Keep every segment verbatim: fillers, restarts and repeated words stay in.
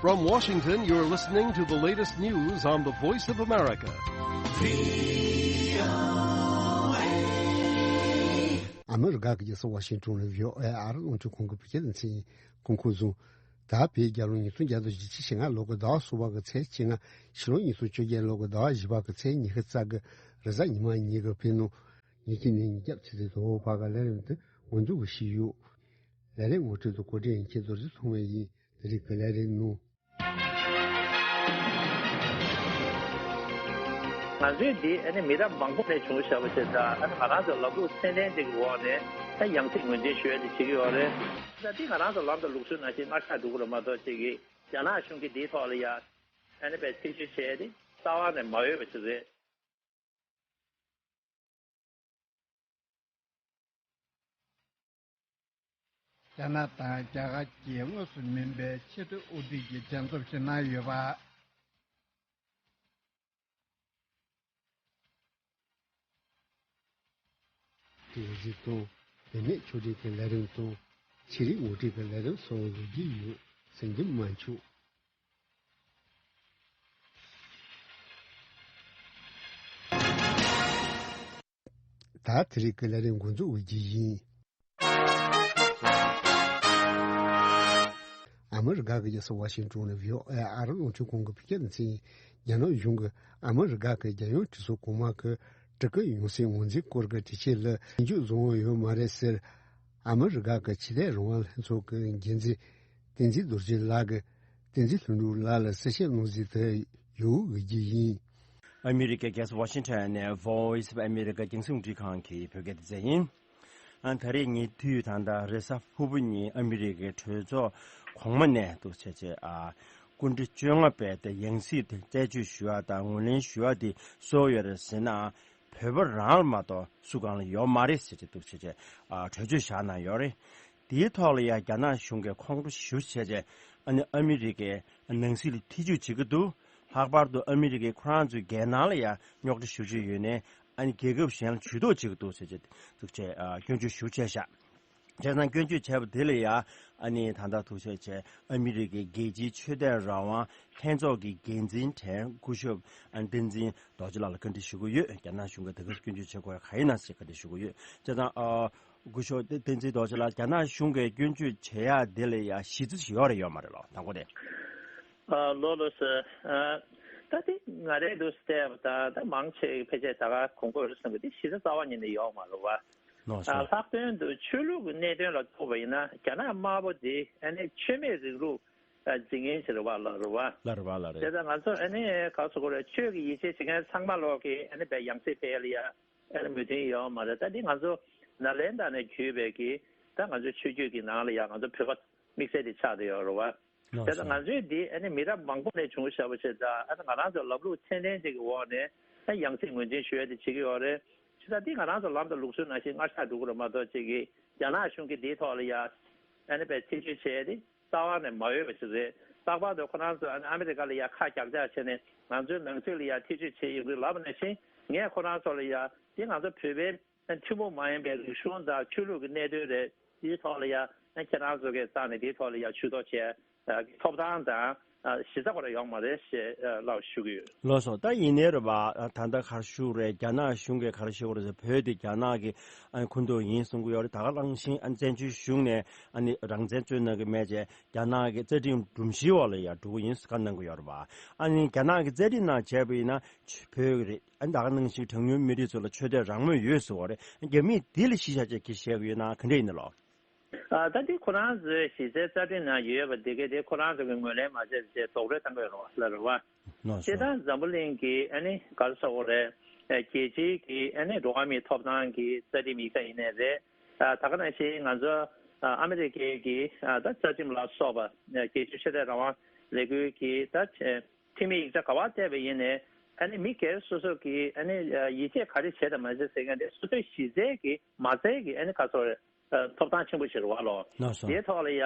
From Washington, you're listening to the latest news on the Voice of America. ཨ་མི་རི་ཀ་གི་རྒྱལ་ས་ཝ་ཤིང་ཊོན་ལ་བྷི་ཨོ་ཨེ་ཨ་རི་རླུང་འཕྲིན་ཁང་གི་བོད་སྐད་སྡེ་ཚན་གྱིས་སྐུ་འཁོར་བཟུང་། ད་བོད་རྒྱལ་ལོ་ཉིས་སྟོང་བརྒྱ་དང་བཞི་བཅུ་ཞེ་ལྔ་ལོ་གི་ཟླ་བ་གསུམ་པ་གི་ཚེས་བཅོ་ལྔ། ཕྱི་ལོ་ཉིས་སྟོང་བཅོ་བརྒྱད་ལོ་གི་ཟླ་བ་བཞི་པ་གི་ཚེས་ཉི་ཤུ་རྩ་དགུ་རེས་གཟའ་ཉི་མ་ཉིན་གྱི་བོད་ནང་ཉིན་གཅིག་ནས་ཉིན་རྒྱབ་ཆུ་ཚོད་དང་པོ་བར་གྱི་ལས་རིམ་དེ་འགོ་འཛུགས་ཞུས་ཡོད། ལས་རིམ་ངོ་སྤྲོད་དང་གོ་སྒྲིག་མཁན་རྡོ་རྗེ་ཐོགས་མེད་ཡིན། དེ་རིང་གི་ལས་རིམ་ནང་། ང་ཚོའི་འདི་ཨ་ནི་མི་རབས་མང་པོ་ནས་བྱུང་བཞག་པ་ཞིག་དང་། ཨ་ནི་ང་རང་ཚོའི་ལམ་ལུགས་ཚད་ལྡན་ཅིག་གི་འོག་ནས་ད་ཡང་སྲིད་ངོས་འཛིན་ཞུ་ཡ་དེ་བྱེད་ཀྱི་ཡོད་རེད། ད་འདི་ང་རང་ཚོ་ལམ་དང་ལུགས་སྲོལ་ནང་བཞིན་སྔར་ཆགས་འགྲོ་གི་རེད་མ་གཏོགས། ཅིག་གིས་རྒྱ་ནག་གཞུང་གིས་འདིའི་ཐོག་ལ་ཡ་ཨ་ནི་པའི་ཐེ་བྱུས་བྱས་ཏེ་རྩ་བ་ནས་མ་འོས་པ་ཅིག་རེད། རྒྱ་ནག་དང་རྒྱ་གར་གྱི་དངོས་སུ་མིན་པའི་ཆེས་མཐོའི་དབུ་ཁྲིད་ཀྱི་མཇལ་འཛོམས་ཤིག་གནང་ཡོད་པ། དེ་གཟིགས་སྐྱོང་། བུད་མེད་ཕྱོགས་སྒྲིག་གི་ལས་རིམ་དང་། ཆེད་རིགས་ངོ་སྤྲོད་ཀྱི་ལས་རིམ་སོགས་ཡོད་ཀྱི་ཡོད། གཟིགས་རྒྱུ་མ་འཆུག། ད་དེ་རིང་གི་ལས་རིམ་འགོ་འཛུགས་འོས་ཀྱི་ཡིན། ཨ་མི་རི་ཀ་གི་རྒྱལ་ས་ཝ་ཤིང་ཊོན་ནས་བྷི་ཨོ་ཨེ་ཨ་རི་རླུང་འཕྲིན་ཁང་གི་བོད་སྐད་སྡེ་ཚན་གྱིས། རྒྱ་ནག་གཞུང་གིས་ཨ་མི་རི་ཀ་གི་རྒྱལ་ཡོངས་གྲོས་ཚོགས་གོང་མ་གི་སྤྲུལ་སྐུ་ཡང་སྲིད་ངོས་འཛིན་སྐོར་གྱི་དྲི་ཆད་ལ་ཞིབ་འཇུག་བཟོ་འོས་ཡོད་མ་རེད་ཟེར། ཨ་མི་རི་ཀ་གི་ཆོས་དད་རང་དབང་ལྷན་ཚོགས་ཀྱི་འགན་འཛིན་བསྟན་འཛིན་རྡོ་རྗེ་ལགས་ཀྱིས་བསྟན་འཛིན་ལྷུན་གྲུབ་ལགས་ལ་གསལ་བཤད་གནང་གཟིགས་དེ་ཡོད་འོས་ཀྱི་ཡིན། ཨ་མི་རི་ཀའི་རྒྱལ་ས་ཝ་ཤིང་ཊོན་ནས་Voice of America་རྒྱང་སྲིང་རླུང་འཕྲིན་ཁང་གི་བོད་སྐད་སྡེ་ཚན་ཡིན། ཨ་ད་རེས་ཉེ་དུས་ད་ལྟ་རེས་གཟའ་ཕུར་བུ་ཉིན་ཨ་མི་རི་ཀའི་གྲོས་ཚོགས་གོང་མ་ནས་འདུག་བྱས་བྱས་ཨ་སྐུ་ཕྲེང་བཅོ་ལྔ་པས་དེ་ཡང་སྲིད་དེ་རྩད་གཅོད་ཞུ་བ་དང་ངོས་ལེན་ཞུ་བ་དེ་སུ་ཡོད་རེད་ཟེར་ན། བོད་པ་རང་ལ་མ་གཏོགས་སུ་གང་ལ་ཡོད་མ་རེད་ཟེར་བྱས་འདུག་བྱས་བྱས་ཨ་གྲོས་ཆོད་བཞག་གནང་ཡོད་རེད། དེའི་ཐོག་ལ་ཡང་རྒྱ་ནག་གཞུང་གིས་ཁོང་ཁྲོ་ཞེ་པོ་བྱས་བྱས་ཨ་ནི་ཨ་མི་རི་ཀའི་ནང་སྲིད་ལ་ཐེ་ཇུས་བྱེད་ཀྱི་འདུག་ལྷག་པར་དུ་ཨ་མི་རི་ཀས་ཁོ་རང་ཚོའི་རྒྱལ་ནང་ལ་ཡང་རྙོག་དྲ་ཞེ་པོ་ཅིག་ཡོད་ནའི། ཨ་ནི་རྒྱལ་ཁབ་གཞན་ལ་ཇུས་གཏོགས་བྱེད་ཀྱི་འདུག་ཟེར་བྱས་འདུག་བྱས་ཨ་སྐྱོན་བརྗོད་ཞེ་པོ་བྱས་བཞག་བྱས་ཙང་སྐྱོན་བརྗོད་བྱས་པ་དེ་ལ་ཡང་ཨ་ནི་ད་ལྟ་འདུག་བྱས་བྱས་ཨ་མི་རི་ཀའི་རྒྱལ་སྤྱིའི་ཆོས་དད་རང་དབང་ལྷན་ཚོགས་ཀྱི་འགན་འཛིན་དྲན་སྐུ་ཞབས་ཨ་བསྟན་འཛིན་རྡོ་རྗེ་ལགས་ལ་བཀའ་འདྲི་ཞུ་གི་ཡོད། རྒྱ་ནག་གཞུང་གིས་དེ་གར་སྐྱོན་བརྗོད་བྱེད་དགོས་ཡ་གང་ཡིན་ན་ཟེར་བཀའ་འདྲི་ཞུ་གི་ཡོད། བྱས་ཙང་ཨ་སྐུ་ཞབས་བསྟན་འཛིན་རྡོ་རྗེ་ལགས། རྒྱ་ནག་གཞུང་གིས་སྐྱོན་བརྗོད་བྱེད་ཡ་དེ་ལ་ཡ་གཞི་རྩ་ཞིག་ཡོད་རེད་ཡོད་མ་རེད་ལོ། དང་པོ་དེ། ཨ་ལོ་ལོ་སི། ཨ་ད་དེ་ང་རའི་འདུག་བལྟས་པ་དང་ད་མང་ཆེ་ཕལ་ཆེར་ད་ག་གོང་བཀོད་རེད་བསམ་གི། དེ་གཞི་རྩ་རྩ་བ་ཉིད་ནས་ཡོད་མ་རེད་བ། ལོ་སོ། ཨ་ལྷག་དོན་དུ་ཆོས་ལུགས་ཀྱི་གནད་དོན་ལ་ཐུག་པ་ཡིན་ན་རྒྱ་ནག་དམར་པོ་དེ་ཨ་ནི་ཆོས་མེད་རིང་ལུགས་ཨ་འཛིན་མཁན་ཞིག་རེད་བ་ལ་རེད་བ། ལ་རེད་བ་ལ་རེད། དེ་ད་ང་ཚོ་ཨ་ནི་ག་སོ་གོ་རེད། ཆོས་ཀྱི་ཡིད་ཆེས་བྱེད་མཁན་ཚང་མ་ལོག་གི་ཨ་ནི་བའི་ཡང་སྲིད་ཕེ་ལ་ཡ་ཨ་ནི་མོས་མཐུན་ཡོད་མ་རེད། ད་འདི་ང་ཚོ་ནཱ་ལེནྡྲ་ནས་བརྒྱུད་པའི་གི་ད་ང་ཚོའི་ཆོས་བརྒྱུད་ཀྱི་ནང་ལ་ཡ་ང་ཚོ་བོད་པ་དམིགས་བསལ་དེ་ཆགས་བསྡད་ཡོད་རེད་བ། ལགས་དེ་ལ་སོ། ང་ཚོའི་འདི་ཨ་ནི་མི་རབས་མང་པོ་ནས་བྱུང་བཞག་པ་ཞིག་དང་། ཨ་ནི་ང་རང་ཚོའི་ལམ་ལུགས་ཚད་ལྡན་ཅིག་གི་འོག་ནས་ཨ་ཡང་སྲིད་ངོས་འཛིན་ཞུ་ཡ་དེ་བྱེད་ཀྱི་ཡོད་རེད། བྱས་ཙང་འདི་ང་རང་ཚོ་ལམ་དང་ལུགས་སྲོལ་ནང་བཞིན་སྔར་ཆགས་འགྲོ་གི་རེད་མ་གཏོགས། ཅིག་གིས་རྒྱ་ནག་གཞུང་གིས་འདིའི་ཐོག་ལ་ཡ་ཨ་ནི་པའི་ཐེ་བྱུས་བྱས་ཏེ་རྩ་བ་ནས་མ་འོས་པ་ཞིག་རེད། ལྷག་པར་དུ་ཁོ་རང་ཚོ་ཨ་ནི་ཨ་མི་རི་ཀ་ལ་ཡ་ཁ་རྒྱག་རྒྱག་བྱས་ནས་ང་ཚོའི་ནང་སྲིད་ལ་ཡ་ཐེ་བྱུས་བྱས་ཡོང་གི་ལབ་པ་ནང་བཞིན། ངས་ཁོ་རང་ཚོ་ལ་ཡ་འདི་ང་ཚོ་བོད་པའི་ཐུན་མོང་མ་ཡིན་པའི་རིག་གཞུང་དང་ཆོས་ལུགས་ཀྱི་གནད་དོན་རེད། དེའི་ཐོག་ལ་ཡ་ཁྱེད་རང་ཚོ་གི་རྩ་ནས་དེའི་ཐོག་ལ་ཡ་ཇུས་གཏོགས་བྱས་ཐོབ་ཐང་དང་གཞི་རྩ་ཁོ་རང་ཡོད་མ་རེད་ཞེས་ལབ་ཞུ་གི་ཡོད། ལགས་སོ། ད་ཡིན་ནའི་རེད་པ། ད་ལྟ་ག་རེ་ཞུ་དགོས་རེད། རྒྱ་ནག་གཞུང་གིས་ག་རེ་ཞུ་དགོས་རེད་ཟེར། བོད་དེ་རྒྱ་ནག་གི་ཁོངས་གཏོགས་ཡིན་གསུང་གི་ཡོད་རེད། ད་ག་ནང་བཞིན་བཙན་བྱོལ་གཞུང་ནས་རང་བཙན་རྩོད་གནང་གི་མེད་ཅེས་རྒྱ་ནག་གི་རྩ་ཁྲིམས་སྒྲོམ་གཞིའི་འོག་ལ་ཡ་འགྲོ་གི་ཡིན་ཟེར་བཀའ་གནང་གི་ཡོད་རེད་པ། ཨ་ནི་རྒྱ་ནག་གི་རྩ་ཁྲིམས་ནང་བྱས་པ་ཡིན་ན་བོད་ཀྱི་རེད། ཨ་ནི་ད་ག་ནང་བཞིན་གྲངས་ཉུང་མི་རིགས་ཚོ་ལ་ཆོས་དད་རང་མོས་ཡོད་ཟེར་བ་རེད། རྒྱ་མིས་འདི་ལ་གཞི་བཞག་བྱས་ཀྱི་བཤད་ཀྱི་ཡོད་ན་ག་འདྲ་ཡིན་ནི་ལོ། ཨ་ད་འདི་ཁོ་རང་ཚོའི་གཞི་རྩའི་རྩ་ཁྲིམས་ནང་ཡོད་པ་འདི་གའི་དེ་ཁོ་རང་ཚོ་གི་ངོས་ལེན་མ་བྱས་པ་བྱས་རྡོག་རོལ་བཏང་གི་ཡོད་རེད་བ། ལ་རེད་བ། ལགས་སོ། དེ་དང་འཛམ་བུ་གླིང་གི་ཨ་ནི་ག་རེ་ཟེར་དགོས་རེད། རྒྱལ་སྤྱིའི་གི་ཨ་ནི་འགྲོ་བ་མིའི་ཐོབ་ཐང་གི་རྩ་ཁྲིམས་ཡིག་ཆ་ཡིན་ནའི་རེད། ད་ག་ནང་བཞིན་ང་ཚོ་ཨ་མི་རི་ཀའི་གི་ད་རྩ་ཁྲིམས་ལ་སོགས་པ་རྒྱལ་སྤྱིའི་ཆོས་དད་རང་དབང་ལས་འགུལ་གྱི་ད་ཁྲིམས་ཡིག་ཆ་ག་པར་བལྟས་པ་ཡིན་ནའི་ཨ་ནི་མི་སྒེར་སོ་སོ་གི་ཨ་ནི་ཡིད་ཆེས་ག་རེ་བྱས་དང་མ་བྱས་ཟེར་མཁན་དེ་སོ་སོའི་གཞི་རྩའི་གི་མ་རྩའི་གི་ཨ་ནི་ག་ཚོད་ཐོབ་ཐང་ཆེན་པོ་ཞིག་རེད་བ་ལོ། ལགས་སོ། དེའི་ཐོག་ལ་ཡ་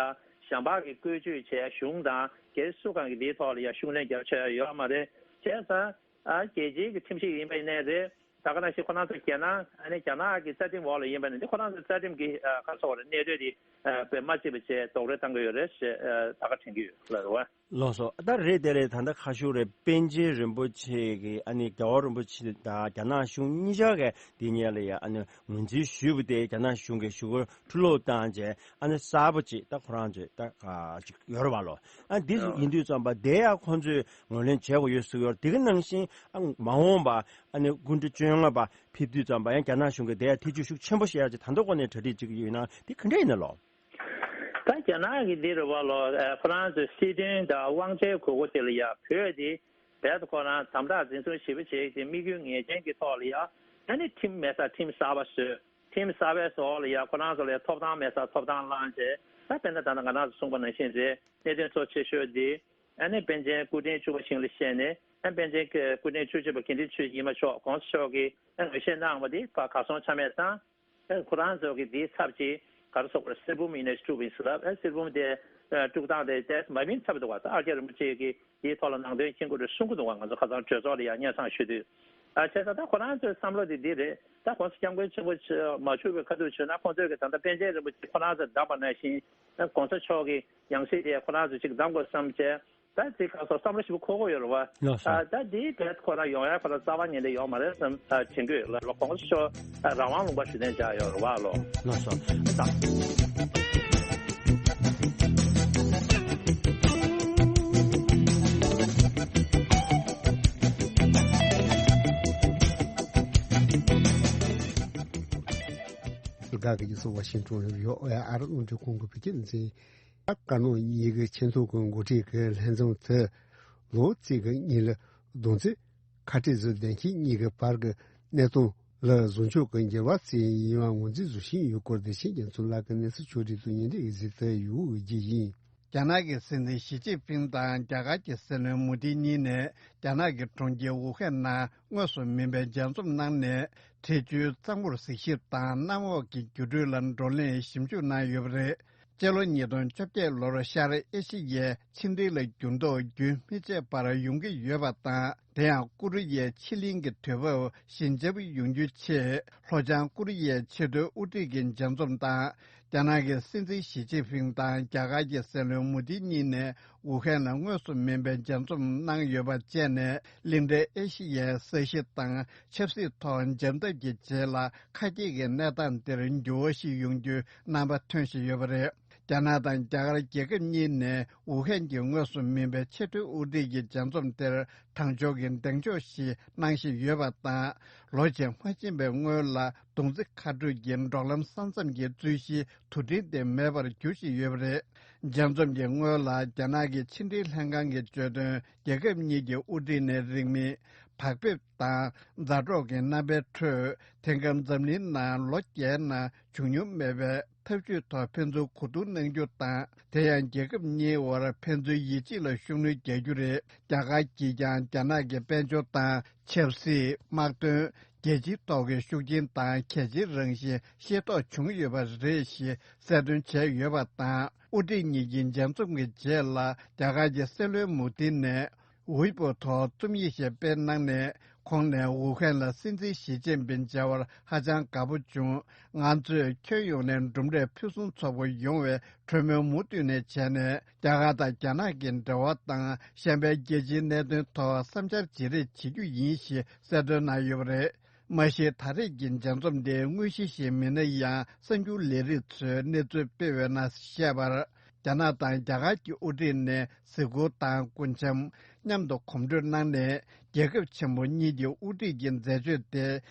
གཞན་པ་གི་བཀོལ་སྤྱོད་བྱས་གཞུང་དང་སྒེར་སུ་གང་གི་དེའི་ཐོག་ལ་ཡ་ཤུགས་ལེན་རྒྱབ་ཆོག་ཡ་ཡོད་མ་རེད། བྱས་ཙང་ཨ་རྒྱལ་སྤྱིའི་གི་ཁྲིམས་ཞིབ་ཡིན་པ་ཡིན་ནའི་རེད། ད་ག་ནང་བཞིན་ཁོ་རང་ཚོ་རྒྱ་ནག་ཨ་ནི་རྒྱ་ནག་གི་རྩ་ཁྲིམས་འོག་ལ་ཡིན་པ་ནི་འདི་ཁོ་རང་ཚོ་རྩ་ཁྲིམས་ཀྱི་ཨ་ག་ཚོད་རེད་གནད་དོན་འདི་ཨ་དཔེ་མ་བརྩིས་པ་བྱས་རྡོག་རོལ་བཏང་གི་ཡོད་རེད་ཞེས་ཨ་ད་ག་དྲན་གྱི་ཡོད་ལ་རེད་བ། ལགས་སོ། ད་རེད་དེ་རེད། ད་ལྟ་ཁ་ཤུ་རེད། པཎ་ཆེན་རིན་པོ་ཆེ་གིས་ཨ་ནི་རྒྱལ་བ་རིན་པོ་ཆེ་དང་རྒྱ་ནག་གཞུང་གཉིས་ཆར་གྱི་དེ་གཉིས་ལ་ཡ་ཨ་ནི་ངོས་འཛིན་ཞུས་པ་དེ་རྒྱ་ནག་གཞུང་གིས་ཞུ་སྐུལ་ཁྲི་ལོ་བཏང་རྗེས་ཨ་ནི་གསར་པ་ཅིག་ད་ཁོ་རང་ཚོས་ད་ཅིག་ཡོད་རེད་བ་ལོ། ཨ་འདི་ཡིན་དུས་ཙམ་པ་དེ་ཡང་ཁོང་ཚོས་ངོས་ལེན་བྱེད་དགོས་ཡོད་ཟེར་གྱི་ཡོད་རེད། དེ་གི་ནང་བཞིན་ཨ་མ་འོངས་པ་ཨ་ནི་སྐུ་ཕྲེང་བཅོ་ལྔ་པ་ཕེབས་དུས་ཙམ་པ་ཡང་རྒྱ་ནག་གཞུང་གིས་དེ་ཡང་ཐེ་བྱུས་ཤུགས་ཆེན་པོ་བྱེད་ཡག་ཅིག་ད་ལྟ་ཁོ་ནས་གྲ་སྒྲིག་བྱེད་ཀྱི་ཡོད་ན་དེ་ག་འདྲ་ཡིན་ན་ལོ། ད་རྒྱ་ནག་གི་འདི་རེད་བ་ལོ། ཨ་ཁོ་རང་ཚོའི་སྲིད་དོན་དང་དབང་ཆའི་དགོས་མཁོ་དེ་ལ་ཡ་བོད་དེ་རྦད་དེ་ཁོ་རང་དམ་དྲག་འཛིན་བཟུང་ཞེ་པོ་བྱེད་ཀྱི་དམིགས་ཡུལ་ངེས་ཅན་གྱི་ཐོག་ལ་ཡ་ཨ་ནི་ཁྲིམས་མེད་ས་ཁྲིམས་གསར་པ་བཟོས། ཁྲིམས་གསར་པའི་ཐོག་ལ་ཡ་ཁོ་རང་ཚོ་ལ་ཡ་ཐོབ་ཐང་མེད་ས་ཐོབ་ཐང་བླངས་བྱས། ད་དཔེར་ན་ད་ལྟ་ང་རང་ཚོ་གསུངས་པ་ནང་བཞིན་རེད། གནད་དོན་གཙོ་ཆེ་ཤོས་འདི་ཨ་ནི་པཎ་ཆེན་སྐུ་ཕྲེང་བཅུ་པ་ཞིག་ལ་བཤད་ནས་ཨ་པཎ་ཆེན་སྐུ་ཕྲེང་བཅུ་གཅིག་པ་དགེ་འདུན་ཆོས་ཉི་མ་མཆོག་༸གོང་ས་མཆོག་གིས་ཨ་ངོས་བཞེས་གནང་བ་འདི་ཕར་གར་སོང་ཆ་མེད་བཏང་། ཨེ་ཁོ་རང་ཚོ་གི་དེའི་ཚབ་ཀྱིས་ག་རེ་ཟེར་དགོས་རེད། གསེར་བུམ་ཡིན་ནའི་དཀྲུགས་པ་ཡིན་ཟེར་ལབ། ཨེ་གསེར་བུམ་དེ་ཨེ་དཀྲུགས་སྟངས་དེ་ཏོག་ཙམ་མ་བདེ་ཚ་པོ་འདུག་བ། ད་ཨ་རྒྱ་རིན་པོ་ཆེ་གིས་དེའི་ཐོག་ལ་ནང་དོན་མཁྱེན་གྱི་རེད་གསུང་གི་འདུག་བ། ང་ཚོ་ཁ་སང་གྲོས་ཚོགས་ལ་ཡང་སྙན་སེང་ཞུས་དུས། ཨ་བྱས་ཙང་ད་ཁོ་རང་ཚོའི་བསམ་བློ་དེ་འདི་རེད། ད་༸གོང་ས་༸སྐྱབས་མགོན་ཆེན་པོ་མཆོག་མ་བཞུགས་པའི་ཁ་ཐུག་བྱས་ན་ཁོང་ཚོས་གི་ད་ལྟ་པཎ་ཆེན་རིན་པོ་ཆེ་ཁོ་རང་ཚོས་བདམས་པ་ནང་བཞིན་༸གོང་ས་མཆོག་གི་ཡང་སྲིད་དེ་ཁོ་རང་ཚོས་ཅིག་བདམས་དགོས་བསམ་བྱས། ད་དེ་ག་སོགས་བསམ་བློ་ཞིབ་པོ་འཁོར་དགོས་ཡོད་རེད་བ། ལགས་སོ། ཨ་ད་དེའི་བེད་ཁོ་རང་ཡོང་ཡ་ཁོ་རང་རྩ་བ་ཉིད་ནས་ཡོང་མ་རེད་བསམ། ཨ་དྲན་གྱི་ཡོད། ལ་ལ་༸གོང་ས་མཆོག་ཨ་རང་དབང་ལུང་པ་ཞུ་གཏན་འཇགས་ཡོད་རེད་བ་ལོ། ལགས་སོ། ད། སྒ་གི་ཡུལ་སོ་ཝ་ཤིང་ཏོན་ཡོད། ཨ་ར་རླུང་འཕྲིན་ཁང་གི་བོད་སྐད་སྡེ་ཚན། བཀའ་བློན་གཉིས་ཀྱི་ཆེད་འཛོམས་ཀྱི་འགོ་ཁྲིད་ཀྱི་ལྷན་འཛོམས་དེ་ལོ་གཅིག་གི་གཉིས་ལ་བསྡོམས་ཚེ་ཁ་བྲལ་བཟོས་བདེན་ཁྱིམ་གཉིས་ཀྱི་བར་གྱི་གནད་དོན་ལ་བཟོ་ཕྱོགས་ཀྱི་འགྱུར་བ་ཙམ་ཡིན་པ་ངོས་འཛིན་བཟོ་བཞིན་ཡོད་སྐོར་བདེ་ཆེན་རྒྱ་མཚོ་ལགས་ཀྱིས་གནས་ཚུལ་ཕྱོགས་སྒྲིག་ཏུ་སྙན་སྒྲོན་གྱིས་གཟིགས་ཏེ་ཡོད་རྒྱུ་ཡིན། རྒྱ་ནག་གི་སྲིད་འཛིན་ཞི་ཅིན་ཕིང་དང་རྒྱ་གར་གྱི་སྲིད་བློན་མོ་དི་གཉིས་ནས་རྒྱ་ནག་གི་གྲོང་ཁྱེར་ཝུ་ཧན་ནང་དངོས་སུ་མིན་པའི་མཇལ་འཛོམས་གནང་ནས་འཕྲེད་ཆུའི་གཙང་པོར་གཟིགས་ཞིབ་དང་གནམ་འོག་གི་འགྱུར་འགྲོས་ལ་བགྲོ་གླེང་ཞིབ་འཇུག་གནང་ཡོད་པ་རེད། སྤྱི་ལོ་ཉིས་སྟོང་བཅོ་བརྒྱད་ལོར་ཤར་ཨེ་ཤི་ཡའི་ཕྱི་འབྲེལ་ལ་འགྱུར་ལྡོག་རྒྱུན་མི་ཆད་པར་ཡོང་གི་ཡོད་པ་དང་། དེ་ཡང་ཀོ་རི་ཡའི་ཕྱེད་གླིང་གི་དུས་བབ་ཞི་འཇམ་ཡོང་རྒྱུའི་ཆེད། ལྷོ་བྱང་ཀོ་རི་ཡའི་ཆེས་མཐོའི་དབུ་ཁྲིད་ཀྱི་མཇལ་འཛོམས་དང་། རྒྱ་ནག་གི་སྲིད་འཛིན་ཞི་ཅིན་ཕིང་དང་རྒྱ་གར་གྱི་སྲིད་བློན་མོ་དི་གཉིས་ནས་ཝུ་ཧན་ལ་དངོས་སུ་མིན་པའི་མཇལ་འཛོམས་གནང་ཡོད་པ་བཅས་ནས། གླིང་ཕྲན་ཨེ་ཤི་ཡའི་ས་གཞི་དང་ཆབ་སྲིད་ཐོག་འཇམ་འཐབ་ཀྱི་རྗེས་ལ་ཁ་གྱེས་ཀྱི་གནས་སྟངས་འདིར་འགྱུར་བ་ཞིག་ཡོང་རྒྱུའི་རྣམ་པ་ཐོན་བཞིན་ཡོད་པ་རེད། རྒྱ་ནག་དང་རྒྱ་གར་རྒྱལ་ཁབ་གཉིས་ནས་ཝུ་ཧན་གྱི་དངོས་སུ་མིན་པའི་ཆེས་མཐོའི་དབུ་ཁྲིད་ཀྱི་མཇལ་འཛོམས་དེར་དང་ཕྱོགས་ཀྱི་གདེང་འཇོག་ཞིག་གནང་བཞིན་ཡོད་པ་དང་། ལོ་ཕྱེད་མ་ཕྱིན་པའི་སྔོན་ལ་རྡོ་རྩིག་མཁའ་འགྲོ་གི་འབྲོག་ལམ་ས་མཚམས་ཀྱི་རྩོད་གཞིའི་དུ་སྤྲིན་དེ་མེད་པར་འགྱུར་བཞིན་ཡོད་པ་རེད། མཇལ་འཛོམས་ཀྱི་སྔོན་ལ་རྒྱ་ནག་གི་ཕྱི་འབྲེལ་ལྷན་ཁང་གིས་བརྗོད་དོན། རྒྱལ་ཁབ་གཉིས་ཀྱི་དབུ་ཁྲིད་ནས་རིང་མིན་བག་ཕེབས་དང་མཛའ་གྲོགས་ཀྱི་རྣམ་པའི་ཁྲོད། དེང་སྐབས་འཛམ་གླིང་ནང་ལོ་བརྒྱའི་ནང་བྱུང་མྱོང་མེད་པའི་འཐབ་ཇུས་ཐོག་ཕན་ཚུན་གོ་བསྡུར་གནང་རྒྱུ་དང་། དེ་ཡང་རྒྱལ་ཁབ་གཉིས་དབར་ཕན་ཚུན་ཡིད་ཆེས་ལ་ཤུགས་སྣོན་རྒྱག་རྒྱུ་རེད། རྒྱ་གར་གྱིས་ཀྱང་རྒྱ་ནག་གི་དཔལ་འབྱོར་དང་ཆབ་སྲིད། དམག་དོན། རྒྱལ་སྤྱིའི་ཐོག་གི་ཤུགས་རྐྱེན་དང་གལ་ཆེའི་རང་བཞིན་ཤེས་རྟོགས་བྱུང་ཡོད་པ་རེད་ཞེས་གསལ་སྟོན་བྱས་ཡོད་པ་དང་། དབུ་ཁྲིད་གཉིས་ཀྱི་མཇལ་འཛོམས་ཀྱི་རྗེས་ལ་རྒྱ་གར་གྱི་སྲིད་བློན་མུ་ཏིན་ནས་ཝེ་པོ་ཐོག་རྩོམ་ཡིག་ཞིག་སྤེལ་གནང་ནས། ཁོང་ནས་ཝུ་ཧན་ལ་སྲིད་འཛིན་ཞི་ཅིན་ཕིང་མཇལ་བར་ཧ་ཅང་དགའ་པོ་བྱུང་། ང་ཚོས་ཁྱོན་ཡོངས་ནས་གྲུབ་འབྲས་ཕུན་སུམ་ཚོགས་པོ་ཡོང་བའི་གྲོས་མོལ་མུ་མཐུད་ནས་བྱས་ནས། རྒྱ་གར་དང་རྒྱ་ནག་གི་འབྲེལ་བ་དང་། གཞན་པའི་རྒྱལ་སྤྱིའི་གནད་དོན་ཐོག་བསམ་འཆར་བརྗེ་རེས་བྱེད་རྒྱུ་ཡིན་ཞེས་གསལ་སྟོན་གནང་ཡོད་པ་རེད། མ་གཞི་ད་རེས་ཀྱི་མཇལ་འཛོམས་དེ་དངོས་གཞི་ཞིག་མིན་ན་ཡང་། གསར་འགྱུར་ལས་རིགས་ཚོས་གནས་ཚུལ་སྤེལ་བའི་ནང་བཤད་པར། རྒྱ་ནག་དང་རྒྱ་གར་གྱི་དབུ་ཁྲིད་ནས་གཟིགས་སྐོར་དང་སྐུ་འཆམ། མཉམ་དུ་གོམ་བགྲོད་གནང་ནས། རྒྱལ་ཁབ་ཆེན་པོ་གཉིས་ཀྱི་དབུ་ཁྲིད་ཀྱི་མཛད་སྤྱོད་དེ་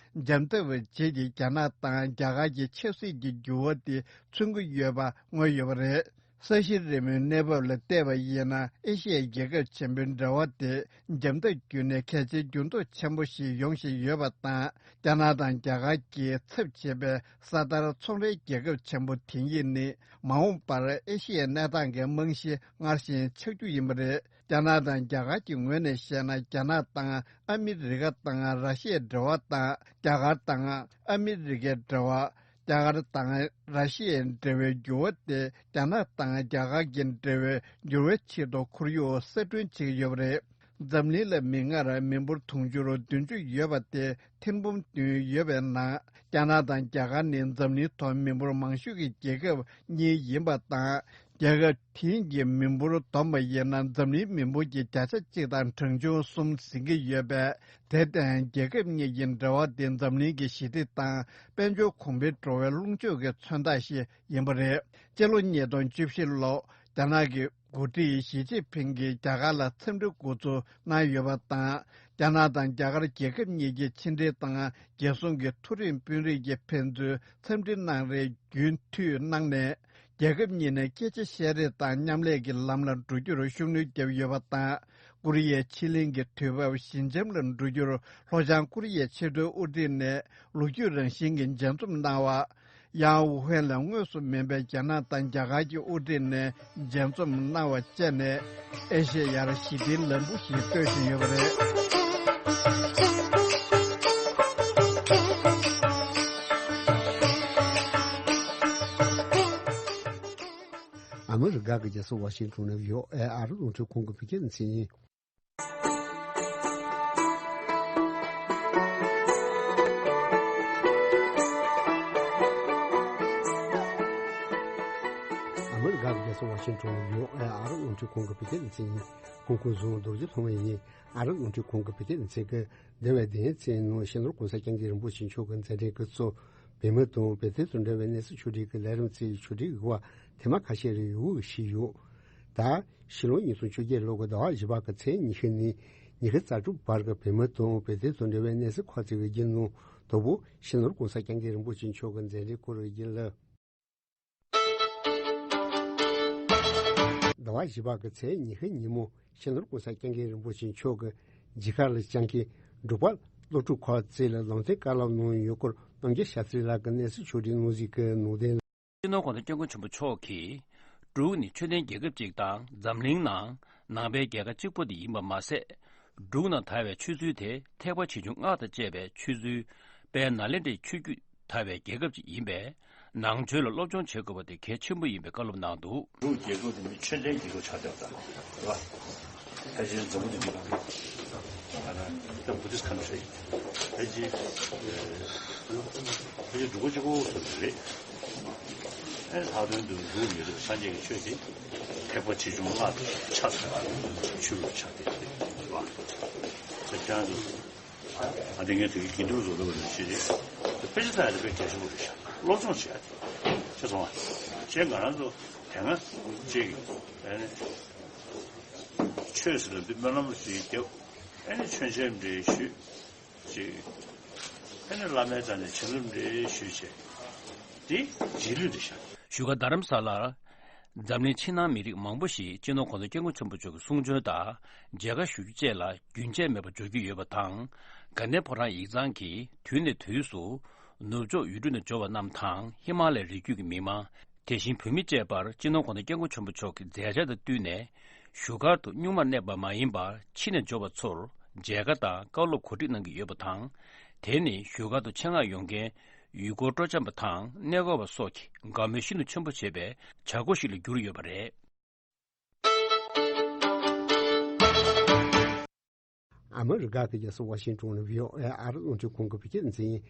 འཇམ་ཐབས་རྗེས་ཀྱི་རྒྱ་ནག་དང་རྒྱ་གར་གྱི་ཆབ་སྲིད་ཀྱི་འགྱུར་བ་དེ་མཚོན་གྱི་ཡོད་པ་མངོན་ཡོད་པ་རེད། ས་གཞི་རི་མོའི་གནས་བབ་ལ་བལྟས་པ་ཡིན་ན། ཨེ་ཤི་ཡའི་རྒྱལ་ཁབ་ཆེན་པོའི་འབྲེལ་བ་དེ་འཇམ་ཐབས་བརྒྱུད་ནས་གལ་ཆེའི་འགྱུར་ལྡོག་ཆེན་པོ་ཞིག་ཡོང་བཞིན་ཡོད་པ་དང་། རྒྱ་ནག་དང་རྒྱ་གར་གྱི་ཚབ་བྱེད་པའི་ས་དར་ཚོང་རའི་རྒྱལ་ཁབ་ཆེན་པོ་དེ་གཉིས་ནི། མ་འོངས་པར་ཨེ་ཤི་ཡའི་གནས་སྟངས་ཀྱི་རྨང་གཞི་སྔར་བཞིན་ཆགས་རྒྱུ་ཡིན་པ་རེད། རྒྱ་ནག་དང་རྒྱ་གར་གྱི་ངོས་ནས་བཤད་ན། རྒྱ་ནག་དང་ཨ་མི་རི་ཀ་དང་ར་ཤི་ཡའི་འབྲེལ་བ་དང་། རྒྱ་གར་དང་ཨ་མི་རི་ཀའི་འབྲེལ་བ། རྒྱ་གར་དང་ར་ཤི་ཡའི་འབྲེལ་བའི་འགྱུར་བ་དེ། རྒྱ་ནག་དང་རྒྱ་གར་གྱི་འབྲེལ་བའི་འགྱུར་བའི་ཆེད་དུ་ཁོར་ཡུག་གསར་སྐྲུན་བྱེད་ཀྱི་ཡོད་པ་རེད། འཛམ་གླིང་ལ་མི་སྒེར་མི་འབོར་དུང་ཕྱུར་བདུན་ཅུ་ཡོད་པ་དེ། ཐེར་འབུམ་བདུན་ཡོད་པའི་ནང་། རྒྱ་ནག་དང་རྒྱ་གར་ནི་འཛམ་གླིང་ཐོག་མི་འབོར་མང་ཤོས་ཀྱི་རྒྱལ་ཁབ་གཉིས་ཡིན་པ་དང་། རྒྱལ་ཁབ་དེང་གི་མི་འབོར་བསྡོམས་པ་ཡིན་ན་འཛམ་གླིང་མི་འབོར་གྱི་བརྒྱ་ཆ་གཅིག་དང་གྲངས་ཆུང་གསུམ་ཟིན་གྱི་ཡོད་པས། དེར་བརྟེན་རྒྱལ་ཁབ་གཉིས་ཀྱི་འབྲེལ་བ་དེ་འཛམ་གླིང་གི་ཞི་བདེ་དང་དཔལ་འབྱོར་གོང་འཕེལ་འགྲོ་བའི་ལྷུང་ཕྱོགས་ཀྱི་མཚོན་རྟགས་ཤིག་ཡིན་པ་རེད། སྤྱི་ལོ་ཉིས་སྟོང་བཅུ་བཞི་ལོར་རྒྱ་ནག་གི་འགོ་ཁྲིད་ཞི་ཅིན་ཕིང་གིས་རྒྱ་གར་ལ་འཚམས་འདྲི་འགོ་འཛུགས་གནང་ཡོད་པ་དང་། རྒྱ་ནག་དང་རྒྱ་གར་རྒྱལ་ཁབ་གཉིས་ཀྱི་ཕྱི་འབྲེལ་དང་རྒྱལ་སྲུང་གི་མཐོ་རིམ་དཔོན་རིགས་ཀྱིས་ཕན་ཚུན་འཚམས་འདྲི་གནང་རེས་རྒྱུན་མཐུད་གནང་ནས། རྒྱལ་ཁབ་གཉིས་ནས་སྐད་ཆ་བཤད་རེས་དང་མཉམ་ལས་ཀྱི་ལམ་ལ་འགྲོ་རྒྱུར་ཤུགས་སྣོན་བརྒྱབ་ཡོད་པ་དང་། ཀོ་རི་ཡའི་ཕྱེད་གླིང་གི་དུས་བབ་ཞི་འཇམ་ལ་འགྲོ་རྒྱུར་ལྷོ་བྱང་ཀོ་རི་ཡའི་ཆེས་མཐོའི་དབུ་ཁྲིད་ནས་ལོ་རྒྱུས་རང་བཞིན་གྱི་མཇལ་འཛོམས་གནང་བ། ཡང་ཝུ་ཧན་ལ་དངོས་སུ་མིན་པའི་རྒྱ་ནག་དང་རྒྱ་གར་གྱི་དབུ་ཁྲིད་ནས་མཇལ་འཛོམས་གནང་བ་བཅས་ནས། ཨེ་ཤེ་ཡར་ཞི་བདེའི་ལམ་བུ་ཞིག་གཏོད་བཞིན་ཡོད་པ་རེད། ཨ་མི་རི་ཀ་གི་རྒྱལ་ས་ཝ་ཤིང་ཊོན་ནས་བྷི་ཨོ་ཨེ་ཨ་རི་རླུང་འཕྲིན་ཁང་གི་བོད་སྐད་སྡེ་ཚན་ཡིན། ཨ་མི་རི་ཀ་གི་རྒྱལ་ས་ཝ་ཤིང་ཊོན་ནས་བྷི་ཨོ་ཨེ་ཨ་རི་རླུང་འཕྲིན་ཁང་གི་བོད་སྐད་སྡེ་ཚན་ཡིན། ཧོང་ཀོང་བཟུང་རྡོ་རྗེ་ལྷ་མོ་ཡིན། ཨ་རི་རླུང་འཕྲིན་ཁང་གི་བོད་སྐད་སྡེ་ཚན་གྱིས་འདས་པའི་བདུན་ཡས་ཚེས་ནང་སྤྱི་ནོར་༸གོང་ས་༸སྐྱབས་མགོན་རིན་པོ་ཆེ་མཆོག་གི་མཛད་འཕྲིན་སྐུ་ཚབ་བོད་མི་དང་བོད་དོན་དང་འབྲེལ་བའི་གནས་ཚུལ་ཕྱོགས་སྒྲིག་གི་ལས་རིམ་གཙོས་ཕྱོགས་སྒྲིག་ཡི་གེ་བ་དེ་མ་ཁ་ཤས་རེ་ཡོད་ཞིག་ཡོད། ད་ཕྱི་ལོ་ཉིས་སྟོང་བཅོ་བརྒྱད་ལོ་གི་ཟླ་བ་བཞི་པ་གི་ཚེས་ཉི་ཤུ་ནས་ཉི་ཤུ་རྩ་དྲུག་བར་གྱི་བོད་མི་དང་བོད་དོན་དང་འབྲེལ་བའི་གནས་ཚུལ་ཁག་ཅིག་གི་རྒྱུན་ནང་དོ་བོ་སྤྱི་ནོར་༸གོང་ས་༸སྐྱབས་མགོན་རིན་པོ་ཆེ་མཆོག་གི་མཛད་འཕྲིན་སྐོར་བའི་རྒྱུན་ལ། ཟླ་བ་བཞི་པ་གི་ཚེས་ཉི་ཤུ་ཉིན་མོ་སྤྱི་ནོར་༸གོང་ས་༸སྐྱབས་མགོན་རིན་པོ་ཆེ་མཆོག་གིས་མཇལ་ཁ་ལ་བཅར་མཁན་འབྲུག་པ་སློབ་ཕྲུག་ཁག་ཅིག་ལ་ལམ་སྟོན་བཀའ་སློབ་གནང་ཡོད་སྐོར་རྣམ་རྒྱལ་ཤཱ་སྟྲི་ལགས་ཀྱིས་གནས་ཚུལ་ཕྱོགས་སྒྲིག་གནང་གཟིགས་ཀྱི་ནང་དོན། སྤྱི་ནོར་༸གོང་ས་༸སྐྱབས་མགོན་ཆེན་པོ་མཆོག་གིས་འབྲུག་ནི་ཆོས་ལྡན་རྒྱལ་ཁབ་ཅིག་དང་འཛམ་གླིང་ནང་ནང་པའི་རྒྱལ་ཁབ་གཅིག་པུ་དེ་ཡིན་པ་མ་ཟད། འབྲུག་ནང་དར་བའི་ཆོས་ཚུལ་དེ་ཐེག་པ་ཆེ་ཆུང་སྔགས་དང་བཅས་པའི་ཆོས་ཚུལ་དཔལ་ནཱ་ལེནྡྲའི་ཆོས་བརྒྱུད་དར་བའི་རྒྱལ་ཁབ་ཅིག་ཡིན་པས། ནང་ཆོས་ལ་སློབ་སྦྱོང་བྱེད་དགོས་པ་དེ་གལ་ཆེན་པོ་ཡིན་པའི་བཀའ་སློབ་གནང་འདུག་འབྲུག་རྒྱལ་ཁབ་དེ་ནི་ཆོས་ལྡན་རྒྱལ་ཁབ་ཆགས་བསྡད་པ་དང་། རེད་བ། ཕལ་ཆེར་འཛམ་བུ་གླིང་འདི་ལ། ད་ལྟ་Buddhist country། ཕལ་ཆེར། ཕལ་ཆེར་འབྲུག་པ་གཅིག་པོ་སུ་རེད། ཨེ་ལྷག་དོན་དུ་འབྲུག་ཡོད་དུས་སངས་རྒྱས་ཀྱི་ཆོས་དེ་ཐེག་པ་ཆེ་ཆུང་སྔགས་དང་ཆ་ཚང་བ་ཆོས་ལུགས་ཆགས་བསྡད་པ་རེད་བ། ད་ཁྱེད་རང་ཚོ། ཨ་དེ་ངས་དེ་གི་དགེ་འདུན་བཟོ་འདྲ་བ་ཞིག་རེད། དཔེ་ཆ་ཚང་ཡ་དེ་དཔེ་གལ་ཆེན་པོ་རེད་ཤག་སློབ་སྦྱོང་བྱེད་ཡ་དེ། ཤེས་སོང་ང་། ཅེས་ང་རང་ཚོ་དེ་སྔ་ཅིག་ཨ་ནི་ཆོས་ཟེར་བ་འདི་སྨོན་ལམ་ཞིག་བརྒྱབ། ཨ་ནི་མཆོད་མཇལ་འདྲ་ཞུས་ཅིག་ཨ་ནི་བླ་མའི་རྩ་ནས་བྱིན་རླབས་འདྲ་ཞུས་བྱས། དེ་རྗེས་ལུས་རེད་ཤག་བཞུགས་སྒར་རྡ་རམ་ས་ལར། འཛམ་གླིང་ཕྱི་ནང་མི་རིགས་མང་པོ་ཞིག་སྤྱི་ནོར་༸གོང་ས་༸སྐྱབས་མགོན་ཆེན་པོ་མཆོག་གི་གསུང་ཆོས་དང་མཇལ་ཁ་ཞུ་རྒྱུ་བཅས་ལ་རྒྱུན་ཆད་མེད་པར་འབྱོར་གྱི་ཡོད་པ་དང་། དགའ་ལྡན་ཕོ་བྲང་ཡིག་ཚང་གིས་དུས་ནས་དུས་སུ་ནུབ་ཕྱོགས་ཡུལ་གྲུ་ནས་འབྱོར་བ་རྣམས་དང་ཧི་མ་ལ་ཡའི་རི་རྒྱུད་ཀྱི་མི་མང་། དེ་བཞིན་བོད་མི་བཅས་པར་སྤྱི་ནོར་༸གོང་ས་༸སྐྱབས་མགོན་ཆེན་པོ་མཆོག་གི་མཛད་འཆར་དང་བསྟུན་ནས་བཞུགས་སྒར་དུ་སྨྱུག་མར་གནས་པ་མ་ཡིན་པར་ཕྱི་ནས་འབྱོར་བ་ཚོར་མཇལ་ཁ་དང་བཀའ་སློབ་གོ་སྒྲིག་གནང་གི་ཡོད་པ་དང་། དེ་ནི་བཞུགས་སྒར་དུ་ཆེད་མངགས་ཡོང་མཁན་ཡུལ་སྐོར་སྤྲོ་འཆམ་པ་དང་གནས་སྐོར་བ་སོགས་ཀྱི་དགའ་མོས་ཤིན་ཏུ་ཆེན་པོ་བྱེད་པའི་བྱ་སྒོ་ཞིག་ལ་གྱུར་ཡོད་པ་རེད། ཨ་མི་རི་ཀ་གི་རྒྱལ་ས་ཝ་ཤིང་ཊོན་ནས་བྷི་ཨོ་ཨེ་ཨ་རི་རླུང་འཕྲིན་ཁང་གི་བོད་སྐད་སྡེ་ཚན་ཡིན།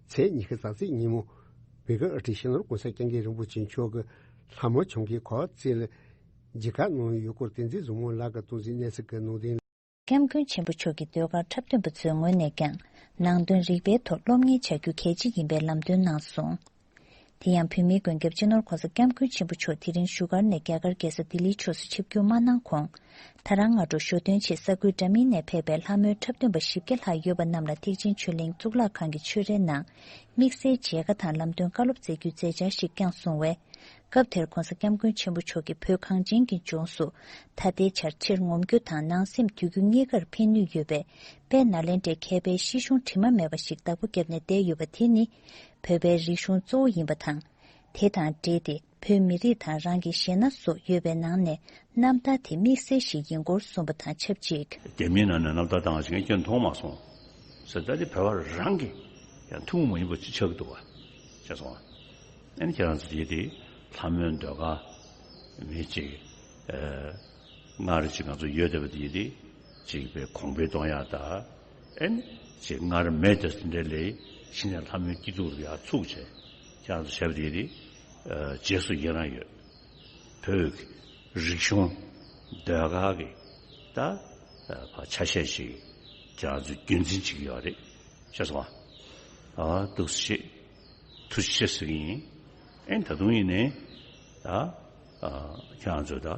ཚེས་ཉི་ཤུ་གཟའ་ཚེས་ཉིན་མོ། བོད་ཀྱི་དབུ་ཁྲིད་སྤྱི་ནོར་༸གོང་ས་༸སྐྱབས་མགོན་རིན་པོ་ཆེ་མཆོག་གིས་ལྷ་མོ་བྱུང་མཁན་ཁག་ཅིག་ལ་མཇལ་ཁ་གནང་ཡོད་སྐོར་བསྟན་འཛིན་བཟང་མོ་ལགས་ཀྱིས་གཏོང་གཟིགས་གནང་གསལ་གྱི་ནང་དོན། སྐྱབས་མགོན་ཆེན་པོ་མཆོག་གིས་ཟློས་གར་འཁྲབ་སྟོན་པ་ཚོའི་ངོས་ནས་ཀྱང་ནང་དོན་རིག་པའི་ཐོག་སློབ་གཉེར་བྱ་རྒྱུ་གལ་ཆེ་ཡིན་པའི་ལམ་སྟོན་གནང་སོང་། དེ་ཡང་བོད་མིའི་མགོན་སྐྱབས་སྤྱི་ནོར་༸གོང་ས་༸སྐྱབས་མགོན་ཆེན་པོ་མཆོག་དེ་རིང་བཞུགས་སྒར་ནས་རྒྱ་གར་རྒྱལ་ས་ལྡི་ལིའི་ཕྱོགས་སུ་ཆིབས་བསྒྱུར་མ་གནང་གོང་། ད་རང་སྔ་དྲོ་ཞོ་སྟོན་ཆེད་ས་ཁུལ་འདྲ་མིན་ནས་ཕེབས་པའི་ལྷ་མོའི་འཁྲབ་སྟོན་པ་བཞི་བརྒྱ་ལྷག་ཡོད་པ་རྣམས་ལ་ཐེག་ཆེན་ཆོས་གླིང་གཙུག་ལག་ཁང་གི་ཆོས་རའི་ནང་དམིགས་བསལ་མཇལ་ཁ་དང་ལམ་སྟོན་བཀའ་སློབ་སྩལ་རྒྱུའི་མཛད་འཆར་ཞིག་བསྐྱངས་སོང་བས། སྐབས་དེར་༸གོང་ས་༸སྐྱབས་མགོན་ཆེན་པོ་མཆོག་གིས་བོད་གངས་ཅན་གྱི་ལྗོངས་སུ་ད་ལྟའི་ཆར་ཕྱིར་ངོམ་རྒྱུ་དང་ནང་སེམས་འདུལ་རྒྱུ་གཉིས་ཀར་ཕན་ནུས་ཡོད་པའི་དཔལ་ནཱ་ལེནྡྲའི་མཁས་པའི་ཤེས་གཞུང་དྲི་མ་མེད་པ་ཞིག་བདག་པོ་བརྒྱབ་ནས་བསྡད་ཡོད་པ་དེ་ནི་བོད་པའི་རིག་གཞུང་གཙོ་བོ་ཡིན་པ་དང་། དེ་དང་འབྲེལ་ཏེ་བོད་མི་རིགས་དང་རང་གི་གཞས་སྣ་སོགས་ཡོད་པའི་ནང་ནས་རྣམ་ཐར་དེ་དམིགས་བསལ་ཞིག་ཡིན་སྐོར་གསུངས་པ་དང་ཆབས་ཅིག་རྒྱ་མིའི་ནང་ནས་རྣམ་ཐར་བཏང་བ་ཞིག་ངས་ཁྱོན་མཐོང་མ་སོང་ཟེར། ད་དེ་བོད་པ་རང་གི་ཡང་ཐུན་མོང་མ་ཡིན་པ་ཅིག་ཆགས་ཀྱི་འདུག་བ། ཤེས་སོང་ང་། ཨ་ནི་ཁྱེད་རང་ཚོ་དེ་དེ་ལྷ་མོའི་ཟློས་གར་མི་ཅིག་ཨ། སྔར་ཅིག་ང་ཚོ་ཡོད་བསྡད་པ་དེ་དེ་ཅིག་པའི་གོང་འཕེལ་གཏོང་ཡག་དང་། ཨ་ནི་ཅིག་སྔར་མེད་དེ་འདྲ་ལས་གཞི་ནས་ལྷ་མོའི་སྐྱིད་སྡུག་ལ་ཡར་ཚུགས་བྱས། ཁྱེད་རང་ཚོ་བྱས་པ་དེ་དེ་ཨ། རྗེས་སུ་ཡི་རང་ཡོད། བོད་ཀྱི་རིག་གཞུང་ཟློས་གར་གྱི་ད་ཕ་ཆ་ཤས་ཤིག་ཁྱེད་རང་ཚོས་རྒྱུན་འཛིན་བྱེད་ཀྱི་ཡོད་རེད། ཤེས་སོང་ཨ། ཨ་འདུག་སེ་ཐུགས་རྗེ་ཆེ་ཟེར་གྱི་ཡིན། ཨེ་ད་དུང་ཡིན་ནའི་ད་ཨ་ཁྱེད་རང་ཚོས་ད་ད་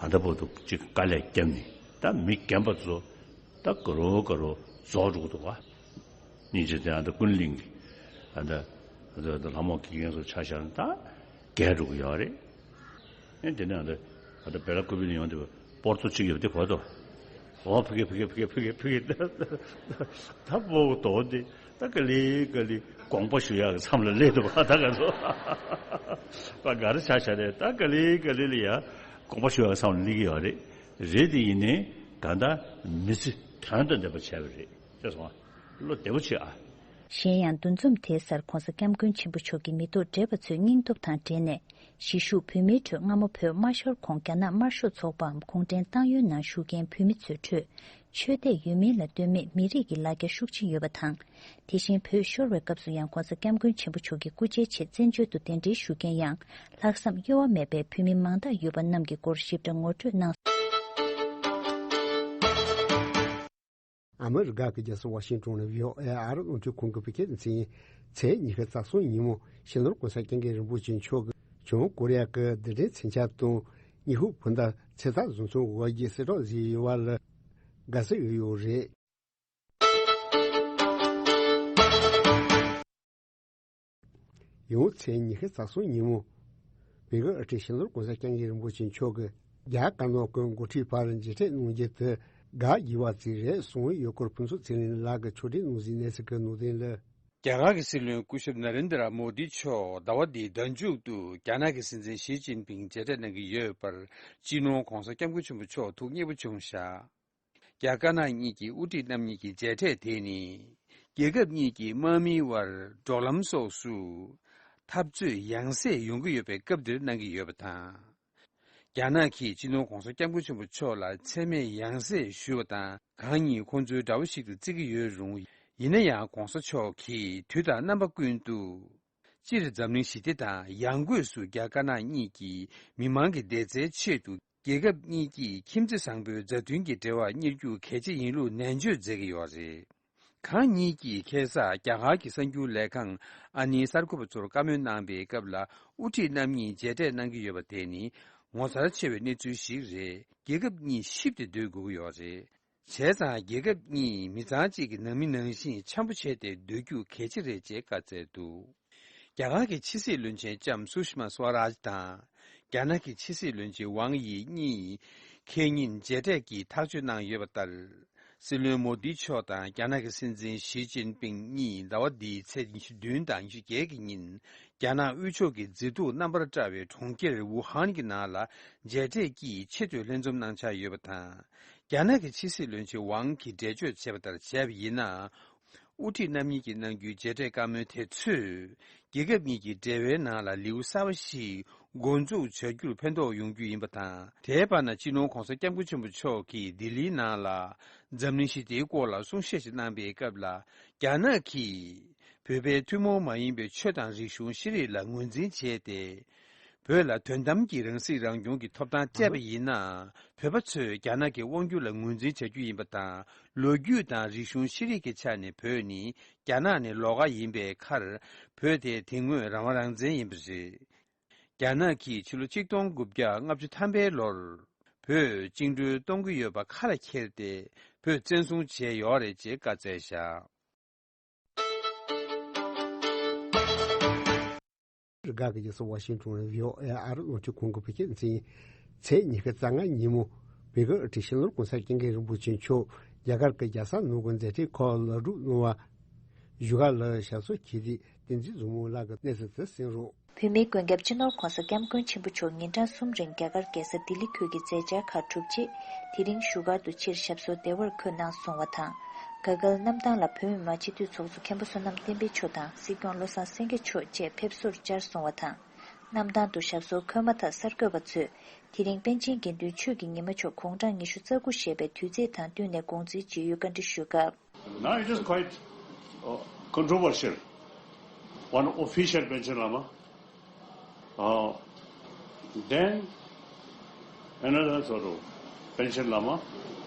ལྟ་བར་དུ་ཅིག་དཀའ་ལས་བརྒྱབ་ནས་ད་མི་རྒན་པ་ཚོ་ད་དགའ་རོགས་དགའ་རོགས་རྫོགས་འགྲོ་གི་འདུག་བ། སྙིང་རྗེ་དེ་ཨ་ད་ཀུན་གླིང་གི་ཨ་ད་ཨ་ད་ལྷ་མོ་དགེ་རྒན་ཚོ་ཆ་བཞག་ན་ད་རྒས་འགྲོ་གི་ཡོད་རེད། ཨེ་དེ་ནས་ཨ་ད་ཨ་ད་བེ་ལ་ཀུ་པི་ལ་ཡོང་དུས་པོར་ཏོ་གཅིག་ཡོད་དེ་གོ་ཏོ། འོ་ཕི་གེ་ཕི་གེ་ཕི་གེ་ཕི་གེ་ཕི་གེ་ད་པོ་དོ་དེ་ད་ག་ལི་ག་ལི་དགོངས་པ་ཞུ་ཡག་གི་མཚམས་ལ་སླེབས་འདུག་བ། ད་ག་ཚོ་པ་ག་རེ་ཆ་བཞག་རེད། ད་ག་ལི་ག་ལི་ལ་ཡ་དགོངས་པ་ཞུ་ཡག་གི་མཚམས་ལ་སླེབས་ཀྱི་ཡོད་རེད། རེད་དེ་ཡིན་ནའི་ད་ལྟ་མི་ཚེ་དོན་དང་ལྡན་པ་བྱས་པ་རེད། ཤེས་སོང་ཨ། བློ་བདེ་པོ་བྱེད་ཨ། གཞན་ཡང་འདུ་འཛོམས་དེའི་སར་༧གོང་ས་༧སྐྱབས་མགོན་ཆེན་པོ་མཆོག་གི་མི་ཐོག་བགྲེས་པ་ཚོའི་སྙིང་སྟོབས་དང་འབྲེལ་ནས་གཞིས་བཞུགས་བོད་མིའི་ཁྲོད་སྔ་མོ་བོད་དམར་ཤོར་གོང་རྒྱ་ནག་དམར་ཤོག་ཚོགས་པའམ་གུང་ཁྲན་ཏང་ཡོན་ནང་ཞུགས་མཁན་བོད་མི་ཚོའི་ཁྲོད་ཆོས་དད་ཡོད་མིན་ལ་ལྟོས་མེད་མི་རིགས་ཀྱི་ལ་རྒྱ་ཤུགས་ཆེ་ཡོད་པ་དང་། དེ་བཞིན་བོད་ཤོར་བའི་སྐབས་སུ་ཡང་༧གོང་ས་༧སྐྱབས་མགོན་ཆེན་པོ་མཆོག་གི་སྐུ་ཕྱྭའི་ཆེད་བཙན་བྱོལ་དུ་གདན་འདྲེན་ཞུ་མཁན་ཡང་ལྷག་བསམ་གཡོ་བ་མེད་པའི་བོད་མི་མང་དག་ཡོད་པ་རྣམས་ཀྱི་སྐོར་ཞིབ་ཕྲ་ངོ་སྤྲོད་གནང་སོང་། ཨ་མི་རི་ཀ་གི་རྒྱལ་ས་ཝ་ཤིང་ཏོན་ནས་བྷི་ཨོ་ཨེ་ཨ་རི་རླུང་འཕྲིན་ཁང་གི་བོད་སྐད་སྡེ་ཚན་ཡིན། ཚེས་ཉི་ཤུ་རྩ་གསུམ་ཉིན་མོ་སྤྱི་ནོར་༧གོང་ས་༧སྐྱབས་མགོན་རིན་པོ་ཆེ་མཆོག་གིས་བྱང་ཀོ་རི་ཡ་གི་རྡུལ་ཕྲན་མཚོན་ཆ་དང་ཉི་ཧོང་བོད་ཟླ་ཚེས་རྟགས་བཟོ་ཚོང་འོག་གི་གསལ་བསྒྲགས་བཟོས་ཡོད་པ་ལ་དགའ་བསུ་ཡོད་ཡོད་རེད། ཡང་ཚེས་ཉི་ཤུ་རྩ་གསུམ་ཉིན་མོ། བོད་ཀྱི་དབུ་ཁྲིད་སྤྱི་ནོར་༧གོང་ས་༧སྐྱབས་མགོན་རིན་པོ་ཆེ་མཆོག་གིས་རྒྱ་དཀར་ནག་གི་འགོ་ཁྲིད་བར་མཇལ་འཕྲད་གནང་རྒྱུ་དེ་དགའ་དགྱེས་པ་ཅིག་རེད་གསུངས་ཡོད་སྐོར་ཕུན་ཚོགས་ཚེ་རིང་ལགས་ཀྱིས་ཕྱོགས་སྒྲིག་གནང་གཟིགས་གནས་ཚུལ་གྱི་ནང་དོན་ལ། རྒྱ་གར་གྱི་སྲིད་བློན་སྐུ་ཞབས་ན་རེན་དྲ་མོ་དི་མཆོག་ཟླ་བ་འདིའི་ཟླ་མཇུག་ཏུ་རྒྱ་ནག་གི་སྲིད་འཛིན་ཞི་ཅིན་ཕིང་མཇལ་འཕྲད་གནང་གི་ཡོད་པར་སྤྱི་ནོར་༧གོང་ས་༧སྐྱབས་མགོན་ཆེན་པོ་མཆོག་ཐུགས་མཉེས་པོ་བྱུང་བཞག་རྒྱ་དཀར་ནག་གཉིས་ཀྱི་དབུ་ཁྲིད་རྣམ་གཉིས་ཀྱི་མཇལ་འཕྲད་དེ་ནི། རྒྱལ་ཁབ་གཉིས་ཀྱི་དམག་མིའི་དབར་འབྲོག་ལམ་སོགས་སུ་འཐབ་རྩོད་ཡང་སེ་ཡོང་གི་ཡོད་པའི་སྐབས་འདིར་གནང་གི་ཡོད་པ་དང་། རྒྱ་ནག་གིས་སྤྱི་ནོར་༧གོང་ས་༧སྐྱབས་མགོན་ཆེན་པོ་མཆོག་ལ་མཚན་སྨད་ཡང་སེ་ཞུས་པ་དང་། གང་ཉིད་ཁོང་ཚོའི་དགྲ་བོ་ཞིག་ཏུ་བརྩི་གི་ཡོད་རུང་། ཡིན་ན་ཡང་༧གོང་ས་མཆོག་གིས་དུས་དང་རྣམ་པ་ཀུན་ཏུ། སྤྱིར་འཛམ་གླིང་ཞི་བདེ་དང་ཡང་སྒོས་སུ་རྒྱ་དཀར་ནག་གཉིས་ཀྱི་མི་མང་གི་བདེ་རྩའི་ཆེད་དུ་རྒྱལ་ཁབ་གཉིས་ཀྱིས་ཁྱིམ་མཚེས་བཟང་པོའི་མཛའ་མཐུན་གྱི་འབྲེལ་བ་གཉེར་རྒྱུ་གལ་ཆེ་ཡིན་ལུགས་ནན་བརྗོད་མཛད་ཀྱི་ཡོད་རེད། གང་ཉིད་ཀྱིས་ཁ་སང་རྒྱ་གར་གྱི་གསར་འགྱུར་ལས་ཁང་ཨ་ནིའི་གསར་འགོད་པ་ཚོར་བཀའ་མོལ་གནང་པའི་སྐབས་ལ་དབུ་ཁྲིད་རྣམ་གཉིས་མཇལ་འཕྲད་གནང་གི་ཡོད་པ་དེ་ནི་ངོ་མཚར་ཆེ་བའི་གནས་ཚུལ་ཞིག་རེད། རྒྱལ་ཁབ་གཉིས་གཤིབ་སྟེ་སྡོད་དགོས་ཀྱི་ཡོད་རེད། བྱས་ཙང་རྒྱལ་ཁབ་གཉིས་མི་ཚང་གཅིག་གི་ནང་མི་ནང་བཞིན་འཆམ་པོ་བྱས་ཏེ་སྡོད་རྒྱུ་གལ་ཆེ་རེད་ཅེས་བཀའ་སྩལ་འདུག་རྒྱ་གར་གྱི་ཕྱི་སྲིད་བློན་ཆེན་ལྕམ་སུ་ཤི་མ་སུ་ཝ་རཱཇ་དང་རྒྱ་ནག་གི་ཕྱི་སྲིད་བློན་ཆེན་ཝང་ཡི་གཉིས་ཁེ་ཉིན་མཇལ་འཕྲད་ཀྱིས་ཐག་གཅོད་གནང་ཡོད་པ་ལྟར། སྲིད་བློན་མོ་དི་མཆོག་དང་རྒྱ་ནག་གི་སྲིད་འཛིན་ཞི་ཅིན་ཕིང་གཉིས་ཟླ་བ་འདིའི་ཚེས་ཉི་ཤུ་བདུན་དང་ཉི་ཤུ་བརྒྱད་ཀྱི་ཉིན་རྒྱ་ནག་དབུས་ཕྱོགས་ཀྱི་མཛེས་སྡུག་རྣམ་པར་བཀྲ་བའི་གྲོང་ཁྱེར་ཝུ་ཧན་གྱི་ནང་ལ་མཇལ་འཕྲད་ཀྱིས་ཆེད་དུ་ལྷན་འཛོམས་གནང་འཆར་ཡོད་པ་དང་། རྒྱ་ནག་གི་ཕྱི་སྲིད་བློན་ཆེན་ཝང་གིས་འགྲེལ་བརྗོད་བྱས་པ་ལྟར་བྱས་པ་ཡིན་ན། དབུ་ཁྲིད་རྣམ་གཉིས་ཀྱིས་གནང་རྒྱུའི་མཇལ་འཕྲད་བཀའ་མོལ་དེ་ཚོས་རྒྱལ་ཁབ་གཉིས་ཀྱི་འབྲེལ་བའི་ནང་ལ་ལེའུ་གསར་པ་ཞིག་འགོ་འཛུགས་བྱ་རྒྱུར་ཕན་ཐོགས་ཡོང་རྒྱུ་ཡིན་པ་དང་། དེའི་བར་ན་སྤྱི་ནོར་༧གོང་ས་༧སྐྱབས་མགོན་ཆེན་པོ་མཆོག་གིས་ལྡི་ལིའི་ནང་ལ་འཛམ་གླིང་ཞི་བདེའི་སྐོར་ལ་གསུང་བཤད་ཞིག་གནང་པའི་སྐབས་ལ། རྒྱ་ནག་གིས་བོད་པའི་ཐུན་མོང་མ་ཡིན་པའི་ཆོས་དང་རིག་གཞུང་ཤེས་རིག་ལ་ངོས་འཛིན་བྱས་ཏེ། བོད་ལ་དོན་དམ་གྱི་རང་སྲིད་རང་སྐྱོང་གི་ཐོབ་ཐང་སྤྲད་པ་ཡིན་ན། བོད་པ་ཚོས་རྒྱ་ནག་གི་དབང་སྒྱུར་ལ་ངོས་འཛིན་བྱ་རྒྱུ་ཡིན་པ་དང་། ལོ་རྒྱུས་དང་རིག་གཞུང་ཤེས་རིག་གི་ཆ་ནས་བོད་ནི་རྒྱ་ནག་ནས་ལོགས་ཀ་ཡིན་པའི་ཁར། བོད་དེ་དེ་སྔོན་རང་དབང་རང་བཙན་ཡིན་པ་རེད། རྒྱ་ནག་གིས་ཕྱི་ལོ་ཆིག་སྟོང་དགུ་བརྒྱ་ལྔ་བཅུ་ཐམ་པའི་ལོར། བོད་བཅིངས་འགྲོལ་གཏོང་གི་ཡོད་པ་ཁ་ལ་འཁྱེར་ཏེ། བོད་བཙན་བཟུང་བྱས་ཡོད་རེད་ཅེས་བཀའ་སྩལ་བཞག་རི་ག་གི་རྒྱལ་ས་ཝ་ཤིང་ཏོན་ནས་བྷི་ཨོ་ཨེ་ཨ་རི་རླུང་འཕྲིན་ཁང་གི་བོད་སྐད་སྡེ་ཚན་ཡིན། ཚེས་ཉི་ཤུ་རྩ་ལྔ་ཉིན་མོ། བོད་ཀྱི་དབུ་ཁྲིད་སྤྱི་ནོར་༧གོང་ས་༧སྐྱབས་མགོན་རིན་པོ་ཆེ་མཆོག་རྒྱ་གར་གྱི་རྒྱལ་ས་ནང་གི་མཛད་འཕྲིན་ཁག་ལེགས་གྲུབ་གནང་བ། བཞུགས་སྒར་ལ་ཞབས་སོར་འཁྱེར་ཏེ་བསྟན་འཛིན་བཟང་མོ་ལགས་ཀྱིས་གནས་ཚུལ་དེ་གསན་རོགས། བོད་མིའི་མགོན་སྐྱབས་སྤྱི་ནོར་༧གོང་ས་༧སྐྱབས་མགོན་ཆེན་པོ་མཆོག་ཉིན་གྲངས་གསུམ་རིང་རྒྱ་གར་རྒྱལ་ས་ལྡི་ལི་ཁུལ་གྱི་མཛད་འཆར་ཁག་གྲུབ་རྗེས། དེ་རིང་བཞུགས་སྒར་དུ་ཕྱིར་ཞབས་སོར་བདེ་བར་འཁོད་གནང་སོང་བ་དང་། ག་གལ་གནམ་ཐང་ལ་བོད་མི་མང་སྤྱི་འཐུས་ཚོགས་གཙོ་མཁན་པོ་བསོད་ནམས་བསྟན་འཕེལ་མཆོག་དང་སྲིད་སྐྱོང་བློ་བཟང་སེང་གེ་མཆོག་བཅས་ཕེབས་བསུར་བཅར་སོང་བ་དང་། གནམ་ཐང་དུ་ཞབས་སོར་འཁོད་མ་ཐག་གསར་འགོད་པ་ཚོས་དེ་རིང་པཎ་ཆེན་དགེ་འདུན་ཆོས་ཀྱི་ཉི་མ་མཆོག་དགུང་གྲངས་ཉི་ཤུ་རྩ་དགུ་བཞེས་པའི་དུས་ཚིགས་དང་བསྟུན་ནས་དགོངས་འཛིན་ཇི་ཡོད་བཀའ་འདྲི་ཞུས་སྐབས། Now it is quite uh, controversial. One official Panchen Lama, uh, Then another sort of Panchen Lama,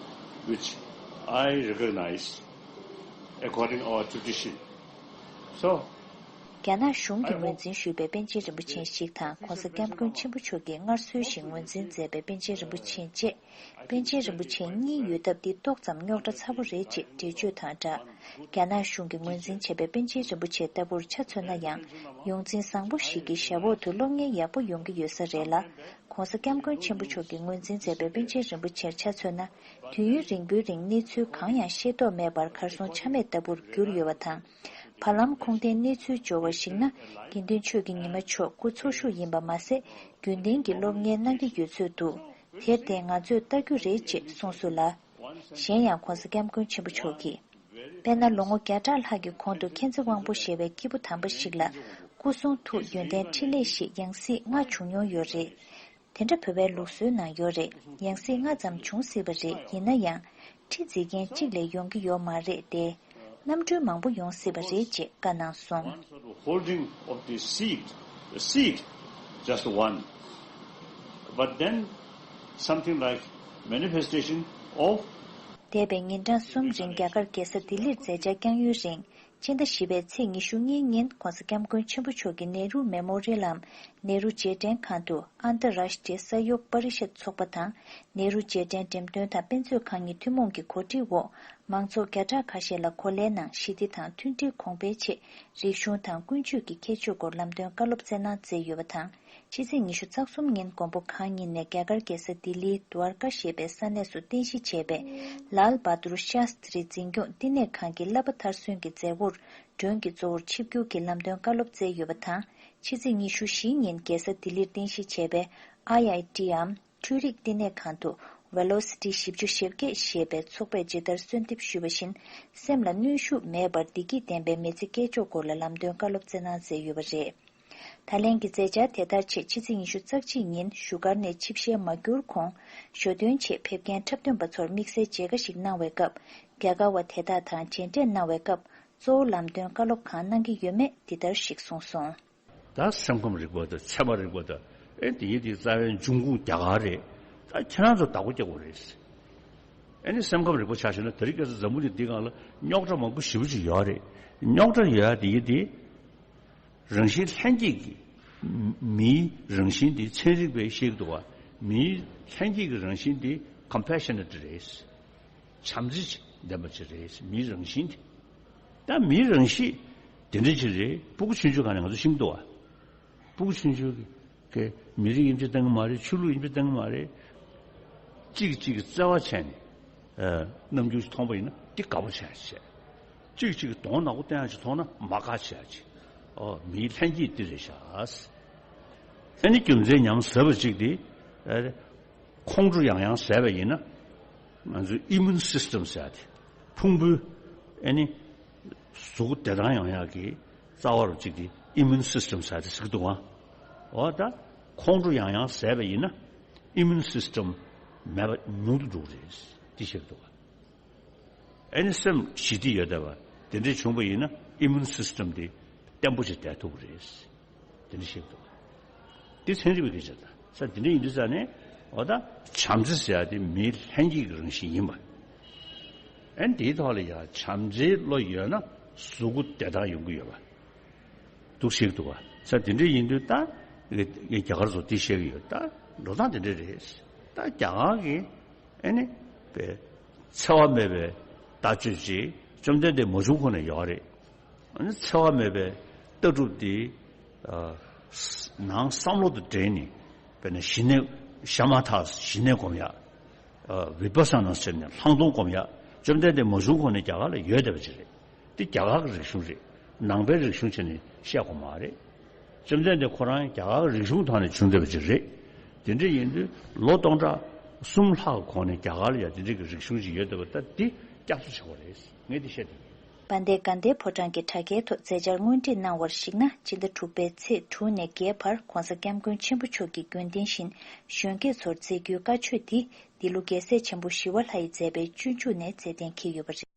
which I recognize according our tradition. So, རྒྱ་ནག་གཞུང་གིས་ངོས་འཛིན་ཞུས་པའི་པཎ་ཆེན་རིན་པོ་ཆེ་ཞིག་དང་༸གོང་ས་༸སྐྱབས་མགོན་ཆེན་པོ་མཆོག་གིས་སྔར་སྲོལ་བཞིན་ངོས་འཛིན་མཛད་པའི་པཎ་ཆེན་རིན་པོ་ཆེ་བཅས། པཎ་ཆེན་རིན་པོ་ཆེ་གཉིས་ཡོད་སྟབས་འདི་ཏོག་ཙམ་རྙོག་དྲ་ཚ་པོ་རེད་ཅེས་འགྲེལ་བརྗོད་དང་སྦྲགས། རྒྱ་ནག་གཞུང་གིས་ངོས་འཛིན་བྱས་པའི་པཎ་ཆེན་རིན་པོ་ཆེ་ལྟ་བུར་ཆ་མཚོན་ན་ཡང་། ཡོངས་འཛིན་བཟང་པོ་ཞིག་གི་ཞབས་འོག་ཏུ་སློབ་གཉེར་ཡག་པོ་ཡོང་གི་ཡོད་ས་རེད་ལ། ༸གོང་ས་༸སྐྱབས་མགོན་ཆེན་པོ་མཆོག་གིས་ངོས་འཛིན་མཛད་པའི་པཎ་ཆེན་རིན་པོ་ཆེར་ཆ་མཚོན་ན། དུས་ཡུན་རིང་པོའི་རིང་གནས་ཚུལ་གང་ཡང་ཤེས་རྟོགས་མེད་པར་གར་སོང་ཆ་མེད་ལྟ་བུར་གྱུར་ཡོད་པ་དང་། བར་ལམ་ཁུངས་ལྡན་གནས་ཚུལ་འབྱོར་བར་གཞིགས་ན། དགེ་འདུན་ཆོས་ཀྱི་ཉི་མ་མཆོག་སྐུ་འཚོ་བཞུགས་ཡིན་པ་མ་ཟད། རྒྱུན་ལྡན་གྱི་སློབ་གཉེར་གནང་གི་ཡོད་ཚོད་འདུག་དེར་བརྟེན་ང་ཚོས་ལྟ་རྒྱུ་རེད་ཅེས་གསུངས་སོང་ལ། གཞན་ཡང་༸གོང་ས་༸སྐྱབས་མགོན་ཆེན་པོ་མཆོག་གིས། དཔེར་ན་ལོ་ངོ་བརྒྱ་ཕྲག་ལྷག་གི་གོང་དུ་མཁྱེན་བརྩེ་དབང་པོ་ཞེས་པའི་སྐྱེས་བུ་དམ་པ་ཞིག་ལ་སྐུ་གསུང་ཐུགས་ཡོན་ཏན་ཕྲིན་ལས་ཞེས་ཡང་སྲིད་ལྔ་བྱུང་མྱོང་ཡོད་རེད། དེ་འདྲ་བོད་པའི་ལུགས་སྲོལ་ནང་ཡོད་རེད། ཡང་སྲིད་ལྔ་ཙམ་འབྱུང་སྲིད་པ་རེད། ཡིན་ན་ཡང་། ཁྲི་འཛིན་མཁན་གཅིག་ལས་ཡོང་གི་ཡོད་མ་རེད་དེ། རྣམ་སྤྲུལ་མང་པོ་ཡོང་སྲིད་པ་རེད་ཅེས་བཀའ་གནང་སོང་། One sort of holding of the seat, the seat, just one. But then something like manifestation of འདས་པའི་ཉིན་གྲངས་གསུམ་རིང་རྒྱ་གར་རྒྱལ་ས་ལྡི་ལིར་མཛད་འཆར་བསྐྱངས་ཡུན་རིང་། ཕྱི་ཟླ་བཞི་པའི་ཚེས་ཉི་ཤུ་གཉིས་ཉིན་༸གོང་ས་༸སྐྱབས་མགོན་ཆེན་པོ་མཆོག་གིས་ནེ་རུ་མེ་མོ་རི་ཡལ་ནམ་ནེ་རུ་རྗེས་དྲན་ཁང་དུ་ཨན་ཏ་རཱཤ་ཏྲི་ཡ་ས་ཡོག་པ་རི་ཤད་ཚོགས་པ་དང་ནེ་རུ་རྗེས་དྲན་འགྲེམས་སྟོན་དང་དཔེ་མཛོད་ཁང་གཉིས་ཐུན་མོང་གི་གོ་སྒྲིག་འོག་མང་ཚོགས་བརྒྱ་ཕྲག་ཁ་ཤས་ལ་གོ་ལའི་ནང་ཞི་བདེ་དང་མཐུན་སྒྲིལ་གོང་འཕེལ་ཆེད་རིག་གཞུང་དང་ཀུན་སྤྱོད་ཀྱི་ཁྱད་ཆོས་སྐོར་ལམ་སྟོན་བཀའ་སློབ་སྩལ་གནང་མཛད་ཡོད་པ་དང་། ཕྱི་ཚེས་ཉི་ཤུ་རྩ་གསུམ་ཉིན་མགོན་པོ་གང་ཉིད་ནས་རྒྱ་གར་རྒྱལ་ས་ལྡི་ལིའི་དུ་ཨར་ཀ་ཞེས་པའི་ས་གནས་སུ་རྟེན་གཞི་བྱས་པའི་ལཱལ་བྷ་དུར་ཤཱསྟྲི་འཛིན་སྐྱོང་བསྟི་གནས་ཁང་གི་བསླབ་པ་མཐར་སོན་གྱི་མཛད་སྒོར་མགྲོན་གྱི་གཙོ་བོར་ཆིབས་བསྒྱུར་གྱིས་ལམ་སྟོན་བཀའ་སློབ་སྩལ་ཡོད་པ་དང་། ཕྱི་ཚེས་ཉི་ཤུ་བཞི་ཉིན་རྒྱལ་ས་ལྡི་ལིར་རྟེན་གཞི་བྱས་པའི་ཨའི་ཨའི་ཊི་འམ་འཕྲུལ་རིག་བསྟི་གནས་ཁང་དུ་ཝེ་ལོ་སི་ཊི་བཞི་བཅུ་ཞེ་བརྒྱད་ཞེས་པའི་ཚོགས་པས་ཇི་ལྟར་གསོལ་འདེབས་ཞུས་པ་བཞིན་སེམས་ལ་གནོན་ཤུགས་མེད་པར་བདེ་སྐྱིད་ལྡན་པའི་མི་ཚེ་སྐྱེལ་ཕྱོགས་སྐོར་ལ་ལམ་སྟོན་བཀའ་སློབ་སྩལ་གནང་མཛད་ཡོད་པ་རེད། ད་ལན་གྱི་མཛད་འཆར་དེ་ལྟར་ཆེད་ཕྱི་ཚེས་ཉི་ཤུ་རྩ་གཅིག་ཉིན་བཞུགས་སྒར་ནས་ཆིབས་ཞལ་མ་བསྒྱུར་གོང་ཞོ་སྟོན་ཆེད་ཕེབས་མཁན་འཁྲབ་སྟོན་པ་ཚོར་དམིགས་བསལ་མཇལ་ཁ་ཞིག་གནང་བའི་སྐབས་རྒྱ་གར་བ་དེ་དག་དང་མཇལ་འཕྲད་གནང་བའི་སྐབས་གཙོ་བོ་ལམ་སྟོན་བཀའ་སློབ་གང་གནང་གི་ཡོད་མེད་འདི་ལྟར་ཞིག་གསུངས་སོང་། ད་སེམས་ཁམས་རིག་པ་དང་ཚད་མ་རིག་པ་དང་ཨེ་དེ་ཡི་དེ་རྩ་བའི་འབྱུང་ཁུངས་རྒྱ་གར་རེད། ད་ཁྱེད་རང་ཚོ་བདག་པོ་རྒྱག་དགོས་རེད། ཨེ་ནི་སེམས་ཁམས་རིག་པ་ཆ་བཞག་ན་དེ་རིང་ཁ་སང་འཛམ་བུ་གླིང་འདི་སྒང་ལ་རྙོག་དྲ་མང་པོ་ཞེ་པོ་ཅིག་ཡོད་རེད། རྙོག་དྲ་ཡོད་ཡ་དེ་ཡི་དེ། རང་བཞིན་ལྷན་སྐྱེས་ཀྱི་མིའི་རང་བཞིན་དེ་ཚན་རིག་པས་བཤད་ཀྱི་འདུག་བ། མིའི་ལྷན་སྐྱེས་ཀྱི་རང་བཞིན་དེ་ཀམ་པེ་ཤ་ནེ་ཊི་རེད། བྱམས་བརྩེ་ལྡན་པ་ཅིག་རེད། མིའི་རང་བཞིན་དེ། ད་མིའི་རང་གཤིས་དེ་འདྲ་ཅིག་རེད། སྤུ་གུ་ཆུང་ཆུང་སྒང་ནས་ང་ཚོ་ཤེས་ཀྱི་འདུག་བ། སྤུ་གུ་ཆུང་ཆུང་གི་མི་རིགས་ཡིན་གཅིག་བསྟན་གྱི་མ་རེད། ཆོས་ལུགས་ཡིན་གཅིག་བསྟན་གྱི་མ་རེད། གཅིག་གིས་གཅིག་གི་བརྩེ་བ་བྱས་ནས། ཨ། རྣམ་འགྱུར་ཞིག་མཐོང་པ་ཡིན་ན་འདི་དགའ་པོ་བྱས་བྱས། གཅིག་གིས་གཅིག་གི་གདོང་ནག་པོ་བསྟན་ཡག་ཅིག་མཐོང་ན་མ་དགའ་བྱས་ཅིག། ཨོ། མིའི་ལྷན་སྐྱེས་འདི་རེད་ཤག། ཨ་ནི་རྒྱུ་མཚན་ཉམས་ཟབ་པ་གཅིག་འདི། ཨ། ཁོང་ཁྲོ་ཡང་ཡང་ཟ་བ་ཡིན་ན། ང་ཚོའི་ཨི་མུན་སིས་ཊམ་ཟེར་ཡ་དེ། ཕུང་པོའི་ཨ་ནི་གཟུགས་པོ་བདེ་ཐང་ཡོང་ཡག་གི་རྩ་བ་རུ་གཅིག་དེ་ཨི་མུན་སིས་ཊམ་ཟེར་ཡ་དེ་ཟེར་གྱི་འདུག་ག། འོ་ད་ཁོང་ཁྲོ་ཡང་ཡང་ཟ་བ་ཡིན་ན་ཨི་མུན་སིས་ཊམ་མེད་པ་ཉུང་དུ་འགྲོ་གི་རེད། དེ་བཤད་འདུག་ག། ཨ་ནི་སེམས་ཞི་བདེ་ཡོད་བསྡད་པ་དེ་འདྲས་བྱུང་བ་ཡིན་ན་ཨི་མུན་སིས་ཊམ་དེ་བརྟན་པོ་ཞིག་བསྡད་ཐུབ་ཀྱི་རེད། དེ་འདྲ་བཤད་འདུག། འདི་ཚན་རིག་པའི་སྐད་ཆ་དང་ས་འདི་འདྲ་ཡིན་དུས་ཙང་ནས་འོ་ད་བྱམས་བརྩེ་ཟེར་ཡ་དེ་མིའི་ལྷན་སྐྱེས་ཀྱི་རང་བཞིན་ཡིན་པ། ཨ་ནི་དེའི་ཐོག་ལ་ཡང་བྱམས་བརྩེའི་བློ་ཡོད་ན་གཟུགས་པོ་བདེ་ཐང་ཡོང་གི་ཡོད་པ། འདུག་བཤད་འདུག་བ། ས་འདི་འདྲ་ཡིན་དུས་ད་རྒྱ་གར་ཚོ་འདི་བཤད་ཀྱི་ཡོད། ད་འགྲོ་སྟངས་འདི་འདྲ་རེད། ད་རྒྱ་གར་གྱི་ཨ་ནི་པའི་འཚེ་བ་མེད་པའི་ལྟ་སྤྱོད་ཅིག་བཅོམ་ལྡན་འདས་མ་བྱུང་གོང་ནས་ཡོད་རེད། ཨ་ནི་འཚེ་བ་མེད་པའི་ལྟ་གྲུབ་འདི། ཨ། ནང་བསམ་བློ་དང་འབྲེལ་ནས་དཔེར་ན་ཞི་གནས་ཤ་མ་ཐག་ཞི་གནས་སྒོམ་ཡག། ཨ། བི་པ་ས་ན་ཟེར་ནས་ལྷག་མཐོང་སྒོམ་ཡག། བཅོམ་ལྡན་འདས་མ་བྱུང་གོང་ནས་རྒྱ་གར་ལ་ཡོད་བསྡད་པ་ཅིག་རེད། འདི་རྒྱ་གར་གྱི་རིག་གཞུང་རེད། ནང་པའི་རིག་གཞུང་བྱས་ནས་བཤད་དགོས་མ་རེད། བཅོམ་ལྡན་འདས་ཁོ་རང་རྒྱ་གར་གྱི་རིག་གཞུང་ཐོག་ནས་བྱུང་བསྡད་པ་ཅིག་རེད། དེ་འདྲ་ཡིན་དུས་ལོ་སྟོང་ཕྲག་གསུམ་ལྷག་གི་གོང་ནས་རྒྱ་གར་ལ་ཡང་དེ་འདྲ་གི་རིག་གཞུང་ཅིག་ཡོད་བསྡད་པ་ད་འདི་སྐྱག་བཟོ་བྱས་པ་རེད། ངས་འདི་བཤད་དེ། དཔལ་ལྡན་དགའ་ལྡན་ཕོ་བྲང་གི་དྲ་རྒྱའི་ཐོག་མཛད་འཆར་དངོས་བྲིས་གནང་བར་གཞིགས་ན། སྤྱི་ཟླ་དྲུག་པའི་ཚེས་དྲུག་ནས་བརྒྱད་བར་༸གོང་ས་༸སྐྱབས་མགོན་ཆེན་པོ་མཆོག་གི་རྒྱུན་ལྡན་བཞིན་གཞོན་སྐྱེས་ཚོར་མཛད་རྒྱུའི་བཀའ་ཆོས་འདི་འདི་ལོ་རྒྱལ་སྲས་ཆེན་པོ་ཞི་བ་ལྷ་ཡིས་མཛད་པའི་སྤྱོད་འཇུག་ནས་མཛད་གཏན་འཁེལ་ཡོད་པ་རེད།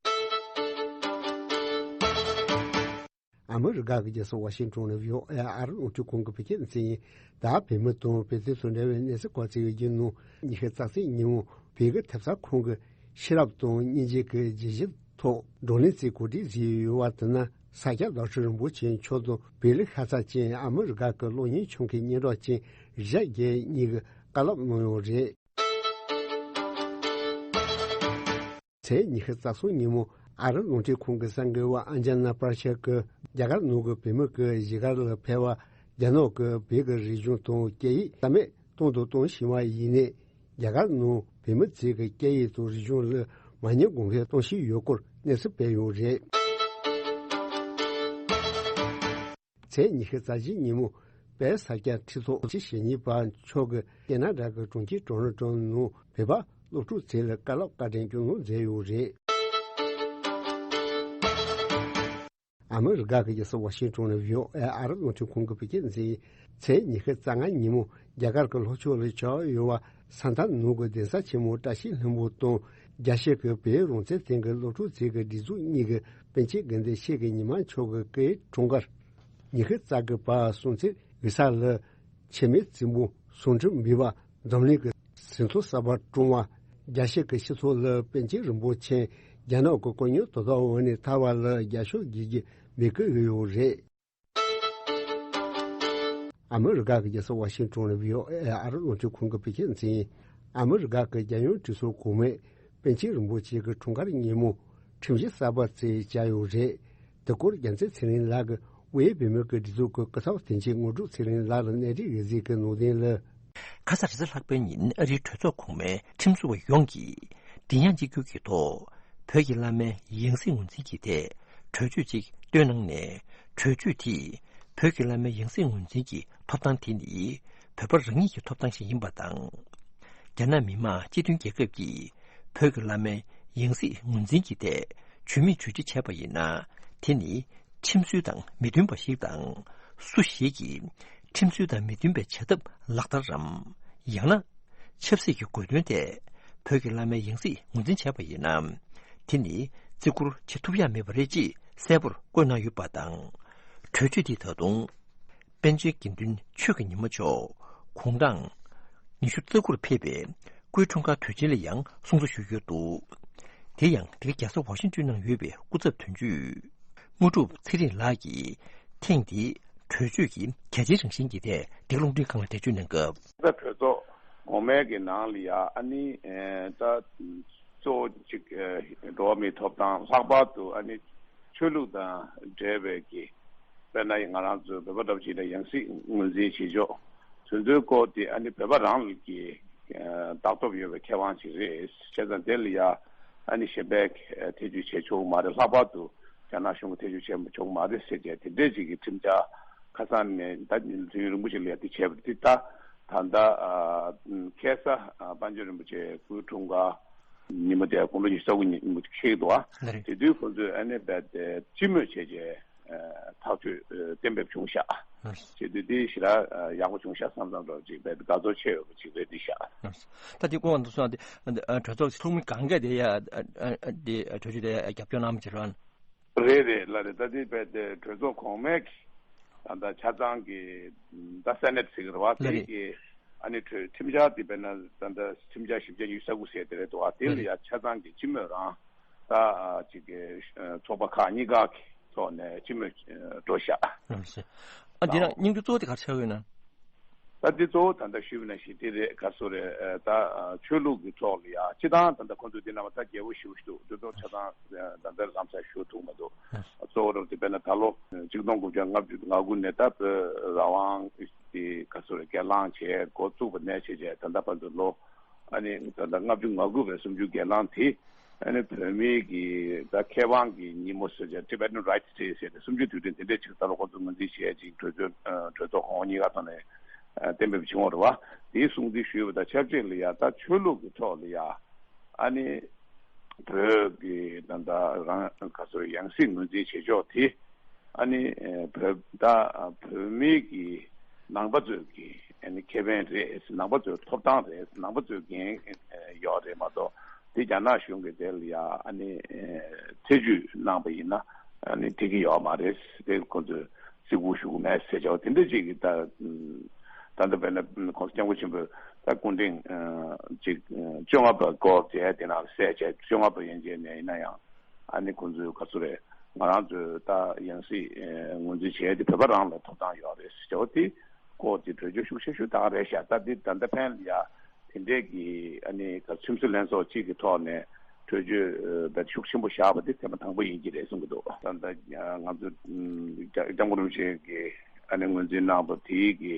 ཨ་མི་རི་ཀ་གི་རྒྱལ་ས་ཝ་ཤིང་ཊོན་ནས་བྷི་ཨོ་ཨེ་ཨ་རི་རླུང་འཕྲིན་ཁང་གི་བོད་སྐད་སྡེ་ཚན་ཡིན། ད་བོད་མི་དང་བོད་དོན་དང་འབྲེལ་བའི་གནས་ཚུལ་སྐོར་བརྩི་བའི་རྒྱུན་ནོར་ཉི་ཤུ་རྩ་གཅིག་ཉིན་མོ་བོད་ཀྱི་ཐེབས་རྩ་ཁང་གི་ཤེས་རབ་དང་སྙིང་རྗེ་གི་བརྗོད་གཞིའི་ཐོག་བགྲོ་གླེང་བཅས་གོ་སྒྲིག་བཟོས་ཡོད་པ་དེ་ནི་ས་སྐྱ་རྡོ་རྗེ་རིན་པོ་ཆེ་མཆོག་དང་བོད་ལུགས་ཤ་ཚ་ཅན་ཨ་མི་རི་ཀ་གི་གློག་བརྙན་ཆུང་ཁའི་སྙན་གྲགས་ཅན་གཞན་བརྒྱད་གཉིས་ཀྱིས་བཀའ་སློབ་གནང་ཡོད་རེད། ཚེས་ཉི་ཤུ་རྩ་གསུམ་ཉིན་མོ་ཨ་རི་རླུང་འཕྲིན་ཁང་གི་གསར་འགོད་པ་ཨན་ཇ་ན་པར་ཤར་གྱིས་རྒྱ་གར་ནང་གི་བོད་མི་གི་གཞིས་སྒར་ལ་ཕེབས་པར་རྒྱ་ནག་གི་བོད་ཀྱི་རིག་གཞུང་དང་སྐད་ཡིག་རྩ་མེད་གཏོང་དང་གཏོང་བཞིན་པ་ཡིན་ནའི་རྒྱ་གར་ནང་བོད་མི་ཚོས་ཀྱི་སྐད་ཡིག་དང་རིག་གཞུང་ལ་མ་ཉེས་དགོངས་འགལ་གཏོང་བཞིན་ཡོད་སྐོར་གནས་ཚུལ་སྤེལ་ཡོད་རེད། ཚེས་ཉི་ཤུ་རྩ་བཞི་ཉིན་མོ་དཔལ་ས་སྐྱ་ཁྲི་ཐོག་སྤྱི་ཞབས་གཉིས་པ་མཆོག་གིས་ཁེ་ན་ཌ་གི་གྲོང་ཁྱེར་ཊོ་རོན་ཊོ་ནང་བོད་པ་སློབ་ཕྲུག་ཚོ་ལ་བཀའ་སློབ་བཀའ་དྲིན་སྐྱོང་གནང་མཛད་ཡོད་རེད། ཨ་མི་རི་ཀ་གི་རྒྱལ་ས་ཝ་ཤིང་ཊོན་ནས་བྷི་ཨོ་ཨེ་ཨ་རི་རླུང་འཕྲིན་ཁང་གི་བོད་སྐད་སྡེ་ཚན་ཡིན། ཚེས་ཉི་ཤུ་རྩ་ལྔ་ཉིན་མོ་རྒྱ་གར་གྱི་ལྷོ་ཕྱོགས་ལ་ཆགས་ཡོད་པ་ས་མཐའ་ནང་གི་གདན་ས་ཆེན་མོ་བཀྲ་ཤིས་ལྷུན་པོ་དང་རྒྱལ་སྤྱིའི་བོད་རང་བཙན་ལྷན་ཁང་གི་སློབ་ཕྲུག་ཚོའི་སྒྲིག་འཛུགས་གཉིས་ཀྱི་པཎ་ཆེན་དགེ་འདུན་ཆོས་ཀྱི་ཉི་མ་མཆོག་གི་སྐུའི་འཁྲུངས་སྐར་ཉི་ཤུ་རྩ་དགུ་པ་སྲུང་བརྩི་འོས་ས་ལ་འཆི་མེད་བཙུན་མོ་ཟུང་འབྲེལ་འབུལ་བ། འཛམ་གླིང་གི་ཟིན་ཐོ་གསར་པ་བསྐྲུན་པ། རྒྱལ་སྤྱི་གི་སྤྱི་ཚོགས་ལ་པཎ་ཆེན་རིན་པོ་ཆེ་རྒྱ་ནག་གི་དཀོན་གཉེར་དོ་བདག་འོག་ནས་ཐར་བ་ལ་རྒྱབ་སྐྱོར་བྱེད་རྒྱུའི་འབོད་སྐུལ་ཡོད་རེད། ཨ་མི་རི་ཀ་གི་རྒྱལ་ས་ཝ་ཤིང་ཊོན་ནས་བྷི་ཨོ་ཨེ་ཨ་རི་རླུང་འཕྲིན་ཁང་གི་བོད་སྐད་སྡེ་ཚན་ཡིན། ཨ་མི་རི་ཀ་གི་རྒྱལ་ཡོངས་གྲོས་ཚོགས་གོང་མས་པཎ་ཆེན་རིན་པོ་ཆེ་གི་འཁྲུངས་སྐར་ཉིན་མོ་ཁྲིམས་གཞི་གསར་པ་བརྩི་བྱས་ཡོད་རེད། དེ་སྐོར་རྒྱལ་མཚན་ཚེ་རིང་ལགས་ཀྱིས་དབུས་བོད་མིའི་སྒྲིག་འཛུགས་ཀྱི་སྐུ་ཚབ་དོན་གཅོད་དངོས་གྲུབ་ཚེ་རིང་ལགས་ལ་གནས་འདྲི་ཞུས་པའི་ནང་དོན་ལ། ཁ་སང་རེས་གཟའ་ལྷག་པའི་ཉིན་ཨ་རིའི་གྲོས་ཚོགས་གོང་མའི་ཁྲིམས་བཟོ་བ་ཡོངས་ཀྱིས་མགྲིན་དབྱངས་གཅིག་གྱུར་གྱི་ཐོག་བོད་ཀྱི་བླ་མའི་ཡང་སྲིད་ངོས་འཛིན་གྱི་ཐད་གྲོས་ཆོད་ཅིག་བཏོན་གནང་ནས། གྲོས་ཆོད་དེས་བོད་ཀྱི་བླ་མའི་ཡང་སྲིད་ངོས་འཛིན་གྱི་ཐོབ་ཐང་དེ་ནི་བོད་པ་རང་ཉིད་ཀྱི་ཐོབ་ཐང་ཞིག་ཡིན་པ་དང་། རྒྱ་ནག་མི་དམངས་སྤྱི་མཐུན་རྒྱལ་ཁབ་ཀྱིས་བོད་ཀྱི་བླ་མའི་ཡང་སྲིད་ངོས་འཛིན་གྱི་ཐད་ཇུས་མེད་གྲོས་འགྲེལ་བྱས་པ་ཡིན་ན། དེ་ནི་ཁྲིམས་སྲོལ་དང་མི་མཐུན་པ་ཞིག་དང་། སུ་ཞིག་གིས་ཁྲིམས་སྲོལ་དང་མི་མཐུན་པའི་བྱ་ཐབས་ལག་བསྟར་རམ། ཡང་ན། ཆབ་སྲིད་ཀྱི་དགོས་དོན་ཐད་བོད་ཀྱི་བླ་མའི་ཡང་སྲིད་ངོས་འཛིན་བྱས་པ་ཡིན་ན། དེ་ནི་བརྩི་བཀུར་བྱེད་ཐུབ་ཡ་མེད་པ་རེད་ཅེས་གསལ་པོར་བཀོད་གནང་ཡོད་པ་དང་། གྲོས་ཆོད་འདི་ད་དུང་། པཎ་ཆེན་དགེ་འདུན་ཆོས་ཀྱི་ཉི་མ་མཆོག་དགུང་གྲངས་ཉི་ཤུ་རྩ་དགུར་ཕེབས་པའི་སྐུའི་འཁྲུངས་སྐར་དུས་ཆེན་ལ་ཡང་སྲུང་བརྩི་ཞུས་ཡོད་འདུག་དེ་ཡང་འདི་ག་རྒྱལ་ས་ཝ་ཤིང་ཊོན་ནང་ཡོད་པའི་སྐུ་ཚབ་དོན་གཅོད་དངོས་གྲུབ་ཚེ་རིང་ལགས་ཀྱིས་ཐེངས་འདིའི་གྲོས་ཆོད་ཀྱི་གལ་ཆེའི་རང་བཞིན་གྱི་ཐད་འདི་ག་རླུང་འཕྲིན་ཁང་ལ་འགྲེལ་བརྗོད་གནང་སྐབས། ད་གྲོས་ཚོགས་གོང་མའི་གི་ནང་ལ་ཡ་ཨ་ནི་ད། གཙོ་བོ་གཅིག་འགྲོ་བ་མིའི་ཐོབ་ཐང་། ལྷག་པར་དུ་ཨ་ནི་ཆོས་ལུགས་དང་འབྲེལ་བའི་གི་དཔེར་ན་ང་རང་ཚོའི་བོད་པ་འདྲ་པོ་ཅིག་ལ་ཡང་སྲིད་ངོས་འཛིན་བྱེད་ཕྱོགས་དེ་ཚོའི་སྐོར་དེ་ཨ་ནི་བོད་པ་རང་ལ་གི་བདག་ཐོབ་ཡོད་པའི་ཁེ་དབང་ཅིག་རེད། བྱས་ཙང་དེ་ལ་ཡ་ཨ་ནི་གཞན་པས་ཐེ་བྱུས་བྱེད་ཆོག་གི་མ་རེད། ལྷག་པར་དུ་རྒྱ་ནག་གཞུང་གིས་ཐེ་བྱུས་བྱེད་ཆོག་གི་མ་རེད་ཟེར་བྱས་དེ་འདྲས་ཅིག་གི་ཁྲིམས་འཆར་ཁ་སང་ནས་ད་དུས་ཡུན་རིང་པོ་ཞིག་ལ་ཡ་དེ་བྱས་པ་རེད། དེ་ད་ད་ལྟ་ཁ་སང་པཎ་ཆེན་རིན་པོ་ཆེ་སྐུའི་འཁྲུངས་སྐར་ཉིན་མོ་དེ་དགུང་ལོ་ཉི་ཤུ་རྩ་དགུ་ཉིན་མོ་ཁེལ་འདུག་ཨ། ལགས་རེད། དེ་དུས་ཁོང་ཚོས་ཨ་ནི་རྦད་དེ་སྤྱི་མོས་བྱས་རྗེས་ཐག་གཅོད་གཏན་འབེབས་བྱུང་ཤག་ལགས་རེད། བྱེད་དུས་དེ་ཞེ་དྲག་ཡག་པོ་བྱུང་ཤག་བསམ་བསམ་འདྲ་ཅིག་རྦད་དེ་དགའ་ཚོར་ཆེ་ཡོད་པ་ཅིག་རེད་འདི་ཤག་ལགས་རེད། ད་དེ་སྐོར་འདུག་སོང་དེ་གྲོས་ཚོགས་ཀྱི་ཐོག་མའི་གང་ག་དེ་ཡ་དེ་གྲོས་ཆོད་དེ་རྒྱབ་སྐྱོར་གནང་མི་བྱེད་རོགས། རེད་རེད་ལགས་རེད། ད་དེ་རྦད་དེ་གྲོས་ཚོགས་གོང་མའི་གི་ད་ལྟ་ཆ་ཚང་གི་ད་སེ་ནེ་ཊི་ཟེར་གི་རེད་བ། ལགས་དེ་རེད། གི་ཨ་ནི་གྲོས་ཁྲིམས་འཆར་དེ་དཔེར་ན་ད་ལྟ་ཁྲིམས་འཆར་བཞི་བརྒྱ་ཉི་ཤུ་རྩ་དགུ་ཟེར་དེ་རེད་འདུག་བ། དེ་ལ་ཡ་ཆ་ཚང་གི་སྤྱི་མོས་རང་ད་ཅིག་གི་ཚོགས་པ་ཁག་གཉིས་ཀ་གི་ཐོག་ནས་སྤྱི་མོས་འགྲོ་ཤག་ཨ་འདི་ན་སྙིང་བསྡུས་གཙོ་བོ་དེ་ག་རེ་ཆགས་ཡོད་ན། ད་འདི་གཙོ་བོ་ད་ལྟ་ཞུས་པ་ནང་བཞིན་དེ་རེད། ག་རེ་ཟེར་རེད། ད་ཆོས་ལུགས་ཀྱི་ཐོག་ལ་ཡ་སྤྱི་བཏང་ད་ལྟ་ཁོང་ཚོས་འདི་ནང་ད་རྒྱས་པོ་ཞེ་པོ་ཞིག་འདུག་འདི་ཚོ་ཆ་ཚང་ད་ལྟ་ལམ་སང་ཞུ་ཐུབ་མ་འདུག་གཙོ་བོ་རབ་དེ་དཔེར་ན་ད་ལོ་གཅིག་སྟོང་དགུ་བརྒྱ་ལྔ་བཅུ་ང་དགུ་ནས་ད་བོད་རང་དབང་དེ་ག་རེ་ཟེར་རེད། སྒེར་ལངས་བྱས་འགོ་བཙུགས་པ་ནས་བྱས་བྱས་ད་ལྟ་བར་དུ་ལོ་ཨ་ནི་ད་ལྟ་ལྔ་བཅུ་ང་དགུ་བའི་གསུམ་བཅུའི་སྒེར་ལངས་དེ། ཨ་ནི་བོད་མིའི་གི་ད་ཁེ་དབང་གི་ཉིན་མོ་ཟེར་བྱས་Tibetan Rights Day ཟེར་ཏེ་གསུམ་བཅུའི་དུས་དྲན་དེ་འདྲས་ཅིག་ད་ལོ་ཁོང་ཚོ་ངོས་འཛིན་བྱས་ཅིག་གྲོས་ཚོགས་གྲོས་ཚོགས་གོང་འོག་གཉིས་ཀ་ཐོག་ནས་གཏན་འབེབས་བྱུང་བ་རེད་བ། དེའི་སྲུང་བརྩི་ཞུས་པ་དང་ཆབས་ཅིག་ལ་ཡ་ད་ཆོས་ལུགས་ཀྱི་ཐོག་ལ་ཡ་ཨ་ནི་བོད་ཀྱི་ད་ལྟ་རང་ག་ཚོད་ཡང་སྲིད་ངོས་འཛིན་བྱེད་ཕྱོགས་དེ་ཨ་ནི་བོད་ད་བོད་མིའི་གི་ནང་པ་ཚོས་ཀྱི་ཨ་ནི་ཁེ་ཕན་རེད། ནང་པ་ཚོའི་ཐོབ་ཐང་རེད། ནང་པ་ཚོའི་འགན་ཡོད་རེད་མ་གཏོགས་དེ་རྒྱ་ནག་གཞུང་གིས་དེ་ལ་ཡ་ཨ་ནི་ཐེ་བྱུས་གནང་པ་ཡིན་ན་ ཨ་ནི་འགྲིག་གི་ཡོད་མ་རེད། དེ་ཁོ་ཚོས་བརྩི་བཀུར་ཞུ་གི་མེད་ཟེར་བྱས་པ་དེ་འདྲ་ཅིག་གིས་ད་ད་ལྟ་བས་ན་༸གོང་ས་༸སྐྱབས་མགོན་ཆེན་པོས་ད་སྐུ་ཕྲེང་ཅིག་བཅོ་ལྔ་པ་སྐོར་དེ་དེ་ནང་གསལ་བྱས། བཅོ་ལྔ་པ་ཡན་ཆད་ནས་ཡིན་ན་ཡང་ཨ་ནི་ཁོ་ཚོས་ག་ཚོད་རེད། ང་རང་ཚོས་ད་ཡང་སྲིད་ངོས་འཛིན་བྱས་ཏེ་བོད་པ་རང་ལ་ཐོབ་ཐང་ཡོད་རེད་ཟེར་བྱས་པ་དེ་སྐོར་གྱི་གྲོས་ཆོད་ཤུགས་ཆེ་ཤོས་དེ་ག་རེད་ཤག་ད་འདི་ད་ལྟ་ཕན་ལ་ཡ་དེ་འདྲས་ཀྱི་ཨ་ནི་ད་ཚོད་འཛིན་ལྷན་ཚོགས་གཅིག་གི་ཐོག་ནས་གྲོས་ཆོད་ཨ་དཔེ་ཤུགས་ཆེན་པོ་བཞག་པ་དེ་ཐེངས་མ་དང་པོ་ཡིན་གྱི་རེད་གསུང་གི་འདུག་ད་ལྟ་ང་ཚོ་ཨ་སྐྱབས་མགོན་རིན་པོ་ཆེ་གིས་ཨ་ནི་ངོས་འཛིན་གནང་བ་དེའི་གི་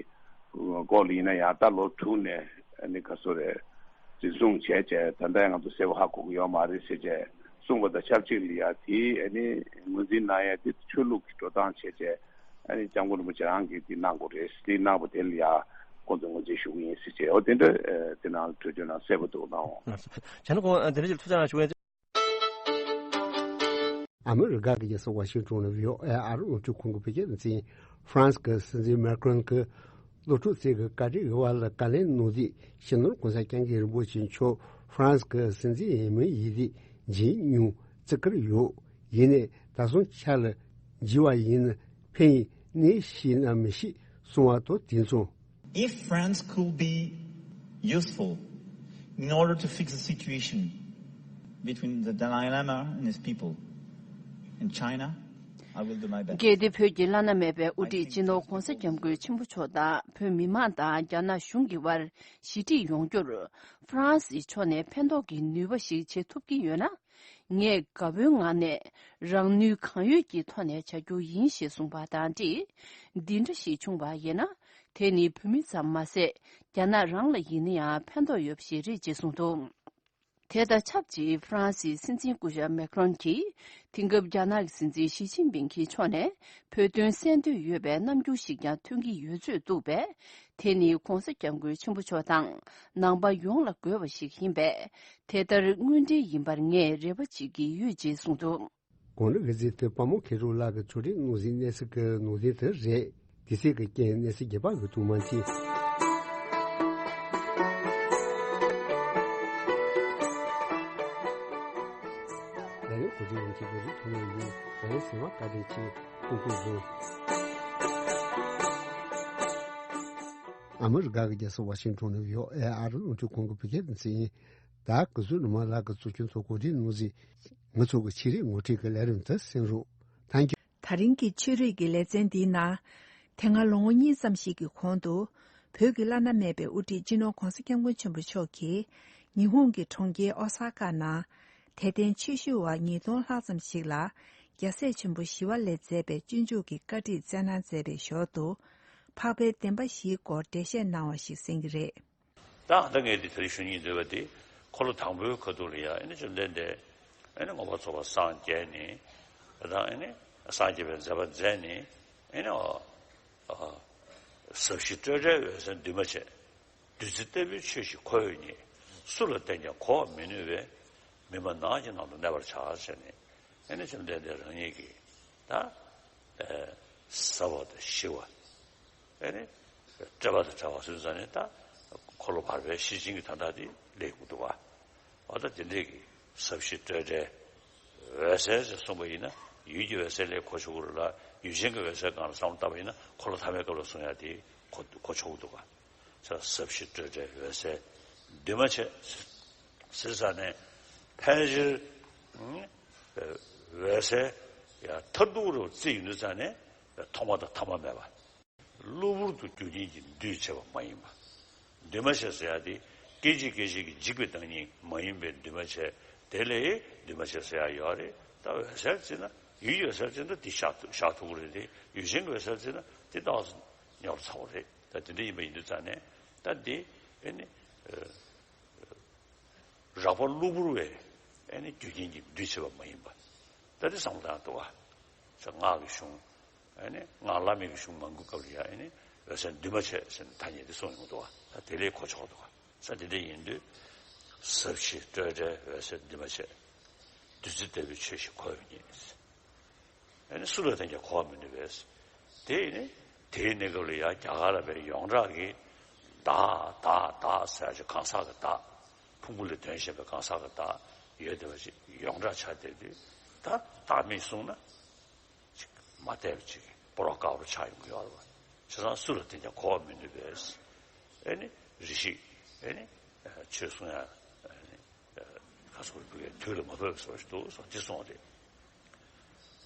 སྐོར་ལ་ཡིན་ན་ཡང་ད་ལོ་དྲུག་ནས་ཨ་ནི་ག་ཚོད་རེད། འཛིན་བཟུང་བྱས་བྱས་ད་ལྟ་ང་ཚོ་གསལ་པོ་ཧ་གོ་གི་ཡོད་མ་རེད་ཟེར་བྱས་གསུངས་པ་དང་ཆབས་ཅིག་ལ་ཡ་དེ་ཨ་ནི་ངོས་འཛིན་གནང་ཡ་དེ་ཆོས་ལུགས་ཀྱི་འགྲོ་སྟངས་བྱས་བྱས་ཨ་ནི་སྐྱབས་མགོན་རིན་པོ་ཆེ་རང་གིས་དེ་གནང་དགོས་རེད། དེ་གནང་པ་དེ་ལ་ཡ་ཁོང་ཚོ་ངོས་འཛིན་ཞུ་གི་ཡིན་ཟེར་བྱས། འོ་དེ་འདྲ་དེ་ནང་གྲོས་ཆོད་ནང་གསལ་པོ་འདུག་གནང་འོང་། བྱས་ན་ཁོང་དེ་འདྲ་ཞིག་ཐུགས་ཚང་ཞུ་ཡ། ཨ་མི་རི་ཀ་གི་རྒྱལ་ས་ཝ་ཤིང་ཏོན་ནས་ཝི་ཨོ་ཨེ་ཨ་རི་རླུང་འཕྲིན་ཁང་གི་བོད་སྐད་སྡེ་ཚན། ཧྥ་རན་སི་གི་སྲིད་འཛིན་མེ་ཀྲོན་གྱིས་བློ་གྲོས་རྩེ་གི་བཀའ་དྲིན་ཡོད་པ་ལ་བཀའ་ལན་གནང་སྟེ། སྤྱི་ནོར་༸གོང་ས་༸སྐྱབས་མགོན་རིན་པོ་ཆེ་མཆོག་ཧྥ་རན་སི་གི་སྲིད་འཛིན་ཡིན་མིན་ཡིན་དེ་བརྗེད་མྱོང་བརྩི་བཀུར་ཡོད། ཡིན་ནའི་ད་སོང་ཆ་ལ་བརྗེད་པ་ཡིན་ན་ཕན་ཡིན་གནས་ཤིག་ན་མི་ཤིག་གསུང་བ་དང་དེ་མཚུངས། If France could be useful in order to fix the situation between the Dalai Lama and his people in China, I will do my best. གལ་ཏེ་བོད་ཀྱི་བླ་ན་མེད་པའི་དབུ་ཁྲིད་སྤྱི་ནོར་༸གོང་ས་༸སྐྱབས་མགོན་ཆེན་པོ་མཆོག་དང་བོད་མི་མང་དང་རྒྱ་ནག་གཞུང་གི་དབར་ཞི་འགྲིག་ཡོང་རྒྱུར་ཧྥ་རན་སིའི་ཕྱོགས་ནས་ཕན་ཐོགས་ཀྱི་ནུས་པ་ཞིག་བྱེད་ཐུབ་ཀྱི་ཡོད་ན། ངས་དགའ་པོའི་ངང་ནས་རང་ནུས་གང་ཡོད་ཀྱི་ཐོག་ནས་བྱ་རྒྱུ་ཡིན་ཞེས་གསུངས་པ་དང་འབྲེལ། འདི་འདྲ་ཞིག་བྱུང་བ་ཡིན་ན། དེ་ནི་བོད་མི་ཙམ་མ་ཟད། རྒྱ་ནག་རང་ལ་ཡིན་ན་ཡང་ཕན་ཐོགས་ཡོད་པ་ཞིག་རེད་ཅེས་གསུངས་འདུག་དེ་དང་ཆབས་ཅིག་ཧྥ་རན་སིའི་སྲིད་འཛིན་སྐུ་ཞབས་མེ་ཀྲོན་གྱིས། དེང་སྐབས་རྒྱ་ནག་གི་སྲིད་འཛིན་ཞི་ཅིན་ཕིང་གི་ཕྱོགས་ནས་བོད་དོན་གསན་འདོད་ཡོད་པའི་རྣམ་འགྱུར་ཞིག་ཀྱང་ཐོན་གྱི་ཡོད་ཚོད་འདུག་པས། དེ་ནི་༸གོང་ས་༸སྐྱབས་མགོན་ཆེན་པོ་མཆོག་དང་ནང་པ་ཡོངས་ལ་དགོས་པ་ཞིག་ཡིན་པས། དེ་ལྟར་དངོས་འབྲེལ་ཡིན་པར་ངས་རེ་བ་བྱེད་ཀྱི་ཡོད་ཅེས་གསུངས་འདུག་གོང་ནས་གཟིགས་དེ་དཔལ་མོ་མཁས་གྲུབ་ལགས་ཀྱི་ཕྱོགས་སྒྲིག་གནང་ཟིན་གནས་ཚུལ་གྱི་ནང་དོན་དེ་རེད། དུས་ཚོད་ཀྱི་རྐྱེན་གནས་ཚུལ་རྒྱས་པ་གི་ཐུགས་མ་མཆིས། ལས་རིམ་གོ་སྒྲིག་ཡིན་གྱི་འདུག་རིགས་ཐུགས་མཉེས་ཡིན། ལས་རིམ་གསན་པར་བཀའ་དྲིན་ཆེ། སྐུ་ཁམས་བཟང་། ཨ་མི་རི་ཀ་གི་རྒྱལ་ས་ཝ་ཤིང་ཏོན་ནས་ཝི་ཨོ་ཨེ་ཨ་རི་རླུང་འཕྲིན་ཁང་གི་བོད་སྐད་སྡེ་ཚན་ཡིན། ད་གུ་ཟུ་ནུ་མ་ལགས་ཀྱིས་གཙོ་སྐྱོང་ཚོགས་གོ་སྒྲིག་གནང་ཟིན། ང་ཚོ་གི་ཆེད་རིག་ངོ་སྤྲོད་ཀྱི་ལས་རིམ་དུ་གསན་རོགས། ཐང་ཀྱི། ད་རིང་གི་ཆོས་རིག་གི་ལེ་ཚན་འདིའི་ནང་། དེ་སྔ་ལོ་ངོ་གཉིས་ཙམ་ཞིག་གི་གོང་དུ། བོད་ཀྱི་བླ་ན་མེད་པའི་དབུ་ཁྲིད་སྤྱི་ནོར་༸གོང་ས་༸སྐྱབས་མགོན་ཆེན་པོ་མཆོག་གིས། ཉི་ཧོང་གི་གྲོང་ཁྱེར་ཨོ་ས་ཀ་ནང་། དད་ལྡན་ཆོས་ཞུ་བ་ཉིས་སྟོང་ལྷག་ཙམ་ཞིག་ལ། རྒྱལ་སྲས་ཆེན་པོ་ཞི་བ་ལྷས་མཛད་པའི་སྤྱོད་འཇུག་གི་བཀའ་ཁྲིད་སྩལ་གནང་མཛད་པའི་ཞོར་དུ། འཕགས་པའི་བདེན་པ་བཞིའི་སྐོར་འགྲེལ་བཤད་གནང་བ་ཞིག་གསན་གྱི་རེད། ད་ཨ་ད་ངས་འདི་དེ་རིང་ཞུ་སྙིང་འདོད་པ་དེ། འཁོར་ལོ་དང་པོའི་ཁ་ཐུག་ལ་ཡ་ཨེ་ནི་བཅོམ་ལྡན་འདས་ཨེ་ནི་མངོན་པར་རྫོགས་པར་སངས་རྒྱས་ནས། ད་ཨེ་ནི་སངས་རྒྱས་པའི་མཛད་པ་མཛད་ནས། ཨེ་ནི་ཨ་ཨ་ཟབ་ཞི་སྤྲོས་བྲལ་འོད་གསལ་འདུས་མ་བྱས། བདུད་རྩི་ལྟ་བུའི་ཆོས་ཤིག་ཁོ་བོས་རྙེད། སུ་ལ་བསྟན་ཀྱང་གོ་བར་མི་ནུས་པས། མི་སྨྲ་ནགས་ཀྱི་ནང་དུ་གནས་པར་བྱ་ཟེར་ནས། ཨེ་ནི་བཅོམ་ལྡན་འདས་རང་ཉིད་ཀྱིས་ད་ཨེ་ཟབ་པ་དང་ཞི་བ། ཨེ་ནི་བཀྲེས་པ་དང་བྲལ་བ་སོང་ཙང་ནི་ད་འཁོར་ལོ་བར་པའི་ཤེར་ཕྱིན་གྱི་དོན་དག་དེ་སླེབས་ཀྱི་འདུག་ག་འོ་ད་དེ་འདྲས་ཀྱི་ཟབ་ཞི་སྤྲོས་བྲལ་འོད་གསལ་ཞེས་གསུངས་པ་ཡིན་ན། ཡུལ་གྱི་འོད་གསལ་ལ་གོ་ཆོག་གི་རེད་ལ། ཡུལ་ཅན་གྱི་འོད་གསལ་སྒང་ལ་བསམ་བློ་བཏང་བ་ཡིན་ན། འཁོར་ལོ་ཐ་མའི་སྐབས་ལ་གསུང་ཡ་དེ་གོ་གོ་ཆོག་གི་འདུག་ག་ས་ཟབ་ཞི་སྤྲོས་བྲལ་འོད་གསལ་འདུས་མ་བྱས་ཟེར་ས་ནས། ཕལ་ཆེར་འོད་གསལ་ཡང་མཐར་ཐུག་རུ་བརྩི་ཡོང་དུས་ཙང་ནས། ཐོག་མ་དང་ཐ་མ་མེད་པ། གློ་བུར་དུ་རྒྱུ་རྐྱེན་གྱིས་འདུས་བྱས་པ་མ་ཡིན་པ། འདུས་མ་བྱས་ཟེར་ཡ་དེ། སྐད་ཅིག་སྐད་ཅིག་གིས་འཇིག་པའི་བདག་ཉིད་མ་ཡིན་པའི་འདུས་མ་བྱས། དེ་ལས་འདུས་མ་བྱས་ཟེར་ཡ་ཡོད་རེད། ད་འོད་གསལ་བརྩིས་ན། ཡུལ་གྱི་འོད་གསལ་བརྩིས་ན་དེ་བཞག་ཐུབ་བཞག་ཐུབ་ཀྱི་རེད་དེ། ཡུལ་ཅན་གྱི་འོད་གསལ་བརྩིས་ན་དེ་ཏོག་ཙམ་ཉོབ་ཚ་བོ་རེད། ད་དེ་འདྲ་ཡིན་པ་ཡིན་དུས་ཙང་ནས། ད་དེ་ཨེ་ནི་རགས་པ་གློ་བུར་བའི་ཨེ་ནི་རྒྱུ་རྐྱེན་གྱིས་འདུས་བྱས་པ་མ་ཡིན་པ། ད་དེ་བསམ་བློ་བཏང་འདུག་ག་ས་སྔགས་ཀྱི་གཞུང་། ཨེ་ནི་སྔགས་བླ་མེད་ཀྱི་གཞུང་མང་པོའི་སྐབས་ལ་ཡ་ཨེ་ནི་འོད་གསལ་འདུས་མ་བྱས་ཟེར་ནས་ཐ་སྙད་དེ་གསུངས་ཡོང་འདུག་ག་ད་དེ་ལས་གོ་ཆོག་འདུག་ག་ས་དེ་འདྲ་ཡིན་དུས། ཟབ་ཞི་སྤྲོས་བྲལ་འོད་གསལ་འདུས་མ་བྱས། བདུད་རྩི་ལྟ་བུའི་ཆོས་ཤིག་ཁོ་བོས་རྙེད། ཨེ་ནི་སུ་ལ་བསྟན་ཀྱང་གོ་བར་མི་ནུས་པས། དེ་ནི་དེའི་གནས་སྐབས་ལ་ཡང་རྒྱ་གར་ལ་བའི་ཡོངས་གྲགས་ཀྱི་བདག་བདག་བདག་ཟེར་ཡ་ཅིག་གང་ཟག་གི་བདག་ཕུང་པོ་ལས་དོན་གཞན་པའི་གང་ཟག་གི་བདག་ཡོད་བསྡད་པ་ཅིག་ཡོངས་གྲགས་ཆགས་བསྡད་དུས། ད་བདག་མེད་གསུངས་ན། མ་བལྟས་པ་ཅིག་གིས་སྤོ་རོག་དཀར་པོ་ཆགས་ཡོང་གི་ཡོད་རེད་བ། བྱས་ཙང་སུ་ལ་བརྟེན་ཀྱང་གོ་བ་མི་ནུས་པས། ཨེ་ནི་རེ་ཞིག་ཨེ་ནི་ཆོས་གསུང་ཡ་ཨེ་ནི་ཁ་སོགས་ཕུལ་བའི་དུས་ལ་མ་བབས་པའི་བཟོ་ཞིག་འདུག་སོགས་འདི་གསུངས་རེད།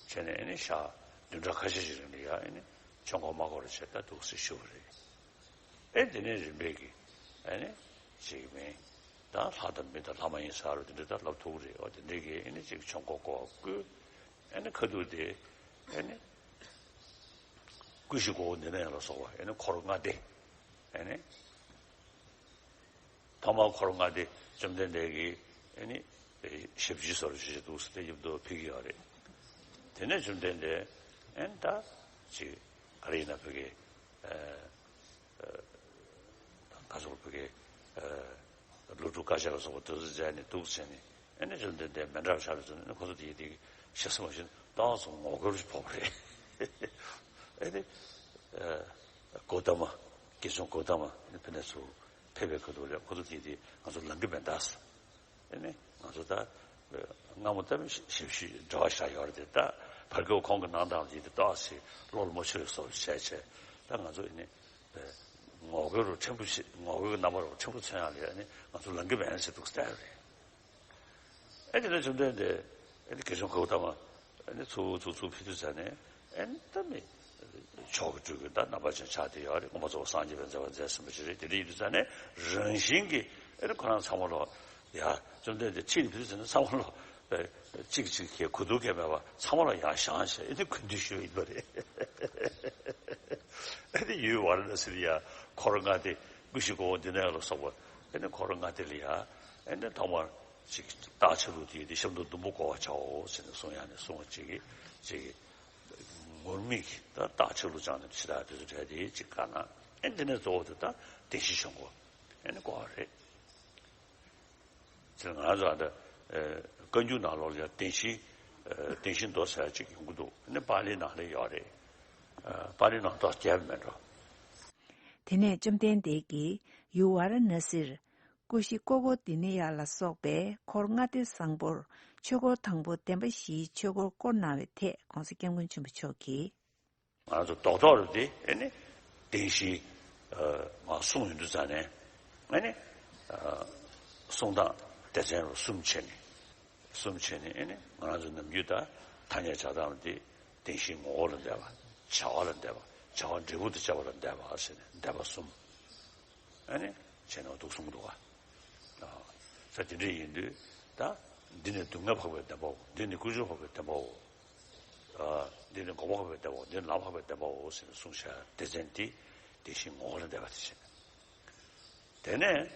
བྱས་ནས་ཨེ་ནི་ཞག་བདུན་ཕྲག་ཁ་ཤས་ཤིག་རིང་ལ་ཡ་ཨེ་ནི་ཆོས་འཁོར་དམག་སྐོར་བྱས་ད་འདུག་སེ་བཞུགས་པ་རེད། ཨེ་དེ་ནས་རིམ་པས་ཀྱི་ཨེ་ནི་ཅིག་མིན་ད་ལྷ་དང་མི་དང་ལྷ་མ་ཡིན་ས་རུ་དེ་འདྲ་ད་ལབ་ཐུབ་རེད། འོ་དེ་འདྲའི་གི་ཨེ་ནི་ཅིག་ཆོས་འཁོར་བསྐོར་བ་བསྐུལ། ཨེ་ནི་ཁ་ཐུག་དེ་ཨེ་ནི་ཀུན་གཞི་སྒོ་འོག་འདི་ནས་ཡང་ལ་སོགས་པ་ཨེ་ནི་འཁོར་ལྔ་སྡེ། ཨེ་ནི་ཐོག་མར་འཁོར་ལྔ་སྡེ་བཅོམ་ལྡན་འདས་ཀྱིས་ཨེ་ནི་ཞབས་ཕྱི་སོར་ཞུ་ཞིག་འདུག་སེ་དེ་ཡིབ་དུ་ཕེབས་ཀྱི་ཡོད་རེད། དེ་ནས་བཅོམ་ལྡན་འདས་ཨེ་ནི་ད་ཅིག་ག་རེ་ཡིན་ན་ཕ་གི་ཨེ། ད་ཁ་སོགས་ཕ་གི་ཨ་ལོ་དྲུག་བཀའ་ཆད་ལ་སོགས་པ་དེ་ཚོ་མཛད་ནས་འདུག་བྱས་ནས་ཨེ་ནི་བཅོམ་ལྡན་འདས་མཎྜལ་བཞག་པའི་ཚུལ་ནས་ཁོ་ཚོ་དེ་ཡི་དེ་ཞེ་ས་མ་ཞུ་ན་ཏོག་ཙམ་ངོ་རྒོལ་ཞིག་ཕོག་པ་རེད། ཨེ་ནི་ཨ་གོ་ཏ་མ་དགེ་སློང་གོ་ཏ་མ་ཨེ་ནི་ཕ་ནས་ཚུར་ཕེབས་པའི་ཁ་ཐུག་ལ་ཁོ་ཚོ་དེ་ཡི་དེ་ང་ཚོ་ལང་གི་མེད་ད་ཟེར། ཨེ་ནི་ང་ཚོ་ད་སྔ་མོ་ལྟ་བུའི་ཞབས་ཞུ་འབྲེལ་བ་བཞག་ཡོད་རེད་དེ། ད་བར་སྐབས་ཁོང་གི་གནང་སྟངས་དེ་དེ་ཏོག་ཙམ་བློ་ལ་མ་ཆུད་པའི་བཟོ་འདྲ་བྱས་བྱས། ད་ང་ཚོ་ཨེ་ནི་ངོ་རྒོལ་རུ་ཕྲན་བུ་ཞིག་ངོ་རྒོལ་གྱི་རྣམ་པ་རུ་ཕྲན་བུ་མཚོན་ཡག་ལ་ཨེ་ནི་ང་ཚོ་ལང་གི་མེད་ཟེར་འདུག་ཟེར་རེད། ཨེ་དེ་ནས་བཅོམ་ལྡན་འདས་ཨེ་ནི་དགེ་སློང་གོ་ཏ་མ་ཨེ་ནི་ཚུར་ཚུར་ཚུར་ཕེབས་དུས་ཙ་ནས་ཨེ་ནི་ད་མི་མཆོག་གི་སྤྲུལ་སྐུ་ད་རྣམ་པ་ཅན་ཆགས་བསྡད་ཡོད་རེད། མངོན་པར་རྫོགས་པར་སངས་རྒྱས་པའི་མཛད་པ་མཛད་ཟིན་པ་ཞིག་རེད། དེ་འདྲ་ཡིན་དུས་ཙ་ནས་རང་བཞིན་གྱིས་ཨེ་ནི་ཁོ་རང་ཚང་མ་ལོག་ཡ་བཅོམ་ལྡན་འདས་ཁྲིད་ནས་ཕེབས་དུས་ཙ་ནས་ཚང་མ་ལོག་གཅིག་གཅིག་གིས་གོ་བསྡུར་གང་མེད་པར་ཚང་མ་ལོག་ཡར་བཞེངས་བྱས་ཨེ་ནི་གུས་འདུད་ཞུས་ཡོད་པ་རེད། ཨེ་ནི་ཡུལ་ཝཱ་ར་ཎ་སི་ལ་ཡ་འཁོར་ལྔ་སྡེ་ཀུན་གཞི་སྒོ་འོག་འདི་ནས་ལ་སོགས་པ་ཨེ་ནི་འཁོར་ལྔ་སྡེ་ལ་ཡ་ཨེ་ནི་ཐོག་མར་ཅིག་རྟགས་ཆ་ལུགས་དེ་ཡི་དེ་ཤམ་ཐབས་ཟླུམ་པོ་བསྐོར་བར་བྱའོ་ཟེར་ནས་གསུངས། ཡང་ནས་གསུངས་པ་ཅིག་གིས་ཅིག་ངུར་སྨྲིག་ད་རྟགས་ཆ་ལུགས་སྦྱངས་ནས་ཕྱི་ཐག་དེ་ཚོ་བྲལ་ཏེ་ཅིག་དཀར་ནག་ཨེ་འདི་ནས་གཙོ་བོ་དེ་ད་བདེན་བཞིའི་ཆོས་འཁོར་ཨེ་ནི་བསྐོར་བ་རེད། ཅིག་ང་རང་ཚོ་ཨ་ད་བཀའ་འགྱུར་ནང་ལོགས་ལ་ཡང་བདེན་བཞི་ཨེ་བདེན་བཞི་མདོ་ཟེར་ཡག་ཅིག་ཡོང་གི་འདུག་ཨེ་ནི་པཱ་ལིའི་ནང་ལ་ཡོད་རེད། ཨེ་པཱ་ལིའི་ནང་ཏོག་ཙམ་རྒྱས་པ་མེད་འགྲོ། དེ་ནས་བཅོམ་ལྡན་འདས་ཀྱིས་ཡུལ་ཝཱ་ར་ཎ་སིར་ཀུ་ཤི་ཀོ་གོ་དི་ནི་ཡ་ལ་སོགས་པའི་འཁོར་ལྔ་སྡེ་བཟང་པོར་ཆོས་འཁོར་དང་པོ་བདེན་པ་བཞིའི་ཆོས་འཁོར་བསྐོར་གནང་བའི་ཐད་༧གོང་ས་༧སྐྱབས་མགོན་ཆེན་པོ་མཆོག་གིས། ང་ཚོ་རྡོག་རྡོག་རུ་དེ་ཨེ་ནི་བདེན་བཞི་ཨ་མར་གསུངས་ཡོང་དུས་ཙ་ནས་ཨེ་ནི་ཨ་གསུང་སྟངས་སྡེ་ཚན་རུ་གསུམ་བྱས་ནས་གསུམ་བྱས་ནས་ཨེ་ནི་ང་རང་ཚོ་ནམ་རྒྱུན་ད་ཐ་སྙད་བྱ་སྟངས་དེ་བདེན་བཞིའི་ངོ་བོ་ལ་བསྡད་པ། བྱ་བ་ལ་བསྡད་པ། བྱ་བ་འབྲས་བུ་དང་བཅས་པ་ལ་བསྡད་པ་ཟེར་ནས་བསྡད་པ་གསུམ། ཨ་ནི་བྱས་ནས་འདུག་གསུངས་འདུག་ག་ཨ་ས་དེ་འདྲ་ཡིན་དུས་ད་འདི་ནི་སྡུག་བསྔལ་འཕགས་པའི་བདེན་པའོ། འདི་ནི་ཀུན་འབྱུང་འཕགས་པའི་བདེན་པའོ། ཨ་འདི་ནི་འགོག་པ་འཕགས་པའི་བདེན་པའོ། འདི་ནི་ལམ་འཕགས་པའི་བདེན་པའོ་ཟེར་ནས་གསུངས་བཞག་སྡེ་ཚན་འདི་བདེན་བཞིའི་ངོ་བོ་ལ་བསྡད་པ་དེ་བྱས། དེ་ནས་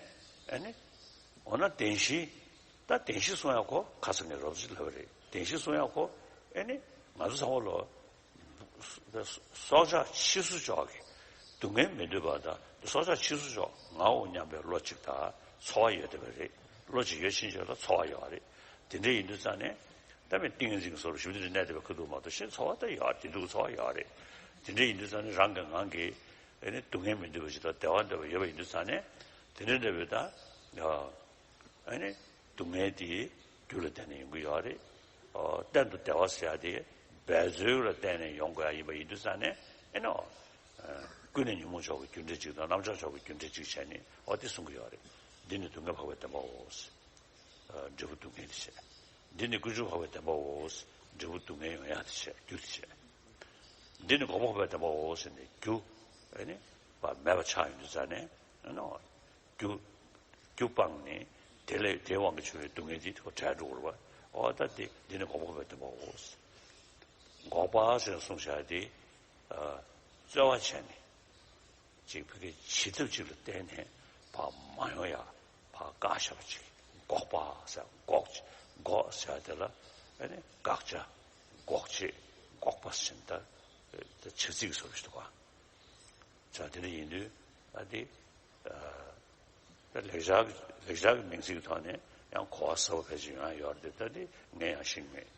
ཨ་ནི་འོ་ན་བདེན་བཞི། ད་བདེན་བཞི་གསུང་ཡག་གོ་ཁ་སང་ངས་རོབ་ཙམ་ལབ་པ་རེད། བདེན་བཞི་གསུང་ཡག་གོ་ཨེ་ནི་ང་ཚོ་ཚང་མ་ལོ་སྲོག་ཆགས་འཆི་སོ་ཅོག་གི་སྡུག་བསྔལ་མི་འདོད་པ་དང་སྲོག་ཆགས་འཆི་སོ་ཅོག་ང་འོ་སྙམ་པའི་བློ་གཅིག་དང་ཚོར་བ་ཡོད་བསྡད་པ་རེད། བློ་གཅིག་ཡོད་ཕྱིན་ཆད་ལ་ཚོར་བ་ཡོད་རེད། དེ་འདྲ་ཡིན་དུས་ཙང་ནས་ད་མི་ཏིང་ངེ་འཛིན་གྱི་བཟོ་འདྲ་ཞུ་འདི་རེ་གནས་བསྡད་པའི་ཁ་ཐུག་མ་གཏོགས་གཞན་ཚོར་བ་ད་ཡོད་རེད། བདེ་སྡུག་གི་ཚོར་བ་ཡོད་རེད། དེ་འདྲ་ཡིན་དུས་ཙང་ནས་རང་གི་ངང་གིས་ཨེ་ནི་སྡུག་བསྔལ་མི་འདོད་པ་ཞིག་དང་བདེ་བ་འདོད་པ་ཡོད་པ་ཡིན་དུས་ཙང་ནས་དེ་འདྲ་འདྲ་བའི་ད་ཨ་ནི་སྡུག་བསྔལ་དེ་རྒྱུ་ལ་བརྟེན་ནས་ཡོང་གི་ཡོད་རེད། ཨོ་གཏན་དུ་བདེ་བ་ཟེར་ཡ་དེ་འབད་རྩོལ་ལ་བརྟེན་ནས་ཡོང་དགོས་ཡ་ཡིན་པ་ཡིན་དུས་ཙང་ནས་ཨེ་ནི་ཨོ་ཀུན་ནས་ཉོན་མོངས་ཕྱོགས་ཀྱི་རྒྱུ་འབྲས་གཅིག་དང་རྣམ་གཞག་ཕྱོགས་ཀྱི་རྒྱུ་འབྲས་གཅིག་བྱས་ནས་ཨོ་དེ་གསུང་གི་ཡོད་རེད། འདི་ནི་སྡུག་བསྔལ་འཕགས་པའི་བདེན་པའོ། འབྲས་བུ་སྡུག་བསྔལ་དེ་བྱས། འདི་ནི་ཀུན་འབྱུང་འཕགས་པའི་བདེན་པའོ། འབྲས་བུ་སྡུག་བསྔལ་ཡོང་ཡ་དེ་བྱས་རྒྱུ་དེ་བྱས། འདི་ནི་འགོག་པ་འཕགས་པའི་བདེན་པའོ་ཟེར་ནས་རྒྱུ་ཨེ་ནི་བ་མེད་པ་ཆགས་ཡོང་དུས་ཙང་ནས་ཨེ་ནོ། རྒྱུ་རྒྱུ་སྤངས་ནས་དེ་ལས་དེའི་དབང་གིས་བྱུང་བའི་སྡུག་བསྔལ་དེ་དེ་བྲལ་འགྲོ་བར་བ། ཨོ་ད་དེ་འདི་ནི་འགོག་པ་འཕགས་པའི་བདེན་པའོ། འགོག་པ་ཟེར་གསུངས་བཞག་དེ་རྩོལ་བ་བྱས་ནས། ཅིག་ཕ་གི་བྱེད་ཐབས་ཅིག་ལ་བརྟེན་ནས་ཕར་མ་ཡོང་ཡ་ཕར་བཀག་བཞག་པ་ཅིག་འགོག་པ་ཟེར། འགོག་འགོག་ཟེར་དེ་ལ་ཨ་ནི་བཀག་བྱ། འགོག་བྱེད། འགོག་པ་ཟེར་ད་བྱ་ཚིག་གི་བཟོ་འདྲ་ཞིག་འདུག་ག་ཅག་དེ་འདྲ་ཡིན་དུས་ཨ་དེ་ད་ལེགས་སྦྱར་ལེགས་སྦྱར་གྱི་མིང་ཚིག་གི་ཐོག་ནས་ཡང་གོ་བ་གསལ་པོ་ཕལ་ཆེར་ཡོང་ཡ་ཡོད་རེད་དེ། ད་དེ་ངས་ཡང་ཤེས་ཀྱི་མེད།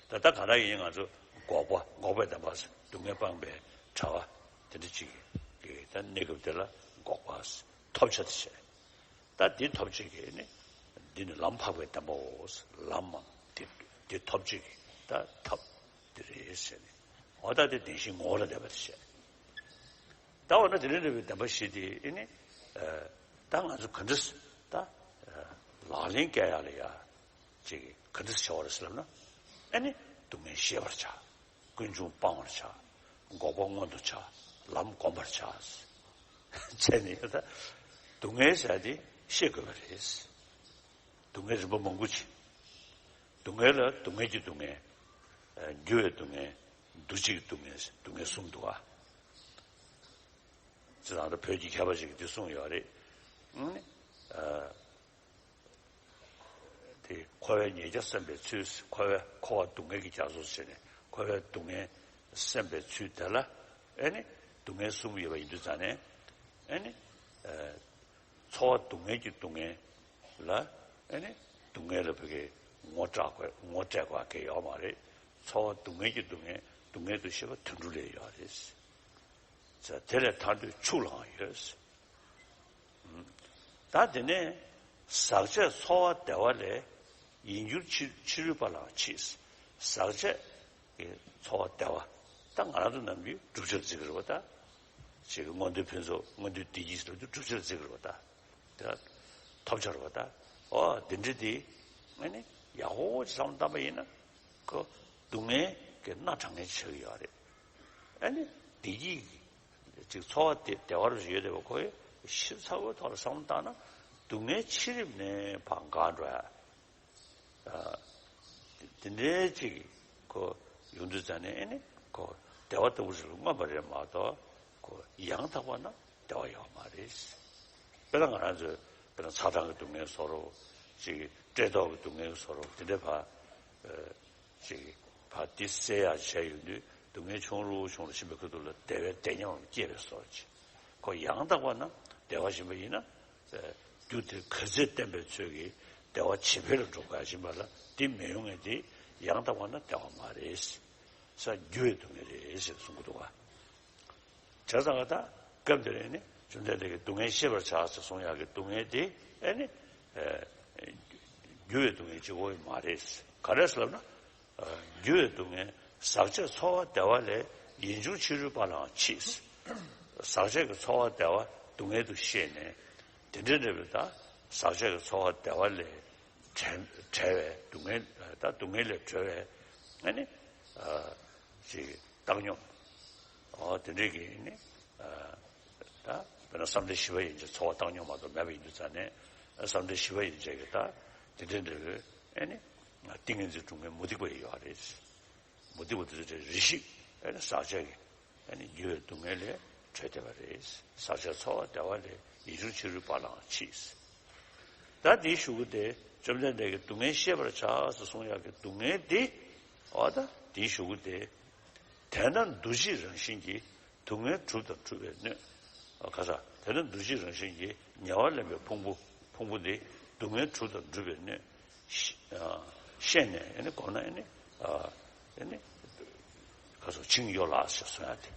ད་ལྟ་གང་ལྟར་ཡིན་ང་ཚོ་འགོག་པ་འགོག་པའི་བདེན་པ་ཟེར་སྡུག་བསྔལ་སྤངས་པའི་གྲྭ་པ་དེ་འདྲ་ཅིག་གིས་ད་གནས་སྐབས་དེ་ལ་འགོག་པ་ཟེར་ཐོབ་བྱ་དེ་བྱས། ད་འདི་ཐོབ་བྱེད་ཀྱི་ནི་འདི་ནི་ལམ་འཕགས་པའི་བདེན་པའོ་ཟེར། ལམ་མམ་འདི་འདི་ཐོབ་བྱེད་ཀྱི་ད་ཐབས་འདི་རེད་ཟེར་ནས་ འོ་ད་དེ་བདེན་བཞིའི་ངོ་བོ་ལ་བསྡད་པ་དེ་བྱས། ད་འོ་ན་དེ་འདྲ་འདྲ་བའི་བདེན་པ་བཞི་དེ་ཨེ་ནི། ད་ང་ཚོ་ག་འདྲ་ད་ལག་ལེན་བཀལ་ཡག་ལ་ཡ་ཅིག་ག་འདྲ་བྱ་བ་རེད་ཟེར་ལབ་ན། ཨེ་ནི་སྡུག་བསྔལ་ཤེས་པར་བྱ། ཀུན་འབྱུང་སྤང་བར་བྱ། འགོག་པ་མངོན་དུ་བྱ། ལམ་བསྒོམ་པར་བྱ། བྱས་ནས་ད་སྡུག་བསྔལ་ཟེར་ཡ་དེ་ཤེས་དགོས་པ་རེད། སྡུག་བསྔལ་རིམ་པ་མང་པོ་ཅིག་སྡུག་བསྔལ་ལ་སྡུག་བསྔལ་གྱི་སྡུག་བསྔལ། ཨ། འགྱུར་བའི་སྡུག་བསྔལ། འདུ་བྱེད་ཀྱི་སྡུག་བསྔལ། སྡུག་བསྔལ་གསུམ་འདུག་ག་སྤྱིར་བཏང་ད་བོད་ཀྱི་མཁས་པ་ཞིག་གིས་འདི་གསུངས་ཡོད་རེད། ཨ། དེ་འཁོར་བའི་ཉེས་བརྒྱ་བསམ་པའི་ཚུལ། འཁོར་བའི་འཁོར་བ་སྡུག་བསྔལ་གྱི་རྒྱ་མཚོ་ཟེར་ནས་འཁོར་བའི་སྡུག་བསྔལ་བསམ་པའི་ཚུལ་དེ་ལ། ཨེ་ནི་སྡུག་བསྔལ་གསུམ་ཡོད་པ་ཡིན་དུས་ཙང་ནས། ཨེ་ནི། ཨ། ཚོར་བ་སྡུག་བསྔལ་གྱི་སྡུག་བསྔལ་ལ། ཨེ་ནི་སྡུག་བསྔལ་ལ་བོད་སྐད་ངོ་སྤྲད་དགོས། ངོ་སྤྲད་དགོས་གལ་ཡོད་མ་རེད། ཚོར་བ་སྡུག་བསྔལ་གྱི་སྡུག་བསྔལ། སྡུག་བསྔལ་དུ་ཤེས་པ་དོན་གྲུབ་ལ་ཡོད་རེད། ཟེར། དེ་ལས་ཐར་འདོད་ཕྱུགས་ལའང་ཡོད། ད་དེ་ནས་ཟག་བཅས་ཚོར་བ་བདེ་བ་ལས། ཡིད་འགྱུར་ཕྱི་ཕྱི་རོལ་པ་ལའང་མཆིས། ཟག་བཅས་ཀྱི་ཚོར་བ་བདེ་བ། ད་ང་རང་ཚོ་ནམ་རྒྱུན་བསྒྲུབ་བྱར་བརྩི་གི་རེད་པ། ད་ཅིག་མངོན་མཐོའི་ཕུན་ཚོགས། མངོན་མཐོའི་བདེ་སྐྱིད་ཟེར་བ་དེ་བསྒྲུབ་བྱར་བརྩི་གི་རེད་པ། ད་དེ་ཐོབ་བྱ་རེད་པ། ད་འོ་དེ་འདྲ་དེ་ཨ་ནི་ཡག་པོ་ཅིག་བསམ་བློ་བཏང་པ་ཡིན་ན། ཁོ་སྡུག་བསྔལ་གྱི་སྣ་དྲངས་མཁན་ཆགས་ཀྱི་ཡོད་རེད། ཨ་ནི་བདེ་སྐྱིད་ཅིག་ཚོར་བ་དེ་བདེ་བ་རུ་ཡོད་བསྡད་པ་ཁོ་ཡི་ཞིབ་ཚགས་པོའི་ཐོག་ལ་བསམ་བློ་བཏང་ན། སྡུག་བསྔལ་ཕྱི་རིམ་ནས་ཕར་འགག་འགྲོ་ཡ། ཨ། དེ་འདྲའི་ཅིག་ཁོ་ཡོང་དུས་ཙང་ནས་ཨེ་ནི་ཁོ་བདེ་བ་ལྟ་བུ་ཞིག་ལ་མངོན་པ་རེད་མ་གཏོགས། ཁོ་ཡང་དག་པ་ན་བདེ་བ་ཡོད་མ་རེད། དཔེར་ན་ང་རང་ཚོས་དཔེར་ན་ཚ་གྲང་གི་སྡུག་བསྔལ་བཟོ་འདྲ། ཅིག་བཀྲེས་ལྟོགས་ཀྱི་སྡུག་བསྔལ་བཟོ་འདྲ། དེ་འདྲ་ཕར། ཨ། ཅིག་ཕར་དེ་སེལ་ཡག་བྱས་ཡོང་དུས་སྡུག་བསྔལ་ཆུང་རུ་ཆུང་རུ་ཕྱིན་པའི་ཁུལ་དུ་ལ་བདེ་བའི་བདེ་ཉམས་སྐྱེས་པའི་བཟོ་འདྲ་ཅིག་ཁོ་ཡང་དག་པ་ན་བདེ་བ་ཡིན་པ་ཡིན་ན། རྒྱུ་དེ་ག་ཚོད་བརྟན་པའི་ཚོད་ཀྱིས་བདེ་བ་ཇེ་འཕེལ་ལ་འགྲོ་དགོས་ཡ་ཡིན་པ་ལ། དེ་མི་ཡོང་མཁན་དེ་ཡང་དག་པ་ན་བདེ་བ་མ་རེད། ས་འགྱུར་བའི་སྡུག་བསྔལ་རེད་ཟེར་གསུང་གི་འདུག་ག་བྱས་ཙང་ད་སྐབས་འདིར་ནི་བཅོམ་ལྡན་འདས་ཀྱིས་སྡུག་བསྔལ་ཤེས་པར་བྱ་ཟེར་གསུང་ཡག་གི་སྡུག་བསྔལ་དེ་ཨེ་ནི། ཨ། འགྱུར་བའི་སྡུག་བསྔལ་གཅིག་པོ་ཡིན་མ་རེད། ག་རེ་ཟེར་ལབ་ན། ཨ། འགྱུར་བའི་སྡུག་བསྔལ། ཟག་བཅས་ཚོར་བ་བདེ་བ་ལས། ཡིད་འགྱུར་ཕྱི་རོལ་པ་ལའང་མཆིས། ཟག་བཅས་ཀྱི་ཚོར་བ་བདེ་བ་སྡུག་བསྔལ་དུ་ཤེས་ནས། དེ་འདྲའི་འབྲས་བུ་ད་ཟག་བཅས་ཀྱི་ཚོར་བ་བདེ་བ་ལས་བྲལ་བྲལ་བའི་སྡུག་བསྔལ། ད་སྡུག་བསྔལ་ལས་གྲོལ་བའི་ཨ་ནི། ཨ། ཅིག་བཏང་སྙོམས། ཨོ་དེ་འདྲའི་གི་ནི། ཨ། ད་དཔེར་ན་བསམ་གཏན་བཞི་པ་ཡན་ཆད་ཚོར་བ་བཏང་སྙོམས་མ་གཏོགས་མེད་པ་ཡིན་དུས་ཙང་ནས། བསམ་གཏན་བཞི་པ་ཡན་ཆད་ཀྱི་ད་དེ་འདྲའི་འབྲས་བུ་ཨེ་ནི། ཏིང་ངེ་འཛིན་སྒྲུབ་མཁན་མུ་སྟེགས་པ་ཡི་ཡོད་རེད། མུ་སྟེགས་པ་དེ་ཚོ་རེ་ཞིག་ཨེ་ནི་ཟག་བཅས་ཀྱི་ཨེ་ནི་འགྱུར་བའི་སྡུག་བསྔལ་ལས་གྲོལ་བསྡད་པ་རེད། ཟག་བཅས་ཚོར་བ་བདེ་བ་ལས། ཡིད་འགྱུར་ཕྱི་རོལ་པ་ལའང་མཆིས། ད་དེའི་གཞུག་གུ་དེ་བཅོམ་ལྡན་འདས་ཀྱིས་སྡུག་བསྔལ་ཤེས་པར་བྱ་ཟེར་གསུང་ཡག་གི་སྡུག་བསྔལ་དེ། འོ་ད་དེའི་གཞུག་གུ་དེ། དེས་ན་འདུ་བྱེད་རང་བཞིན་གྱིས། སྡུག་བསྔལ་གྲུབ་དང་སྒྲུབ་པའི་སྣོད། ཨ། ཁ་ས། དེས་ན་འདུ་བྱེད་རང་བཞིན་གྱིས་ཉེ་བར་ལེན་པའི་ཕུང་པོ། ཕུང་པོ་འདི་སྡུག་བསྔལ་གྲུབ་དང་སྒྲུབ་པའི་སྣོད། ཤེས། ཨ། ཤེས་ནས་ཨེ་ནི་བསྒོམས་ན་ཨེ་ནི། ཨ། ཨེ་ནི། ཁ་ས་འཆིང་གི་ཡོད་ལགས་ཞེས་གསུང་ཡག་དེ།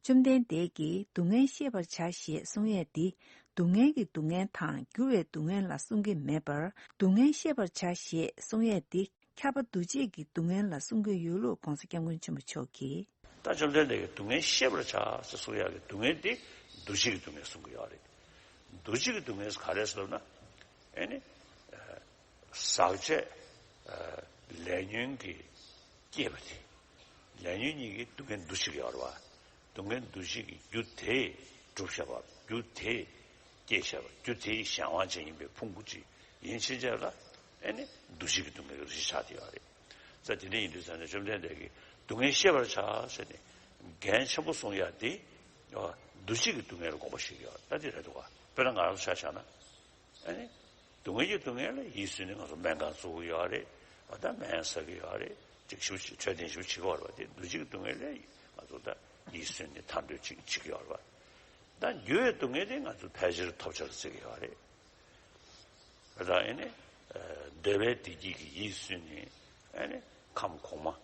བཅོམ་ལྡན་འདས་ཀྱིས་སྡུག་བསྔལ་ཤེས་པར་བྱ་ཞེས་གསུང་ཡས་འདི། སྡུག་བསྔལ་གྱི་སྡུག་བསྔལ་དང་འགྱུར་བའི་སྡུག་བསྔལ་ལ་གསུང་གི་མེད་པར། སྡུག་བསྔལ་ཤེས་པར་བྱ་ཞེས་གསུང་ཡས་འདི། ཁྱབ་པ་འདུ་བྱེད་ཀྱི་སྡུག་བསྔལ་ལ་གསུང་གི་ཡོད་ལུགས་༸གོང་ས་༸སྐྱབས་མགོན་ཆེན་པོ་མཆོག་གིས། ད་བཅོམ་ལྡན་འདས་ཀྱིས་སྡུག་བསྔལ་ཤེས་པར་བྱ་ཞེས་གསུང་ཡག་གི་སྡུག་བསྔལ་འདི་འདུ་བྱེད་ཀྱི་སྡུག་བསྔལ་གསུང་གི་ཡོད་རེད། འདུ་བྱེད་ཀྱི་སྡུག་བསྔལ་ག་རེ་ཟེར་ན། ཨེ་ནི། ཟག་བཅས། ཨ། ལས་ཉོན་གྱིས་བསྐྱེད་པ་དེ། ལས་ཉོན་གཉིས་ཀྱིས་སྡུག་བསྔལ་འདུ་བྱེད་ཀྱི་ཡོད་རེད་པ། སྡུག་བསྔལ་འདུ་བྱེད་ཀྱི་རྒྱུ་དེས་གྲུབ་བཞག་པ། རྒྱུ་དེས་བསྐྱེད་བཞག་པ། རྒྱུ་དེའི་གཞན་དབང་ཅན་ཡིན་པའི་ཕུང་པོ་གཅིག་ཡིན་ཕྱིན་ཆད་ལ། ཨེ་ནི་འདུ་བྱེད་ཀྱི་སྡུག་བསྔལ་གྱི་རིགས་ཆགས་བསྡད་ཡོད་རེད། ས་དེ་འདྲ་ཡིན་དུས་ཙང་ནས་བཅོམ་ལྡན་འདས་ཀྱིས་སྡུག་བསྔལ་ཤེས་པར་བྱ་ཟེར་ནས་འགན་ཆེན་པོ་གསུང་ཡག་དེ། འདུ་བྱེད་ཀྱི་སྡུག་བསྔལ་ལ་དགོངས་པ་བཞེས་ཀྱི་ཡོད། ད་དེ་རེད་འདུག་ག་དཔེར་ན་ང་རང་ཚོ་ཆ་བཞག་ན། ཨ་ནི། སྡུག་བསྔལ་གྱི་སྡུག་བསྔལ་ལ་ཡིད་སུན་ནས་ང་ཚོ་སྨན་ཁང་བཙུགས་ཀྱི་ཡོད་རེད། ཨ། ད་སྨན་ཟ་གི་ཡོད་རེད། ཅིག་ཞིབ་ཅིག་འཕྲོད་བསྟེན་ཞིབ་བྱེད་ཀྱི་ཡོད་རེད་པ། དེ་འདུ་བྱེད་ཀྱི་སྡུག་བསྔལ་ལ་ང་ཚོ་ད་ཡིད་སུན་ནས་ཐར་འདོད་ཅིག་བྱེད་ཀྱི་ཡོད་རེད་པ། ད་འགྱུར་བའི་སྡུག་བསྔལ་དེ་ང་ཚོ་ཕལ་ཆེར་ཐོབ་བྱར་བརྩི་གི་ཡོད་རེད། ད་ཨེ་ནི། ཨ། འདོད་པའི་བདེ་སྐྱིད་ཀྱིས་ཡིད་སུན་ནས། ཨེ་ནི། ཁམས་གོང་མ།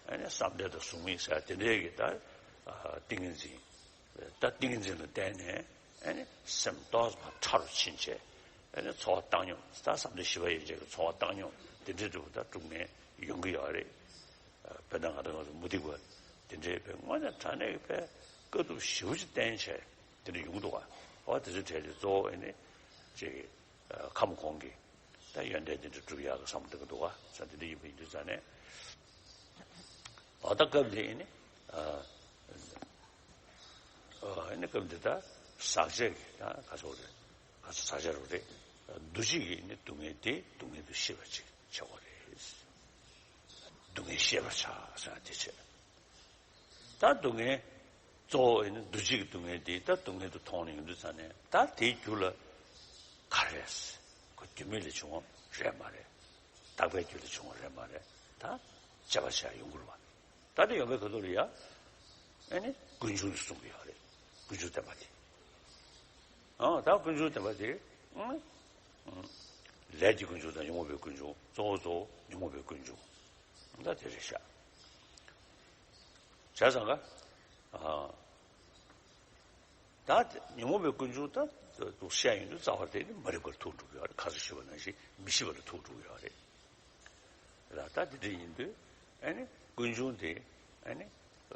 ཨེ་ནི། བསམ་གཏན་དང་གཟུགས་མེད་ཟེར་དེ་འདྲའི་གི་ད། ཨ། ཏིང་ངེ་འཛིན། ད་ཏིང་ངེ་འཛིན་ལ་བརྟེན་ནས། ཨེ་ནི། སེམས་ཏོག་ཙམ་ཕྲ་རུ་ཕྱིན་བྱས། ཨེ་ནི། ཚོར་བ་བཏང་སྙོམས། ད་བསམ་གཏན་བཞི་པ་ཡན་ཆད་ཀྱི་ཚོར་བ་བཏང་སྙོམས་དེ་འདྲའི་འདྲ་བོ་ད་སྒྲུབ་མཁན་ཡོང་གི་ཡོད་རེད། ཨ། དཔེར་ན་ང་ཚོ་ང་ཚོ་མུ་སྟེགས་པ་ དེ་འདྲའི་བའི་དངོས་གནས་དྲང་གནས་ཀྱི་བའི་དཀའ་ཐུབ་ཞེ་པོ་ཅིག་བསྟན་བྱས་དེ་འདྲ་ཡོང་གི་འདུག་ག་འོ་དེ་ཚོའི་གྲས་དེ་གཙོ་བོ་ཨེ་ནི་ཅིག་ཁམས་གོང་གི་ད་ཡོན་ཏན་དེ་འདྲ་སྒྲུབ་ཡག་གི་བསམ་བློ་གཏོང་གི་འདུག་ག་ས་དེ་འདྲ་ཡིན་པ་ཡིན་དུས་ཙང་ནས། འོ་ད་སྐབས་འདི་ཨེ་ནི་ཨ་ཨ་ནི་སྐབས་འདི་ད་ཟག་བཅས་ཀྱི་ད་ག་ཚོད་རེད། ག་ཚོད་ཟག་བཅས་རུ་རེད། འདུ་བྱེད་ཀྱི་ཨེ་ནི་སྡུག་བསྔལ་དེ་སྡུག་བསྔལ་དུ་ཤེས་པ་ཅིག་བྱེད་དགོས་རེད། སྡུག་བསྔལ་ཤེས་པར་བྱ་ཟེར་ན་དེ་བྱས། ད་སྡུག་བསྔལ་གཙོ་བོ་ཨེ་ནི་འདུ་བྱེད་ཀྱི་སྡུག་བསྔལ་དེ་ད་སྡུག་བསྔལ་དུ་མཐོང་ནས་ཡོང་དུས་ཙང་ནས་ད་དེའི་རྒྱུ་ལ་ག་རེ་རེད། ཁོ་རྒྱུ་མེད་ལས་བྱུང་བ་རེད་མ་རེད། རྟག་པའི་རྒྱུ་ལས་བྱུང་བ་རེད་མ་རེད། ད་དཔྱད་པ་བྱ་ཡོང་གི་རེད་བ། ད་དེ་ཡོང་བའི་ཁ་ཐུག་ལ་ཡ། ཨེ་ནི་ཀུན་འབྱུང་དུ་གསུངས་ཀྱི་ཡོད་རེད། ཀུན་འབྱུང་བསྟན་པ་དེ། ཨ་ད་ཀུན་འབྱུང་བསྟན་པ་དེ། ཨང་། ཨང་། ལས་ཀྱི་ཀུན་འབྱུང་དང་ཉོན་མོངས་པའི་ཀུན་འབྱུང་གཙོ་བོ་གཙོ་བོ་ཉོན་མོངས་པའི་ཀུན་འབྱུང་། ད་དེ་རེད་ཤག་བྱས་ཙང་ག་ཨ། ད་དེ་ཉོན་མོངས་པའི་ཀུན་འབྱུང་ད་འདུག་བཤད་ཡོང་དུས་རྩ་བ་དེ་ནི་མ་རིག་པར་ཐུག་འགྲོ་གི་ཡོད་རེད། ཁ་སང་ཞུས་པ་ནང་བཞིན་མི་ཤེས་པ་ལ་ཐུག་འགྲོ་གི་ཡོད་རེད། ལ་ད་དེ་འདྲ་ཡིན་དུས་ཨ་ནི་ཀུན་འབྱུང་དེ་ཨ་ནི་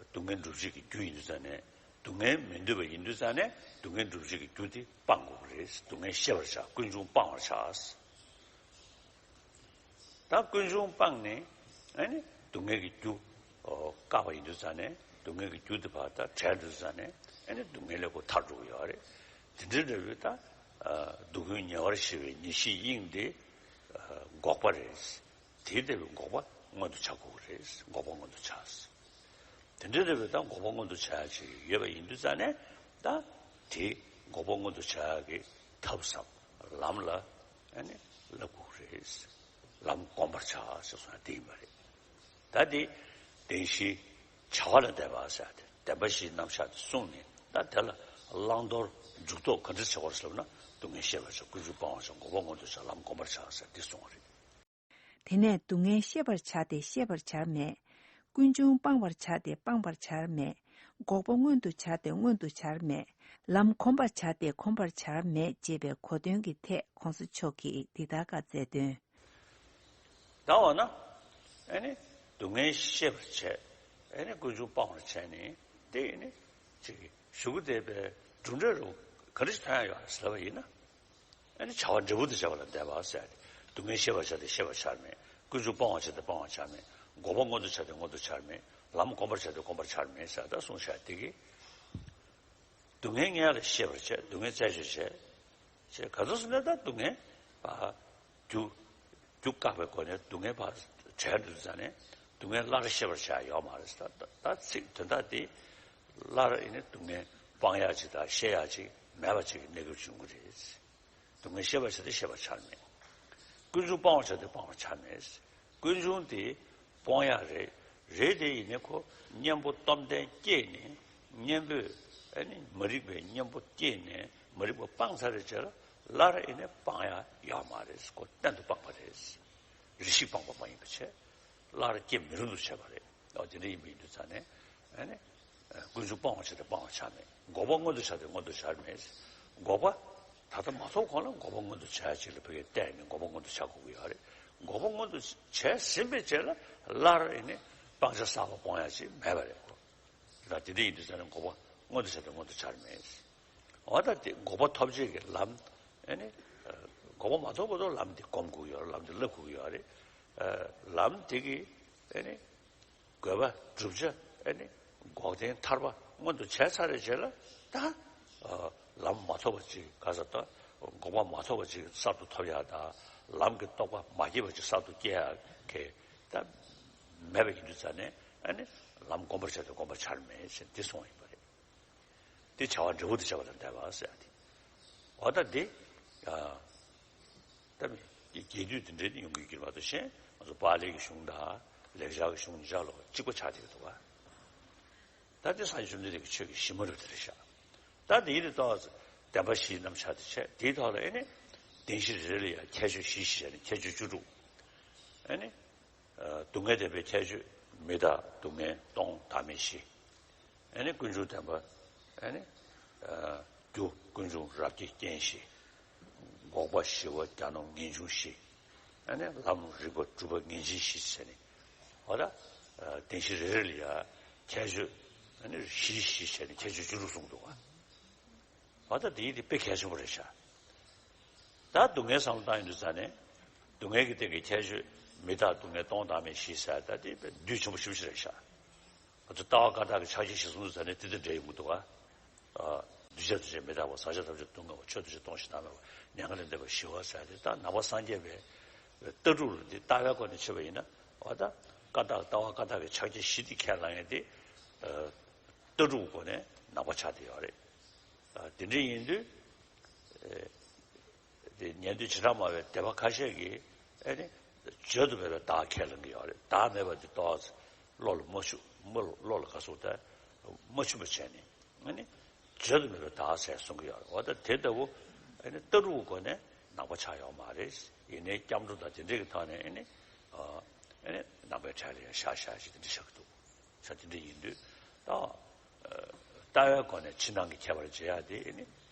སྡུག་བསྔལ་སྒྲུབ་བྱེད་ཀྱི་རྒྱུ་ཡིན་དུས་ཙང་ནས་སྡུག་བསྔལ་མི་འདོད་པ་ཡིན་དུས་ཙང་ནས་སྡུག་བསྔལ་སྒྲུབ་བྱེད་ཀྱི་རྒྱུ་དེ་སྤང་དགོས་ཀྱི་རེད། སྡུག་བསྔལ་ཤེས་པར་བྱ། ཀུན་འབྱུང་སྤང་བར་བྱ། ད་ཀུན་འབྱུང་སྤངས་ནས་ཨ་ནི་སྡུག་བསྔལ་གྱི་རྒྱུ་ཨོ་བཀག་པ་ཡིན་དུས་ཙང་ནས་སྡུག་བསྔལ་གྱི་རྒྱུ་དེ་ཕར་ད་བྲལ་དུས་ཙང་ནས་ཨ་ནི་སྡུག་བསྔལ་ལས་ཁོ་ཐར་འགྲོ་གི་ཡོད་རེད། དེ་འདྲའི་འདྲ་བའི་ད་ཨ་སྡུག་ཀུན་ཉེ་བར་ཞི་བའི་ཉེར་ཞིའི་དབྱིངས་དེ་ཨ་འགོག་པ་རེད། དེའི་ལྟ་བུའི་འགོག་པ་མངོན་དུ་བྱ་དགོས་ཀྱི་རེད། འགོག་པ་མངོན་དུ་བྱ། དེ་འདྲའི་ལྟ་བུའི་ད་འགོག་པ་མངོན་དུ་བྱ་ཡ་ཅིག་ཡོད་པ་ཡིན་དུས་ཙང་ནས་ད་དེ་འགོག་པ་མངོན་དུ་བྱ་ཡ་གི་ཐབས་སམ་ལམ་ལ་ཨ་ནི་བསླབ་དགོས་ཀྱི་རེད། ལམ་བསྒོམ་པར་བྱ་ཞེས་གསུངས་ཡ་དེ་ཡིན་པ་རེད། ད་དེ་བདེན་བཞིའི་བྱ་བ་ལ་བཟླས་པ་ཟེར་ཏེ་བདེན་པ་བཞིའི་རྣམ་གཞག་དེ་གསུངས་ནས་ད་དེ་ལ་བླང་དོར་འཇུག་ལྡོག་ག་འདྲ་བྱེད་དགོས་ཟེར་ན་སྡུག་བསྔལ་ཤེས་པར་བྱ། ཀུན་འབྱུང་སྤང་བར་བྱ། འགོག་པ་མངོན་དུ་བྱ། ལམ་བསྒོམ་པར་བྱ་ཟེར་འདི་གསུངས་པ་རེད། དེ་ནས་སྡུག་བསྔལ་ཤེས་པར་བྱ་སྟེ་ཤེས་པར་བྱར་མེད། ཀུན་འབྱུང་སྤང་བར་བྱ་སྟེ་སྤང་བར་བྱར་མེད། འགོག་པ་མངོན་དུ་བྱ་སྟེ་མངོན་དུ་བྱར་མེད། ལམ་གོམས་པར་བྱ་སྟེ་གོམས་པར་བྱར་མེད་ཅེས་པའི་གོ་དོན་གྱི་ཐད་༸གོང་ས་མཆོག་གིས་འདི་ལྟར་བཀའ་སྩལ་དོན། ད་འོ་ན། ཨེ་ནི། སྡུག་བསྔལ་ཤེས་པར་བྱས། ཨེ་ནི་ཀུན་འབྱུང་སྤང་བར་བྱས་ནས་དེ་ཨེ་ནི། ཅིག་གཞུག་གུ་དེ་པའི་གྲུབ་འབྲས་རུ་ག་འདྲ་ཞིག་ཐོན་ཡ་ཡོད་ཟེར་བ་ཡིན་ན། ཨེ་ནི་བྱ་བ་འབྲས་བུ་དང་བྱ་བ་ལ་བཟླས་པ་ཟེར་ཏེ། སྡུག་བསྔལ་ཤེས་པར་བྱ་སྟེ་ཤེས་པར་བྱར་མེད། ཀུན་འབྱུང་སྤང་བར་བྱ་སྟེ་སྤང་བར་བྱར་མེད། འགོག་པ་མངོན་དུ་བྱ་སྟེ་མངོན་དུ་བྱར་མེད། ལམ་གོམས་པར་བྱ་སྟེ་གོམས་པར་བྱར་མེད་ཟེར་ད་གསུངས་བཞག་དེ་གི། སྡུག་བསྔལ་ངེས་ལ་ཤེས་པར་བྱས། སྡུག་བསྔལ་རྩད་གཅོད་བྱས། ཅེས་ག་ཚོད་སོང་ན་ད་སྡུག་བསྔལ་པ། རྒྱུ། རྒྱུ་བཀག་པའི་སྒོ་ནས་སྡུག་བསྔལ་པ་བྲལ་འགྲོ་དུས་ཙང་ནས་སྡུག་བསྔལ་སླར་ཤེས་པར་བྱ་ཡ་ཡོད་མ་རེད། ད་ད་ཚིག་དོན་དག་དེ་སླར་ཨེ་ནི་སྡུག་བསྔལ་སྤང་ཡ་ཅིག་དང་ཤེས་ཡ་ཅིག་མེད་པ་ཅིག་གི་གནས་སྐབས་བྱུང་གི་རེད། སྡུག་བསྔལ་ཤེས་པར་བྱ་སྟེ་ཤེས་པར་བྱར་མེད། ཀུན་འབྱུང་སྤང་བར་བྱ་སྟེ་སྤང་བར་བྱར་མེད། ཀུན་འབྱུང་དེ་སྤོང་ཡ་རེད། རེད་དེ་ཡིན་ནའི་ཁོ་གཉེན་པོ་སྟོབས་ལྡན་སྐྱེས་ནས་གཉེན་པོས་ཨ་ནི་མ་རིག་པའི་གཉེན་པོ་སྐྱེས་ནས་མ་རིག་པ་སྤངས་ཚར་བའི་རྗེས་ལ་སླར་ཨེ་ནི་སྤང་ཡ་ཡོད་མ་རེད། ཁོ་གཏན་དུ་སྤངས་པ་རེད། རེ་ཞིག་སྤངས་པ་མ་ཡིན་པ་བྱས། སླར་སྐྱེ་མི་རུང་དུ་བྱས་པ་རེད། ཨོ་དེ་འདྲ་ཡིན་པ་ཡིན་དུས་ཙང་ནས་ཨ་ནི། ཀུན་འབྱུང་སྤང་བར་བྱ་སྟེ་སྤང་བར་བྱར་མེད། འགོག་པ་མངོན་དུ་བྱ་སྟེ་མངོན་དུ་བྱར་མེད། འགོག་པ་ད་ལྟ་མ་ཐོབ་གོང་ལ་འགོག་པ་མངོན་དུ་བྱ་ཡ་ཅིག་ལ་ཕ་གིར་བལྟས་ནས་འགོག་པ་མངོན་དུ་བྱ་དགོས་ཀྱི་ཡོད་རེད། འགོག་པ་མངོན་དུ་བྱས་ཟིན་པའི་རྗེས་ལ་སླར་ཨེ་ནི་སྤང་བྱ་གསར་པ་སྤོང་ཡ་ཅིག་མེད་པ་རེད་གོ། ད་དེ་འདྲ་ཡིན་དུས་ཙང་ནས་འགོག་པ་མངོན་དུ་བྱ་སྟེ་མངོན་དུ་བྱར་མེད། འོ་ད་དེ་འགོག་པ་ཐོབ་བྱེད་ཀྱི་ལམ། ཨེ་ནི། འགོག་པ་མ་ཐོབ་བར་དུ་ལམ་དེ་སྒོམ་དགོས་ཀྱི་ཡོད་རེད། ལམ་དེ་བསླབ་དགོས་ཀྱི་ཡོད་རེད། ལམ་དེ་གི་ཨེ་ནི། དགོས་པ་བསྒྲུབ་བྱ་ཨེ་ནི། འགོག་བདེན་ཐར་པ་མངོན་དུ་བྱས་ཚར་བའི་རྗེས་ལ་ད། ལམ་མ་ཐོབ་པ་ཅིག་ག་ས་ད། འགོག་པ་མ་ཐོབ་པ་ཅིག་གསར་དུ་ཐོབ་ཡ་ད། ལམ་གྱི་རྟོགས་པ་མ་སྐྱེས་པ་ཅིག་གསར་དུ་སྐྱེ་ཡ་གི་ད། མེད་པ་ཡིན་དུས་ཙང་ནས་ཨེ་ནི། ལམ་བསྒོམ་པར་བྱ་སྟེ་བསྒོམ་པར་བྱར་མེད་ཅེས་འདི་གསུངས་ཡིན་པ་རེད། དེ་བྱ་བ་འབྲས་བུ་དང་བྱ་བ་ལ་བཟླས་པ་ཟེར་ཡ་དེ། འོ་ད་དེ། ད་རྒྱས་བསྡུས་དེ་འདྲའི་ཡོང་གི་ཡོད་མ་གཏོགས་གཞན་ང་ཚོ་པཱ་ལིའི་གཞུང་དང་ལེགས་སྦྱར་གྱི་གཞུང་ཅིག་ལ་གཅིག་པ་ཆགས་བསྡད་ཀྱི་འདུག་ག་ད་དེ་སངས་རྒྱས་བཅོམ་ལྡན་འདས་ཀྱི་ཆོས་ཀྱི་གཞི་མ་རུ་དེ་རེད་ཤག་ད་དེ་ཡིན་དུས་ད་བདེན་པ་བཞིའི་རྣམ་གཞག་དེ་བྱས་དེའི་ཐོག་ལ་ཨེ་ནི། བདེན་བཞི་རེ་རེ་ལ་ཡང་ཁྱད་ཆོས་བཞི་བཞི་བྱས་ནས་ཁྱད་ཆོས་བཅུ་དྲུག་ཨེ་ནི། སྡུག་བསྔལ་བདེན་པའི་ཁྱད་ཆོས་མི་རྟག་སྡུག་བསྔལ་སྟོང་བདག་མེད་བཞི། ཨེ་ནི་ཀུན་འབྱུང་བདེན་པ། ཨེ་ནི། རྒྱུ་ཀུན་འབྱུང་རབ་ཀྱི་རྐྱེན་བཞི། འགོག་པ་ཞི་བ་གྱ་ནོམ་ངེས་འབྱུང་བཞི། ཨེ་ནི་ལམ་རིག་པ་གྲུབ་པ་ངེས་འབྱིན་བཞི་ཟེར་ནས། འོ་ད། བདེན་བཞི་རེ་རེ་ལ་ཡ། ཁྱད་ཆོས་ཨ་ནི་བཞི་བཞི་བྱས་ནས་ཁྱད་ཆོས་བཅུ་དྲུག་གསུངས་འདུག་བ། འོ་ད་དེའི་དེ་དཔེ་གལ་ཆེན་པོ་རེད་ཤག་ད་སྡུག་བསྔལ་བསམ་བློ་བཏང་ཡོང་དུས་ཙ་ནས་སྡུག་བསྔལ་གྱི་སྟེང་གི་ཁྱད་ཆོས་མི་རྟག་སྡུག་བསྔལ་སྟོང་བདག་མེད་བཞི་ཟེར་ད་དེ་དཔེ་བསྡུས་ཆེན་པོ་ཞེ་པོ་ཅིག་རེད་ཤག་ང་ཚོ་ལྟ་བ་བཀའ་རྟགས་ཀྱི་ཕྱག་རྒྱ་བཞི་གསུངས་དུས་ཙ་ནས་དེ་དང་འབྲེལ་ཡོང་གི་འདུག་བ། ཨ། འདུས་བྱས་ཐམས་ཅད་མི་རྟག་པ། ཟག་བཅས་ཐམས་ཅད་སྡུག་བསྔལ་བ། ཆོས་ཐམས་ཅད་སྟོང་ཞིང་བདག་མེད་པ། མྱ་ངན་ལས་འདས་པ་ཞི་བ་ཟེར་ཏེ་ད་ནང་པ་སངས་རྒྱས་པའི་ལྟ་གྲུབ་ལ་འདི་ལྟ་བའི་སྒོ་ནས་ཕྱེ་བ་ཡིན་ན་འོ་ད་བཀའ་རྟགས་ལྟ་བ་བཀའ་རྟགས་ཀྱི་ཕྱག་རྒྱ་བཞི་འདི་ཁས་བླངས་ཡས་འདི་ཨ། ལྟ་གྲུབ་སྒོ་ནས་ནང་པ་ཆགས་བསྡད་ཡོད་རེད། ཨ། དེ་འདྲ་ཡིན་དུས་ཨ། དེ་ཉན་ཐོས་བྱེ་བྲག་སྨྲ་བའི་སྡེ་པ་ཁ་ཤས་ཀྱིས་ཨ་ནི་བརྗོད་དུ་མེད་པའི་བདག་ཁས་ལེན་གྱི་ཡོད་རེད། བདག་མེད་པ་འདི་ཏོག་ཙམ་བློ་ལ་མ་ཆུད་མ་བློ་ལ་ག་ཟེར་ད་མ་ཆུད་པ་བྱས་ནས་ཨ་ནི་བརྗོད་དུ་མེད་པའི་བདག་ཟེར་གསུང་གི་ཡོད་རེད། འོ་ད་དེ་ལྟ་བུ་ཨ་ནི་ལྟ་གྲུབ་སྒོ་ནས་ནང་པ་ཆགས་ཡོད་མ་རེད། ཡིན་ནའི་སྐྱབས་འགྲོ་དང་དེ་འདྲའི་གི་ཐོག་ནས་ཨ་ནི་ཨ་ནི་ནང་པའི་གྲལ་ལ་ཡང་བཞག་བཞག་ཅིག་དེ་འདྲ་བཞག་གི་འདུག་ས་དེ་འདྲ་ཡིན་དུས་ད། ལྟ་བའི་སྒོ་ནས་ཕྱི་ནང་གི་ཁྱད་པར་འབྱེད་ཡ་དེ་ནི་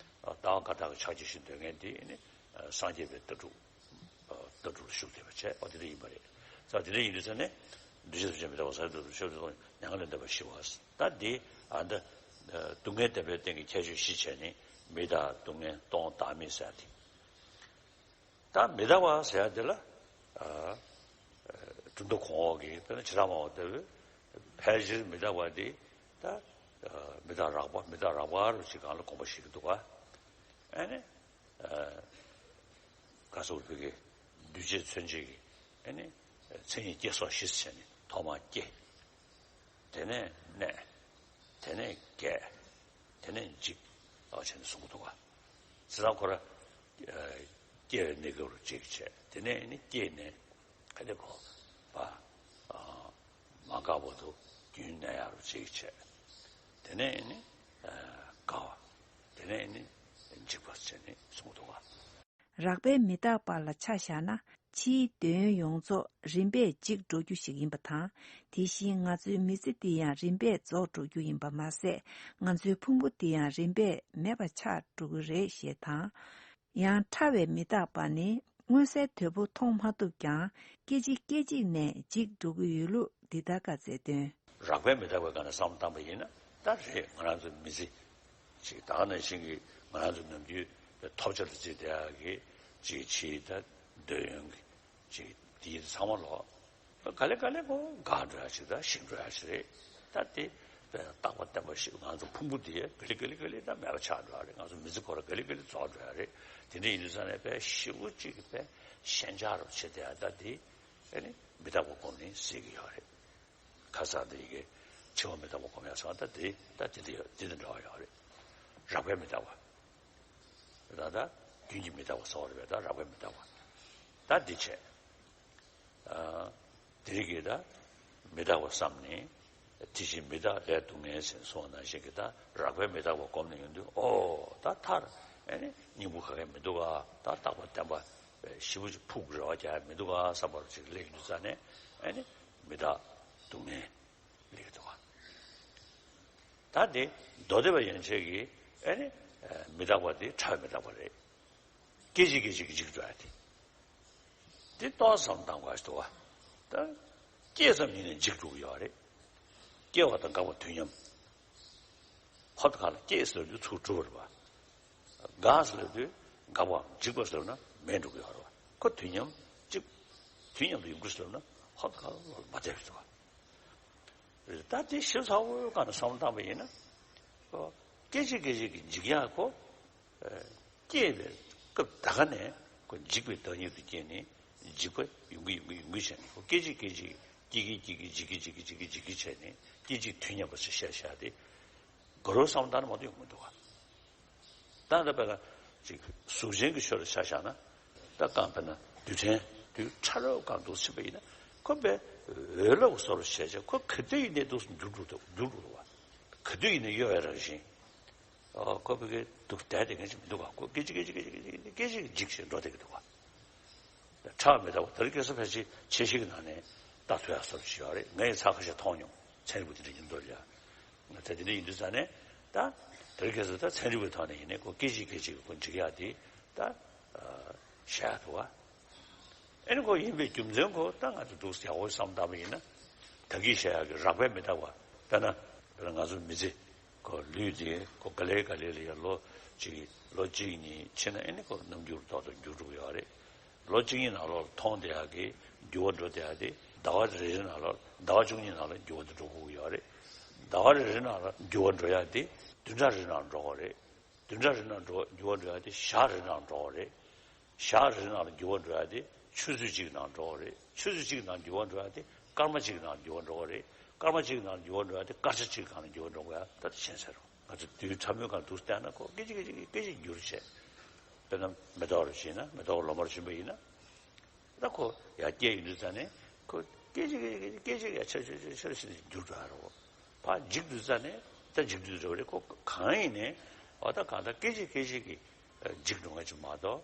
ལྟ་བ་བཀའ་རྟགས་ཀྱི་ཕྱག་རྒྱ་བཞི་འདོན་མཁན་དེ་ནི་སངས་རྒྱས་པའི་ལྟ་གྲུབ་ལྟ་གྲུབ་ལ་ཞུགས་བསྡད་པ་བྱས་པ་དེ་འདྲ་ཡིན་པ་རེད། ས་དེ་འདྲ་ཡིན་དུས་ས་ནས་འདུས་བྱས་ཐམས་ཅད་མི་རྟག་པ། ཟག་བཅས་ཐམས་ཅད་སྡུག་བསྔལ་བ། ཆོས་ཐམས་ཅད་སྟོང་ཞིང་བདག་མེད་པ། མྱ་ངན་ལས་འདས་པ་ཞི་བ། ད་དེ་ཨ་ད་སྡུག་བསྔལ་བདེན་པའི་སྟེང་གི་ཁྱད་ཆོས་བཞི་བྱས་ནས་མི་རྟག་སྡུག་བསྔལ་སྟོང་བདག་མེད་ཟེར་ཏེ། ད་མི་རྟག་པ་ཟེར་ཡ་དེ་ལ། ཨ། གྲུབ་མཐའ་གོང་འོག་གི་དཔེར་ན་བྱེ་བྲག་སྨྲ་བ་ལྟ་བུས་ཕལ་ཆེར་མི་རྟག་པ་དེ་ད། ཨ། མི་རྟག་རགས་པ། མི་རྟག་རགས་པ་རུ་ཅིག་སྒང་ལ་དགོངས་པ་བཞེས་ཀྱི་འདུག་ག་ཨ་ནི། ཨ། ག་ཟེར་བོད་ཀྱི་འདུས་བྱས་མཚོན་བྱེད་ཀྱི་ཨ་ནི་མཚན་ཉིད་སྐྱེ་སོགས་བཞི་ཟེར་ནས་ཐོག་མར་སྐྱེ། དེ་ནས་གནས། དེ་ནས་རྒས། དེ་ནས་འཇིག་ཨ་བྱས་ནས་གསུང་གི་འདུག་ག་བྱས་ཙང་ཁོ་ར། ཨ། སྐྱེ་བའི་གནས་སྐབས་རུ་འཇིག་བྱས། དེ་ནས་ནི་སྐྱེས་ནས་ག་ལེ་གོ་བ། ཨ། མ་འགགས་བར་དུ་རྒྱུན་གནས་ཡ་རུ་འཇིག་བྱས། དེ་ནས་ནི། ཨ། འགག་པ། དེ་ནས་ནི་འཇིག་པ་བྱས་ནས་གསུང་གི་འདུག་ག་རགས་པའི་མི་རྟག་པ་ལ་ཆ་བཞག་ན། ཕྱིའི་དོན་ཡོངས་རྫོགས་རིམ་པས་འཇིག་འགྲོ་རྒྱུ་ཞིག་ཡིན་པ་དང་། དེ་བཞིན་ང་ཚོའི་མི་ཚེ་འདི་ཡང་རིམ་པས་རྫོགས་འགྲོ་རྒྱུ་ཡིན་པ་མ་ཟད། ང་ཚོའི་ཕུང་པོ་འདི་ཡང་རིམ་པས་མེད་པ་ཆགས་འགྲོ་གི་རེད་ཞེས་དང་། ཡང་ཕྲ་བའི་མི་རྟག་པ་ནི་མངོན་གསལ་དོད་པོ་མཐོང་མ་ཐུབ་ཀྱང་། སྐད་ཅིག་སྐད་ཅིག་ནས་འཇིག་འགྲོ་གི་ཡོད་ལུགས་འདི་ལྟར་བཀའ་སྩལ་དོན། རགས་པའི་མི་རྟག་པའི་སྒང་ནས་བསམ་བློ་བཏང་པ་ཡིན་ན་ད་རེད། ང་རང་ཚོ་མི་ཚེ་ཅིག་ད་ག་ནང་བཞིན་གྱི་ང་རང་ཚོ་ནམ་རྒྱུན་ཐོབ་བྱ་ལ་བརྩིས་བསྡད་ཡག་གི་ཅིག་ཕྱིའི་ད་འདོད་ཡོན་གྱི་ཅིག་དེ་ཚང་མ་ལོག་ག་ལེ་ག་ལེ་ཁོ་འགག་འགྲོ་ཡ་ཞིག་དང་ཞིག་འགྲོ་ཡ་ཞིག་རེད། ད་དེ་རྟག་པ་བརྟན་པ་ཞིག་ང་ཚོ་ཕུང་པོ་དེ་ག་ལེ་ག་ལེ་ག་ལེ་ད་མེད་པ་ཆགས་འགྲོ་ཡ་རེད། ང་ཚོ་མི་ཚེ་ཁོ་ར་ག་ལེ་ག་ལེ་རྫོགས་འགྲོ་ཡ་རེད། དེ་འདྲ་ཡིན་དུས་ཙང་ནས་དཔེ་ཞེ་པོ་ཅིག་གི་དཔེ་ཞེན་ཆགས་རུ་བྱེད་བསྡད་ཡ་ད་དེ་ཨ་ནི་མི་རྟག་པ་སྒོམ་ནས་སྲིད་ཀྱི་ཡོད་རེད། ཁ་སང་དེ་ཡི་གེ་འཆི་བ་མི་རྟག་པ་སྒོམ་ཡ་སོང་ད་དེ་ད་དེ་འདྲ་ཡོད་དེ་འདྲ་འདྲ་བ་ཡོད་རེད། རགས་པའི་མི་རྟག་པ། ད་ལྟ་རྒྱུན་གྱི་མི་རྟག་པ་ཟེར་བ་རེད་པས། ད་རགས་པའི་མི་རྟག་པ། ད་འདི་བྱས། ཨ། དེ་རིགས་ཀྱི་ད་མི་རྟག་པ་བསམ་ནས་དེ་བཞིན་མི་རྟག་ལས་སྡུག་བསྔལ་ཟེར་གསུངས་པ་ནང་བཞིན་གྱི་ད་རགས་པའི་མི་རྟག་པ་སྒོམ་ནས་ཡོང་དུས་ཨོ་ད་མཐར་ཨེ་ནི་སྙིང་པོ་ག་གེ་མི་འདུག་ག་ད་རྟག་པ་བརྟན་པ་ཞེ་པོ་ཅིག་ཕུགས་རེ་བ་རྒྱག་ཡ་མི་འདུག་ག་བསམ་པ་རུ་ཅིག་སླེབས་ཡོང་དུས་ཙ་ནས་ཨེ་ནི་མི་རྟག་སྡུག་བསྔལ། ལེགས་འདུག་ག་ད་དེ་མདོ་སྡེ་པ་ཡན་ཆད་ཀྱི་ཨེ་ནི་མི་རྟག་པ་དེ་ཕྲ་བའི་མི་རྟག་པ་རེད། སྐད་ཅིག་སྐད་ཅིག་གིས་འཇིག་འགྲོ་ཡ་དེ། དེ་ཏོག་ཙམ་བསམ་བློ་བཏང་དགོས་ཞེས་འདུག་ག་ད་སྐྱེས་ཙམ་ཉིད་ནས་འཇིག་འགྲོ་གི་ཡོད་རེད། སྐྱེ་བ་དང་འགག་པ་དུས་མཉམ། ཧོབ་ཁ་ལ་སྐྱེས་ཟེར་དུས་ཚུར་འགྲོ་བ་རེད་པ། འགག་ཟེར་དུས་འགག་པའམ་འཇིག་པ་ཟེར་ན་མེད་འགྲོ་གི་ཡོད་རེད་པ། ཁོ་དུས་མཉམ་གཅིག་དུས་མཉམ་དུ་ཡོང་གི་ཟེར་ན་ཧོབ་ཁ་ལ་བློ་ལ་མ་བདེ་བ་ཞིག་འདུག་ག་ད་དེ་ཞིབ་ཚགས་པོའི་སྒང་ནས་བསམ་བློ་བཏང་པ་ཡིན་ན། ཁོ་སྐད་ཅིག་སྐད་ཅིག་གིས་འཇིག་ཡག་ཁོ། ཨ། སྐྱེས་པའི་སྐབས་ད་ག་ནས་ཁོ་འཇིག་པའི་བདག་ཉིད་དུ་སྐྱེས་ནས་འཇིག་པ་ཡོང་གི་ཡོང་གི་ཡོང་གི་བྱས་ནས་ཁོ་སྐད་ཅིག་སྐད་ཅིག་སྐྱེ་གི་སྐྱེ་གི་འཇིག་གི་འཇིག་གི་འཇིག་གི་འཇིག་གི་བྱས་ནས་སྐད་ཅིག་དུས་མཉམ་པ་ཞིག་བཤད་བཞག་སྟེ། དགའ་རབ་བསམ་བློ་བཏང་ན་མ་གཏོགས་ཡོང་མི་འདུག་ག་ད་ལྟ་དཔེར་ན་ཅིག་གཟུགས་ཅན་གྱི་ཆོས་ལ་ཆ་བཞག་ན། ད་རྐང་དཔེར་ན་རྡུལ་ཕྲན་རྡུལ་ཕྲ་རབ་སྒང་འདུག་ཕྱིན་པ་ཡིན་ན་ཁོ་དཔེ་འོད་རླབས་བཟོ་འདྲ་བྱས་བྱས་ཁོ་ག་དུས་ཡིན་ནའི་འདུག་སེ་འགྱུར་འགྲོ་འདུག་འགྱུར་འགྲོ་འདུག་བ། ག་དུས་ཡིན་ནའི་གཡོ་བའི་རང་བཞིན། ཨ། ཁོ་དཔེ་གི་འདུག་བསྡད་དེ་ངས་ཅིག་མི་འདུག་ག་ཁོ་སྐད་ཅིག་སྐད་ཅིག་སྐད་ཅིག་སྐད་ཅིག་འཇིག་བྱས་འགྲོ་བསྡད་ཀྱི་འདུག་ག་ཕྲ་བ་མི་རྟག་པ་དེ་རིང་ཁ་སང་ཕལ་ཆེར་འཆར་གཞི་གི་ནང་ནས་ལྟ་ཐུབ་ཡག་བཟོ་འདྲ་ཞིག་ཡོད་རེད། ངས་ཡང་ཚར་ཁ་ཤས་མཐོང་མྱོང་། ཚན་རིག་པ་དེ་འདྲ་ཡིན་མདོག་ལ། ད་དེ་འདྲ་ཡིན་དུས་ཙང་ནས་ད་དེ་རིང་ཁ་སང་ད་ཚན་རིག་པའི་ཐོག་ནས་ཡིན་ནའི་ཁོ་སྐད་ཅིག་སྐད་ཅིག་ཁོ་འཇིག་ཡག་དེ་ད་བཤད་ཡག་འདུག་ག་ཨེ་ནི་ཁོ་ཡིན་པའི་རྒྱུ་མཚན་ཁོ་ད་ང་ཚོ་འདུག་སེ་ཡག་པོ་བསམ་བཏང་པ་ཡིན་ན། ད་གིན་བཤད་ཡག་གི་རགས་པའི་མི་རྟག་པ་དཔེར་ན་ དཔེར་ན་ང་ཚོ་མི་ཚེ་ཁོ་ལུས་དེ་ཁོ་ག་ལེ་ག་ལེ་ལ་ཡ་ལོ་གཅིག་ལོ་གཅིག་གཉིས་ཕྱིན་ན་ཨེ་ནི་ཁོ་རྣམ་འགྱུར་ཏོག་ཏོག་འགྱུར་འགྲོ་གི་ཡོད་རེད། ལོ་གཅིག་གཉིས་ནང་ལོགས་མཐོང་བསྡད་ཡག་གི་འགྱུར་བ་འགྲོ་བསྡད་ཡག་དེ་ཟླ་བ་རེ་རེ་ནང་ལོགས་ཟླ་བ་བཅུ་གཉིས་ནང་ལ་འགྱུར་བ་དེ་འགྲོ་དགོས་ཀྱི་ཡོད་རེད། ཟླ་བ་རེ་རེ་ནང་ལ་འགྱུར་བ་འགྲོ་ཡག་དེ་བདུན་ཕྲག་རེ་ནང་འགྲོ་དགོས་རེད། བདུན་ཕྲག་རེ་ནང་འགྲོ་འགྱུར་བ་འགྲོ་ཡག་དེ་ཞག་རེ་ནང་འགྲོ་དགོས་རེད། ཞག་རེ་ནང་ལ་འགྱུར་བ་འགྲོ་ཡག་དེ་ཆུ་ཚོད་གཅིག་ནང་འགྲོ་དགོས་རེད། ཆུ་ཚོད་གཅིག་ནང་འགྱུར་བ་འགྲོ་ཡག་དེ་སྐར་མ་གཅིག་ནང་འགྱུར་བ་འགྲོ་དགོས་རེད། སྐར་མ་གཅིག་ནང་འགྱུར་བ་འགྲོ་ཡག་དེ་སྐར་ཆ་གཅིག་སྒང་ལ་འགྱུར་བ་འགྲོ་དགོས་ཡག་ད་ལྟ་ཤེས་ཚར་རོ། ང་ཚོ་དུས་ཕྲ་མོའི་སྒང་འདུག་བལྟས་ན་ཁོ་སྐད་ཅིག་སྐད་ཅིག་སྐད་ཅིག་འགྱུར་བྱས། དཔེར་ན་མེ་ཏོག་རེ་བྱས་ན་མེ་ཏོག་ལོ་མ་རེ་བྱིན་པ་ཡིན་ན། ད་ཁོ་ཡར་སྐྱེས་ཡོང་དུས་ཙ་ནས་ཁོ་སྐད་ཅིག་སྐད་ཅིག་སྐད་ཅིག་སྐད་ཅིག་ཡར་ཆེར་ཆེར་ཆེར་ཆེར་ཕྱིན་ནས་འགྱུར་འགྲོ་ཡ་རེད། ཕར་འཇིག་དུས་ཙ་ནས་ད་འཇིག་དུས་རེད་བ་རེད། ཁོ་གང་ཡིན་ནའི་འོ་ད་གང་ལྟར་སྐད་ཅིག་སྐད་ཅིག་གིས་འཇིག་འགྲོ་མཁན་ཅིག་མ་གཏོགས་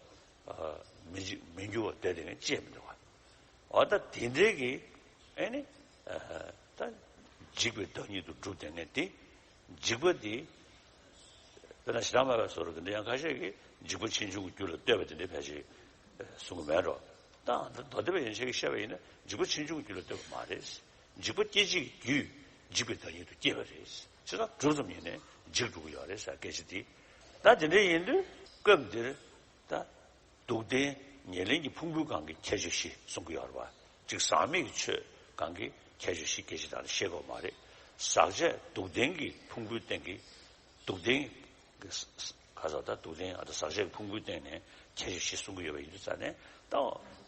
མི་འཇིག་མི་འགྱུར་བ་སྡོད་བསྡད་མཁན་ཅིག་མི་འདུག་བ། འོ་ད་དེ་འདྲའི་གི་ཨེ་ནི་ད་འཇིག་པའི་བདག་ཉིད་དུ་གྲུབ་བསྡད་མཁན་དེ། འཇིག་པ་འདི། དཔེར་ན་ཞེ་སྡང་མེད་པའི་བཟོ་འདྲ་འདི་འདྲ་ཡང་ཁ་ཤས་ཀྱིས་འཇིག་པ་ཕྱིན་ཆད་ཀྱི་རྒྱུ་ལ་ལྟོས་པ་དེ་འདྲའི་ཕལ་ཆེར་གསུང་གི་མེད་འགྲོ། ད་མདོ་སྡེ་པ་ཡན་ཆད་ཀྱིས་བཤད་པ་ཡིན་ན་འཇིག་པ་ཕྱིན་ཆད་ཀྱི་རྒྱུ་ལ་ལྟོས་པ་མ་རེད། འཇིག་པ་སྐྱེད་བྱེད་ཀྱི་རྒྱུས་འཇིག་པའི་བདག་ཉིད་དུ་སྐྱེས་པ་རེད། བྱས་ཙང་གྲུབ་ཙམ་ཡིན་ནའི་འཇིག་འགྲོ་གི་ཡོད་རེད་ཟེར་སྐད་ཆ་འདི། ད་དེ་འདྲ་ཡིན་དུས་སྐབས་འདིར་ད། སྡུག་བདེན་ཉེར་ལེན་གྱི་ཕུང་པོའི་སྒང་གི་ཁྱད་ཆོས་བཞི་གསུང་གི་ཡོད་རེད་བ། གཅིག་ཟག་མེད་ཀྱི་ཆོས་སྒང་གི་ཁྱད་ཆོས་བཞི་སྐད་ཆ་དག་ལ་བཤད་དགོས་མ་རེད། ཟག་བཅས་སྡུག་བདེན་གྱི་ཕུང་པོའི་སྟེང་གི་སྡུག་བདེན་གྱི་ཁ་ས་ད་སྡུག་བདེན་ཨ་ད་ཟག་བཅས་ཀྱི་ཕུང་པོའི་སྟེང་ནས་ཁྱད་ཆོས་བཞི་གསུང་གི་ཡོད་པ་ཡིན་དུས་ཙ་ནས་ད་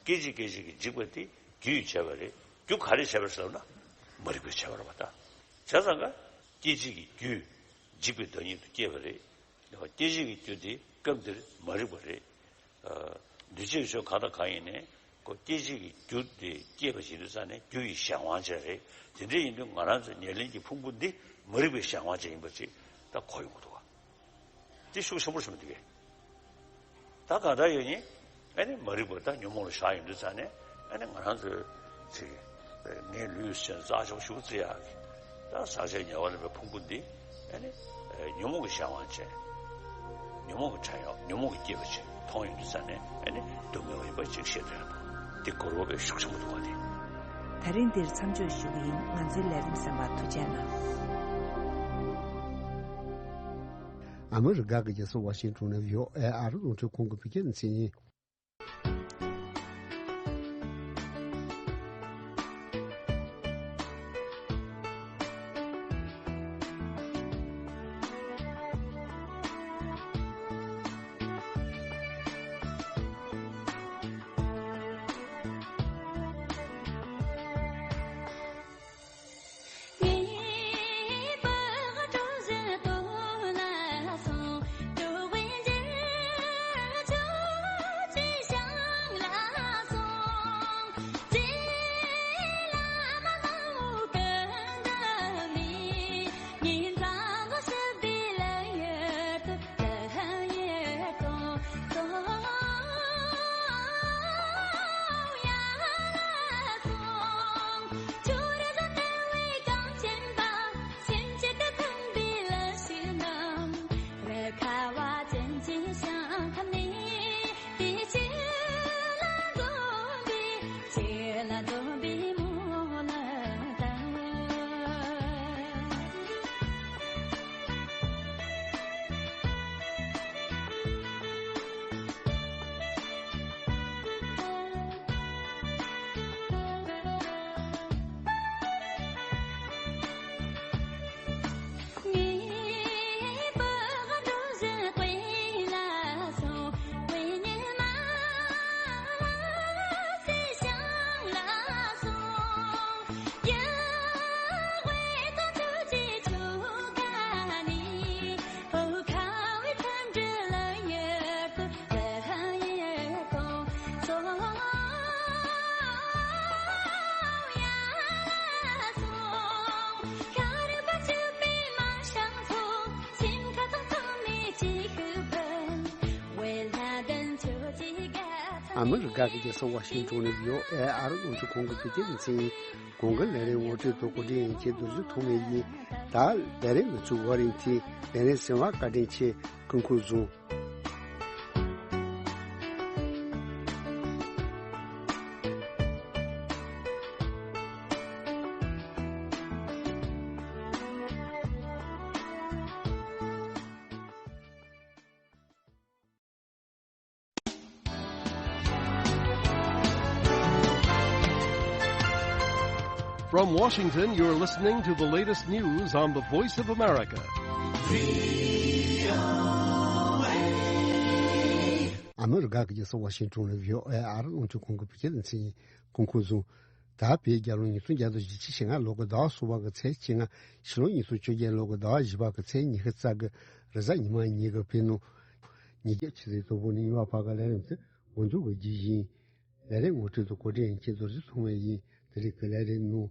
སྐད་ཅིག་སྐད་ཅིག་གིས་འཇིག་པ་དེ་རྒྱུས་བྱས་པ་རེད། རྒྱུ་ག་རེ་བྱས་པ་རེད་ཟེར་ན་མ་རིག་པས་བྱས་པ་རེད་བ་ད། བྱས་ཙང་ཀ་སྐད་ཅིག་གི་རྒྱུས་འཇིག་པའི་བདག་ཉིད་དུ་སྐྱེས་པ་རེད། སྐད་ཅིག་གི་རྒྱུ་དེ་སྐབས་འདིར་མ་རིག་པ་རེད། འདུས་བྱས་ཀྱི་ཆོས་གང་དང་གང་ཡིན་ནའི་ཁོ་སྐད་ཅིག་གི་རྒྱུ་དེ་སྐྱེས་པ་ཞིག་ཡིན་དུས་ཙ་ནས་རྒྱུ་ཡི་གཞན་དབང་ཅན་རེད། དེ་འདྲ་ཡིན་དུས་ང་རང་ཚོའི་ཉེར་ལེན་གྱི་ཕུང་པོ་འདི་མ་རིག་པའི་གཞན་དབང་ཅན་ཡིན་པ་ཅིག་ད་གོ་ཡོང་གི་འདུག་བ། དེ་ཤུགས་ཆེན་པོ་ཞིག་མི་འདུག་གས། ད་གང་ལྟར་ཡོད་ཉིད་ཨ་ནི་མ་རིག་པ་ད་ཉོན་མོངས་ལ་བཞག་ཡོང་དུས་ཙ་ནས་ཨ་ནི་ང་རང་ཚོའི་ཚིག་ངའི་ལུས་ཟེར་ནས་རྩྭ་ཆུང་ཞུ་ཙི་ཡག་གི་ད་ཟག་བཅས་ཉེ་བར་ལེན་པའི་ཕུང་པོ་འདི་ཨ་ནི་ཉོན་མོངས་ཀྱི་གཞན་དབང་ཅན། ཉོན་མོངས་ཀྱི་བྲན་གཡོག་ཉོན་མོངས་ཀྱིས་བསྐྱེད་པ་ཅིག་མཐོང་ཡོང་དུས་ཙ་ནས་ཨ་ནི་སྡུག་བསྔལ་བ་ཡིན་པ་ཅིག་ཤེས་ཐུབ་ཡག་འདུག་འདི་གོ་རོགས་པའི་ཤུགས་ཆེན་པོ་འདུག་བ་དེ། ད་རིང་འདིར་མཚམས་འཇོག་ཞུ་གི་ཡིན། ང་ཚོའི་ལས་རིམ་གསན་པར་ཐུགས་རྗེ་གནང་། ཨ་མི་རི་ཀ་གི་རྒྱལ་ས་ཝ་ཤིང་ཏོན་ནས་བྷི་ཨོ་ཨེ་ཨ་རི་རླུང་འཕྲིན་ཁང་གི་བོད་སྐད་སྡེ་ཚན་ཡིན། ཨ་མི་རི་ཀ་གི་རྒྱལ་ས་ཝ་ཤིང་ཏོན་ནས་བྷི་ཨོ་ཨེ་ཨ་རི་རླུང་འཕྲིན་ཁང་གི་བོད་སྐད་སྡེ་ཚན་ཡིན། གོང་གི་ལས་རིམ་ངོ་སྤྲོད་དང་གོ་སྒྲིག་ཡན་ཆད་རྡོ་རྗེ་ཐོགས་མེད་ཡིན། ད་ལས་རིམ་མི་ཚུགས་བར་རིང་ཚེ་ལས་རིམ་གསན་པར་བཀའ་དྲིན་ཆེ། སྐུ་ཁམས་བཟང་། From Washington, you're listening to the latest news on the Voice of America. ཨ་མི་རི་ཀ་གི་རྒྱལ་ས་ཝ་ཤིང་ཊོན་ལ་བྷི་ཨོ་ཨེ་ཨ་རི་རླུང་འཕྲིན་ཁང་གི་བོད་སྐད་སྡེ་ཚན་གྱིས་གོང་འཁོད་བཟུང་། ད་བོད་རྒྱལ་ལོ་ཉིས་སྟོང་བརྒྱ་དང་བཞི་བཅུ་ཞེ་ལྔ་ལོ་གི་ཟླ་བ་གསུམ་པ་གི་ཚེས་བཅོ་ལྔ། ཕྱི་ལོ་ཉིས་སྟོང་བཅོ་བརྒྱད་ལོ་གི་ཟླ་བ་བཞི་པ་གི་ཚེས་ཉི་ཤུ་རྩ་དགུ་རེས་གཟའ་ཉི་མ་ཉིན་གྱི་བོད་ནང་ཉིས་བརྒྱ་ཆུ་ཚོད་དང་པོ་ནས་ཉི་མ་བར་གྱི་ལས་རིམ་དེ་འགོ་འཛུགས་ཀྱི་རྒྱུ་ཡིན། ལས་རིམ་ངོ་སྤྲོད་དང་གོ་སྒྲིག་མཁན་རྡོ་རྗེ་ཐོགས་མེད་ཡིན། དེ་རིང་གི་ལས་རིམ་ནང་།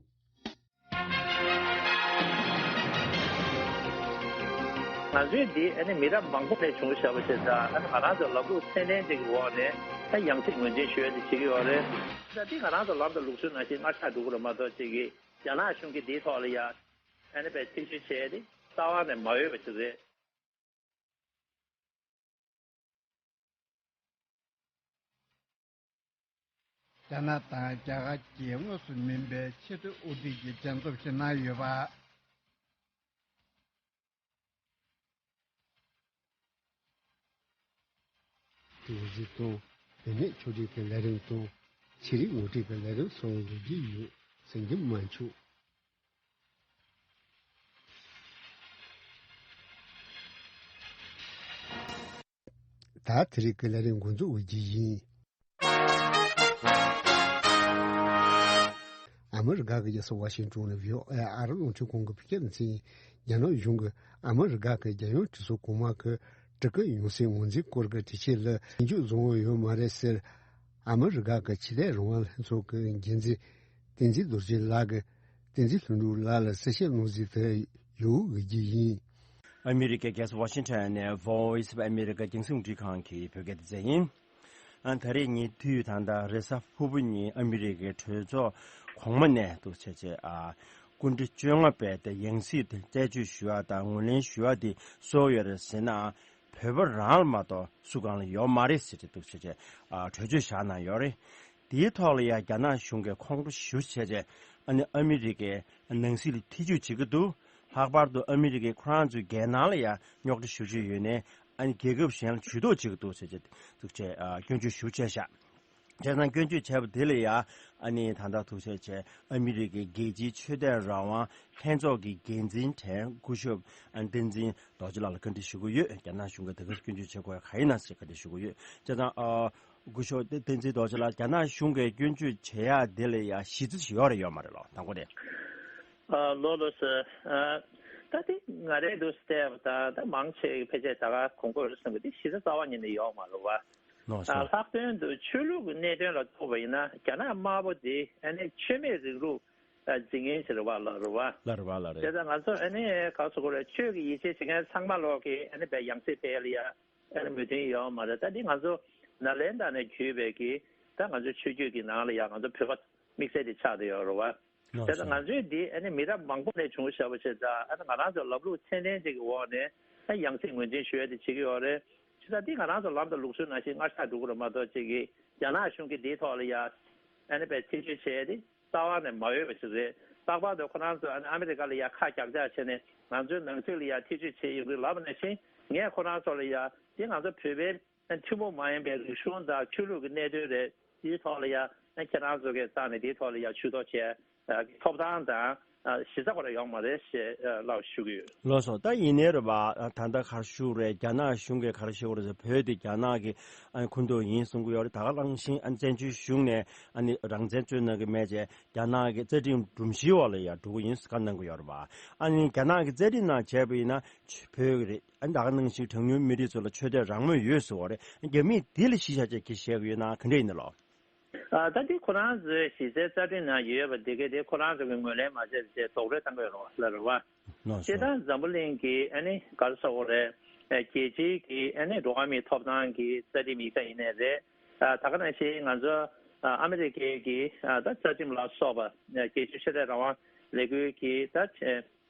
ང་ཚོའི་འདི་ཨ་ནི་མི་རབས་མང་པོ་ནས་བྱུང་བཞག་པ་ཞིག་དང་། ཨ་ནི་ང་རང་ཚོ་ལམ་ལུགས་ཚད་ལྡན་ཅིག་གི་འོག་ནས་ཨ་ཡང་སྲིད་ངོས་འཛིན་ཞུ་ཡ་དེ་བྱེད་ཀྱི་ཡོད་རེད། ད་འདི་ང་རང་ཚོ་ལམ་དང་ལུགས་སྲོལ་ནང་བཞིན་སྔར་ཆགས་འགྲོ་གི་རེད་མ་གཏོགས། ཅིག་གིས་རྒྱ་ནག་གཞུང་གིས་འདིའི་ཐོག་ལ་ཡ་ཨ་ནི་བས་ཐེ་བྱུས་བྱས་ཏེ་རྩ་བ་ནས་མ་འོས་པ་ཅིག་རེད། རྒྱ་ནག་དང་རྒྱ་གར་གྱི་དངོས་སུ་མིན་པའི་ཕྱི་དྲིལ་དབུ་ཁྲིད་ཀྱི་བྱ་འཛོམས་ཤིག་གནང་ཡོད་པ། དེ་གཟིགས་སྐྱོང་། བུད་མེད་ཕྱོགས་སྒྲིག་གི་ལས་རིམ་དང་། ཆེད་རིགས་ངོ་སྤྲོད་ཀྱི་ལས་རིམ་སོགས་ཡོད་ཀྱི་ཡོད། གསན་རྒྱུ་མ་འཆུག། ད་དེ་རིང་གི་ལས་རིམ་འགོ་འཛུགས་འོས་རྒྱུ་ཡིན། ཨ་མི་རི་ཀ་གི་རྒྱལ་ས་ཝ་ཤིང་ཊོན་ལ་བྷི་ཨོ་ཨེ་ཨ་རི་རླུང་འཕྲིན་ཁང་གི་བོད་སྐད་སྡེ་ཚན་གྱིས། རྒྱ་ནག་གཞུང་གིས་ཨ་མི་རི་ཀ་གི་རྒྱལ་ཡོངས་གྲོས་ཚོགས་གོང་མ་གི་སྤྲུལ་སྐུ་ཡོང་སའི་ངོས་འཛིན་སྐོར་གྱི་གྲོས་ཆོད་ལ་ཞིབ་འཇུག་བཟོ་འོས་ཡོད་མ་རེད་ཟེར། ཨ་མི་རི་ཀ་གི་ཆོས་དད་རང་དབང་ལྷན་ཚོགས་ཀྱི་འགན་འཛིན་བསྟན་འཛིན་རྡོ་རྗེ་ལགས་ཀྱིས། བསྟན་འཛིན་ལྷུན་གྲུབ་ལགས་ལ་གསལ་བཤད་གནང་གཟིགས་དེ་ཡོད་འོས་རྒྱུ་ཡིན། ཨ་མི་རི་ཀའི་རྒྱལ་ས་ཝ་ཤིང་ཊོན་ནས་Voice of America་རྒྱང་སྲིང་རླུང་འཕྲིན་ཁང་གི་བོད་སྐད་སྡེ་ཚན་ཡིན། ཨ་ད་རེས་ཉེ་དུས་ད་ལྟ་རེས་གཟའ་ཕུར་བུ་ཉིན་ཨ་མི་རི་ཀའི་གྲོས་ཚོགས་གོང་མ་ནས་འདུག་བྱས་བྱས་ཨ་སྐུ་ཕྲེང་བཅོ་ལྔ་པས་དེ་ཡང་སྲིད་དེ་རྩད་གཅོད་ཞུ་བ་དང་ངོས་ལེན་ཞུ་བ་དེ་སུ་ཡོད་རེད་ཟེར་ན། བོད་པ་རང་ལ་མ་གཏོགས་སུ་གང་ལ་ཡོད་མ་རེད་ཟེར་ཏེ་འདུག་བྱས་བྱས་ཨ་གྲོས་ཆོད་བཞག་གནང་ཡོད་རེད། དེའི་ཐོག་ལ་ཡང་རྒྱ་ནག་གཞུང་གིས་ཁོང་ཁྲོ་ཞེ་པོ་བྱས་བྱས་ཨ་ནི་ཨ་མི་རི་ཀའི་ནང་སྲིད་ལ་ཐེ་བྱུས་བྱེད་ཀྱི་འདུག་ལྷག་པར་དུ་ཨ་མི་རི་ཀས་ཁོ་རང་ཚོའི་རྒྱལ་ནང་ལ་ཡང་རྙོག་དྲ་ཞེ་པོ་ཅིག་ཡོད་ནའི་ཨ་ནི་རྒྱལ་ཁབ་གཞན་ལ་ཇུས་གཏོགས་བྱེད་ཀྱི་འདུག་ཟེར་བྱས་འདུག་བྱས་ཨ་སྐྱོན་བརྗོད་ཞེ་པོ་བྱས་བཞག་བྱས་ཙང་སྐྱོན་བརྗོད་བྱས་པ་དེ་ལ་ཡང་ཨ་ནི་ད་ལྟ་འདུག་བྱས་བྱས་ཨ་མི་རི་ཀའི་རྒྱལ་སྤྱིའི་ཆོས་དད་རང་དབང་ལྷན་ཚོགས་ཀྱི་འགན་འཛིན་དྲན་སྐུ་ཞབས་ཨ་བསྟན་འཛིན་རྡོ་རྗེ་ལགས་ལ་བཀའ་འདྲི་ཞུ་གི་ཡོད། རྒྱ་ནག་གཞུང་གིས་དེ་གར་སྐྱོན་བརྗོད་བྱེད་དགོས་ཡ་ག་ཡིན་ན་ཟེར་བཀའ་འདྲི་ཞུ་གི་ཡོད། བྱས་ཙང་ཨ། སྐུ་ཞབས་བསྟན་འཛིན་རྡོ་རྗེ་ལགས། རྒྱ་ནག་གཞུང་གིས་སྐྱོན་བརྗོད་བྱེད་ཡ་དེ་ལ་ཡ་གཞི་རྩ་ཞིག་ཡོད་རེད་ཡོད་མ་རེད་ལགས། དང་པོ་དེ། ཨ་ལགས་ལགས་སོ། ཨ་ད་དེ་ང་རང་འདུག་བལྟས་པ་དང་ད་མང་ཆེ་ཕལ་ཆེར་ད་ག་གོང་བཀུར་རེད་བསམ་གི། དེ་གཞི་རྩ་རྩ་བ་ཉིད་ནས་ཡོད་མ་རེད་བ། ལགས་སོ། ཨ་ལྷག་དོན་དུ་ཆོས་ལུགས་ཀྱི་གནད་དོན་ལ་ཐུག་པ་ཡིན་ན་རྒྱ་ནག་དམར་པོ་དེ་ཨ་ནི་ཆོས་མེད་རིང་ལུགས་འཛིན་མཁན་ཞིག་རེད་བ་ལགས། རེད་བ། ལགས་རེད་བ། ལགས་རེད། དེ་ད་ང་ཚོ་ཨ་ནི་ག་རེ་ཟེར་དགོས་རེད། ཆོས་ཀྱི་ཡིད་ཆེས་བྱེད་མཁན་ཚང་མ་ལོག་གི་ཨ་ནི་བས་ཡང་སྲིད་ཕེབས་ལ་ཡ། ཨ་ནི་མོས་མཐུན་ཡོད་མ་རེད། ད་འདི་ང་ཚོ་ནཱ་ལེནྡྲ་ནས་བརྒྱུད་པའི་གི་ད་ང་ཚོའི་ཆོས་བརྒྱུད་ཀྱི་ནང་ལ་ཡང་ང་ཚོ་བོད་པ་དམིགས་བསལ་དེ་ཆགས་བསྡད་ཡོད་རེད་བ། ལགས་སོ། དེ་ད་ང་ཚོའི་འདི་ཨ་ནི་མི་རབས་མང་པོ་ནས་བྱུང་བཞག་པ་ཞིག་དང་། ཨ་ནི་ང་རང་ཚོ་ལམ་ལུགས་ཚད་ལྡན་ཅིག་གི་འོག་ནས་ཨ་ཡང་སྲིད་ངོས་འཛིན་ཞུ་ཡ་དེ་བྱེད་ཀྱི་ཡོད་རེད། བྱས་ཙང་འདི་ང་རང་ཚོ་ལམ་དང་ལུགས་སྲོལ་ནང་བཞིན་སྔར་ཆགས་འགྲོ་གི་རེད་མ་གཏོགས། ཅིག་གིས་རྒྱ་ནག་གཞུང་གིས་འདིའི་ཐོག་ལ་ཡ་ཨ་ནི་བས་ཐེ་བྱུས་བྱས་ཏེ། རྩ་བ་ནས་མ་འོས་པ་ཞིག་རེད། ལྷག་པར་དུ་ཁོ་རང་ཚོ་ཨ་ནི་ཨ་མི་རི་ཀ་ལ་ཡ་ཁ་རྒྱག་རྒྱག་བྱས་ནས་ང་ཚོའི་ནང་སྲིད་ལ་ཡ་ཐེ་བྱུས་བྱས་ཡོང་གི་ལབ་པ་ནང་བཞིན། ངས་ཁོ་རང་ཚོ་ལ་ཡ་འདི་ང་ཚོ་བོད་པའི་ཐུན་མོང་མ་ཡིན་པའི་རིག་གཞུང་དང་ཆོས་ལུགས་ཀྱི་གནད་དོན་རེད། དེའི་ཐོག་ལ་ཡ་ཁྱེད་རང་ཚོ་གི་རྩ་ནས་དེའི་ཐོག་ལ་ཡ་ཇུས་གཏོགས་བྱས་ཐོབ་ཐང་དང་གཞི་རྩ་ཁོ་རང་ཡོད་མ་རེད་ཞེས་ལགས་ཞུ་གི་ཡོད། ལགས་སོ། ད་ཡིན་ནའི་རེད་པ། ད་ལྟ་ག་རེ་ཞུ་རེད། རྒྱ་ནག་གཞུང་གིས་ག་རེ་ཞུ་རེད་ཟེར། བོད་དེ་རྒྱ་ནག་གི་ཨ་ནི་ཁོངས་གཏོགས་ཡིན་གསུང་གི་ཡོད་རེད། ད་ག་ནང་བཞིན་ཨ་ནི་བཙན་བྱོལ་གཞུང་ནས་ཨ་ནི་རང་བཙན་རྩོད་གནང་གི་མེད་ཅེས་རྒྱ་ནག་གི་རྩ་ཁྲིམས་སྒྲོམ་གཞིའི་འོག་ལ་ཡང་འགྲོ་གི་ཡིན་ཟེར་བཀའ་གནང་གི་ཡོད་རེད་པ། ཨ་ནི་རྒྱ་ནག་གི་རྩ་ཁྲིམས་ནང་བྱས་པ་ཡིན་ན་བོད་ཀྱི་རེད། ཨ་ནི་ད་ག་ནང་བཞིན་གྲངས་ཉུང་མི་རིགས་ཚོ་ལ་ཆོས་དད་རང་མོས་ཡོད་ཟེར་བ་རེད། རྒྱ་མིས་འདི་ལ་གཞི་བཞག་བྱས་ཀྱི་བཤད་ཀྱི་ཡོད་ན་ག་འདྲ་ཡིན་ནི་ལོ། ཨ་ད་འདི་ཁོ་རང་ཚོའི་གཞི་རྩའི་རྩ་ཁྲིམས་ནང་ཡོད་པ་འདི་གས་དེ་ཁོ་རང་ཚོ་གིས་ངོས་ལེན་མ་བྱས་པ་བྱས་རྡོག་རོལ་བཏང་གི་ཡོད་རེད་པ། ལགས་རེད་པ། ལགས་སོ། སྤྱིར་བཏང་འཛམ་བུ་གླིང་གི་ཨ་ནི་ག་རེ་ཟེར་དགོས་རེད། ཨ་རྒྱལ་སྤྱིའི་གི་ཨ་ནི་འགྲོ་བ་མིའི་ཐོབ་ཐང་གི་རྩ་ཁྲིམས་ཡིག་ཆ་ཡིན་ནའི་རེད། ཨ་ད་ག་ནང་བཞིན་ང་ཚོ་ཨ་ཨ་མི་རི་ཀའི་གི་ཨ་ད་རྩ་ཁྲིམས་ལ་སོགས་པ། ཨ་རྒྱལ་སྤྱིའི་ཆོས་དད་རང་དབང་ལས་འགུལ་གྱི་ད་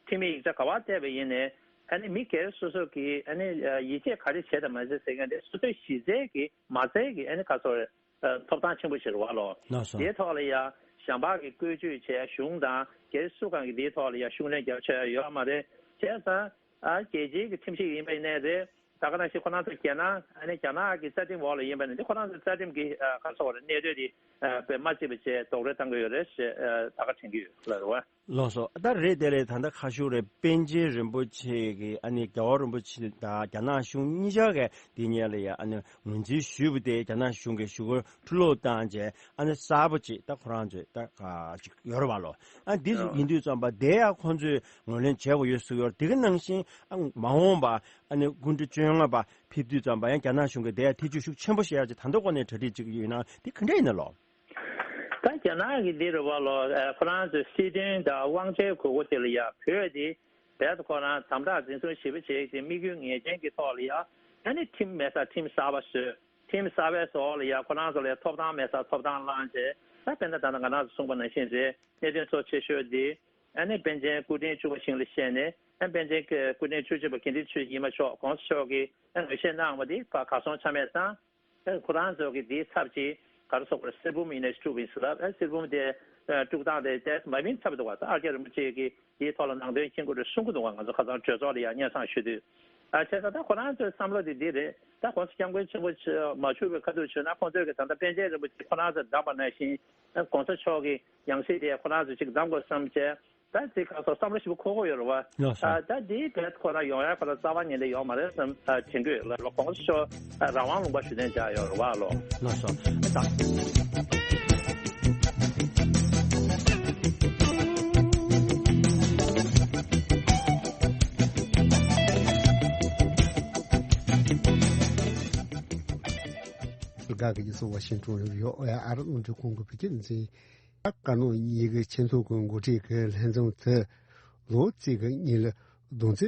ཁྲིམས་ཡིག་ཆ་ག་པར་བལྟས་པ་ཡིན་ནའི་ཨ་ནི་མི་སྒེར་སོ་སོ་གི་ཨ་ནི་ཡིད་ཆེས་ག་རེ་བྱས་དང་མ་བྱས་ཟེར་མཁན་དེ་སོ་སོའི་གཞི་རྩའི་གི་མ་རྩའི་གི་ཨ་ནི་ག་རེ་ཟེར་དགོས་རེད། ཐོབ་ཐང་ཆེན་པོ་ཞིག་རེད་པ་ལགས། ལགས་སོ། དེའི་ཐོག་ལ་ཡ་གཞན་པ་གིས་བཀོལ་སྤྱོད་བྱས། གཞུང་དང་སྒེར་སུ་གང་གིས་དེའི་ཐོག་ལ་ཡ་ཤུགས་སྣོན་རྒྱབ་ཆོག་ཡ་ཡོད་མ་རེད། བྱས་ཙང་ཨ་རྒྱལ་སྤྱིའི་གི་ཁྲིམས་ཤིག་ཡིན་པ་ཡིན་ནའི་རེད། ད་ག་ནང་བཞིན་ཁོ་རང་ཚོ་རྒྱ་ནག་ཨ་ནི་རྒྱ་ནག་གི་རྩ་ཁྲིམས་འོག་ལ་ཡིན་པ་ནི་འདི་ཁོ་རང་ཚོ་རྩ་ཁྲིམས་ཀྱི་ཨ་ག་རེ་ཟེར་དགོས་རེད། གནད་དོན་འདི་ཨ་དཔེ་མ་གཅིག་པ་བྱས་རྡོག་རོལ་གཏོང་གི་ཡོད་རེད་ཞེས་ཨ་ད་ག་དྲན་གྱི་ཡོད་ལ་རེད་བ། ལགས་སོ། ད་རེད་དེ་རེད། ད་ལྟ་ཁ་ཤུ་རེད། པཎ་ཆེན་རིན་པོ་ཆེ་གི་ཨ་ནི་རྒྱལ་བ་རིན་པོ་ཆེ་དང་རྒྱ་ནག་གཞུང་གཉིས་ཆར་གི་འདི་གཉིས་ལ་ཡ་ཨ་ནི་ངོས་འཛིན་ཞུས་པ་དེ་རྒྱ་ནག་གཞུང་གིས་ཞུ་སྐུལ་ཕྱིར་སློག་བཏང་རྗེས་ཨ་ནི་གསར་པ་ཅིག་ད་ཁོ་རང་ཚོས་ད་ག་ཅིག་ཡོད་རེད་བ་ལོ། ཨ་འདི་ཡིན་དུས་ཙམ་པ་དེ་ཡ་ཁོང་ཚོས་ངོས་ལེན་བྱེད་དགོས་ཡོད་ཟེར་ཡོད་རེད། དེ་གི་ནང་བཞིན་ཨ་མ་འོངས་པ་ཨ་ནི་སྐུ་ཕྲེང་བཅོ་ལྔ་པ་ཕེབས་དུས་ཙམ་པ་ཡང་རྒྱ་ནག་གཞུང་གིས་དེ་ཡ་ཐེ་བྱུས་ཤུགས་ཆེན་པོ་བྱེད་ཡ་ཅིག་ད་ལྟ་གོ་ནས་གྲ་སྒྲིག་ཅིག་ཡོད་ན་དེ་ག་འདྲ་ཡིན་ན་ལོ། ད་རྒྱ་ནག་གི་འདི་རུ་བ་ལོ། ཨ་ཁོ་རང་ཚོའི་སྲིད་དོན་དང་དབང་ཆའི་དགོས་མཁོ་དེ་ལ་ཡ་བོད་དེ་རྦད་དེ་ཁོ་རང་དམ་དྲག་འཛིན་བཟུང་ཞེ་པོ་བྱས་ཏེ་དམིགས་ཡུལ་ངེས་ཅན་གྱི་ཐོག་ལ་ཡ་ཨ་ནི་ཁྲིམས་མེད་ས་ཁྲིམས་གསར་པ་བཟོས། ཁྲིམས་གསར་པའི་ཟོག་ལ་ཡ་ཁོ་རང་ཚོ་ལ་ཡ་ཐོབ་ཐང་མེད་ས་ཐོབ་ཐང་བླངས་བྱས། ད་དཔེར་ན་ད་ལྟ་ང་རང་ཚོ་གསུངས་པ་ནང་བཞིན་རེད། གནད་དོན་གཙོ་ཆེ་ཤོས་འདི་ཨ་ནི་པཎ་ཆེན་སྐུ་ཕྲེང་བཅུ་པ་ཞིག་ལ་བཤད་ནས་ཨ་པཎ་ཆེན་སྐུ་ཕྲེང་བཅུ་གཅིག་པ་དགེ་འདུན་ཆོས་ཀྱི་ཉི་མ་མཆོག་༸གོང་ས་མཆོག་གིས་ཨ་ངོས་བཞེས་གནང་བ་འདི་ཕར་གར་སོང་ཆ་མེད་བཏང་། ཨ་ཁོ་རང་ཚོ་གི་དེའི་ཚབ་ཀྱིས་ག་རེ་ཟེར་དགོས་རེད། གསེར་བུམ་ཡིན་ནའི་དཀྲུགས་པ་ཡིན་ཟེར་ལབ། ཨ་གསེར་བུམ་དེ་ཨ་དཀྲུགས་སྟངས་དེ་ཏོག་ཙམ་མ་བདེ་ཚབ་འདུག་བ། ད་ཨ་ཀྱ་རིན་པོ་ཆེ་གིས་དེའི་ཐོག་ལ་ནང་དོན་མཁྱེན་དགོས་རེད་གསུང་གི་འདུག་བ། ང་ཚོ་ཁ་སང་གྲོས་ཚོགས་ལ་ཡང་སྙན་སེང་ཞུས་དུས། ཨ་བྱས་ཙང་ད་ཁོ་རང་ཚོའི་བསམ་བློ་དེ་འདི་རེད། ད་༸གོང་ས་༸སྐྱབས་མགོན་ཆེན་པོ་མཆོག་མ་བཞུགས་པའི་ཁ་ཐུག་བྱས་ན་ཁོང་ཚོས་ཀྱི་ད་ལྟ་པཎ་ཆེན་རིན་པོ་ཆེ་ཁོ་རང་ཚོས་བདམས་པ་ནང་བཞིན་༸གོང་ས་མཆོག་གི་ཡང་སྲིད་དེ་ཁོ་རང་ཚོས་ཅིག་བདམས་དགོས་བསམ་བྱས། ད་དེ་ག་སོགས་བསམ་བློ་ཞིག་འཁོར་གྱི་ཡོད་རེད་བ། ལགས་སོ། ཨ་ད་དེའི་བེད་ཁོ་རང་ཡོང་ཡ་ཁོ་རང་རྩ་བ་ཉིད་ནས་ཡོད་མ་རེད་བསམ་ཨ་དྲན་གྱི་ཡོད་ལ། ལོ་༸གོང་ས་མཆོག་ཨ་རང་དབང་ལུང་པ་ཞུ་གཏན་འཇགས་ཡོད་རེད་བ་ལོ། ལགས་སོ། ཨ་ད། ག་གི་སོ་ཝ་ཤིང་ཊོན་ཡོད་ཨ་ཨ་ར་ནོར་འཁྲུལ་ཁོང་གི་བུ་ཁྱེད་འཛིན། ཀ་ནོ་གཉིས་ཀྱི་ཆེས་མཐོ་གི་འགོ་ཁྲིད་ཀྱི་ལྷན་འཛོམས་དེ་ལོ་གཅིག་གི་གཉིས་ལ་བསྡོམས་ཚེ་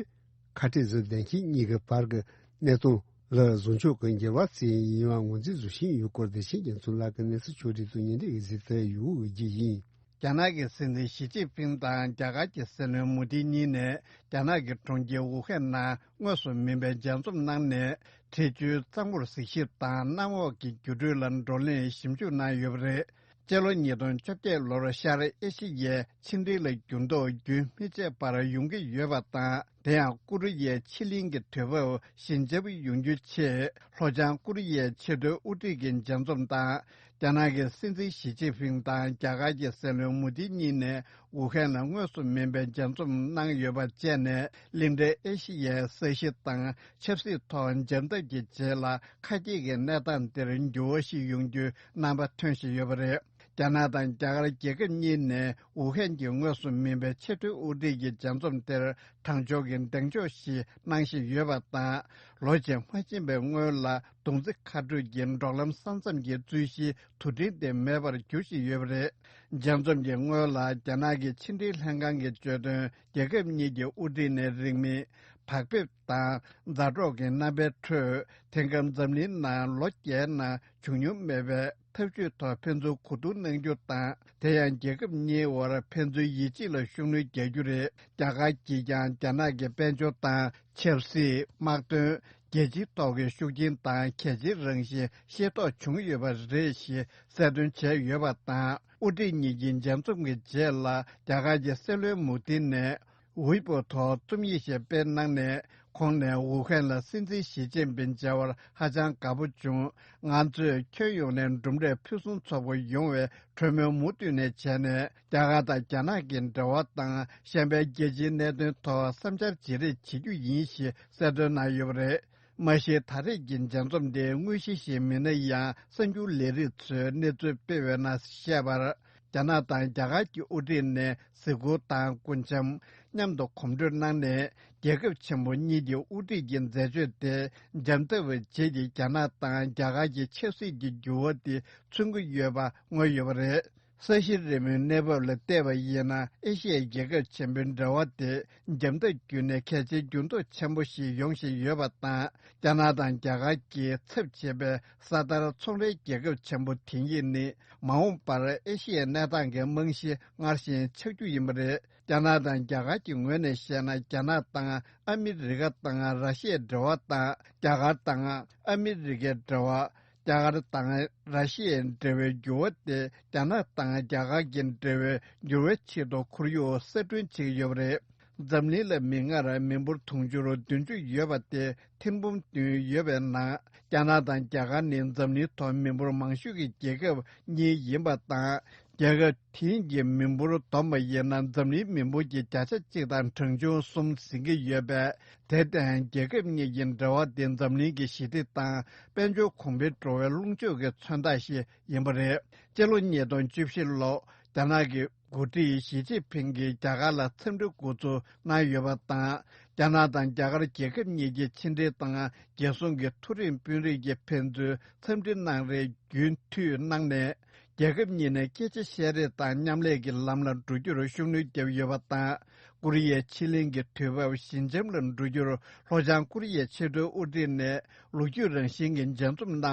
ཁ་བྲལ་ཟུར་བདེན་ཤིག་གཉིས་ཀྱི་བར་གྱི་གནས་སྟངས་ལ་བཟོ་ཕྱོགས་ཀྱི་འགྱུར་བ་བརྩིས་ཡིན་པ་ངོས་འཛིན་བཟོ་བཞིན་ཡོད་སྐོར་བདེ་ཆེན་རྒྱ་མཚོ་ལགས་ཀྱི་གནས་ཚུལ་ཕྱོགས་སྒྲིག་ཏུ་ཉན་འདི་གཟིགས་ཚར་ཡོད་ཀྱི་ཡིན། རྒྱ་ནག་གི་སྲིད་འཛིན་ཞི་ཅིན་ཕིང་དང་རྒྱ་གར་གྱི་སྲིད་བློན་མོ་དི་གཉིས་ནས་རྒྱ་ནག་གི་གྲོང་ཁྱེར་ཝུ་ཧན་ནང་དངོས་སུ་མིན་པའི་མཇལ་འཛོམས་གནང་ནས་འཕྲེད་ཆུའི་གཙང་པོར་གཟིགས་ཞིབ་དང་གནམ་འོག་གི་འགྱུར་འགྲོས་ལ་བགྲོ་གླེང་ཞིབ་འཇུག་གནང་ཡོད་པ་རེད། སྤྱི་ལོ་ཉིས་སྟོང་བཅོ་བརྒྱད་ལོར་ཤར་ཨེ་ཤི་ཡའི་ཕྱི་འབྲེལ་ལ་འགྱུར་ལྡོག་རྒྱུན་མི་ཆད་པར་ཡོང་གི་ཡོད་པ་དང་། དེ་ཡང་ཀོ་རི་ཡའི་ཕྱེད་གླིང་གི་དུས་བབ་ཞན་ཆེ་བ་ཡོང་རྒྱུའི་ཆེད། ལྷོ་བྱང་ཀོ་རི་ཡའི་ཆེས་མཐོའི་དབུ་ཁྲིད་ཀྱི་མཇལ་འཛོམས་དང་། རྒྱ་ནག་གི་སྲིད་འཛིན་ཞི་ཅིན་ཕིང་དང་རྒྱ་གར་གྱི་སྲིད་བློན་མོ་དི་གཉིས་ནས་ཝུ་ཧན་ལ་དངོས་སུ་མིན་པའི་མཇལ་འཛོམས་གནང་ཡོད་པ་བཅས་ནས། གླིང་ཕྲན་ཨེ་ཤི་ཡའི་ས་གཞི་དང་ཆབ་སྲིད་ཐོག་འཇམ་འཐབ་ཀྱི་རྗེས་ལ། ཁ་གྱེས་ཀྱི་གནས་སྟངས་འདིར་འགྱུར་བ་ཞིག་ཡོང་རྒྱུའི་རྣམ་པ་ཐོན་བཞིན་ཡོད་པ་རེད། རྒྱ་ནག་དང་རྒྱ་གར་རྒྱལ་ཁབ་གཉིས་ནས་ཝུ་ཧན་གྱི་དངོས་སུ་མིན་པའི་ཆེས་མཐོའི་དབུ་ཁྲིད་ཀྱི་མཇལ་འཛོམས་དེར་དང་ཕྱོགས་ཀྱི་གདེང་འཇོག་ཞིག་གནང་བཞིན་ཡོད་པ་དང་། ལོ་རྗེས་མ་ཕྱིན་པའི་སྔོན་ལ་རྡུང་རྩེ་མཁའ་འགྲུལ་གྱི་འབྲོག་ལམ་ས་མཚམས་ཀྱི་རྩོད་གཞིའི་དུ་སྤྲིན་དེ་མེད་པར་འགྱུར་བཞིན་ཡོད་པ་རེད། མཇལ་འཛོམས་ཀྱི་སྔོན་ལ་རྒྱ་ནག་གི་ཕྱི་འབྲེལ་ལྷན་ཁང་གི་བརྗོད་དོན། རྒྱལ་ཁབ་གཉིས་ཀྱི་དབུ་ཁྲིད་ནས་རིང་མིན་བག་ཕེབས་དང་མཛའ་གྲོགས་ཀྱི་རྣམ་པའི་ཁྲོད། དེང་སྐབས་འཛམ་གླིང་ནང་ལོ་བརྒྱའི་ནང་བྱུང་མྱོང་མེད་པའི་འཐབ་ཇུས་ཐོག་ཕན་ཚུན་གོ་བསྡུར་གནང་རྒྱུ་དང་། དེ་ཡང་རྒྱལ་ཁབ་གཉིས་དབར་ཕན་ཚུན་ཡིད་ཆེས་ལ་ཤུགས་སྣོན་རྒྱག་རྒྱུ་རེད། རྒྱ་གར་གྱིས་ཀྱང་རྒྱ་ནག་གི་དཔལ་འབྱོར་དང་ཆབ་སྲིད། དམག་དོན། རྒྱལ་སྤྱིའི་ཐོག་གི་ཤུགས་རྐྱེན་དང་གལ་ཆེའི་རང་བཞིན་ཤེས་རྟོགས་བྱུང་ཡོད་པ་རེད་ཞེས་གསལ་སྟོན་བྱས་ཡོད་པ་དང་། དབུ་ཁྲིད་གཉིས་ཀྱི་མཇལ་འཛོམས་ཀྱི་རྗེས་ལ་རྒྱ་གར་གྱི་སྲིད་བློན་མོ་དི་ནས་ཝེ་པོ་ཐོག་རྩོམ་ཡིག་ཞིག་སྤེལ་གནང་ནས། ཁོང་ནས་ཝུ་ཧན་ལ་སྲིད་འཛིན་ཞི་ཅིན་ཕིང་མཇལ་བར་ཧ་ཅང་དགའ་པོ་བྱུང་། ང་ཚོས་ཁྱོན་ཡོངས་ནས་གྲུབ་འབྲས་ཕུན་སུམ་ཚོགས་པོ་ཡོང་བའི་གྲོས་མོལ་མུ་མཐུད་ནས་བྱས་ནས། རྒྱ་གར་དང་རྒྱ་ནག་གི་འབྲེལ་བ་དང་། གཞན་ཕན་རྒྱལ་སྤྱིའི་གནད་དོན་ཐོག་བསམ་འཆར་བརྗེ་རེས་བྱེད་རྒྱུ་ཡིན་ཞེས་གསལ་སྟོན་གནང་ཡོད་པ་རེད། མ་གཞི་ད་རེས་ཀྱི་མཇལ་འཛོམས་དེ་དངོས་གཞི་ཞིག་མིན་ན་ཡང་། གསར་འགྱུར་ལས་རིགས་ཚོས་གནས་ཚུལ་སྤེལ་བའི་ནང་བཤད་པར། རྒྱ་ནག་དང་རྒྱ་གར་གྱི་དབུ་ཁྲིད་ནས་གཟིགས་སྐོར་དང་སྐུ་འཆམ། མཉམ་དུ་གོམ་བགྲོད་གནང་ནས། རྒྱལ་ཁབ་ཆེན་པོ་གཉིས་ཀྱི་དབུ་ཁྲིད་ཀྱི་མཛད་སྤྱོད་དེ་འཇམ་ཐབས་བྱས་ཏེ། རྒྱ་ནག་དང་རྒྱ་གར་གྱི་ཆབ་སྲིད་ཀྱི་འགྱུར་བ་དེ་མཚོན་གྱི་ཡོད་པ་མངོན་ཡོད་པ་རེད། ས་གཞི་རི་མོའི་གནས་བབ་ལ་བལྟས་པ་ཡིན་ན། ཨེ་ཤི་ཡའི་རྒྱལ་ཁབ་ཆེན་པོའི་འབྲེལ་བ་དེ་འཇམ་ཐབས་བརྒྱུད་ནས་གལ་ཆེའི་འགྱུར་ལྡོག་ཆེན་པོ་ཞིག་ཡོང་བཞིན་ཡོད་པ་དང་། རྒྱ་ནག་དང་རྒྱ་གར་གྱི་ཚབ་བྱེད་པའི་ས་མཐར་ཚོང་རའི་རྒྱལ་ཁབ་ཆེན་པོ་དེ་གཉིས་ནི། མ་འོངས་པར་ཨེ་ཤི་ཡའི་གནས་སྟངས་ཀྱི་རྨང་གཞི་སྔར་བཞིན་ཆགས་རྒྱུ་ཡིན་པ་རེད། རྒྱ་ནག་དང་རྒྱ་གར་གྱི་ངོས་ནས་བཤད་ན། རྒྱ་ནག་དང་ཨ་མི་རི་ཀ་དང་ར་ཤི་ཡའི་འབྲེལ་བ་དང་། རྒྱ་གར་དང་ཨ་མི་རི་ཀའི་འབྲེལ་བ། རྒྱ་གར་དང་ར་ཤི་ཡའི་འབྲེལ་བའི་འགྱུར་བ་དེ། རྒྱ་ནག་དང་རྒྱ་གར་གྱི་འབྲེལ་བའི་འགྱུར་བའི་ཆེད་དུ་ཁོར་ཡུག་གསར་སྐྲུན་བྱེད་ཀྱི་ཡོད་པ་རེད། འཛམ་གླིང་ལ་མིག་སྔར་མི་འབོར་དུང་ཕྱུར་བདུན་ཅུ་ཡོད་པ་དེ་ཐེར་འབུམ་བདུན་ཡོད་པའི་ནང་། རྒྱ་ནག་དང་རྒྱ་གར་ནི་འཛམ་གླིང་ཐོག་མི་འབོར་མང་ཤོས་ཀྱི་རྒྱལ་ཁབ་གཉིས་ཡིན་པ་དང་། རྒྱལ་ཁབ་དེའི་མི་འབོར་བསྡོམས་པ་ཡིན་ན། འཛམ་གླིང་མི་འབོར་གྱི་བརྒྱ་ཆ་གཅིག་དང་གྲངས་ཆུང་གསུམ་ཟིན་གྱི་ཡོད་པས། དེར་བརྟེན་རྒྱལ་ཁབ་གཉིས་ཀྱི་འབྲེལ་བ་དེ་འཛམ་གླིང་གི་ཞི་བདེ་དང་དཔལ་འབྱོར་གོང་འཕེལ་འགྲོ་བའི་རླུང་ཕྱོགས་ཀྱི་མཚོན་རྟགས་ཤིག་ཡིན་པ་རེད། སྤྱི་ལོ་ཉིས་སྟོང་བཅུ་བཞི་ལོར་རྒྱ་ནག་གི་འགོ་ཁྲིད་ཞི་ཅིན་ཕིང་གིས་རྒྱ་གར་ལ་འཚམས་འདྲི་འགོ་འཛུགས་གནང་ཡོད་པ་དང་། རྒྱ་ནག་དང་རྒྱ་གར་རྒྱལ་ཁབ་གཉིས་ཀྱི་ཕྱི་འབྲེལ་དང་རྒྱལ་སྲུང་གི་མཐོ་རིམ་དཔོན་རིགས་ཀྱིས་ཕན་ཚུན་འཚམས་འདྲི་གནང་རེས་རྒྱུན་མཐུད་གནང་ནས། རྒྱལ་ཁབ་གཉིས་ནས་སྐད་ཆ་བཤད་རེས་དང་མཉམ་ལས་ཀྱི་ལམ་ལ་འགྲོ་རྒྱུར་ཤུགས་སྣོན་བརྒྱབ་ཡོད་པ་དང་། ཀོ་རི་ཡའི་ཕྱེད་གླིང་གི་དུས་བབ་ཞི་འཇམ་ལ་འགྲོ་རྒྱུར་ལྷོ་བྱང་ཀོ་རི་ཡའི་ཕྱི་དྲིལ་དབུ་ཁྲིད་ནས་ལོ་རྒྱུས་རང་བཞིན་གྱི་མཇལ་འཛོམས་གནང་བ།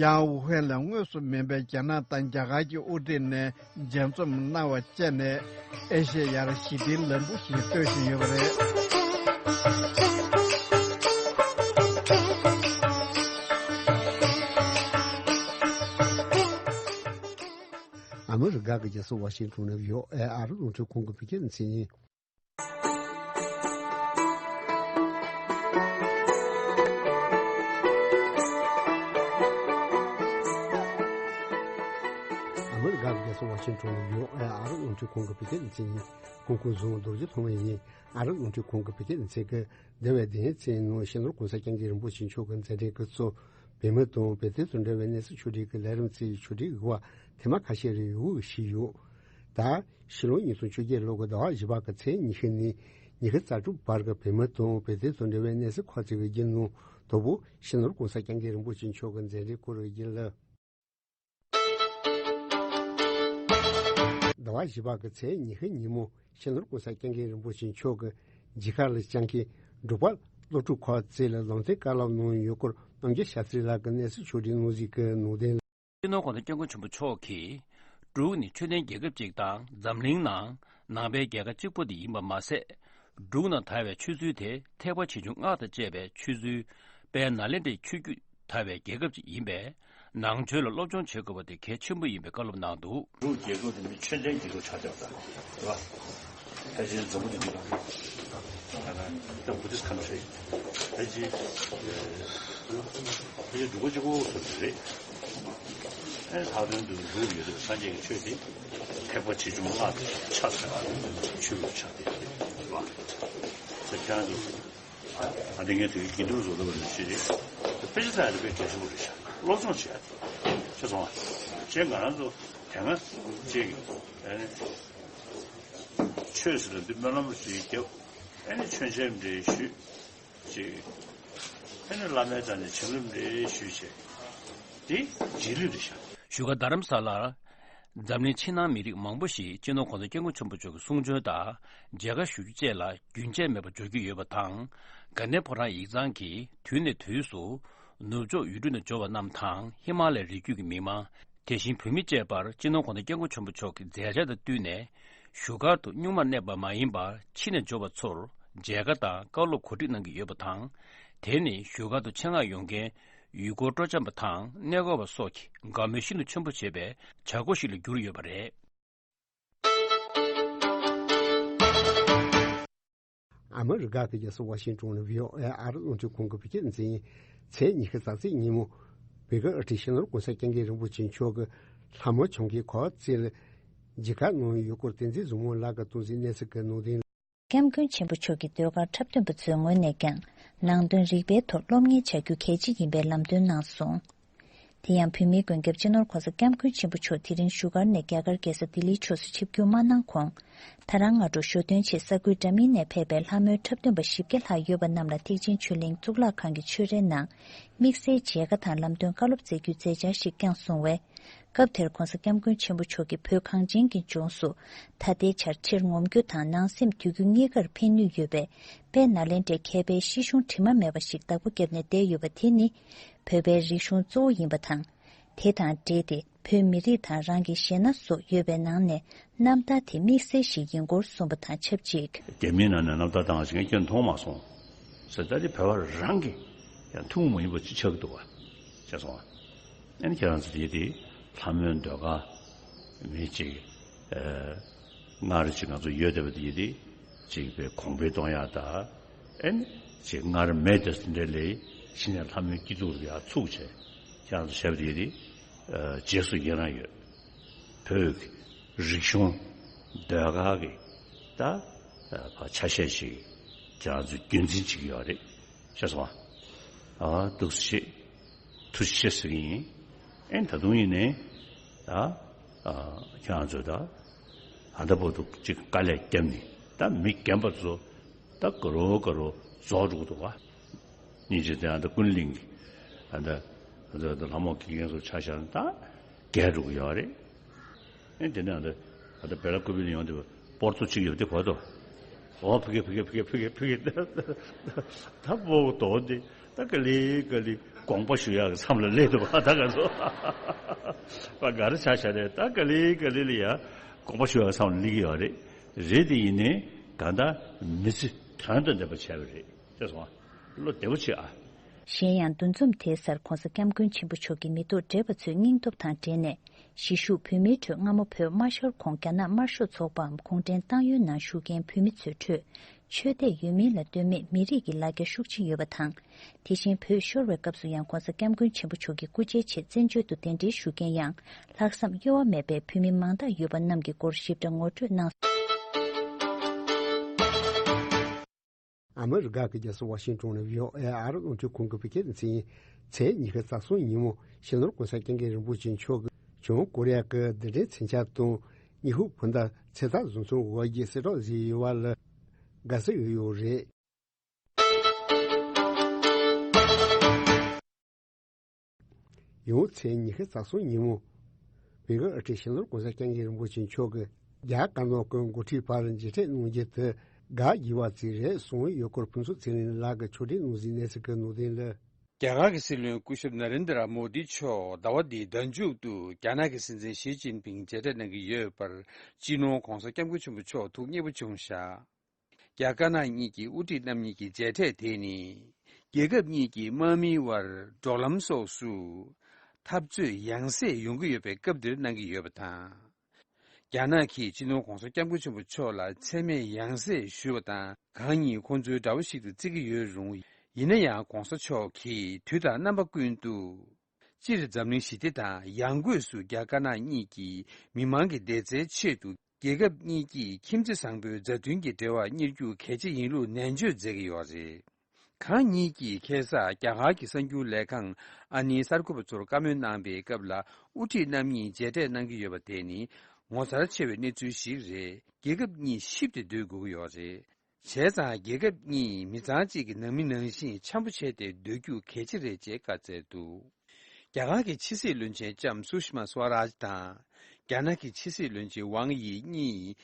ཡང་ཝུ་ཧན་ལ་དངོས་སུ་མིན་པའི་རྒྱ་ནག་དང་རྒྱ་གར་གྱི་དབུ་ཁྲིད་ནས་མཇལ་འཛོམས་གནང་བ་བཅས་ནས། ཨེ་ཤེ་ཡར་ཞི་བདེའི་ལམ་བུ་ཞིག་གཏོད་བཞིན་ཡོད་པ་རེད། ཨ་མི་རི་ཀ་གི་རྒྱལ་ས་ཝ་ཤིང་ཏོན་ནས་ཡོ་ཨེ་ཨར་རླུང་འཕྲིན་ཁང་གི་བོད་སྐད་སྡེ་ཚན་ཡིན། ཨ་མི་རི་ཀ་གི་རྒྱལ་ས་ཝ་ཤིང་ཏོན་ནས་ཡོ་ཨེ་ཨར་རླུང་འཕྲིན་ཁང་གི་བོད་སྐད་སྡེ་ཚན་ཡིན། ཁོང་ཁོང་བཟུང་རྡོ་རྗེ་ཐོགས་མེད་ཡིན། ཨ་རི་རླུང་འཕྲིན་ཁང་གི་བོད་སྐད་སྡེ་ཚན་གྱིས་འདས་པའི་བདུན་ཕྲག་ནང་སྤྱི་ནོར་གོང་ས་སྐྱབས་མགོན་རིན་པོ་ཆེ་མཆོག་གི་མཛད་འཕྲིན་སྐབས་སུ་བོད་མི་དང་བོད་དོན་དང་འབྲེལ་བའི་གནས་ཚུལ་ཕྱོགས་སྒྲིག་གི་ལས་རིམ་གཙོས་ཕྱོགས་སྒྲིག་གི་བར་ཐེངས་མ་ཁ་ཤས་རེ་ཡོང་བཞིན་ཡོད། ད་ཕྱི་ལོ་ཉིས་སྟོང་བཅོ་བརྒྱད་ལོ་གི་ཟླ་བ་བཞི་པ་གི་ཚེས་ཉི་ཤུ་ནས་ཉི་ཤུ་རྩ་དྲུག་བར་གྱི་བོད་མི་དང་བོད་དོན་དང་འབྲེལ་བའི་གནས་ཚུལ་ཁག་ཅིག་གི་བརྒྱུད་ནང་དོ་པོ་སྤྱི་ནོར་གོང་ས་སྐྱབས་མགོན་རིན་པོ་ཆེ་མཆོག་གི་མཛད་འཕྲིན་སྐོར་བརྒྱུད་ལ། ཟླ་བ་བཞི་པ་གི་ཚེས་ཉི་ཤུ་ཉིན་མོ་སྤྱི་ནོར་གོང་ས་སྐྱབས་མགོན་རིན་པོ་ཆེ་མཆོག་གིས་མཇལ་ཁ་ལ་བཅར་མཁན་འབྲུག་པ་སློབ་ཕྲུག་ཁག་ཅིག་ལ་ལམ་སྟོན་བཀའ་སློབ་གནང་ཡོད་སྐོར་རྣམ་རྒྱལ་ཤཱ་སྟྲི་ལགས་ཀྱིས་གནས་ཚུལ་ཕྱོགས་སྒྲིག་གནང་གཟིགས་ཀྱི་ནང་དོན། སྤྱི་ནོར་གོང་ས་སྐྱབས་མགོན་ཆེན་པོ་མཆོག་གིས་འབྲུག་ནི་ཆོས་ལྡན་རྒྱལ་ཁབ་ཅིག་དང་འཛམ་གླིང་ནང་ནང་པའི་རྒྱལ་ཁབ་གཅིག་པུ་དེ་ཡིན་པ་མ་ཟད། འབྲུག་ནང་དར་བའི་ཆོས་ཚུལ་དེ་ཐེག་པ་ཆེ་ཆུང་སྔགས་དང་བཅས་པའི་ཆོས་ཚུལ་དཔལ་ནཱ་ལེནྡྲའི་ཆོས་བརྒྱུད་དར་བའི་རྒྱལ་ཁབ་ཅིག་ཡིན་པས། ནང་ཆོས་ལ་སློབ་སྦྱོང་བྱེད་དགོས་པ་དེ་གལ་ཆེན་པོ་ཡིན་པའི་བཀའ་སློབ་གནང་འདུག་འབྲུག་རྒྱལ་ཁབ་དེ་ནི་ཆོས་ལྡན་རྒྱལ་ཁབ་ཆགས་ཆགས་ད་རེད་བ། ཕལ་ཆེར་འཛམ་བུ་གླིང་གི་ད་ད་བུ་དིས་ཁན་ཊི་རི་ཕལ་ཆེར་ཕལ་ཆེར་འབྲུག་པ་གཅིག་པོ་སུ་རེད། ཨེ་ལྷག་དོན་དུ་འབྲུག་ཡོད་དུས་སངས་རྒྱས་ཀྱི་ཆོས་དེ་ཐེག་པ་ཆེ་ཆུང་ལྔ་དེ་ཆགས་ཚར་བ་ཆོས་ལུགས་ཆགས་ཏེ་རེད་བ། ཚེ་ཁྱེད་རང་ཚོ། ཨ་ནི་ངས་དུས་དགེ་འདུན་བཟོ་ལྟ་བུ་ནི་ཞིག་རེད། དཔེ་ཆ་ཚང་ཡ་དེ་དཔེ་གལ་ཆེན་པོ་རེད་ཤག་སློབ་སྦྱོང་བྱེད་ཡ་དེ། ཤེས་སོང་ཨ། ཅེས་ང་རང་ཚོ་དེ་སྔ་ཅིག་ཨ་ནི་ཆོས་ཟེར་ན་འདི་སྨོན་ལམ་ཞིག་བརྒྱབ། ཨ་ནི་མཆོད་མཇལ་འདྲ་ཞུས་ཅིག་ཨ་ནི་བླ་མའི་རྩ་ནས་བྱིན་རླབས་འདྲ་ཞུས་བྱས། འདི་རྗེས་ལུས་རེད་ཤག་བཞུགས་སྒར་རྡ་རམ་ས་ལར། འཛམ་གླིང་ཕྱི་ནང་མི་རིགས་མང་པོ་ཞིག་སྤྱི་ནོར་གོང་ས་སྐྱབས་མགོན་ཆེན་པོ་མཆོག་གི་གསུང་ཆོས་དང་མཇལ་ཁ་ཞུ་རྒྱུ་བཅས་ལ་རྒྱུན་ཆད་མེད་པར་འབྱོར་གྱི་ཡོད་པ་དང་། དགའ་ལྡན་ཕོ་བྲང་ཡིག་ཚང་གིས་དུས་ནས་དུས་སུ་ནུབ་ཕྱོགས་ཡུལ་གྲུ་ནས་འབྱོར་བ་རྣམས་དང་ཧི་མ་ལ་ཡའི་རི་རྒྱུད་ཀྱི་མི་མང་། དེ་བཞིན་བོད་མི་བཅས་པར་སྤྱི་ནོར་གོང་ས་སྐྱབས་མགོན་ཆེན་པོ་མཆོག་གི་མཛད་འཆར་དང་བསྟུན་ནས་བཞུགས་སྒར་དུ་སྨྱུག་མར་གནས་པ་མ་ཡིན་པར་ཕྱི་ནས་འབྱོར་བ་ཚོར་མཇལ་ཁ་དང་བཀའ་སློབ་གོ་སྒྲིག་གནང་གི་ཡོད་པ་དང་། དེ་ནི་བཞུགས་སྒར་དུ་ཆེད་མངགས་ཡོང་མཁན་ཡུལ་སྐོར་སྤྲོ་འཆམ་པ་དང་གནས་སྐོར་བ་སོགས་ཀྱི་དགའ་མོས་ཤིན་ཏུ་ཆེན་པོ་བྱེད་པའི་བྱ་སྒོ་ཞིག་ལ་གྱུར་ཡོད་པ་རེད། ཨ་མི་རི་ཀ་གི་རྒྱལ་ས་ཝ་ཤིང་ཏོན་ནས་བྷི་ཨོ་ཨེ་ཨ་རི་རླུང་འཕྲིན་ཁང་གི་བོད་སྐད་སྡེ་ཚན་ཡིན། ཚེས་ཉི་ཤུ་རྩ་གཅིག་ཉིན་མོ། བོད་ཀྱི་དབུ་ཁྲིད་སྤྱི་ནོར་གོང་ས་སྐྱབས་མགོན་རིན་པོ་ཆེ་མཆོག་གིས་ལྷ་མོ་བྱུང་མཁན་ཁག་ཅིག་ལ་མཇལ་ཁ་གནང་ཡོད་སྐོར་བསྟན་འཛིན་བཟང་མོ་ལགས་ཀྱིས་གཏོང་གཟིགས་གནས་ཚུལ་གྱི་ནང་དོན། སྐྱབས་མགོན་ཆེན་པོ་མཆོག་གིས་ཟློས་གར་འཁྲབ་སྟོན་པ་ཚོའི་ངོས་ནས་ཀྱང་ནང་དོན་རིག་པའི་ཐོག་སློབ་གཉེར་བྱ་རྒྱུ་གལ་ཆེ་ཡིན་པའི་ལམ་སྟོན་གནང་སོང་། དེ་ཡང་བོད་མིའི་མགོན་སྐྱབས་སྤྱི་ནོར་གོང་ས་སྐྱབས་མགོན་ཆེན་པོ་མཆོག་དེ་རིང་བཞུགས་སྒར་ནས་རྒྱ་གར་རྒྱལ་ས་ལྡི་ལིའི་ཕྱོགས་སུ་ཆིབས་བསྒྱུར་མ་གནང་གོང་། ད་རང་སྔ་དྲོ་ཞོ་སྟོན་ཆེད་ས་ཁུལ་འདྲ་མིན་ནས་ཕེབས་པའི་ལྷ་མོའི་འཁྲབ་སྟོན་པ་བཞི་བརྒྱ་ལྷག་ཡོད་པ་རྣམས་ལ་ཐེག་ཆེན་ཆོས་གླིང་གཙུག་ལག་ཁང་གི་ཆོས་རའི་ནང་དམིགས་བསལ་མཇལ་ཁ་དང་ལམ་སྟོན་བཀའ་སློབ་སྩལ་རྒྱུའི་མཛད་འཆར་ཞིག་བསྐྱངས་སོང་བས། སྐབས་དེར་གོང་ས་སྐྱབས་མགོན་ཆེན་པོ་མཆོག་གིས་བོད་གངས་ཅན་གྱི་ལྗོངས་སུ་ད་ལྟའི་ཆར་ཕྱིར་ངོམ་རྒྱུ་དང་ནང་སེམས་དུས་རྒྱུན་གཉིས་ཀར་ཕན་ནུས་ཡོད་པའི་དཔལ་ནཱ་ལེནྡྲའི་མཁས་པའི་གཞི་གཞུང་དྲི་མ་མེད་པ་ཞིག་བདག་པོ་བརྒྱབ་ནས་བསྡད་ཡོད་པ་དེ་ནི་བོད་པའི་རིག་གཞུང་གཙོ་བོ་ཡིན་པ་དང་། དེ་དང་འབྲེལ་ཏེ་བོད་མི་རིགས་དང་རང་གི་གཞས་སྣ་སོགས་ཡོད་པའི་ནང་ནས་རྣམ་ཐར་དེ་དམིགས་བསལ་ཞིག་ཡིན་སྐོར་གསུངས་པ་དང་ཆབས་ཅིག་རྒྱ་མིའི་ནང་ནས་རྣམ་ཐར་བཏང་བ་ཞིག་ངས་ཁྱོན་མཐོང་མ་སོང་ཟེར། ད་དེ་བོད་པ་རང་གི་ཡང་ཐུན་མོང་མ་ཡིན་པ་ཅིག་ཆགས་ཀྱི་འདུག་བ། ཤེས་སོང་བ། ཨ་ནི་ཁྱེད་རང་ཚོ་དེ་དེ་ལྷ་མོའི་ཟློས་གར་མི་ཅིག་ཨ་སྔར་ཅིག་ང་ཚོ་ཡོད་བསྡད་པ་དེ་དེ། ཅིག་པའི་གོང་འཕེལ་གཏོང་ཡག་དང་། ཨེ་ནི་ཅིག་སྔར་མེད་དེ་འདྲ་ལས་ཕྱི་ནས་ལྷ་མོའི་སྐྱིད་སྡུག་ལ་ཡག་ཚུགས་བྱས་ཁྱེད་རང་ཚོ་བྱས་པ་དེ་དེ་རྗེས་སུ་ཡི་རང་ཡོད། བོད་ཀྱི་རིག་གཞུང་ཟློས་གར་གྱི་ད་ཕ་ཆ་ཤས་ཤིག་ཁྱེད་རང་ཚོས་རྒྱུན་འཛིན་བྱེད་ཀྱི་ཡོད་རེད། ཤེས་སོང་ཨ། ཨ་འདུག་སེ་ཐུགས་རྗེ་ཆེ་ཟེར་གྱི་ཡིན། ཨེ་ད་དུང་ཡིན་ནའི་ད་ཨ་ཁྱེད་རང་ཚོས་ད་ད་ལྟ་བར་དུ་ཅིག་དཀའ་ལས་བརྒྱབ་ནས་ད་མི་རྒན་པ་ཚོ་ད་དགའ་རོགས་དགའ་རོགས་རྫོགས་འགྲོ་གི་འདུག་ག་སྙིང་རྗེ་དེ་ཨ་ད་ཀུན་གླིང་གི་ཨ་ད་ཨ་ད་ལྷ་མོ་དགེ་རྒན་ཚོ་ཆ་བཞག་ན་ད་རྒས་འགྲོ་གི་ཡོད་རེད། ཨེ་དེ་ནས་ཨ་ད་ཨ་ད་བེ་ལ་ཀུ་པི་ལ་ཡོང་དུས་པོར་ཏོ་གཅིག་ཡོད་དེ་གོ་ཏོ། ཨོ་ཕི་གེ་ཕི་གེ་ཕི་གེ་ཕི་གེ་ཕི་གེ་ད་པོ་དོ་དེ་ད་ག་ལེ་ག་ལེ་དགོངས་པ་ཞུ་ཡག་གི་མཚམས་ལ་སླེབས་འདུག་པ། ད་ག་ཚོ་པ་ག་རེ་ཆ་བཞག་རེད། ད་ག་ལེ་ག་ལེ་ལ་ཡ་དགོངས་པ་ཞུ་ཡག་གི་མཚམས་ལ་སླེབས་ཀྱི་ཡོད་རེད། རེད་དེ་ཡིན་ནའི་གང་ལྟར་མི་ཚེ་དོན་དང་ལྡན་པ་བྱས་པ་རེད། ཤེས་སོང་ཨ། བློ་བདེ་པོ་བྱེད་ཨ། གཞན་ཡང་འདུ་འཛོམས་དེའི་སར་༧གོང་ས་༧སྐྱབས་མགོན་ཆེན་པོ་མཆོག་གི་མི་ཐོག་བགྲེས་པ་ཚོའི་སྙིང་སྟོབས་དང་འབྲེལ་ནས་གཞིས་བཞུགས་བོད་མིའི་ཁྲོད་སྔ་མོ་བོད་དམར་ཤོར་གོང་རྒྱ་ནག་དམར་ཤོག་ཚོགས་པའམ་གུང་ཁྲན་ཏང་ཡོན་ནང་ཞུགས་མཁན་བོད་མི་ཚོའི་ཁྲོད་ཆོས་དད་ཡོད་མིན་ལ་ལྟོས་མེད་མི་རིགས་ཀྱི་ལ་རྒྱ་ཤུགས་ཆེ་ཡོད་པ་དང་། དེ་བཞིན་བོད་ཤོར་བའི་སྐབས་སུ་ཡང་༧གོང་ས་༧སྐྱབས་མགོན་ཆེན་པོ་མཆོག་གི་སྐུ་ཕྱྭའི་ཆེད་བཙན་བྱོལ་དུ་གདན་འདྲེན་ཞུ་མཁན་ཡང་ལྷག་བསམ་གཡོ་བ་མེད་པའི་བོད་མི་མང་དག་ཡོད་པ་རྣམས་ཀྱི་སྐོར་ཞིབ་ཕྲ་ངོ་སྤྲོད་གནང་སོང་། ཨ་མི་རི་ཀ་གི་རྒྱལ་ས་ཝ་ཤིང་ཏོན་ནས་བྷི་ཨོ་ཨེ་ཨ་རི་རླུང་འཕྲིན་ཁང་གི་བོད་སྐད་སྡེ་ཚན་ཡིན། ཚེས་ཉི་ཤུ་རྩ་གསུམ་ཉིན་མོ་སྤྱི་ནོར་༧གོང་ས་༧སྐྱབས་མགོན་རིན་པོ་ཆེ་མཆོག་གིས་བྱང་ཀོ་རི་ཡ་གི་རྡུལ་ཕྲན་མཚོན་ཆ་དང་ཉི་ཧོང་བོད་ཟླ་ཚེས་རྟགས་བཟོ་ཚོང་འོག་གི་གསལ་བསྒྲགས་བཟོས་ཡོད་པ་ལ་དགའ་བསུ་ཡོད་ཡོད་རེད། ཡང་ཚེས་ཉི་ཤུ་རྩ་གསུམ་ཉིན་མོ། བོད་ཀྱི་དབུ་ཁྲིད་སྤྱི་ནོར་༧གོང་ས་༧སྐྱབས་མགོན་རིན་པོ་ཆེ་མཆོག་གིས་རྒྱ་དཀར་ནག་གི་འགོ་ཁྲིད་བར་མཇལ་འཕྲད་གནང་རྒྱུ་དེ་དགའ་བགྱི་བ་ཅིག་རེད་གསུངས་ཡོད་སྐོར་ཕུན་ཚོགས་ཚེ་རིང་ལགས་ཀྱིས་ཕྱོགས་སྒྲིག་གནང་ཟིན་གནས་ཚུལ་གྱི་ནང་དོན་ལ། རྒྱ་གར་གྱི་སྲིད་བློན་སྐུ་ཞབས་ན་རེན་དྲ་མོ་དི་མཆོག་ཟླ་བ་འདིའི་ཟླ་མཇུག་ཏུ་རྒྱ་ནག་གི་སྲིད་འཛིན་ཞི་ཅིན་ཕིང་མཇལ་འཕྲད་གནང་གི་ཡོད་པར་སྤྱི་ནོར་༧གོང་ས་༧སྐྱབས་མགོན་ཆེན་པོ་མཆོག་ཐུགས་མཉེས་པོ་བྱུང་བཞག་རྒྱ་དཀར་ནག་གཉིས་ཀྱི་དབུ་ཁྲིད་རྣམ་གཉིས་ཀྱི་མཇལ་འཕྲད་དེ་ནི། རྒྱལ་ཁབ་གཉིས་ཀྱི་དམག་མིའི་དབར་འབྲོག་ལམ་སོགས་སུ་འཐབ་རྩོད་ཡང་སེ་ཡོང་གི་ཡོད་པའི་སྐབས་འདིར་གནང་གི་ཡོད་པ་དང་། རྒྱ་ནག་གིས་སྤྱི་ནོར་༧གོང་ས་༧སྐྱབས་མགོན་ཆེན་པོ་མཆོག་ལ་མཚན་སྨད་ཡང་སེ་ཞུས་པ་དང་། གང་ཉིད་ཁོང་ཚོའི་དགྲ་བོ་ཞིག་ཏུ་བརྩི་གི་ཡོད་རུང་། ཡིན་ན་ཡང་༧གོང་ས་མཆོག་གིས་དུས་དང་རྣམ་པ་ཀུན་ཏུ། སྤྱིར་འཛམ་གླིང་ཞི་བདེ་དང་ཡང་སྒོས་སུ་རྒྱ་དཀར་ནག་གཉིས་ཀྱི་མི་མང་གི་བདེ་རྩའི་ཆེད་དུ་རྒྱལ་ཁབ་གཉིས་ཀྱིས་ཁྱིམ་མཚེས་བཟང་པོའི་མཛའ་མཐུན་གྱི་འབྲེལ་བ་གཉེར་རྒྱུ་གལ་ཆེ་ཡིན་ལུགས་ནན་བརྗོད་མཛད་ཀྱི་ཡོད་རེད། གང་ཉིད་ཀྱིས་ཁ་སང་རྒྱ་གར་གྱི་གསར་འགྱུར་ལས་ཁང་ཨ་ནིའི་གསར་འགོད་པ་ཚོར་བཀའ་མོལ་གནང་པའི་སྐབས་ལ་དབུ་ཁྲིད་རྣམ་གཉིས་མཇལ་འཕྲད་གནང་གི་ཡོད་པ་དེ་ནི་ངོ་མཚར་ཆེ་བའི་གནས་ཚུལ་ཞིག་རེད། རྒྱལ་ཁབ་གཉིས་གཤིབ་སྟེ་སྡོད་དགོས་ཀྱི་ཡོད་རེད། བྱས་ཙང་རྒྱལ་ཁབ་གཉིས་མི་ཚང་གཅིག་གི་ནང་མི་ནང་བཞིན་འཆམ་པོ་བྱས་ཏེ་སྡོད་རྒྱུ་གལ་ཆེ་རེད་ཅེས་བཀའ་སྩལ་འདུག་རྒྱ་གར་གྱི་ཕྱི་སྲིད་བློན་ཆེན་ལྕམ་སུ་ཤི་མ་སུ་ཝ་རཱཇ་དང་། རྒྱ་ནག་གི་ཕྱི་སྲིད་བློན་ཆེན་ཝང་དབྱི་གཉིས་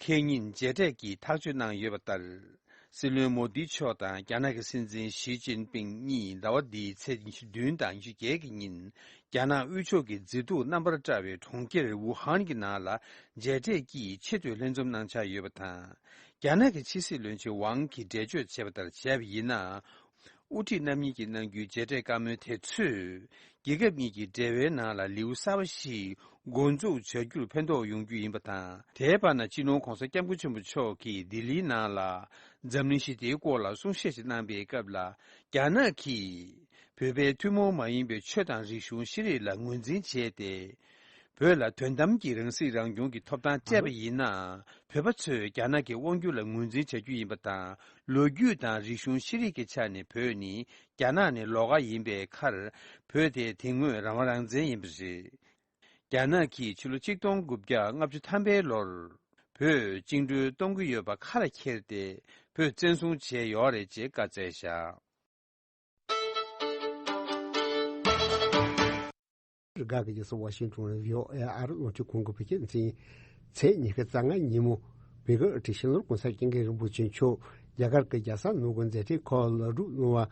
ཁེ་ཉིན་མཇལ་འཕྲད་ཀྱིས་ཐག་གཅོད་གནང་ཡོད་པ་ལྟར། སྲིད་བློན་མོ་དི་མཆོག་དང་རྒྱ་ནག་གི་སྲིད་འཛིན་ཞི་ཅིན་ཕིང་གཉིས་ཟླ་བ་འདིའི་ཚེས་ཉི་ཤུ་བདུན་དང་ཉི་ཤུ་བརྒྱད་ཀྱི་ཉིན། རྒྱ་ནག་དབུས་ཕྱོགས་ཀྱི་མཛེས་སྡུག་རྣམ་པར་བཀྲ་བའི་གྲོང་ཁྱེར་ཝུ་ཧན་གྱི་ནང་ལ་མཇལ་འཕྲད་ཀྱིས་ཆེད་དུ་ལྷན་འཛོམས་གནང་འཆར་ཡོད་པ་དང་། རྒྱ་ནག་གི་ཕྱི་སྲིད་བློན་ཆེན་ཝང་གིས་འགྲེལ་བརྗོད་བྱས་པ་ལྟར་བྱས་པ་ཡིན་ན། དབུ་ཁྲིད་རྣམ་གཉིས་ཀྱིས་གནང་རྒྱུའི་མཇལ་འཕྲད་བཀའ་མོལ་དེ་ཚོས། རྒྱལ་ཁབ་གཉིས་ཀྱི་འབྲེལ་བའི་ནང་ལ་ལེའུ་གསར་པ་ཞིག་འགོ་འཛུགས་བྱ་རྒྱུར་ཕན་ཐོགས་ཡོང་རྒྱུ་ཡིན་པ་དང་། དེའི་བར་ན་སྤྱི་ནོར་༧གོང་ས་༧སྐྱབས་མགོན་ཆེན་པོ་མཆོག་གིས་ལྡི་ལིའི་ནང་ལ་འཛམ་གླིང་ཞི་བདེའི་སྐོར་ལ་གསུང་བཤད་ཅིག་གནང་པའི་སྐབས་ལ། རྒྱ་ནག་གིས་བོད་པའི་ཐུན་མོང་མ་ཡིན་པའི་ཆོས་དང་རིག་གཞུང་ཤེས་རིག་ལ་ངོས་འཛིན་བྱས་ཏེ། བོད་ལ་དོན་དམ་གྱི་རང་སྲིད་རང་སྐྱོང་གི་ཐོབ་ཐང་སྤྲད་པ་ཡིན་ན། བོད་པ་ཚོས་རྒྱ་ནག་གི་དབང་སྒྱུར་ལ་ངོས་འཛིན་བྱ་རྒྱུ་ཡིན་པ་དང་། ལོ་རྒྱུས་དང་རིག་གཞུང་ཤེས་རིག་གི་ཆ་ནས་བོད་ནི་རྒྱ་ནག་ནས་ལོགས་ཀ་ཡིན་པའི་ཁར། བོད་དེ་དེ་སྔོན་རང་དབང་རང་བཙན་ཡིན་པ་རེད། རྒྱ་ནག་གིས་ཕྱི་ལོ་གཅིག་སྟོང་དགུ་བརྒྱ་ལྔ་བཅུ་ཐམ་པའི་ལོར། བོད་བཅིངས་འགྲོལ་གཏོང་གི་ཡོད་པ་ཁ་ལ་འཁྱེར་ཏེ། བོད་བཙན་བཟུང་བྱས་ཡོད་རེད་ཅེས་བཀའ་སྩལ་བཞག་རི་ག་གི་རྒྱལ་ས་ཝ་ཤིང་ཏོན་ནས་བྷི་ཨོ་ཨེ་ཨ་རི་རླུང་འཕྲིན་ཁང་གི་བོད་སྐད་སྡེ་ཚན་ཡིན། ཚེས་ཉི་ཤུ་རྩ་ལྔ་ཉིན་མོ། བོད་ཀྱི་དབུ་ཁྲིད་སྤྱི་ནོར་༧གོང་ས་༧སྐྱབས་མགོན་རིན་པོ་ཆེ་མཆོག་རྒྱ་གར་གྱི་རྒྱལ་ས་ནང་གི་མཛད་འཕྲིན་ཁག་ལེགས་གྲུབ་གནང་བ།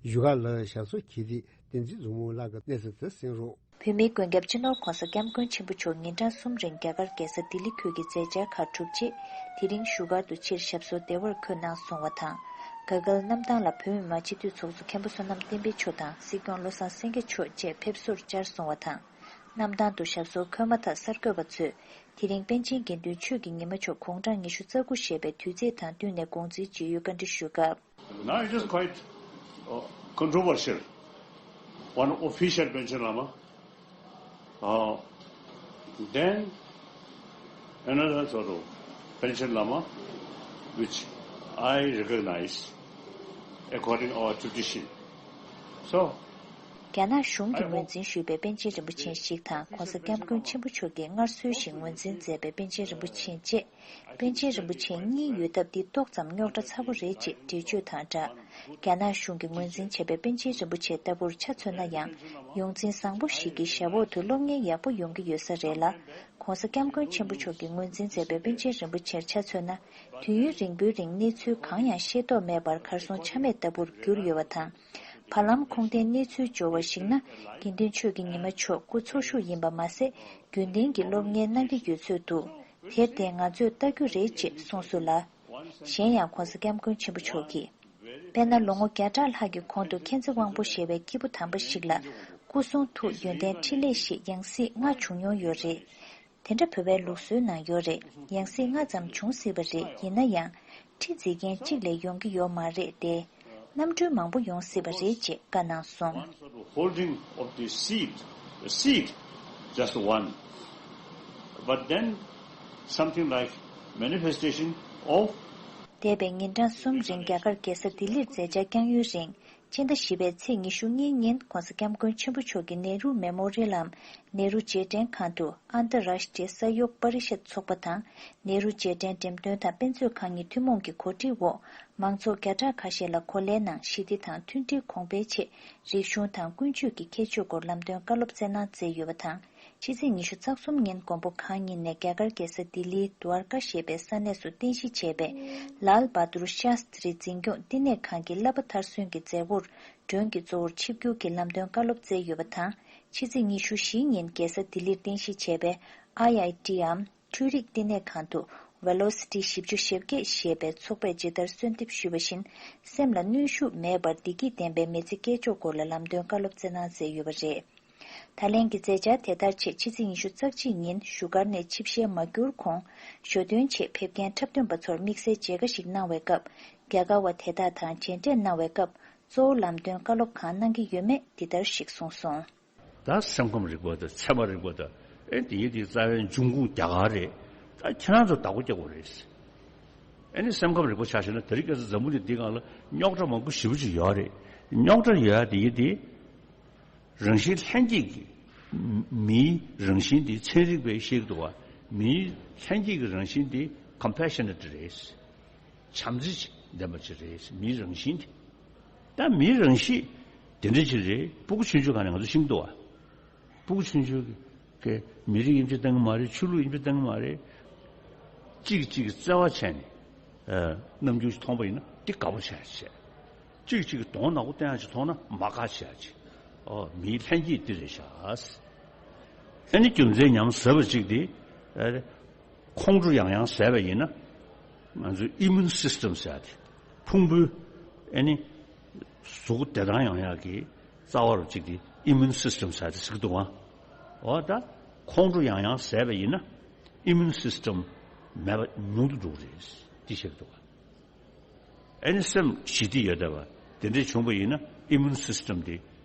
བཞུགས་སྒར་ལ་ཞབས་སོར་འཁྱེར་ཏེ་བསྟན་འཛིན་བཟང་མོ་ལགས་ཀྱི་གནས་ཚུལ་དེ་གསན་རོགས། བོད་མིའི་མགོན་སྐྱབས་སྤྱི་ནོར་༧གོང་ས་༧སྐྱབས་མགོན་ཆེན་པོ་མཆོག་ཉིན་གྲངས་གསུམ་རིང་རྒྱ་གར་རྒྱལ་ས་ལྡི་ལི་ཁུལ་གྱི་མཛད་འཆར་ཁག་གྲུབ་རྗེས། དེ་རིང་བཞུགས་སྒར་དུ་ཕྱིར་ཞབས་སོར་བདེ་བར་འཁོད་གནང་སོང་བ་དང་། ག་གལ་གནམ་ཐང་ལ་བོད་མི་མང་སྤྱི་འཐུས་ཚོགས་གཙོ་མཁན་པོ་བསོད་ནམས་བསྟན་འཕེལ་མཆོག་དང་སྲིད་སྐྱོང་བློ་བཟང་སེང་གེ་མཆོག་བཅས་ཕེབས་བསུར་བཅར་སོང་བ་དང་། གནམ་ཐང་དུ་ཞབས་སོར་འཁོད་མ་ཐག་གསར་འགོད་པ་ཚོས་དེ་རིང་པཎ་ཆེན་དགེ་འདུན་ཆོས་ཀྱི་ཉི་མ་མཆོག་དགུང་གྲངས་ཉི་ཤུ་རྩ་དགུ་བཞེས་པའི་དུས་ཚིགས་དང་བསྟུན་ནས་དགོངས་འཛིན་ཇི་ཡོད་བཀའ་འདྲི་ཞུས་སྐབས། Now it is quite uh, controversial. One official Panchen Lama, uh, then another sort of Panchen Lama, which I recognize according our tradition. So, རྒྱ་ནག་གཞུང་གིས་ངོས་འཛིན་ཞུས་པའི་པཎ་ཆེན་རིན་པོ་ཆེ་ཞིག་དང་༸གོང་ས་༸སྐྱབས་མགོན་ཆེན་པོ་མཆོག་གིས་སྔར་སྲོལ་བཞིན་ངོས་འཛིན་མཛད་པའི་པཎ་ཆེན་རིན་པོ་ཆེ་བཅས། པཎ་ཆེན་རིན་པོ་ཆེ་གཉིས་ཡོད་སྟབས་འདི་ཏོག་ཙམ་རྙོག་དྲ་ཚ་པོ་རེད་ཅེས་འགྲེལ་བརྗོད་དང་སྦྲགས། རྒྱ་ནག་གཞུང་གིས་ངོས་འཛིན་བྱས་པའི་པཎ་ཆེན་རིན་པོ་ཆེ་ལྟ་བུར་ཆ་མཚོན་ན་ཡང་། ཡོངས་འཛིན་བཟང་པོ་ཞིག་གི་ཞབས་འོག་ཏུ་སློབ་གཉེར་ཡག་པོ་ཡོང་གི་ཡོད་ས་རེད་ལ། ༸གོང་ས་༸སྐྱབས་མགོན་ཆེན་པོ་མཆོག་གིས་ངོས་འཛིན་མཛད་པའི་པཎ་ཆེན་རིན་པོ་ཆེར་ཆ་མཚོན་ན། དུས་ཡུན་རིང་པོའི་རིང་གནས་ཚུལ་གང་ཡང་ཤེས་རྟོགས་མེད་པར་གར་སོང་ཆ་མེད་ལྟ་བུར་གྱུར་ཡོད་པ་དང་། བར་ལམ་ཁུངས་ལྡན་གནས་ཚུལ་འབྱོར་བར་གཞིགས་ན། དགེ་འདུན་ཆོས་ཀྱི་ཉི་མ་མཆོག་སྐུ་འཚོ་བཞུགས་ཡིན་པ་མ་ཟད། རྒྱུན་ལྡན་གྱི་སློབ་གཉེར་གནང་གི་ཡོད་ཚོད་འདུག་དེར་བརྟེན་ང་ཚོས་ལྟ་རྒྱུ་རེད་ཅེས་གསུངས་སོང་ལ། གཞན་ཡང་༸གོང་ས་༸སྐྱབས་མགོན་ཆེན་པོ་མཆོག་གིས། དཔེར་ན་ལོ་ངོ་བརྒྱ་ཕྲག་ལྷག་གི་གོང་དུ་མཁྱེན་བརྩེ་དབང་པོ་ཞེས་པའི་སྐྱེས་བུ་དམ་པ་ཞིག་ལ། སྐུ་གསུང་ཐུགས་ཡོན་ཏན་ཕྲིན་ལས་ཞེས་ཡང་སྲིད་ལྔ་བྱུང་མྱོང་ཡོད་རེད། དེ་འདྲ་བོད་པའི་ལུགས་སྲོལ་ནང་ཡོད་རེད། ཡང་སྲིད་ལྔ་ཙམ་བྱུང་སྲིད་པ་རེད། ཡིན་ན་ཡང་། ཁྲི་འཛིན་མཁན་གཅིག་ལས་ཡོང་གི་ཡོད་མ་རེད་དེ། གནམ་གྲུ་མང་པོ་ཡོང་སྲིད་པ་རེད་ཅེས་བཀའ་གནང་སོང་། One sort of holding of the seat, a seat, just one. But then something like manifestation of འདས་པའི་ཉིན་གྲངས་གསུམ་རིང་རྒྱ་གར་རྒྱལ་ས་ལྡི་ལིར་མཛད་འཆར་བསྐྱངས་ཡུན་རིང་། སྤྱི་ཟླ་བཞི་པའི་ཚེས་ཉི་ཤུ་གཉིས་ཉིན་༸གོང་ས་༸སྐྱབས་མགོན་ཆེན་པོ་མཆོག་གིས་ནེ་རུ་མེ་མོ་རི་ཡལ་ནམ་ནེ་རུ་རྗེས་དྲན་ཁང་དུ་ཨན་ཏི་རཱཤ་ཏྲི་ཡ་ས་ཡོག་པ་རི་ཤད་ཚོགས་པ་དང་ནེ་རུ་རྗེས་དྲན་འགྲེམས་སྟོན་དང་དཔེ་མཛོད་ཁང་གཉིས་ཐུན་མོང་གི་གོ་སྒྲིག་འོག་མང་ཚོགས་བརྒྱ་ཕྲག་ཁ་ཤས་ལ་གོ་ལའི་ནང་ཞི་བདེ་དང་མཐུན་སྒྲིལ་གོང་འཕེལ་ཆེད་རིག་གཞུང་དང་ཀུན་སྤྱོད་ཀྱི་ཁྱད་ཆོས་སྐོར་ལམ་སྟོན་བཀའ་སློབ་སྩལ་གནང་མཛད་ཡོད་པ་དང་། ཕྱི་ཚེས་ཉི་ཤུ་རྩ་གསུམ་ཉིན་མགོན་པོ་གང་ཉིད་ནས་རྒྱ་གར་རྒྱལ་ས་ལྡི་ལིའི་དུ་ཨར་ཀ་ཞེས་པའི་ས་གནས་སུ་རྟེན་གཞི་བྱས་པའི་ལཱལ་བྷ་དུར་ཤཱསྟྲི་འཛིན་སྐྱོང་བསྟི་གནས་ཁང་གི་བསླབ་པ་མཐར་སོན་གྱི་མཛད་སྒོར་མགྲོན་གྱི་གཙོ་བོར་ཆིབས་བསྒྱུར་གྱི་ལམ་སྟོན་བཀའ་སློབ་སྩལ་ཡོད་པ་དང་། ཕྱི་ཚེས་ཉི་ཤུ་བཞི་ཉིན་རྒྱལ་ས་ལྡི་ལིར་རྟེན་གཞི་བྱས་པའི་ཨའི་ཨའི་ཊིའམ་འཕྲུལ་རིག་བསྟི་གནས་ཁང་དུ་ཝེ་ལོ་སི་ཊི་བཞི་བཅུ་ཞེ་བརྒྱད་ཞེས་པའི་ཚོགས་པས་ཇི་ལྟར་གསོལ་འདེབས་ཞུས་པ་བཞིན་སེམས་ལ་གནོན་ཤུགས་མེད་པར་བདེ་སྐྱིད་ལྡན་པའི་མི་ཚེ་སྐྱེལ་ཕྱོགས་སྐོར་ལ་ལམ་སྟོན་བཀའ་སློབ་སྩལ་གནང་མཛད་ཡོད་པ་རེད། ད་ལན་གྱི་མཛད་འཆར་དེ་ལྟར་ཆེད་ཕྱི་ཚེས་ཉི་ཤུ་རྩ་གཅིག་ཉིན་བཞུགས་སྒར་ནས་ཆིབས་ཞལ་མ་བསྒྱུར་གོང་ཞོ་སྟོན་ཆེད་ཕེབས་མཁན་འཁྲབ་སྟོན་པ་ཚོར་དམིགས་བསལ་མཇལ་ཁ་ཞིག་གནང་བའི་སྐབས་རྒྱ་གར་བ་དེ་དག་དང་མཇལ་འཕྲད་གནང་བའི་སྐབས་གཙོ་བོ་ལམ་སྟོན་བཀའ་སློབ་གང་གནང་གི་ཡོད་མེད་འདི་ལྟར་ཞིག་གསུངས་སོང་། ད་སེམས་ཁམས་རིག་པ་དང་ཚད་མ་རིག་པ་དང་ཨེ་དེ་ཡི་དེ་རྩ་བའི་འབྱུང་ཁུངས་རྒྱ་གར་རེད། ད་ཁྱེད་རང་ཚོ་བདག་པོ་རྒྱག་དགོས་རེད། ཨེ་ནི་སེམས་ཁམས་རིག་པ་ཆ་བཞག་ན་དེ་རིང་ཁ་སང་འཛམ་བུ་གླིང་འདི་སྒང་ལ་རྙོག་དྲ་མང་པོ་ཞེ་པོ་ཅིག་ཡོད་རེད། རྙོག་དྲ་ཡོད་ཡ་དེ་ཡི་དེ། རང་བཞིན་ལྷན་སྐྱེས་ཀྱི། མིའི་རང་བཞིན་དེ་ཚན་རིག་པས་བཤད་ཀྱི་འདུག་བ། མིའི་ལྷན་སྐྱེས་ཀྱི་རང་བཞིན་དེ་ཀམ་པེ་ཤ་ནེ་ཊི་རེད། བྱམས་བརྩེ་ལྡན་པ་ཅིག་རེད་མིའི་རང་བཞིན་དེ། ད་མིའི་རང་གཤིས་དེ་འདྲ་ཅིག་རེད། སྤུ་གུ་ཆུང་ཆུང་སྒང་ནས་ང་ཚོ་ཤེས་ཀྱི་འདུག་བ། སྤུ་གུ་ཆུང་ཆུང་གི་མི་རིགས་དབྱེ་འབྱེད་བཏང་གི་མ་རེད། ཆོས་ལུགས་དབྱེ་འབྱེད་བཏང་གི་མ་རེད། གཅིག་གཅིག་གི་བརྩེ་བ་བྱས་ནས་རྣམ་འགྱུར་ཞིག་མཐོང་པ་ཡིན་ན་འདི་དགའ་པོ་བྱས་བྱས། གཅིག་གཅིག་གི་གདོང་ནག་པོ་བསྟན་ཡག་ཅིག་མཐོང་ན་མ་དགའ་བྱས་ཅིག་ཨོ་མིའི་ལྷན་སྐྱེས་འདི་རེད་ཤག་ཨ་ནི་རྒྱུ་མཚན་ཉམས་ཟབ་པ་གཅིག་དེ་ཨ་ཁོང་ཁྲོ་ཡང་ཡང་ཟས་པ་ཡིན་ན་ང་ཚོའི་ཨི་མུན་སིས་ཊམ་ཟེར་ཡག་དེ་ཕུང་པོའི་ཨ་ནི་གཟུགས་པོ་བདེ་ཐང་ཡོང་ཡག་གི་རྩ་བ་རུ་གཅིག་དེ་ཨི་མུན་སིས་ཊམ་ཟེར་ཡག་དེ་ཟེར་གི་འདུག་ཨ། འོ་ད་ཁོང་ཁྲོ་ཡང་ཡང་ཟས་པ་ཡིན་ན་ཨི་མུན་སིས་ཊམ་མེད་པ་ཉུང་དུ་འགྲོ་གི་རེད་འདི་བཤད་གི་འདུག་ཨ། ཨེ་ནི་སེམས་ཞི་བདེ་ཡོད་བསྡད་པ་དེ་འདྲ་བྱུང་བ་ཡིན་ན་ཨི་མུན་སིས་ཊམ་དེ་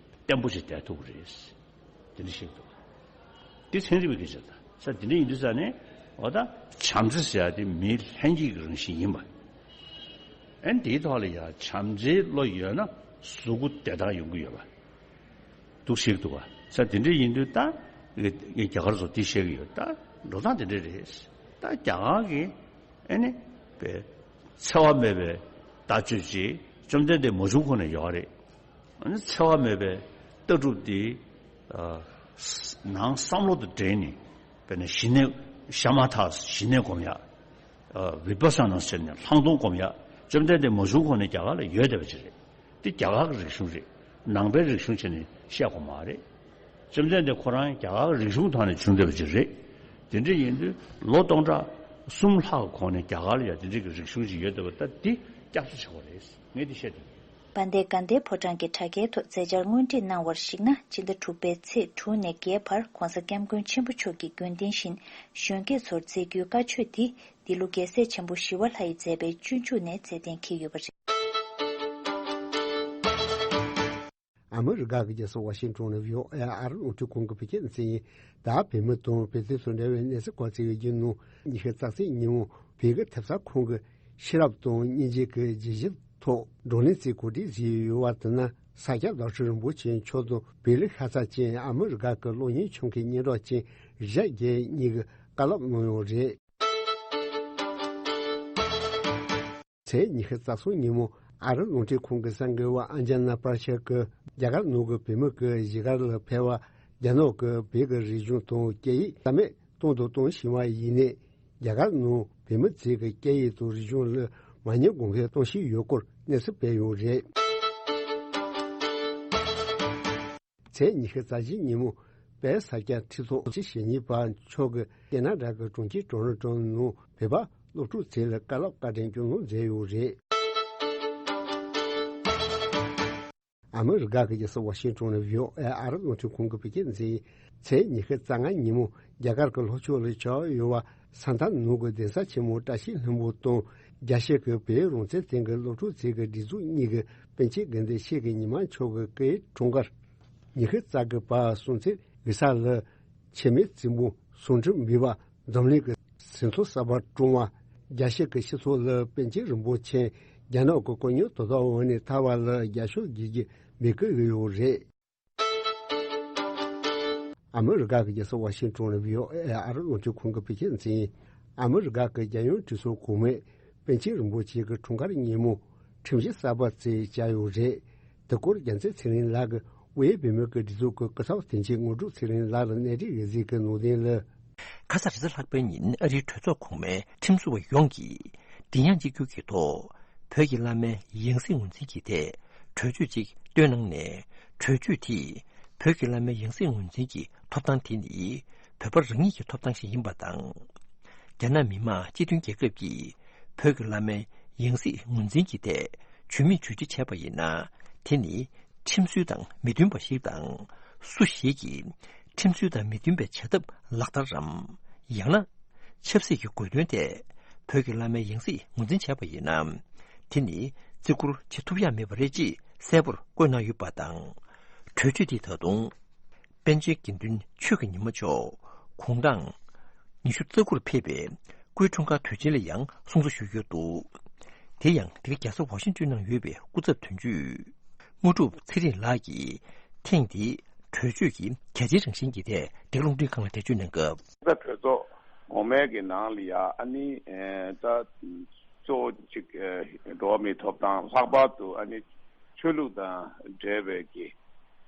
བརྟན་པོ་ཞིག་བསྡད་ཐུབ་ཀྱི་རེད། དེ་འདྲ་ཞིག་འདུག་དེ་ཚན་རིག་པའི་སྐད་ཆ་དང་ས་དེ་འདྲ་ཡིན་དུས་ས་ནས་འོ་ད་བྱམས་བརྩེ་ཟེར་ཡ་དེ་མིའི་ལྷན་སྐྱེས་ཀྱི་རང་བཞིན་ཡིན་པ། ཨེ་ནི་དེའི་ཐོག་ལ་ཡ་བྱམས་བརྩེའི་བློ་ཡོད་ན་གཟུགས་པོ་བདེ་ཐང་ཡོང་གི་ཡོད་པ། འདུག་ཞིག་འདུག་བ་ས་དེ་འདྲ་ཡིན་དུས་ད་ངས་རྒྱ་གར་ཚོ་དེ་བཤད་ཀྱི་ཡོད་ད་འགྲོ་སྟངས་དེ་འདྲ་རེད། ད་རྒྱ་གར་གྱི་ཨེ་ནི་པའི་འཚེ་བ་མེད་པའི་ལྟ་སྤྱོད་ཅིག་བཅོམ་ལྡན་འདས་མ་བྱུང་གོང་ནས་ཡོད་རེད། ཨ་ནི་འཚེ་བ་མེད་པའི་ལྟ་གྲུབ་འདི་ཨ་ནང་བསམ་བློ་དང་འབྲེལ་ནས་དཔེར་ན་ཞི་གནས་ཤ་མ་ཐག་ཞི་གནས་སྒོམ་ཡག་ཨ་བི་པ་ས་ན་ཟེར་ནས་ལྷག་མཐོང་སྒོམ་ཡག་བཅོམ་ལྡན་འདས་མ་བྱུང་གོང་ནས་རྒྱ་གར་ལ་ཡོད་བསྡད་པ་ཅིག་རེད། འདི་རྒྱ་གར་གྱི་རིག་གཞུང་རེད། ནང་པའི་རིག་གཞུང་བྱས་ནས་བཤད་དགོས་མ་རེད། བཅོམ་ལྡན་འདས་ཁོ་རང་རྒྱ་གར་གྱི་རིག་གཞུང་ཐོག་ནས་བྱུང་བསྡད་པ་ཅིག་རེད། དེ་འདྲ་ཡིན་དུས་ལོ་སྟོང་ཕྲག་གསུམ་ལྷག་གོང་ནས་རྒྱ་གར་ལ་ཡང་དེ་འདྲ་གི་རིག་གཞུང་ཅིག་ཡོད་བསྡད་པ་ད་འདི་སྐྱབས་གསོ་བྱ་དགོས་རེད། ངས་འདི་བཤད་དེ། དཔལ་ལྡན་དགའ་ལྡན་ཕོ་བྲང་གི་དྲ་རྒྱའི་ཐོག་མཛད་འཆར་དངོས་བྲིས་གནང་བར་གཞིགས་ན། སྤྱི་ཟླ་དྲུག་པའི་ཚེས་དྲུག་ནས་བརྒྱད་བར་༧གོང་ས་༧སྐྱབས་མགོན་ཆེན་པོ་མཆོག་གི་དགོན་སྡེ་བཞིན་གཞོན་སྐྱེས་ཚོར་མཛད་རྒྱུའི་བཀའ་ཆོས་འདི་འདི་ལོ་རྒྱལ་སྲས་ཆེན་པོ་ཞི་བ་ལྷ་ཡི་མཛད་པའི་སྤྱོད་འཇུག་ནས་མཛད་གཏན་འཁེལ་ཡོད་པ་རེད། ཨ་མི་རི་ཀ་གི་རྒྱལ་ས་ཝ་ཤིང་ཏོན་ནས་བྷི་ཨོ་ཨེ་ཨ་རི་རླུང་འཕྲིན་ཁང་གི་བོད་སྐད་སྡེ་ཚན་ཡིན། ད་བོད་མི་དང་བོད་དོན་དང་འབྲེལ་བའི་གནས་ཚུལ་སྐོར་བརྩི་བའི་རྒྱུན་ནོར་ཉི་ཤུ་རྩ་གཅིག་ཉིན་མོ་བོད་ཀྱི་ཐེབས་རྩ་ཁང་གི་ཤེས་རབ་དང་སྙིང་རྗེ་གི་བརྗོད་གཞི་ཐོག་བགྲོ་གླེང་སྩལ་གོ་སྒྲིག་བྱས་ཡོད་པ་དེ་ནི་ས་སྐྱ་བདག་ཁྲི་རིན་པོ་ཆེ་མཆོག་དང་བོད་ལ་ཤ་ཚ་ཅན་ཨ་མི་རི་ཀ་གི་གློག་བརྙན་ཁྱོན་གྱི་སྙན་གྲགས་ཅན་གཞི་རྒྱས་གཉིས་ཀྱིས་བཀའ་སློབ་གནང་ཡོད་རེད། ཚེས་ཉི་ཤུ་རྩ་གསུམ་ཉིན་མོ་ཨ་རི་རླུང་འཕྲིན་ཁང་གི་གསར་འགོད་པ་ཨན་ཇེ་ལ་པར་ཆལ་གྱིས་རྒྱ་གར་ནང་གི་བོད་མི་གི་གཞིས་སྒར་ལ་ཕེབས་པར་རྒྱ་ནག་གིས་བོད་ཀྱི་རིག་གཞུང་དང་སྐད་ཡིག་རྩ་མེད་གཏོང་དང་གཏོང་བཞིན་པ་ཡིན་ནའི། རྒྱ་གར་ནང་བོད་མི་ཚོས་ཀྱི་སྐད་ཡིག་དང་རིག་གཞུང་ལ་མ་ཉེས་དགོངས་འགལ་གཏོང་བཞིན་ཡོད་སྐོར་གནས་ཚུལ་སྤེལ་ཡོད་རེད། ཚེས་ཉི་ཤུ་རྩ་བཞི་ཉིན་མོ་དཔལ་ས་སྐྱ་ཁྲི་ཐོག་སྤྱི་ཞབས་གཉིས་པ་མཆོག་གིས་ཀེ་ན་ཌ་གི་གྲོང་ཁྱེར་ཊོ་རོན་ཊོ་ནང་བོད་པ་སློབ་ཕྲུག་ཚོ་ལ་བཀའ་སློབ་བཀའ་དྲིན་སྐྱོང་གནང་མཛད་ཡོད་རེད། ཨ་མི་རི་ཀ་གི་རྒྱལ་ས་ཝ་ཤིང་ཏོན་ནས་བྷི་ཨོ་ཨེ་ཨ་རི་རླུང་འཕྲིན་ཁང་གི་བོད་སྐད་སྡེ་ཚན་ཡིན། ཚེས་ཉི་ཤུ་རྩ་ལྔ་ཉིན་མོ་རྒྱ་གར་གྱི་ལྷོ་ཕྱོགས་ལ་ཆགས་ཡོད་པ་ས་མཐའ་ནང་གི་གདན་ས་ཆེན་མོ་བཀྲ་ཤིས་ལྷུན་པོ་དང་རྒྱལ་སྤྱི་གི་བོད་རང་བཙན་ལྡན་གྱི་སློབ་ཕྲུག་ཚོ་གི་སྒྲིག་འཛུགས་གཉིས་ཀྱི་པཎ་ཆེན་དགེ་འདུན་ཆོས་ཀྱི་ཉི་མ་མཆོག་གི་སྐུའི་འཁྲུངས་སྐར་ཉི་ཤུ་རྩ་དགུ་པ་སྲུང་བརྩི་གེ་སར་ལ་འཆི་མེད་རྩེ་མོ་ཟུང་འབྲེལ་མེད་པ་འཛམ་གླིང་གི་ཟིན་ཐོ་གསར་པ་བསྐྲུན་པ། རྒྱལ་སྤྱི་གི་སྤྱི་ཚོགས་ལ་པཎ་ཆེན་རིན་པོ་ཆེ་རྒྱ་ནག་གི་གོ་གནས་དོ་དམ་འོག་ནས་ཐར་བ་ལ་རྒྱབ་སྐྱོར་བྱེད་རྒྱུ་མེད་ཀྱི་ཡོད་རེད། ཨ་མི་རི་ཀ་གི་རྒྱལ་ས་ཝ་ཤིང་ཏོན་ནས་བྷི་ཨོ་ཨེ་ཨ་རི་རླུང་འཕྲིན་ཁང་གི་བོད་སྐད་སྡེ་ཚན་ཡིན། ཨ་མི་རི་ཀ་གི་རྒྱལ་ཡོངས་གྲོས་ཚོགས་གོང་མས་པཎ་ཆེན་རིན་པོ་ཆེ་གི་འཁྲུངས་སྐར་ཉིན་མོ་ཁྲིམས་གཞི་གསར་པ་བརྩི་བྱས་ཡོད་རེད། དེ་སྐོར་རྒྱལ་མཚན་ཚེ་རིང་ལགས་ཀྱིས་དབུས་བོད་མིའི་སྒྲིག་འཛུགས་ཀྱི་སྐུ་ཚབ་དོན་གཅོད་དངོས་གྲུབ་ཚེ་རིང་ལགས་ལ་གནས་འདྲི་ཞུས་པའི་ནང་དོན་ལ། ཁ་སང་རེས་གཟའ་ལྷག་པའི་ཉིན་ཨ་རིའི་གྲོས་ཚོགས་གོང་མའི་ཁྲིམས་བཟོ་བ་ཡོངས་ཀྱིས་མགྲིན་དབྱངས་གཅིག་གྱུར་གྱི་ཐོག་བོད་ཀྱི་བླ་མའི་ཡང་སྲིད་ངོས་འཛིན་གྱི་ཐད་གྲོས་ཆོད་ཅིག་བཏོན་གནང་ནས། གྲོས་ཆོད་དེས་བོད་ཀྱི་བླ་མའི་ཡང་སྲིད་ངོས་འཛིན་གྱི་ཐོབ་ཐང་དེ་ནི་བོད་པ་རང་ཉིད་ཀྱི་ཐོབ་ཐང་ཞིག་ཡིན་པ་དང་། རྒྱ་ནག་མི་དམངས་སྤྱི་མཐུན་རྒྱལ་ཁབ་ཀྱིས་བོད་ཀྱི་བླ་མའི་ཡང་སྲིད་ངོས་འཛིན་གྱི་ཐད་ཇུས་མེད་ཇུས་ཆེ་བྱས་པ་ཡིན་ན། དེ་ནི་ཁྲིམས་སྲོལ་དང་མི་མཐུན་པ་ཞིག་དང་། སུ་ཞིག་གིས་ཁྲིམས་སྲོལ་དང་མི་མཐུན་པའི་བྱ་ཐབས་ལག་བསྟར་རམ། ཡང་ན། ཆབ་སྲིད་ཀྱི་དགོས་དོན་ཐད་བོད་ཀྱི་བླ་མའི་ཡང་སྲིད་ངོས་འཛིན་བྱས་པ་ཡིན་ན། དེ་ནི་བརྩི་བཀུར་བྱེད་ཐུབ་ཡ་མེད་པ་རེད་ཅེས་གསལ་པོར་བཀོད་གནང་ཡོད་པ་དང་། གྲོས་ཆོད་འདི་ད་དུང་། པཎ་ཆེན་དགེ་འདུན་ཆོས་ཀྱི་ཉི་མ་མཆོག་དགུང་གྲངས་ཉི་ཤུ་རྩ་དགུར་ཕེབས་པའི་སྐུའི་འཁྲུངས་སྐར་དུས་ཆེན་ལ་ཡང་སྲུང་བརྩི་ཞུ་རྒྱུ་འདུག་དེ་ཡང་འདི་ག་རྒྱལ་ས་ཝ་ཤིང་ཏོན་ནང་ཡོད་པའི་སྐུ་ཚབ་དོན་གཅོད་དངོས་གྲུབ་ཚེ་རིང་ལགས་ཀྱིས་ཐེངས་འདིའི་གྲོས་ཆོད་ཀྱི་གལ་ཆེའི་རང་བཞིན་གྱི་ཐད་འདི་ག་རླུང་འཕྲིན་ཁང་ལ་འགྲེལ་བརྗོད་གནང་སྐབས། ད་གྲོས་ཚོགས་གོང་མའི་གི་ནང་ལ་ཡ་ཨ་ནི་ད། གཙོ་བོ་གཅིག་འགྲོ་བ་མིའི་ཐོབ་ཐང་། ལྷག་པར་དུ་ཨ་ནི་ཆོས་ལུགས་དང་འབྲེལ་བའི་གི་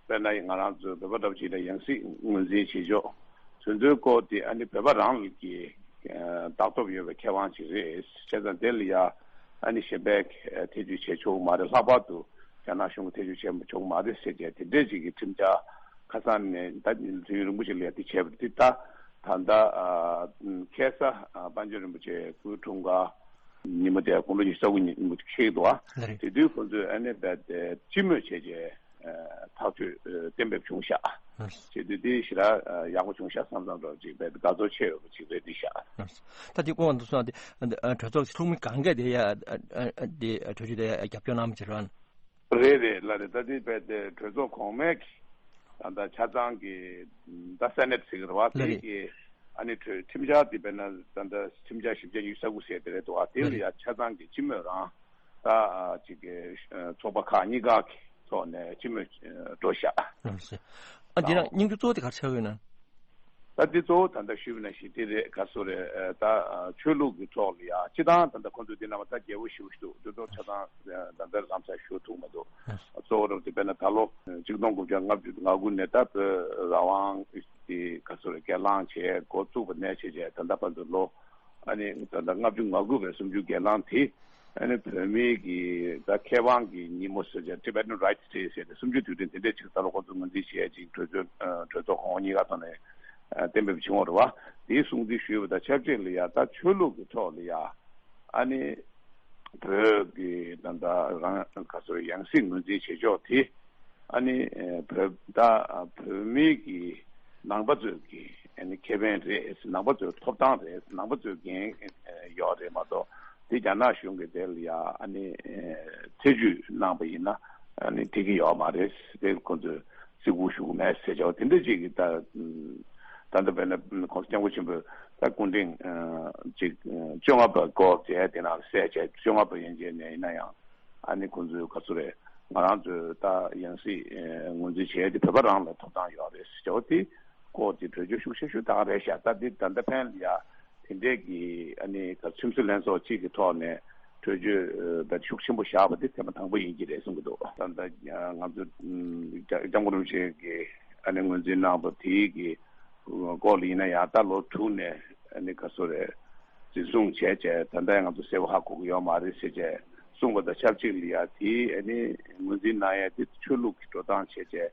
དཔེར་ན་ང་རང་ཚོ་བོད་པ་འདྲ་པོ་ཅིག་ལ་ཡང་སྲིད་ངོས་འཛིན་བྱེད་ཕྱོགས་དེ་ཚོའི་སྐོར་དེ་ཨ་ནི་བོད་པ་རང་གི་བདག་ཐོབ་ཡོད་པའི་ཁེ་དབང་ཅིག་རེད། བྱས་ཙང་དེ་ལ་ཡ་ཨ་ནི་གཞན་པས་ཐེ་བྱུས་བྱེད་ཆོག་གི་མ་རེད། ལྷག་པར་དུ་རྒྱ་ནག་གཞུང་གིས་ཐེ་བྱུས་བྱེད་ཆོག་གི་མ་རེད་ཟེར་བྱས་དེ་འདྲས་ཅིག་གི་ཁྲིམས་འཆར་ཁ་སང་ནས་ད་དུས་ཡུན་རིང་པོ་ཞིག་ལ་ཡ་དེ་བྱས་པ་རེད། དེ་ད་ད་ལྟ་ཁ་སང་པཎ་ཆེན་རིན་པོ་ཆེ་སྐུའི་འཁྲུངས་སྐར་ཉིན་མོ་དེ་དགུང་ལོ་ཉི་ཤུ་རྩ་དགུ་ཉིན་མོ་དེ་འཁེལ་འདུག་ཨ། ལགས་རེད། དེ་དུས་ཁོང་ཚོས་ཨ་ནི་རྦད་དེ་སྤྱི་མོས་བྱས་རྗེས་ཐག་གཅོད་གཏན་འབེབས་བྱུང་ཤག་ཨ། བྱས་དུས་དེ་ཞེ་དྲག་ཡག་པོ་བྱུང་ཤག་བསམ་བསམ་འདྲ་ཅིག་རྦད་དེ་དགའ་ཚོར་ཆེ་ཡོད་པ་ཅིག་རེད་འདི་ཤག་ཨ། ད་དེ་སྐོར་དུ་སོང་དེ་གྲོས་ཚོགས་ཚོགས་མི་གང་ག་དེ་ཡ་དེ་གྲོས་ཆོད་དེ་རྒྱབ་སྐྱོར་གནང་བ་ཅིག་རེད་བ། རེད་རེད་ལགས་རེད། ད་དེ་རྦད་དེ་གྲོས་ཚོགས་གོང་མའི་གི་ད་ལྟ་ཆ་ཚང་གི་ད་སེ་ནེ་ཊི་ཟེར་གི་རེད་བ། ལགས་རེད། དེ་གི་ཨ་ནི་གྲོས་ཁྲིམས་འཆར་དེ་དཔེར་ན་ད་ལྟ་ཁྲིམས་འཆར་བཞི་བརྒྱ་ཉི་ཤུ་རྩ་དགུ་ཟེར་དེ་རེད་འདུག་བ། དེ་ལ་ཡ་ཆ་ཚང་གི་སྤྱི་མོས་རང་ད་ཅིག་གི་ཚོགས་པ་ཁག་གཉིས་ཀ་གི་ཐོག་ནས་སྤྱི་མོས་འགྲོ་ཤག་ཨ་འདི་ན་སྙིང་བསྡུས་གཙོ་བོ་དེ་ག་རེ་ཆགས་ཡོད་ན། ད་འདི་གཙོ་བོ་ད་ལྟ་ཞུས་པ་ནང་བཞིན་དེ་རེད། ག་སུ་རེད། ད་ཆོས་ལུགས་ཀྱི་ཐོག་ལ་ཡ་སྤྱི་བཏང་ད་ལྟ་ཁོང་ཚོ་འདི་ནང་མ་ད་རྒྱལ་པོ་ཞེ་པོ་ཞིག་འདུག་འདི་ཚོ་ཆ་ཚང་ད་ལྟ་རང་ས་ཞུ་ཐུབ་མ་འདུག་གཙོ་བོ་རབ་དེ་དཔེར་ན་ད་ལོ་གཅིག་སྟོང་དགུ་བརྒྱ་ལྔ་བཅུ་ང་དགུ་ནས་ད་བོད་རང་དབང་དེ་ག་སུ་རེད་སྒེར་ལངས་བྱས་འགོ་བཙུགས་པ་ནས་བྱས་བྱས་ད་ལྟ་བར་དུ་ལོ་ཨ་ནི་ད་ལྟ་ལྔ་བཅུ་ང་དགུ་བའི་གསུམ་བཅུའི་སྒེར་ལངས་དེ། ཨ་ནི་བོད་མིའི་གི་ད་ཁེ་དབང་གི་ཉིན་མོ་ཟེར་བྱས་Tibetan Rights Day ཟེར་ཏེ་གསུམ་བཅུའི་དུས་དྲན་དེ་འདྲས་ཅིག་ད་ལོ་ཁོང་ཚོ་ངོས་འཛིན་བྱས་ཅིག་གྲོས་ཚོགས་གྲོས་ཚོགས་གོང་འོག་གཉིས་ཀ་ཐོག་ནས་གཏན་འབེབས་བྱུང་བ་རེད་བ། དེའི་སྲུང་བརྩི་ཞུས་པ་དང་ཆབས་ཅིག་ལ་ཡ་ད་ཆོས་ལུགས་ཀྱི་ཐོག་ལ་ཡ་ཨ་ནི་ བོད་ཀྱི་ད་ལྟ་རང་ག་ཚོད་ཡང་སྲིད་ངོས་འཛིན་བྱེད་ཕྱོགས་དེ། ཨ་ནི་ཨེ་བོད་ད་བོད་མི་གི་ནང་པ་ཚོས་ཀྱི་ཨ་ནི་ཁེ་ཕན་རེད། ནང་པ་ཚོའི་ཐོབ་ཐང་རེད། ནང་པ་ཚོའི་འགན་ཡོད་རེད་མ་གཏོགས། དེ་རྒྱ་ནག་གཞུང་གིས་དེ་ལ་ཡ་ཨ་ནི་ཨེ་ཐེ་ཇུས་གནང་པ་ཡིན་ན་ཨ་ནི་འགྲིག་གི་ཡོད་མ་རེད། དེ་ཁོ་ཚོས་བརྩི་བཀུར་ཞུ་གི་མེད་ཟེར་བྱས་པ་དེ་འདྲ་ཅིག་གི་ད་ད་ལྟ་བས་ན་༸གོང་ས་༸སྐྱབས་མགོན་ཆེན་པོས་ད་སྐུ་ཕྲེང་ཅིག་བཅོ་ལྔ་པ་སྐོར་མཇལ་དེ་ནང་གསལ་བྱས་བཅོ་ལྔ་པ་ཡན་ཆད་ནས་ཡིན་ན་ཡང་། ཨ་ནི་ཁོང་ཚོས་ག་ཚོད་རེད། ང་རང་ཚོས་ད་ཡང་སྲིད་ངོས་འཛིན་བྱས་ཏེ་བོད་པ་རང་ལ་ཐོབ་ཐང་ཡོད་རེད་ཟེར་བ་དེ་སྐོར་གྱི་གྲོས་ཆོད་ཤུགས་ཆེ་ཤོས་དེ་རེད་ཤག་ད་འདི་ད་ལྟ་ཕན་ལ་ཡ་དེ་འདྲས་ཀྱི་ཨ་ནི་ད་ཚོད་ལྡན་ཚོགས་གཅིག་གི་ཐོག་ནས་གྲོས་ཆོད་ད་ཤུགས་ཆེན་པོ་བཞག་པ་དེ་ཐེངས་མ་དང་པོ་ཡིན་གྱི་རེད་གསུང་གི་འདུག་ད་ལྟ་ང་ཚོ་༸སྐྱབས་མགོན་རིན་པོ་ཆེ་གིས་ཨ་ནི་ངོས་འཛིན་གནང་བ་དེའི་གི་སྐོར་ལ་ཡིན་ན་ཡང་ད་ལོ་དྲུག་ནས་ཨ་ནི་ག་ཚོད་རེད། འཛིན་བཟུང་བྱས་བྱས་ད་ལྟ་ཡང་ང་ཚོ་གསལ་པོ་ཧ་གོ་གི་ཡོད་མ་རེད་ཟེར་བྱས་གསུངས་པ་དང་ཆབས་ཅིག་ལ་ཡ་དེ་ཨ་ནི་ངོས་འཛིན་གནང་ཡ་དེ་ཆོས་ལུགས་ཀྱི་འགྲོ་སྟངས་བྱས་བྱས་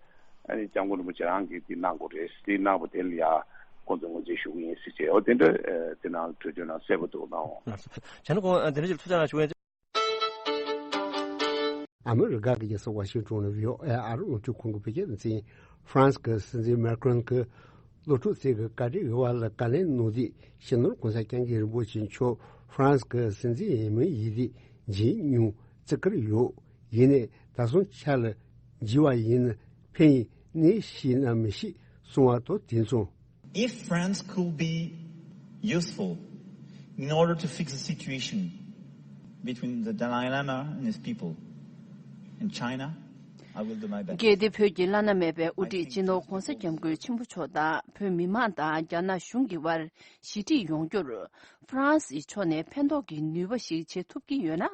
ཨ་ནི་༸སྐྱབས་མགོན་རིན་པོ་ཆེ་རང་གིས་དེ་གནང་དགོས་རེད། དེ་གནང་བ་དེ་ལ་ཡ་ཁོང་ཚོས་ངོས་འཛིན་ཞུ་གི་ཡིན་ཟེར་བྱས་འོ་དེ་འདྲ་དེ་ནང་གྲོས་ཆོད་ནང་གསལ་པོ་འདུག་གནང་འོང་། བྱས་ན་ཁོང་དེ་འདྲ་ཅིག་ཐུགས་ཅག་གནང་ཞུ་ཡ། ཨ་མི་རི་ཀ་གི་རྒྱལ་ས་ཝ་ཤིང་ཏོན་ནས་བྷི་ཨོ་ཨེ་ཨར་རླུང་འཕྲིན་ཁང་གི་བོད་སྐད་སྡེ་ཚན། ཧྥ་རན་སི་གི་སྲིད་འཛིན་མེ་ཀྲོན་གྱིས་སློབ་ཕྲུག་ཚོའི་བཀའ་དྲིན་ཡོད་པ་ལ་བཀའ་ལན་གནང་སྟེ། སྤྱི་ནོར་༸གོང་ས་༸སྐྱབས་མགོན་རིན་པོ་ཆེ་མཆོག་ཧྥ་རན་སི་གི་སྲིད་འཛིན་ཡིན་མིན་ཡིན་དེ་བརྗེད་མྱོང་བརྩི་བཀུར་ཡོད། ཡིན་ནའི་ད་སོང་ཆ་ལ་བརྗེད་པ་ཡིན་ན་ཕན་ཡིན་ནི་ཤེས་ན་མི་ཤེས་གསུང་བ་དང་དེ་མཚུངས། If France could be useful in order to fix the situation between the Dalai Lama and his people in China, I will do my best. གལ་ཏེ་བོད་ཀྱི་བླ་ན་མེད་པའི་དབུ་ཁྲིད་སྤྱི་ནོར་༸གོང་ས་༸སྐྱབས་མགོན་ཆེན་པོ་མཆོག་དང་བོད་མི་མང་དང་རྒྱ་ནག་གཞུང་གི་དབར་ཞི་འགྲིག་ཡོང་རྒྱུར་ཧྥ་རན་སིའི་ཕྱོགས་ནས་ཕན་ཐོགས་ཀྱི་ནུས་པ་ཞིག་བྱེད་ཐུབ་ཀྱི་ཡོད་ན།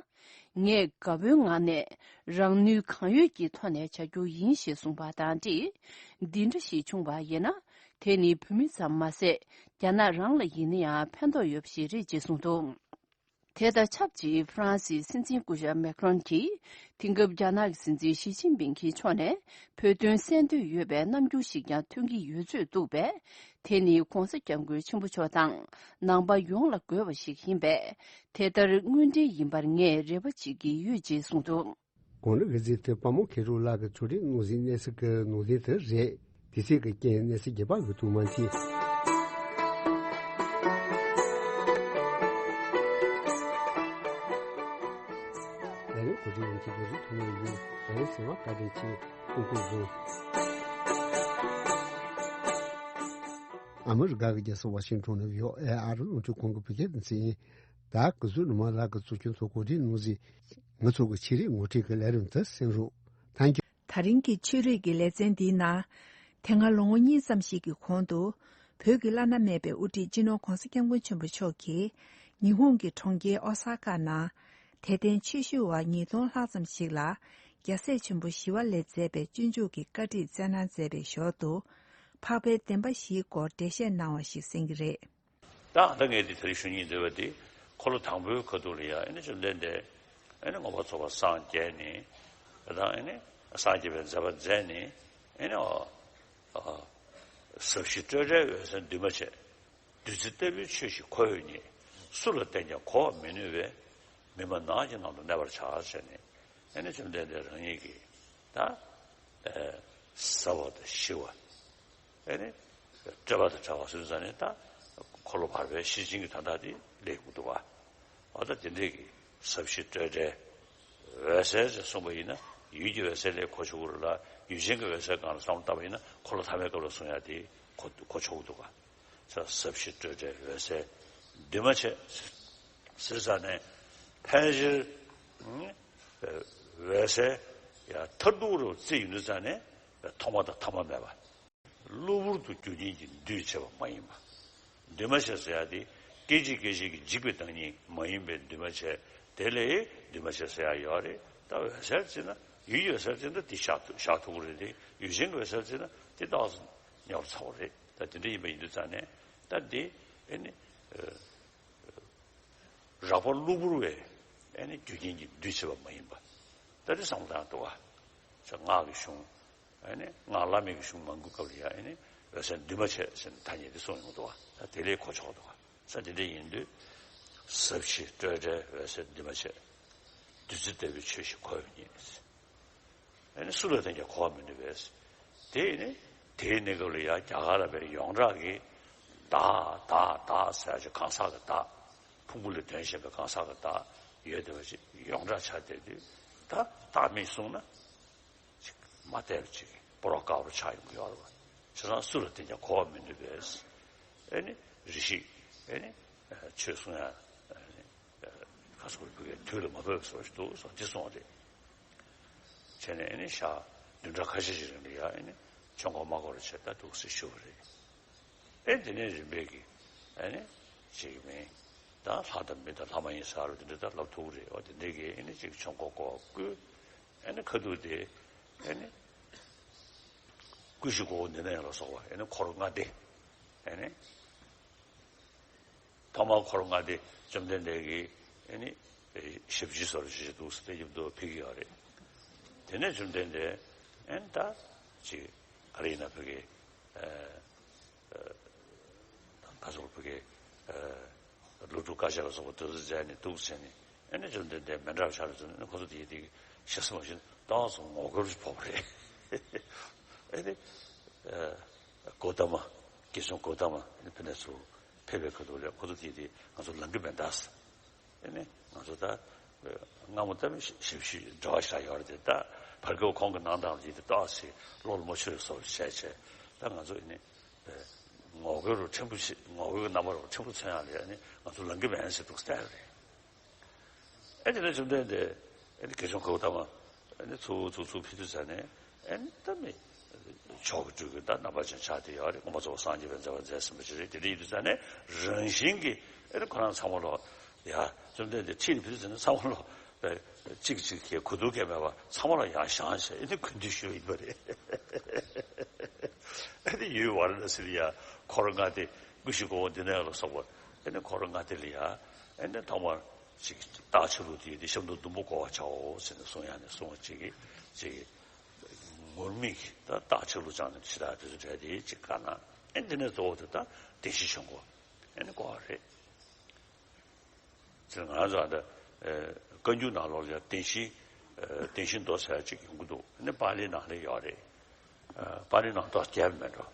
ངས་དགའ་པོའི་ངང་ནས་རང་ནུས་གང་ཡོད་ཀྱི་ཐོག་ནས་བྱ་རྒྱུ་ཡིན་ཞེས་གསུངས་པ་དང་འབྲེལ། འདི་འདྲ་ཞིག་བྱུང་བ་ཡིན་ན། དེ་ནི་བོད་མི་ཙམ་མ་ཟད། རྒྱ་ནག་རང་ལ་ཡིན་ན་ཡང་ཕན་ཐོགས་ཡོད་པ་ཞིག་རེད་ཅེས་གསུངས་འདུག་དེ་དང་ཆབས་ཅིག་ཧྥ་རན་སིའི་སྲིད་འཛིན་སྐུ་ཞབས་མེ་ཁྲོན་གྱིས། དེང་སྐབས་རྒྱ་ནག་གི་སྲིད་འཛིན་ཞི་ཅིན་ཕིང་གི་ཕྱོགས་ནས་བོད་དོན་གསན་འདོད་ཡོད་པའི་རྣམ་འགྱུར་ཞིག་ཀྱང་ཐོན་གྱི་ཡོད་ཚུལ་འདུག་པས། དེ་ནི་༸གོང་ས་༸སྐྱབས་མགོན་ཆེན་པོ་མཆོག་དང་ནང་པ་ཡོངས་ལ་དགོས་པ་ཞིག་ཡིན་པས། དེ་ལྟར་དངོས་འབྲེལ་ཡིན་པར་ངས་རེ་བ་བྱེད་ཀྱི་ཡོད་ཅེས་གསུངས་འདུག་དགུང་ལོ་བཞི་བཅུ་དེ་དཔའ་མོ་མཁས་གྲུབ་ལགས་ཀྱི་ཆོས་འབྲེལ་ནང་གཟིགས་གནས་ཚུལ་གྱི་ནང་དོན་དེ་རེད། དེ་ཚེ་གི་རྐྱེན་གནས་ཚུལ་རྒྱས་པ་གི་ཐུགས་མ་མཐུན། ལས་རིམ་གོ་སྒྲིག་ཡོང་མཁན་རྡོ་རྗེ་ཐུབ་བསྟན་ཡིན། ལས་རིམ་གསན་པར་བཀའ་དྲིན་ཆེ། སྐུ་ཁམས་བཟང་། ཨ་མི་རི་ཀ་གི་རྒྱལ་ས་ཝ་ཤིང་ཏོན་ནས་བྷི་ཨོ་ཨེ་ཨར་རླུང་འཕྲིན་ཁང་གི་བོད་སྐད་སྡེ་ཚན་ཡིན། ད་གཟུགས་ནུ་མ་ལགས་ཀྱིས་གཙོ་སྐྱོང་ཐོག་གོ་སྒྲིག་གནང་ཟིན། ང་ཚོ་གི་ཆེད་རིགས་ངོ་སྤྲོད་ཀྱི་ལས་རིམ་དེ་གསན་རོགས། ཐང་གི། ད་རིང་གི་ཆོས་རིག་གི་ལེ་ཚན་འདིའི་ནང་། དེ་སྔ་ལོ་ངོ་གཉིས་ཙམ་ཞིག་གི་གོང་དུ། བོད་ཀྱི་བླ་ན་མེད་པའི་དབུ་ཁྲིད་སྤྱི་ནོར་༸གོང་ས་༸སྐྱབས་མགོན་ཆེན་པོ་མཆོག་གིས། ཉི་ཧོང་གི་གྲོང་ཁྱེར་ཨོ་ས་ཀ་ནང་། དད་ལྡན་ཆོས་ཞུ་བ་ཉིས་སྟོང་ལྷག་ཙམ་ཞིག་ལ། རྒྱལ་སྲས་ཆེན་པོ་ཞི་བ་ལྷས་མཛད་པའི་སྤྱོད་འཇུག་གི་བཀའ་ཁྲིད་སྩལ་གནང་མཛད་པའི་ཞོར་དུ། འཕགས་པའི་བདེན་པ་བཞིའི་སྐོར་འགྲེལ་བཤད་གནང་བ་ཞིག་གསན་གྱི་རེད། ད་ད་ངས་འདི་ད་རེས་ཞུ་སྙིང་འདོད་པ་འདི་འཁོར་ལོ་དང་པོའི་ཁ་ཐུག་ལ་ཡ་ཨེ་ནི་བཅོམ་ལྡན་འདས་ཨེ་ནི་མངོན་པར་རྫོགས་པར་སངས་རྒྱས་ནས་ད་ཨེ་ནི་སངས་རྒྱས་པའི་མཛད་པ་མཛད་ནས་ཨེ་ནི་ཨ་ཨ་ཟབ་ཞི་སྤྲོས་བྲལ་འོད་གསལ་འདུས་མ་བྱས་བདུད་རྩི་ལྟ་བུའི་ཆོས་ཤིག་ཁོ་བོས་རྙེད། སུ་ལ་བསྟན་ཀྱང་གོ་བར་མི་ནུས་པས་མི་སྨྲ་ནགས་ཀྱི་ནང་དུ་གནས་པར་བྱ་ཟེར་ནས་ཨེ་ནི་བཅོམ་ལྡན་འདས་རང་ཉིད་ཀྱིས་ད་ཨེ་ཟབ་པ་དང་ཞི་བ། ཨེ་ནི། སྤྲོས་པ་དང་བྲལ་བ་སུ་ཡིན་ཟེར་ནས་ད། འཁོར་ལོ་བར་པའི་ཤེར་ཕྱིན་གྱི་དོན་དག་དེ་ལས་དགོས་འདུག་བ། འོ་ད་དེ་འདྲས་ཀྱི་ཟབ་ཞི་སྤྲོས་བྲལ། འོད་གསལ་ཞེས་གསུངས་པ་ཡིན་ན་ཡུལ་གྱི་འོད་གསལ་ལས་གོ་ཆོག་གི་རེད་ལ་ཡུལ་ཅན་གྱི་འོད་གསལ་སྒང་ལ་བསམ་བློ་བཏང་བ་ཡིན་ན་འཁོར་ལོ་ཐ་མའི་སྐབས་ལ་གསུང་ཡ་དེ་གོ་གོ་ཆོག་གི་འདུག་བ། ས་ཟབ་ཞི་སྤྲོས་བྲལ་འོད་གསལ་འདུས་མ་བྱས། ཟེར་ཙང་ནས་ཕལ་ཆེར་འོད་གསལ་ཡ་མཐར་ཐུག་རུ་བརྩི་ཡོང་དུས་ཙང་ནས་ཐོག་མ་དང་ཐ་མ་མེད་པ། གློ་བུར་དུ་རྒྱུ་རྐྱེན་གྱིས་འདུས་བྱས་པ་མ་ཡིན་པ། འདུས་མ་བྱས་ཟེར་ཡ་དེ་སྐད་ཅིག་སྐད་ཅིག་གིས་འཇིག་པའི་བདག་ཉིད་མ་ཡིན་པའི་འདུས་མ་བྱས་དེ་ལས་འདུས་མ་བྱས་ཟེར་ཡ་ཡོད་རེད། ད་འོད་གསལ་བརྩིས་ན་ཡུལ་གྱི་འོད་གསལ་བརྩིས་ན་དེ་བཞག་ཐུབ་བཞག་ཐུབ་ཀྱི་རེད་དེ་ཡུལ་ཅན་གྱི་འོད་གསལ་བརྩིས་ན་དེ་ཏོག་ཙམ་ཉོབ་ཚ་བོ་རེད། ད་དེ་འདྲ་ཡིན་པ་ཡིན་དུས་ཙང་ནས་ད་འདི་ཨེ་ནི། རགས་པ་གློ་བུར་བའི་ཨེ་ནི་རྒྱུ་རྐྱེན་གྱིས་འདུས་བྱས་པ་མ་ཡིན་པ། ད་དེ་བསམ་བློ་བཏང་འདུག་བ། ས་སྔགས་ཀྱི་གཞུང་ཨེ་ནི་སྔགས་བླ་མེད་ཀྱི་གཞུང་མང་པོའི་སྐབས་ལ་ཡང་ཨེ་ནི་འོད་གསལ་འདུས་མ་བྱས་ཟེར་ནས་ཐ་སྙད་དེ་གསུངས་ཡོང་འདུག་བ། ད་དེ་ལས་གོ་ཆོག་འདུག་བ། ས་དེ་འདྲ་ཡིན་དུས་ཟབ་ཞི་སྤྲོས་བྲལ་འོད་གསལ་འདུས་མ་བྱས། བདུད་རྩི་ལྟ་བུའི་ཆོས་ཤིག་གོ་བ་མི་ཉན། ཨ་ནི་སུ་ལ་བསྟན་ཀྱང་གོ་བ་མི་ནུས་པས། དེ་ནི་དེའི་གནས་སྐབས་ལ་ཡང་རྒྱ་གར་ལ་བའི་ཡོངས་གྲགས་ཀྱི་བདག་བདག་བདག་ཟེར་ཡག་ཅིག་གང་ཟག་གི་བདག་ཕུང་པོ་ལས་དོན་གཞན་པའི་གང་ཟག་གི་བདག་ཡོད་བསྡད་པ་ཅིག་ཡོངས་གྲགས་ཆགས་བསྡད་དུས། ད་བདག་མེད་གསུངས་ན་ཅིག་མ་བལྟས་པ་ཅིག་སྤོ་རོག་དཀར་པོ་ཆགས་ཡོང་གི་ཡོད་རེད་བ། བྱས་ཙང་སུ་ལ་བསྟན་ཀྱང་གོ་བ་མི་ནུས་པས། ཨེ་ནི་རེ་ཞིག་ཨེ་ནི་ཆོས་གསུང་ཡ་ཨེ་ནི་ཁ་སྐོར་བུ་གའི་དུས་ལ་མ་བབས་སོ་ཞིག་འདུག་སོ་འདི་གསུངས་རེད། བྱས་ནས་ཨེ་ནི་ཞག་བདུན་ཕྲག་ཁ་ཤས་ཤིག་རིང་ལ་ཡ་ཨེ་ནི་ཆོས་འཁོར་མ་སྐོར་བྱས་ད་འདུག་སེ་ཞུ་བ་རེད། ཨེ་དེ་ནས་རིམ་པས་ཀྱི་ཨེ་ནི་ཅིག་མིན་ད་ལྷ་དང་མི་དང་ལྷ་མ་ཡིན་ས་རུ་དེ་འདྲ་ད་ལབ་ཐུབ་རེད། འོ་དེ་འདྲས་ཀྱི་ཨེ་ནི་ཅིག་ཆོས་འཁོར་སྐོར་བསྐུལ། ཨེ་ནི་ཁ་ཐུག་དེ་ཨེ་ནི་ཀུན་གཞི་སྒོ་འོག་འདི་ན་ཡང་ལ་སོགས་པ་ཨེ་ནི་འཁོར་ལྔ་སྡེ། ཨེ་ནི་ཐོག་མར་འཁོར་ལྔ་སྡེ་བཅོམ་ལྡན་འདས་ཀྱིས་ཨེ་ནི་ཞབས་ཕྱི་སོར་ཞིག་འདུག་སེ་ཡིབ་དོ་ཕིག་ཡོད་རེད། དེ་ནས་བཅོམ་ལྡན་འདས་ཨེ་ནི་ད་ཅིག་ག་རེ་ཡིན་ན་བོད་ཀྱི་ད་ཚོར་བུ་གའི་ལོ་དྲུག་བཀའ་ཆད་ལ་སོགས་པ་དེ་ཚོ་མཛད་ནས་འདུག་བྱས་ནས། ཨ་ནི་བཅོམ་ལྡན་འདས་མཎྜལ་ཕྱག་ལ་བཙུགས་ནས་ཁོ་ཚོ་དེ་དེ་ཞེ་ས་མ་ཞུ་ན་ཏོག་ཙམ་ངོ་རྒོལ་ཕོག་པ་རེད། ཨ་ནི་གོ་ཏ་མ་དགེ་སློང་གོ་ཏ་མ་ཨ་ནི་ཕ་ནས་ཚུར་ཕེབས་པའི་ཁ་ཐུག་ལ་ཁོ་ཚོ་དེ་དེ་ང་ཚོ་ལང་གི་མེད་ད། ཨེ་ནི་ང་ཚོ་ད་སྔ་མོ་ལྟ་བུའི་ཞིབ་ཞིབ་འབྲེལ་བ་ཞིག་ཡོད་རེད་དེ། ད་བར་སྐབས་ཁོང་གི་གནང་སྟངས་ཀྱིས་དེ་ཏོག་ཙམ་བློ་ལ་མ་ཆུད་པའི་བཟོ་འདྲ་བྱས་བྱས། ད་ང་ཚོ་ཨེ་ནི་ངོ་རྒོལ་རུ་ཕྲན་བུ་ཞིག་ངོ་རྒོལ་གྱི་རྣམ་པ་རུ་ཕྲན་བུ་མཚོན་ཡག་ལ་ཨེ་ནི་ང་ཚོ་ལང་གི་མེད་ཟེར་འདུག་སྟེར་རེད། ཨེ་དེ་ནས་བཅོམ་ལྡན་འདས་ཨེ་ནི་དགེ་སློང་གོ་ཏ་མ་ཨེ་ནི་ཚུར་ཚུར་ཚུར་ཕེབས་དུས་ཙ་ནས། ཨེ་ནི་ད་མི་མཆོག་གི་སྤྲུལ་སྐུ་ད་རྣམ་པ་ཅན་ཆགས་བསྡད་ཡོད་རེད། མངོན་པར་རྫོགས་པར་སངས་རྒྱས་པའི་མཛད་པ་མཛད་ཟིན་པ་ཅིག་རེད། དེ་འདྲ་ཡིན་དུས་ཙ་ནས་རང་བཞིན་གྱིས་ཨེ་ནི་ཁོ་རང་ཚང་མ་ལོག་ཡ་བཅོམ་ལྡན་འདས་ཁྲིད་ནས་ཕེབས་དུས་ཙ་ནས་ཚང་མ་ལོག་པའི་གཅིག་གཅིག་གིས་གོ་བསྡུར་གལ་མེད་པར་ཚང་མ་ལ་ཡར་བཞེངས་བྱས་ཨེ་ནི་གུས་འདུད་ཞུས་ཡིན་པ་རེད། ཨེ་ནི་ཡུལ་ཝཱ་ར་ཎ་སི་ལ་ཡ་འཁོར་ལྔ་སྡེ་ཀུན་གཞི་སྒོ་འོག་འདི་ན་ཡང་ལ་སོགས་པ་ཨེ་ནི་འཁོར་ལྔ་སྡེ་ལ་ཡ་ཨེ་ནི་ཐོག་མར་ཅིག་རྟགས་ཆ་ལུགས་དེ་དེ་ཤམ་ཐབས་ཟླུམ་པོ་བགོ་བར་བྱའོ་ཟེར་ནས་གསུང་ཡ་ནས་གསུང་བ་ཅིག་གིས་ཅིག་ངུར་སྨྲིག་ད་རྟགས་ཆ་ལུགས་ཅང་ནས་ཕྱི་དག་དེ་ཚོ་བྲལ་ཏེ་ཅིག་བཀའ་གནང་། ཨེ་འདི་ནས་གཙོ་བོ་དེ་ད་བདེན་བཞིའི་ཆོས་འཁོར་ཨེ་ནི་བསྐོར་བ་རེད། ཅེས་ང་ཚོ་ཨ་ད་ཨེ་བཀའ་འགྱུར་ནང་ལོགས་ལ་བདེན་བཞི་ཨེ་བདེན་བཞི་མདོ་ཟེར་ཅིག་ཡོང་གི་འདུག་ཨེ་ནི་པཱ་ལིའི་ནང་ལ་ཡོད་རེད། ཨེ་པཱ་ལིའི་ནང་མདོ་རྒྱས་པ་མེད་འགྲོ།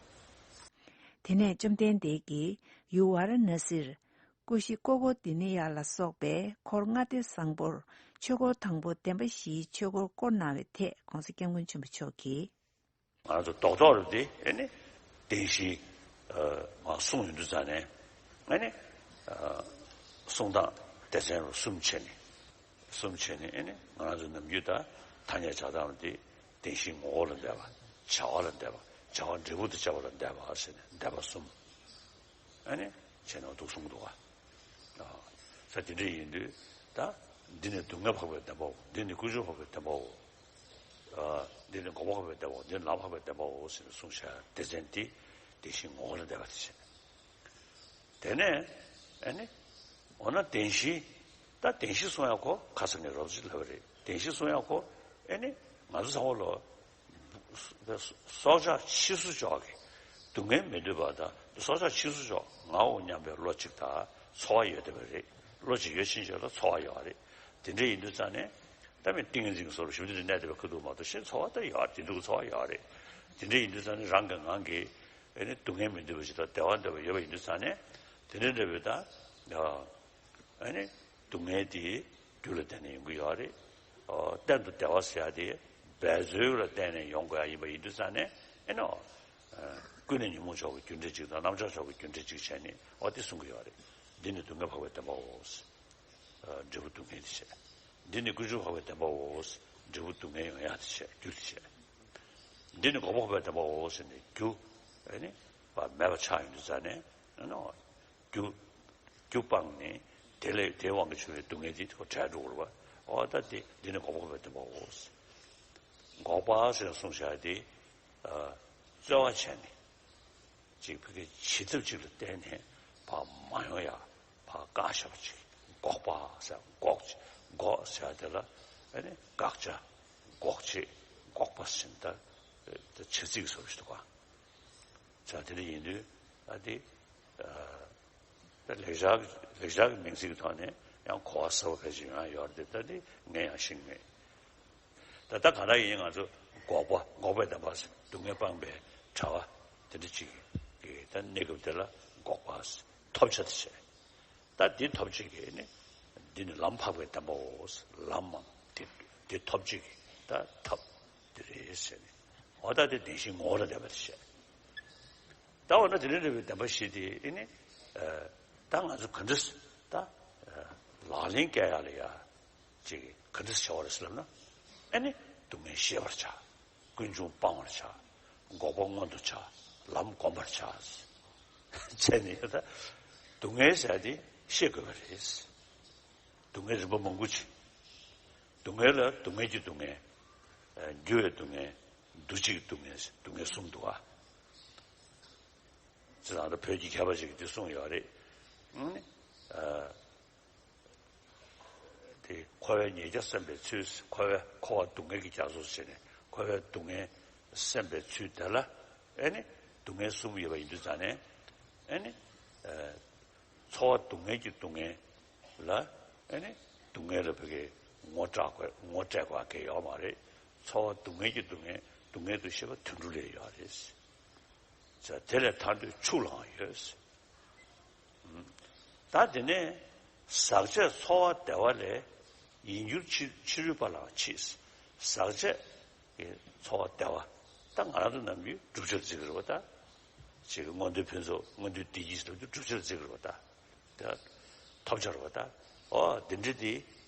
དེ་ནས་བཅོམ་ལྡན་འདས་ཀྱིས་ཡུལ་ཝཱ་ར་ཎ་སིར་ཀུ་ཤི་ཀོ་གོ་དི་ནི་ཡ་ལ་སོགས་པའི་འཁོར་ལྔ་སྡེ་བཟང་པོར་ཆོས་འཁོར་དང་པོ་བདེན་པ་བཞིའི་ཆོས་འཁོར་བསྐོར་གནང་བའི་ཐད་༧གོང་ས་༧སྐྱབས་མགོན་ཆེན་པོ་མཆོག་གིས། ང་ཚོ་རྡོག་རྡོག་རུ་དེ་ཨེ་ནི་བདེན་བཞི་ཨ་མར་གསུངས་ཡོང་དུས་ཙ་ནས་ཨེ་ནི་ཨ་གསུང་སྟངས་སྡེ་ཚན་རུ་གསུམ་བྱས་ནས་གསུམ་བྱས་ནས་ཨེ་ནི་ང་རང་ཚོ་ནམ་རྒྱུན་ད་ཐ་སྙད་བྱ་སྟངས་རུ་དེ་བདེན་བཞིའི་ངོ་བོ་ལ་འདས་པ། བྱ་བ་ལ་འདས་པ། བྱ་བ་འབྲས་བུ་དང་བཅས་པ་ལ་འདས་པ་ཟེར་ནས་འདས་པ་གསུམ་ཨེ་ནི་བྱས་ནས་འདུག་གསུངས་འདུག་ག་ས་དེ་འདྲ་ཡིན་དུས་ད་འདི་ནི་སྡུག་བསྔལ་འཕགས་པའི་བདེན་པའོ། འདི་ནི་ཀུན་འབྱུང་འཕགས་པའི་བདེན་པའོ། ཨ་འདི་ནི་འགོག་པ་འཕགས་པའི་བདེན་པའོ། འདི་ནི་ལམ་འཕགས་པའི་བདེན་པའོ་ཟེར་ནས་གསུངས་བཞག་སྡེ་ཚན་འདི་བདེན་བཞིའི་ངོ་བོ་ལ་འདས་པ་དེ་བྱས། དེ་ནས་ཨ་ནི་འོ་ན་བདེན་བཞི་ད་བདེན་བཞི་གསུང་ཡག་གོ་ཁ་སང་ངས་རོབ་ཙམ་ལབ་པ་རེད། བདེན་བཞི་གསུང་ཡག་གོ་ཨ་ནི་ང་ཚོ་ཚང་མ་ལོ། སྲོག་ཆགས་འཆི་སོ་ཅོག་གི་སྡུག་བསྔལ་མི་འདོད་པ་དང་སྲོག་ཆགས་འཆི་སོ་ཅོག་ངའོ་སྙམ་པའི་བློ་གཅིག་དང་ཚོར་བ་ཡོད་བསྡད་པ་རེད། བློ་གཅིག་ཡོད་ཕྱིན་ཆད་ལ་ཚོར་བ་ཡོད་རེད། དེ་འདྲ་ཡིན་དུས་ཙང་ནས་ད་མི་ཏིང་ངེ་འཛིན་གྱི་བཟོ་འདྲ་ཞིབ་འདི་འདྲ་གནས་བསྡད་པའི་ཁ་ཐུག་མ་གཏོགས་གཞན་ཚོར་བ་ད་ཡོད་རེད། དེ་འདུག་ཚོར་བ་ཡོད་རེད། དེ་འདྲ་ཡིན་དུས་ཙང་ནས་རང་གི་ངང་གིས་ཨེ་ནི་སྡུག་བསྔལ་མི་འདོད་པ་ཞིག་དང་བདེ་བ་འདོད་པ་ཡོད་པ་ཡིན་དུས་ཙང་ནས་དེ་འདྲ་འདྲ་བའི་ད། ཨ་ནི་སྡུག་བསྔལ་དེ་རྒྱུ་ལ་བརྟེན་ནས་ཡོང་གི་ཡོད་རེད། ཨོ་གཏན་དུ་བདེ་བ་ཟེར་ཡ་དེ་འབད་རྩོལ་ལ་བརྟེན་ནས་ཡོང་དགོས་ཡ་ཡིན་པ་ཡིན་དུས་ཙང་ནས་ཨེ་ནོ། ཨ་ཀུན་ནས་ཉོན་མོངས་ཕྱོགས་ཀྱི་རྒྱུ་འབྲས་གཅིག་དང་རྣམ་གཞག་ཕྱོགས་ཀྱི་རྒྱུ་འབྲས་གཅིག་བྱས་ནས་ཨོ་དེ་གསུང་གི་ཡོད་རེད། འདི་ནི་སྡུག་བསྔལ་འཕགས་པའི་བདེན་པའོ། ཨ་འབྲས་བུ་སྡུག་བསྔལ་དེ་བྱས། འདི་ནི་ཀུན་འབྱུང་འཕགས་པའི་བདེན་པའོ། འབྲས་བུ་སྡུག་བསྔལ་ཡོང་ཡ་དེ་བྱས་རྒྱུ་དེ་བྱས། འདི་ནི་འགོག་པ་འཕགས་པའི་བདེན་པའོ་ཟེར་ནས་རྒྱུ་ཨེ་ནི་མེད་པ་ཆགས་ཡོང་དུས་ཙང་ནས་ཨེ་ནོ། རྒྱུ། རྒྱུ་སྤངས་ནས་དེ་ལས་དེའི་དབང་གིས་བྱུང་བའི་སྡུག་བསྔལ་དེ་ཁོ་བྲལ་འགྲོ་དགོས་རེད་པ། འོ་ད་དེ་འདི་ནི་འགོག་པ་འཕགས་པའི་བདེན་པའོ། འགོག་པ་ཟེར་ནས་གསུངས་བཞག་དེ་ཨ་རྩོལ་བ་བྱས་ནས་ཅིག་ཕ་གི་བྱེད་ཐབས་ཅིག་ལ་བརྟེན་ནས་ཕར་མ་ཡོང་ཡ་ཕར་བཀག་བཞག་པ་ཅིག་འགོག་པ་ཟེར་འགོག་ཅིག་འགོག་ཟེར་དེ་ལ་ཨེ་ནི་བཀག་བྱ་འགོག་བྱེད་འགོག་པ་ཟེར་ད་བྱ་ཚིག་བཟོ་ཞིག་འདུག་ག་ཅག་དེ་འདྲ་ཡིན་དུས་ཨ་དེ་ཨ་ད་ལེགས་སྦྱར་ལེགས་སྦྱར་གྱི་མིང་ཚིག་གི་ཐོག་ནས་ ཡང་གོ་བ་གསར་པ་ཕལ་ཆེར་ཡོང་ཡ་ཡོད་རེད་དེ། ད་དེ་ངས་ཡང་ཤེས་ཀྱི་མེད། ད་ལྟ་ག་འདྲ་ཡིན། ང་ཚོ་འགོག་པ། འགོག་པའི་བདེན་པ། སྡུག་བསྔལ་སྤངས་པའི་བྱ་བ་དེ་འདྲ་ཅིག་གི་ད་གནས་སྐབས་དེ་ལ་འགོག་པ། ཐོབ་བྱ་དེ་བྱས། ད་འདི་ཐོབ་བྱེད་ཀྱི་ནི་འདི་ནི་ལམ་འཕགས་པའི་བདེན་པའོ། ལམ་མམ་འདི་འདི་ཐོབ་བྱེད་ཀྱི་ད་ཐབས་འདི་རེད་ཟེར་ནས། འོ་ད་དེ་བདེན་བཞིའི་ངོ་བོ་ལ་བསྡད་པ་དེ་བྱས། ད་འོ་ན་དེ་ནས་འདྲ་བའི་བདེན་པ་བཞི་དེ་ཨེ་ནི། ཨ་ད་ང་ཚོ་ག་འདྲ་ད་ལག་ལེན་བཀལ་ཡག་ལ་ཡ་ཅིག་ག་འདྲ་བྱ་བ་རེད་ཟེར་ལབ་ན། ཨེ་ནི་སྡུག་བསྔལ་ཤེས་པར་བྱ། ཀུན་འབྱུང་སྤང་བར་བྱ། འགོག་པ་མངོན་དུ་བྱ། ལམ་བསྒོམ་པར་བྱ། བྱས་ནས་ད་སྡུག་བསྔལ་ཟེར་ཡ་དེ་ཤེས་དགོས་པ་རེད། སྡུག་བསྔལ་རིམ་པ་མང་པོ་ཅིག་སྡུག་བསྔལ་ལ་སྡུག་བསྔལ་གྱི་སྡུག་བསྔལ། ཨ་འགྱུར་བའི་སྡུག་བསྔལ། འདུ་བྱེད་ཀྱི་སྡུག་བསྔལ། སྡུག་བསྔལ་གསུམ་འདུག་ཨ། ཅེས་དང་ད་བོད་ཀྱི་མཁས་པ་ཞིག་གིས་འདི་གསུངས་ཡོད་རེད། ཨ་དེ་འཁོར་བའི་ཉེས་བྱ་བསམ་པའི་ཚུལ། འཁོར་བའི་འཁོར་བ་སྡུག་བསྔལ་གྱི་རྒྱ་མཚོ་ཟེར་ནས་འཁོར་བའི་སྡུག་བསྔལ་བསམ་པའི་ཚུལ་དེ་ལ། ཨེ་ནི་སྡུག་བསྔལ་གསུམ་ཡོད་པ་ཡིན་དུས་ཙང་ནས། ཨེ་ནི་ཨ་ཚོར་བ་སྡུག་བསྔལ་གྱི་སྡུག་བསྔལ་ལ། ཨེ་ནི་སྡུག་བསྔལ་ལ་བོད་ཀྱི་ངོ་སྤྲད་དགོས། ངོ་སྤྲད་དགོས་གལ་ཡོད་མ་རེད། ཚོར་བ་སྡུག་བསྔལ་གྱི་སྡུག་བསྔལ་སྡུག་བསྔལ་དུ་ཤེས་པ་དོན་གྲུབ་ལ་ཡོད་རེད། ད་དེ་ལས་ཐར་འདོད་ཕྱུགས་ལའང་ཡོད། ད་དེ་ནས་ཟག་བཅས་ཚོར་བ་བདེ་བ་ལས། ཡིད་འགྱུར་ཕྱི་ཕྱི་རོལ་པ་ལའང་མཆིས། ཟག་བཅས་ཀྱི་ཚོར་བ་བདེ་བ། ད་ང་རང་ཚོ་ནམ་རྒྱུན་བསྒྲུབ་བྱར་བརྩི་གི་རེད་པ། ད་ཅིག་མངོན་མཐོའི་ཕུན་ཚོགས། མངོན་མཐོའི་བདེ་སྐྱིད་ཟེར་བ་དེ་བསྒྲུབ་བྱར་བརྩི་གི་རེད་པ། ད་ད་ཐོབ་བྱ་རེད་པ། ད་འོ་འདི་འདྲ་དེ་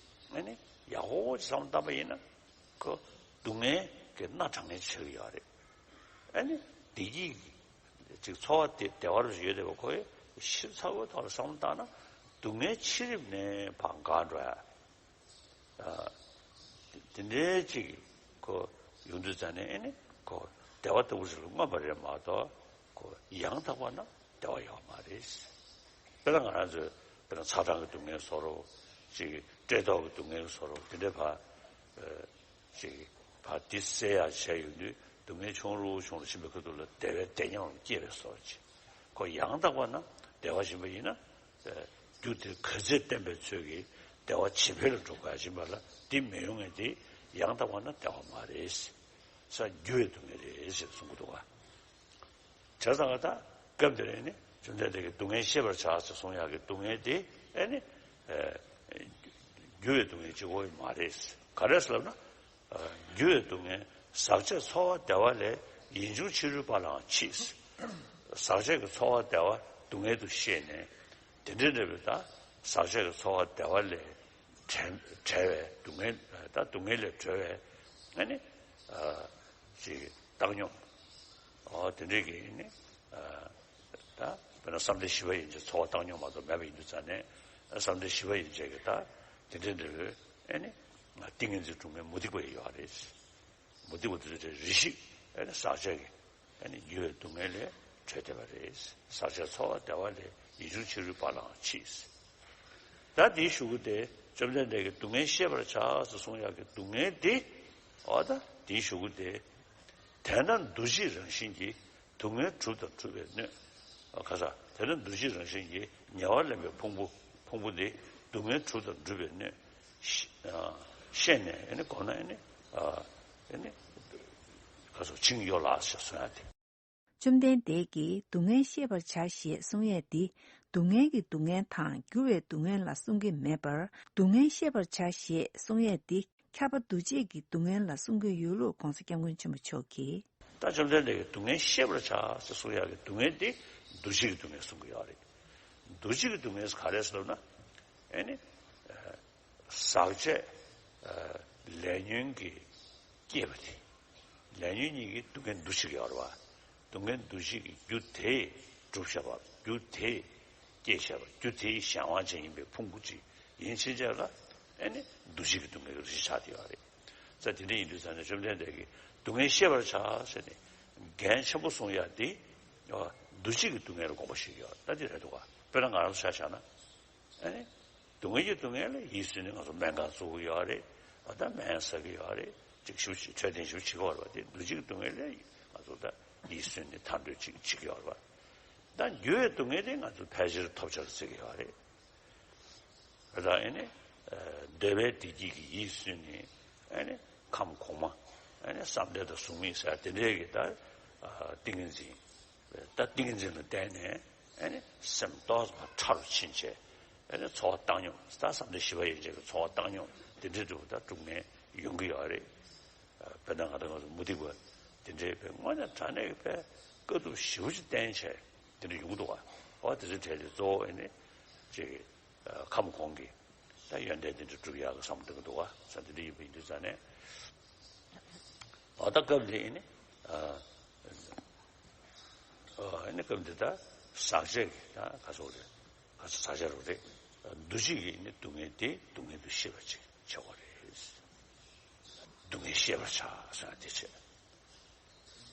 ཨ་ནི་ཡག་པོ་ཅིག་བསམ་བློ་བཏང་པ་ཡིན་ན། ཁོ་སྡུག་བསྔལ་གྱི་སྣ་དྲངས་ནས་བྱེད་ཀྱི་ཡོད་རེད། ཨ་ནི་བདེ་སྐྱིད་ཅིག་ཚོར་བ་དེ་བདེ་བ་རུ་ཡོད་བསྡད་པ་ཁོ་ཡི་ཞིབ་ཚགས་པོའི་ཐོག་ལ་བསམ་བློ་བཏང་ན། སྡུག་བསྔལ་ཕྱི་རིམ་ནས་ཕར་འགག་འགྲོ་ཡ། ཨ་དེ་འདྲའི་ཅིག་ཁོ་ཡོང་དུས་ཙང་ནས་ཨེ་ནི་ཁོ་བདེ་བ་ལྟ་བུ་ཞིག་ལ་མངོན་པ་རེད་མ་གཏོགས། ཁོ་ཡང་དག་པ་ན་བདེ་བ་ཡོད་མ་རེད། དཔེར་ན་ང་རང་ཚོས་དཔེར་ན་ཚ་གྲང་གི་སྡུག་བསྔལ་བཟོ་འདྲ། ཅིག་བཀྲེས་ལྟོགས་ཀྱི་སྡུག་བསྔལ་བཟོ་འདྲ། དེ་འདྲའི་བར་ཨ་ཅིག་བར་འདི་སེལ་ཡག་བྱས་ཡོང་དུས། སྡུག་བསྔལ་ཆུང་རུ་ཆུང་རུ་ཕྱིན་པའི་ཁ་ཐུག་ལ་བདེ་བའི་བདེ་ཉམས་སྐྱེས་པའི་བཟོ་འདྲ་ཅིག་ཁོ་ཡང་དག་པ་ན་བདེ་བ་ཡིན་པ་ཡིན་ན། རྒྱུ་དེ་ག་ཚད་བརྟན་པའི་ཚོད་ཀྱིས་བདེ་བ་ཇེ་འཕེལ་ལ་འགྲོ་དགོས་ཡ་ཡིན་པ་ལ། འདི་མི་ཡོང་མཁན་དེ་ཡང་དག་པ་ན་བདེ་བ་མ་རེད། ས་འགྱུར་བའི་སྡུག་བསྔལ་རེད་ཅེས་གསུང་གི་འདུག་བ། བྱས་ཙང་ད་སྐབས་འདིར་ནི་བཅོམ་ལྡན་འདས་ཀྱིས་སྡུག་བསྔལ་ཤེས་པར་བྱ་ཟེར་གསུང་ཡག་གི་སྡུག་བསྔལ་དེ་ཨེ་ནི་ཨ་འགྱུར་བའི་སྡུག་བསྔལ་གཅིག་པོ་མ་རེད། ག་རེ་ཟེར་ལབ་ན། ཨ་འགྱུར་བའི་སྡུག་བསྔལ། ཟག་བཅས་ཚོར་བ་བདེ་བ་ལས། ཡིད་འབྱུང་ཕྱི་རོལ་པ་ལའང་མཆིས། ཟག་བཅས་ཀྱི་ཚོར་བ་བདེ་བ་སྡུག་བསྔལ་དུ་ཤེས་ནས། དེ་འདྲའི་འདྲ་བའི་ད་ཟག་བཅས་ཀྱི་ཚོར་བ་བདེ་བ་ལས་བྲལ་བྲལ་བའི་སྡུག་བསྔལ། ད་སྡུག་བསྔལ་ལས་གྲོལ་བའི་ཨ་ནི་ཨ་ཅིག་བཏང་སྙོམས། ཨོ་དེ་འདྲའི་གི་ནི་ཨ་ད་དཔེར་ན་བསམ་གཏན་བཞི་པ་ཡན་ཆད་ཚོར་བ་བཏང་སྙོམས་མ་གཏོགས་མེད་པ་ཡིན་དུས་ཙང་ནས། བསམ་གཏན་བཞི་པ་ཡན་ཆད་ཀྱི་ད་དེ་འདྲའི་འདྲ་བའི་ཨ་ནི་ཏིང་ངེ་འཛིན་སྒྲུབ་མཁན་མུ་སྟེགས་པ་ཡི་ཡོད་རེད། མུ་སྟེགས་པ་དེ་ཚོ་རེ་ཞིག་ཨ་ནི་ཟག་བཅས་ཀྱི་ཨ་ནི་འགྱུར་བའི་སྡུག་བསྔལ་ལས་གྲོལ་བསྡད་པ་རེད། ཟག་བཅས་ཚོར་བ་བདེ་བ་ལས། ཡིད་འབྱུང་ཕྱི་རོལ་པ་ལའང་མཆིས། ད་འདིའི་གཞུག་གུ་དེ་བཅོམ་ལྡན་འདས་ཀྱིས་སྡུག་བསྔལ་ཤེས་པར་བྱ་ཟེར་གསུང་ཡག་གི་སྡུག་བསྔལ་དེ། འོ་ད་འདིའི་གཞུག་གུ་དེ། དེས་ན་འདུ་བྱེད་རང་བཞིན་གྱིས། སྡུག་བསྔལ་གྲུབ་དང་སྒྲུབ་པའི་སྣོད། ཨ་ཁ་ས། དེས་ན་འདུ་བྱེད་རང་བཞིན་གྱིས། ཉེ་བར་ལེན་པའི་ཕུང་པོ། ཕུང་པོ་འདི་སྡུག་བསྔལ་གྲུབ་དང་སྒྲུབ་པའི་སྣོད། ཤེས་ཨ་ཤེས་ནས་ཨ་ནི་གོམས་ན་ཨ་ནི་ཨ་ཨ་ནི་ཁ་ས་འཆིང་གཡོ་ལ་ཞེས་གསུང་ཡ་དེ། བཅོམ་ལྡན་འདས་ཀྱིས་སྡུག་བསྔལ་ཤེས་པར་བྱ་ཞེས་གསུང་ཡས་འདི། སྡུག་བསྔལ་གྱི་སྡུག་བསྔལ་དང་འགྱུར་བའི་སྡུག་བསྔལ་ལ་གསུང་གི་མེད་པར། སྡུག་བསྔལ་ཤེས་པར་བྱ་ཞེས་གསུང་ཡས་འདི། ཁྱབ་པ་འདུ་བྱེད་ཀྱི་སྡུག་བསྔལ་ལ་གསུང་གི་ཡོད་ལུགས་༸གོང་ས་༸སྐྱབས་མགོན་ཆེན་པོ་མཆོག་གིས། ད་བཅོམ་ལྡན་འདས་ཀྱིས་སྡུག་བསྔལ་ཤེས་པར་བྱ་ཟེར་གསུང་ཡག་གི་སྡུག་བསྔལ་འདི་འདུ་བྱེད་ཀྱི་སྡུག་བསྔལ་གསུང་གི་ཡོད་རེད། འདུ་བྱེད་ཀྱི་སྡུག་བསྔལ་ག་རེ་ཟེར་ལབ་ན། ཨེ་ནི། ཟག་བཅས་ལས་ཉོན་གྱིས་བསྐྱེད་པ་དེ། ལས་ཉོན་གཉིས་ཀྱིས་སྡུག་བསྔལ་འདུ་བྱེད་ཀྱི་ཡོད་རེད་བ། སྡུག་བསྔལ་འདུ་བྱེད་ཀྱི་རྒྱུ་དེས་གྲུབ་བཞག་པ། རྒྱུ་དེས་བསྐྱེད་བཞག་པ། རྒྱུ་དེའི་གཞན་དབང་ཅན་ཡིན་པའི་ཕུང་པོ་གཅིག་ཡིན་ཕྱིན་ཆད་ལ་ཨེ་ནི་འདུ་བྱེད་ཀྱི་སྡུག་བསྔལ་གྱི་རིགས་ཆགས་བསྡད་ཡོད་རེད། ཙང་དེ་འདྲ་ཡིན་དུས་ཙང་ནས་བཅོམ་ལྡན་འདས་ཀྱིས་སྡུག་བསྔལ་ཤེས་པར་བྱ་ཟེར་ནས་འགན་ཆེན་པོ་གསུང་ཡ་དེ། འདུ་བྱེད་ཀྱི་སྡུག་བསྔལ་ལ་དགོངས་པ་བཞེས་ཀྱི་ཡོད་ད་དེ་རེད་འདུག་ག་དཔེར་ན་ང་རང་ཚོ་ཆ་བཞག་ན། ཨ་ནི། སྡུག་བསྔལ་གྱི་སྡུག་བསྔལ་ལ་ཡིད་སུན་ནས་ང་ཚོ་སྨན་ཁང་བཙུགས་ཀྱི་ཡོད་རེད། ཨ་ད་སྨན་ཟ་གི་ཡོད་རེད། ཅིག་ཞིབ་ཅིག་འཕྲོད་བསྟེན་ཞིབ་བྱེད་ཀྱི་ཡོད་རེད་བ། དེ་འདུ་བྱེད་ཀྱི་སྡུག་བསྔལ་ལ་ང་ཚོ་ད་ཡིད་སུན་ནས་ཐར་འདོད་ཅིག་བྱེད་ཀྱི་ཡོད་རེད་བ། ད་འགྱུར་བའི་སྡུག་བསྔལ་དེ་ང་ཚོ་ཕལ་ཆེར་ཐོབ་བྱར་བརྩི་གི་ཡོད་རེད། དེ་དག་ཨེ་ནི་འདོད་པའི་བདེ་སྐྱིད་ཀྱི་ཡིད་སུན་ནས་ཨེ་ནི་ཁམས་གོང་མ་ཨེ་ནི་བསམ་གཏན་དང་གཟུགས་མེད་ཟེར་དེ་འདྲའི་གི་ད་ཏིང་ངེ་འཛིན། ད་ཏིང་ངེ་འཛིན་ལ་བརྟེན་ནས་ཨེ་ནི་སེམས་ཏོག་ཙམ་ཕྲ་རུ་ཕྱིན་བྱས་ཨེ་ནི་ཚོར་བ་བཏང་སྙོམས། ད་བསམ་གཏན་བཞི་པ་ཡན་ཆད་ཀྱི་ཚོར་བ་བཏང་སྙོམས་དེ་འདྲའི་འདུག་ད་དྲུག་ནས་ཡོང་གི་ཡོད་རེད། དཔེར་ན་ང་དང་ང་ཚོ་མུ་སྟེགས་པ་དེ་འདྲའི་དཔེ་དངོས་གནས་དྲང་གནས་ཀྱི་དཔེ་དཀའ་ཐུབ་ཞེ་པོ་ཅིག་བསྟེན་བྱས་དེ་འདྲ་ཡོང་གི་འདུག་བ། འོ་དེ་ཚོའི་གྲས་དེ་གཙོ་བོ་ཨེ་ནི་ཅིག་ཁམས་གོང་གི་ད་ཡོན་ཏན་དེ་འདྲ་སྒྲུབ་ཡག་གི་བསམ་བློ་གཏོང་གི་འདུག་བ། ས་དེ་འདྲ་ཡིན་པ་ཡིན་དུས་ཙང་ནས། འོ་ད་སྐབས་འདི་ཨེ་ནི་ཨ་ནི་སྐབས་འདི་ད་ཟག་བཅས་ཀྱི་ད་ག་ཚོད་རེད། ག་ཚོད་ཟག་བཅས་རོ་རེད། འདུ་བྱེད་ཀྱི་ནི་སྡུག་བསྔལ་དེ་སྡུག་བསྔལ་དུ་ཤེས་པ་ཅིག་བྱ་བ་རེད། སྡུག་བསྔལ་ཤེས་པར་བྱ་ཟེར་ན་དེ་བྱས།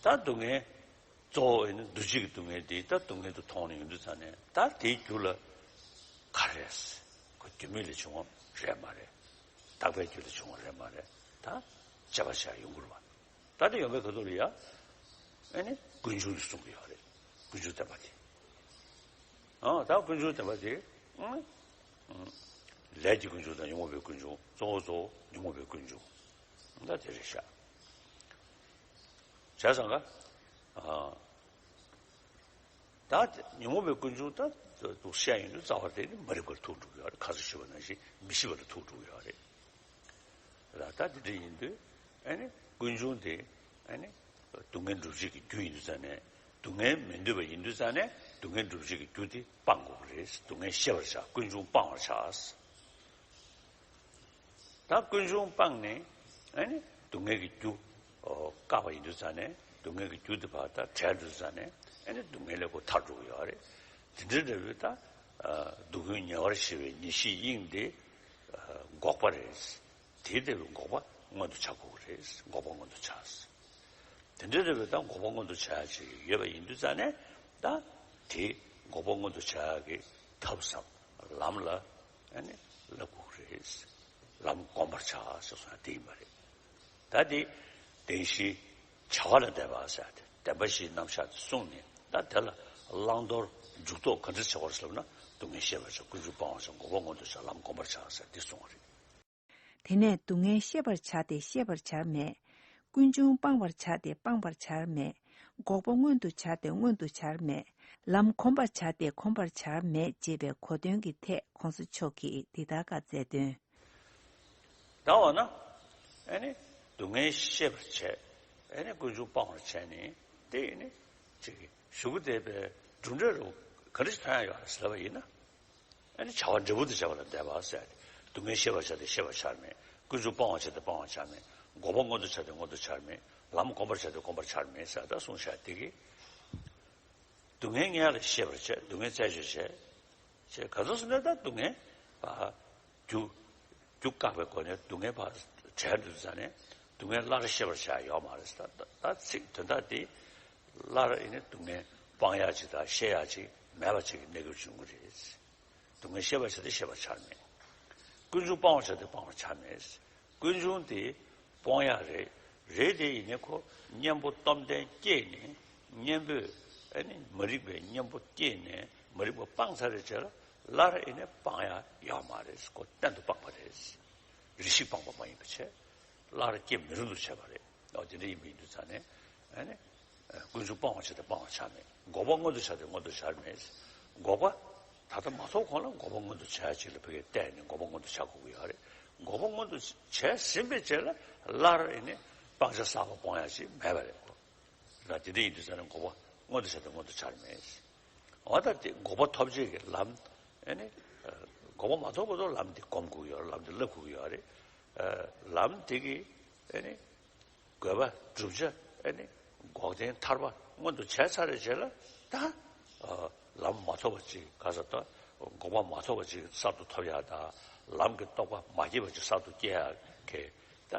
ད་སྡུག་བསྔལ་གཙོ་བོ་ཡིན་ན་འདུ་བྱེད་ཀྱི་སྡུག་བསྔལ་དེ་ད་སྡུག་བསྔལ་དུ་མཐོང་ནས་ཡོང་དུས་ཙང་ནས་ད་དེའི་རྒྱུ་ལ་ག་རེ་རེད། ཁོ་རྒྱུ་མེད་ལས་བྱུང་བ་རེད་མ་རེད། རྟག་པའི་རྒྱུ་ལས་བྱུང་བ་རེད་མ་རེད། ད་དཔྱད་པ་བྱ་ཡོང་གི་རེད་བ། ད་དེ་ཡོང་བའི་ཁ་ཐུག་ལ་ཡ། ཨེ་ནི་ཀུན་འབྱུང་དུ་གསུང་གི་ཡོད་རེད། ཀུན་འབྱུང་བདེན་པ་དེ། ཨ་ད་ཀུན་འབྱུང་བདེན་པ་དེ། ཨང་། ཨང་། ལས་ཀྱི་ཀུན་འབྱུང་དང་ཉོན་མོངས་པའི་ཀུན་འབྱུང་གཙོ་བོ་གཙོ་བོ་ཉོན་མོངས་པའི་ཀུན་འབྱུང་། ད་དེ་རེད་ཤག་བྱས་ཙང་ཀ་ཨ། ད་ཉོན་མོངས་པའི་ཀུན་འབྱུང་ད་འདུག་བཤད་ཡོང་དུས་རྩ་བ་དེ་ནི་མ་རིག་པར་ཐུག་འགྲོ་གི་ཡོད་རེད། ཁ་སང་ཞུས་པ་ནང་བཞིན་མི་ཤེས་པ་ལ་ཐུག་འགྲོ་གི་ཡོད་རེད། ལ་ད་དེ་འདྲ་ཡིན་དུས་ཨ་ནི་ཀུན་འབྱུང་དེ་ཨ་ནི་སྡུག་བསྔལ་འགྲུབ་བྱེད་ཀྱི་རྒྱུ་ཡིན་དུས་ཙང་ནས་སྡུག་བསྔལ་མི་འདོད་པ་ཡིན་དུས་ཙང་ནས་སྡུག་བསྔལ་འགྲུབ་བྱེད་ཀྱི་རྒྱུ་དེ་སྤང་དགོས་པ་རེད། སྡུག་བསྔལ་ཤེས་པར་བྱ། ཀུན་འབྱུང་སྤང་བར་བྱ། ད་ཀུན་འབྱུང་སྤངས་ནས་ཨ་ནི་སྡུག་བསྔལ་གྱི་རྒྱུ་ཨོ་བཀག་པ་ཡིན་དུས་ཙང་ནས་སྡུག་བསྔལ་གྱི་རྒྱུ་དེ་བར་ད་བྲལ་དུས་ཙང་ནས་ཨ་ནི་སྡུག་བསྔལ་ལས་ཁོ་ཐར་འགྲོ་གི་ཡོད་རེད། དེ་འདྲའི་འདྲ་བའི་ད་སྡུག་ཀུན་ཉེ་བར་ཞི་བའི་ཉེར་ཞིའི་དབྱིངས་དེ་འགོག་པ་རེད། དེའི་ལྟ་བུའི་འགོག་པ་མངོན་དུ་བྱ་དགོས་ཀྱི་རེད། འགོག་པ་མངོན་དུ་བྱ། དེ་འདྲའི་ལྟ་བུའི་ད་འགོག་པ་མངོན་དུ་བྱ་ཡ་ཅིག་ཡོད་པ་ཡིན་དུས་ཙང་ནས་ད་དེ་འགོག་པ་མངོན་དུ་བྱ་ཡ་གི་ཐབས་སམ་ལམ་ལ་ཨ་ནི་བསླབ་དགོས་ཀྱི་རེད། ལམ་བསྒོམ་པར་བྱ་ཟེར་སོང་ཡ་དེ་ཡིན་པ་རེད། ད་དེ་བདེན་བཞིའི་བྱ་བ་ལ་བརྟེན་པ་ཟེར་ཏེ་བདེན་པ་བཞིའི་རྣམ་གཞག་དེ་གསུངས་ནས་ད་དེ་ལ་བླང་དོར་འཇུག་ལྡོག་ག་འདྲ་བྱེད་དགོས་ཟེར་ན་སྡུག་བསྔལ་ཤེས་པར་བྱ། ཀུན་འབྱུང་སྤང་བར་བྱ། འགོག་པ་མངོན་དུ་བྱ། ལམ་བསྒོམ་པར་བྱ་ཟེར་འདི་གསུངས་པ་རེད། དེ་ནས་སྡུག་བསྔལ་ཤེས་པར་བྱ་སྟེ་ཤེས་པར་བྱར་མེད། ཀུན་འབྱུང་སྤང་བར་བྱ་སྟེ་སྤང་བར་བྱར་མེད། འགོག་པ་མངོན་དུ་བྱ་སྟེ་མངོན་དུ་བྱར་མེད། ལམ་གོམས་པར་བྱ་སྟེ་གོམས་པར་བྱར་མེད་ཅེས་པའི་གོ་དོན་གྱི་ཐད་༸གོང་ས་མཆོག་གིས་འདི་ལྟར་བཀའ་སྩལ་དོན། ད་འོ་ན་ཨ་ནི་སྡུག་བསྔལ་ཤེས་པར་བྱས། ཨ་ནི་ཀུན་འབྱུང་སྤང་བར་བྱས་ནས་དེ་ཨ་ནི་ཅིག་གཞུག་གུ་བསྡད་པའི་གྲུབ་འབྲས་རུ་ག་འདྲ་ཞིག་ཐོན་ཡ་ཡོད་ཟེར་བ་ཡིན་ན། ཨ་ནི་བྱ་བ་འབྲས་བུ་དང་བཅས་པ་ལ་བཟླས་པ་ཟེར་ཏེ། སྡུག་བསྔལ་ཤེས་པར་བྱ་སྟེ་ཤེས་པར་བྱར་མེད། ཀུན་འབྱུང་སྤང་བར་བྱ་སྟེ་སྤང་བར་བྱར་མེད། འགོག་པ་མངོན་དུ་བྱ་སྟེ་མངོན་དུ་བྱར་མེད། ལམ་གོམས་པར་བྱ་སྟེ་གོམས་པར་བྱར་མེད་ཟེར་ད་གསུངས་བཞག་དེ་གི། སྡུག་བསྔལ་ངེས་ལ་ཤེས་པར་བྱེད། སྡུག་བསྔལ་རྩད་གཅོད་བྱེད། ཅེས་ག་ཚོད་སོང་ན་ད་སྡུག་བསྔལ་རྒྱུ་རྒྱུ་བཀག་པའི་སྒོ་ནས་སྡུག་བསྔལ་བྲལ་འགྲོ་ཙང་ནས་སྡུག་བསྔལ་སླར་ཤེས་པར་བྱ་ཡོད་མ་རེད། ད་ད་ཚིག་དོན་དག་དེ་སླར་ཨེ་ནི་སྡུག་བསྔལ་སྤང་ཡག་ཅིག་དང་ཤེས་ཡག་ཅིག་མེད་པ་ཅིག་གི་གནས་སྐབས་བྱུང་གི་རེད། སྡུག་བསྔལ་ཤེས་པར་བྱ་སྟེ་ཤེས་པར་བྱར་མེད། ཀུན་འབྱུང་སྤང་བར་བྱ་སྟེ་སྤང་བར་བྱར་མེད། ཀུན་འབྱུང་དེ་སྤོང་ཡག་རེད། རེད་དེ་ཡིན་ནའི་ཁོ་གཉེན་པོ་སྟོབས་ལྡན་སྐྱེས་ནས་གཉེན་པོས་ཨ་ནི་མ་རིག་པའི་གཉེན་པོ་སྐྱེས་ནས་མ་རིག་པ་སྤངས་ཚར་བའི་རྗེས་ལ་སླར་ཨེ་ནི་སྤང་ཡག་ཡོད་མ་རེད། ཁོ་གཏན་དུ་སྤངས་པ་རེད། རེ་ཞིག་སྤངས་པ་མ་ཡིན་པ་བྱས། སླར་སྐྱེ་མི་རུང་དུ་བྱས་པ་རེད། འོ་དེ་འདྲ་ཡིན་པ་ཡིན་དུས་ཙང་ནས་ཨ་ནི། ཀུན་འབྱུང་སྤང་བར་བྱ་སྟེ་སྤང་བར་བྱར་མེད། འགོག་པ་མངོན་དུ་བྱ་སྟེ་མངོན་དུ་བྱར་མེད། འགོག་པ་ད་ལྟ་མ་ཐོབ་གོང་ལ་འགོག་པ་མངོན་དུ་བྱ་ཡག་ཅིག་ལ་ཕ་གིར་བལྟས་ནས་འགོག་པ་མངོན་དུ་བྱ་དགོས་ཀྱི་ཡོད་རེད། འགོག་པ་མངོན་དུ་བྱས་ཟིན་པའི་རྗེས་ལ་སླར་ཨེ་ནི་སྤང་བྱ་གསར་པ་སྤོང་ཡག་ཅིག་མེད་པ་རེད་ཁོ། ལ་དེ་འདྲ་ཡིན་དུས་ཙང་ནས་འགོག་པ་མངོན་དུ་བྱ་སྟེ་མངོན་དུ་བྱར་མེད། འོ་ད་དེ་འགོག་པ་ཐོབ་བྱེད་ཀྱི་ལམ་ཨེ་ནི། འགོག་པ་མ་ཐོབ་བར་དུ་ལམ་འདི་སྒོམ་དགོས་ཀྱི་ཡོད་རེད། ལམ་འདི་བསླབ་དགོས་ཀྱི་ཡོད་རེད། ལམ་དེ་གི་ཨེ་ནི། དགོས་པ་བསྒྲུབ་བྱ་ཨེ་ནི་འགོག་བདེན་ཐར་པ་མངོན་དུ་བྱས་ཚར་བའི་རྗེས་ལ་ད་ལམ་མ་ཐོབ་པ་ཅིག་ག་ས་ད་འགོག་པ་མ་ཐོབ་པ་ཅིག་གསར་དུ་ཐོབ་ཡག་དང་ལམ་གྱི་རྟོགས་པ་མ་སྐྱེས་པ་ཅིག་གསར་དུ་སྐྱེ་ཡག་གི་ད་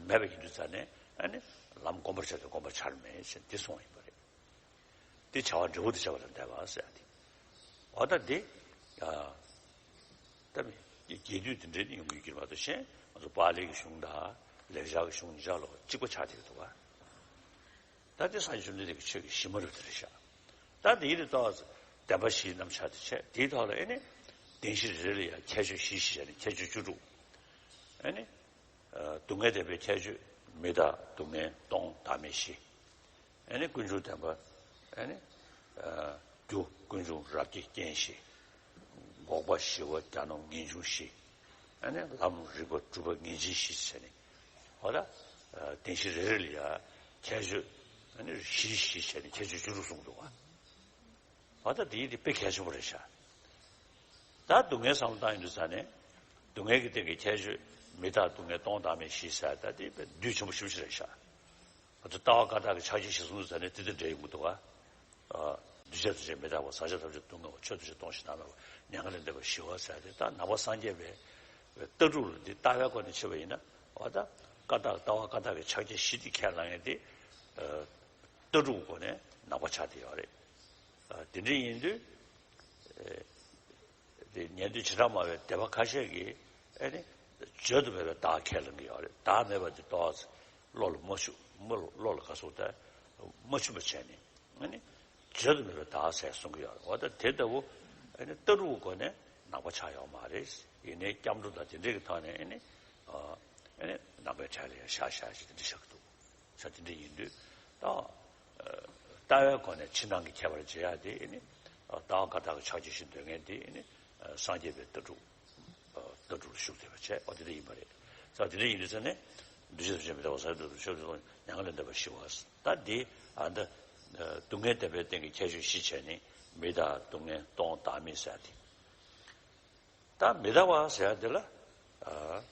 མེད་པ་ཡིན་དུས་ཙང་ནས་ཨེ་ནི་ལམ་བསྒོམ་པར་བྱ་སྟེ་བསྒོམ་པར་བྱར་མེད་ཅེས་འདི་གསུངས་ཡིན་པ་རེད། དེ་བྱ་བ་འབྲས་བུ་དང་བཅས་པ་ལ་བཟླས་པ་ཟེར་ཡ་དེ། འོ་ད་དེ། ད་མི་རྒྱས་བསྡུས་དེ་འདྲའི་ནི་ཡོང་གི་ཡོད་ཀྱི་མ་གཏོགས་གཞན་ང་ཚོ་པཱ་ལི་གི་གཞུང་དང་ལེགས་སྦྱར་གྱི་གཞུང་གཉིས་ཆ་ལ་གཅིག་པ་ཆགས་བསྡད་ཀྱི་འདུག་ག་ད་དེ་སངས་རྒྱས་བཅོམ་ལྡན་འདས་ཀྱི་ཆོས་ཀྱི་གཞི་མ་རུ་དེ་རེད་ཤག་ད་དེ་ཡིན་དུས་ད་བདེན་པ་བཞིའི་རྣམ་གཞག་དེ་བྱས་དེའི་ཐོག་ལ་ཨེ་ནི། བདེན་བཞི་རེ་རེ་ལ་ཡང་ཁྱད་ཆོས་བཞི་ཞེས་བྱ་ནི་ཁྱད་ཆོས་བཅུ་དྲུག་ཨ་ནི། སྡུག་བསྔལ་བདེན་པའི་ཁྱད་ཆོས་མི་རྟག་སྡུག་བསྔལ་སྟོང་བདག་མེད་བཞི། ཨ་ནི་ཀུན་འབྱུང་བདེན་པ། ཨ་ནི། རྒྱུ་ཀུན་འབྱུང་རབ་ཀྱི་རྐྱེན་བཞི། འགོག་པ་ཞི་བ་གྱ་ནོམ་ངེས་འབྱུང་བཞི། ཨ་ནི་ལམ་རིག་པ་གྲུབ་པ་ངེས་འབྱིན་བཞི་ཟེར་ནས། འོ་ད། བདེན་བཞི་རེ་རེ་ལ་ཡང་ཁྱད་ཆོས། ཨ་ནི་བཞི་བཞི་བྱས་ནས་ཁྱད་ཆོས་བཅུ་དྲུག་གསུངས་འདུག་བ། འོ་ད་དེའི་དེ་དཔེ་གལ་ཆེན་པོ་རེད་ཤག་ད་སྡུག་བསྔལ་བསམ་བློ་བཏང་ཡོང་དུས་ཙ་ནས། སྡུག་བསྔལ་གྱི་སྟེང་གི་ཁྱད་ཆོས་མི་རྟག་སྡུག་བསྔལ་སྟོང་བདག་མེད་བཞི་ཟེར་ད་དེ་དཔེ་བསྡུས་ཆེན་པོ་ཞེ་པོ་ཅིག་རེད་ཤག་ང་ཚོ་ལྟ་བ་བཀའ་རྟགས་ཀྱི་ཕྱག་རྒྱ་བཞི་གསུངས་དུས་ཙ་ནས་དེ་དང་འབྲེལ་ཡོང་གི་འདུག་ག་འདུས་བྱས་ཐམས་ཅད་མི་རྟག་པ། ཟག་བཅས་ཐམས་ཅད་སྡུག་བསྔལ་བ། ཆོས་ཐམས་ཅད་སྟོང་ཞིང་བདག་མེད་པ། མྱ་ངན་ལས་འདས་པ་ཞི་བ་ཟེར་ཏེ། ད་ནང་པ་སངས་རྒྱས་པའི་ལྟ་གྲུབ་ལ་འདི་ལྟ་བའི་སྒོ་ནས་ཕྱེ་བ་ཡིན་ན། འོ་ད་བཀའ་རྟགས། ལྟ་བ་བཀའ་རྟགས་ཀྱི་ཕྱག་རྒྱ་བཞི་དེ་ཁས་བླངས་ཡས་དེ། ལྟ་གྲུབ་སྒོ་ནས་ནང་པ་ཆགས་བསྡད་ཡོད་རེད། དེ་འདྲ་ཡིན་དུས། དེ་ཉན་དུས་བྱེ་བྲག་སྨྲ་བའི་སྡེ་པ་ཁ་ཤས་ཀྱིས་ཨ་ནི་བརྗོད་དུ་མེད་པའི་བདག་ཁས་ལེན་གྱི་ཡོད་རེད། བདག་མེད་པ་དེ་ཏོག་ཙམ་བློ་ལ་མ་ཆུད། མ་བློ་ལ་ག་སོགས་དེ་མ་ཆུད་པ་བྱས་ནས་ཨ་ནི་བརྗོད་དུ་མེད་པའི་བདག་ཟེར་གསུང་གི་ཡོད་རེད། འོ་ད་དེ་ལྟ་བུ་ཨ་ནི་ལྟ་གྲུབ་སྒོ་ནས་ནང་པ་ཆགས་ཡོད་མ་རེད། ཡིན་ནའི་སྐྱབས་འགྲོ་དང་དེ་འདྲས་ཀྱི་ཐོག་ནས་ཨ་ནི་ཨ་ནི་ནང་པའི་གྲས་ལ་ཡང་བཞག་བཞག་ཅིག་དེ་འདྲ་བཞག་གི་འདུག་ས་དེ་འདྲ་ཡིན་དུས་ད། ལྟ་བའི་སྒོ་ནས་ཕྱི་ནང་གི་ཁྱད་པར་འབྱེད་ཡ་དེ་ནི། ལྟ་བ་བཀའ་རྟགས་ཀྱི་ཕྱག་རྒྱ་བཞི་འདོན་མཁན་དེ་ནི། སངས་རྒྱས་པའི་ལྟ་གྲུབ། ལྟ་གྲུབ་ལ་ཞུགས་བསྡད་པ་བྱས། འོ་དེ་འདྲ་ཡིན་པ་རེད། ས་དེ་འདྲ་ཡིན་དུས་ཙ་ནས། འདུས་བྱས་ཐམས་ཅད་མི་རྟག་པ། ཟག་བཅས་ཐམས་ཅད་སྟོང་ཞིང་བདག་མེད་པ། མྱ་ངན་ལས་འདས་པ་ཞི་བ། ད་དེ་ཨ་ད། སྡུག་བསྔལ་བདེན་པའི་སྟེང་གི་ཁྱད་ཆོས་བཞི་བྱས་ནས་མི་རྟག་སྡུག་བསྔལ་སྟོང་བདག་མེད་ཟེར་དེ། ད་མི་རྟག་པ་ཟེར་ཡ་འདི་ལ། ཨ།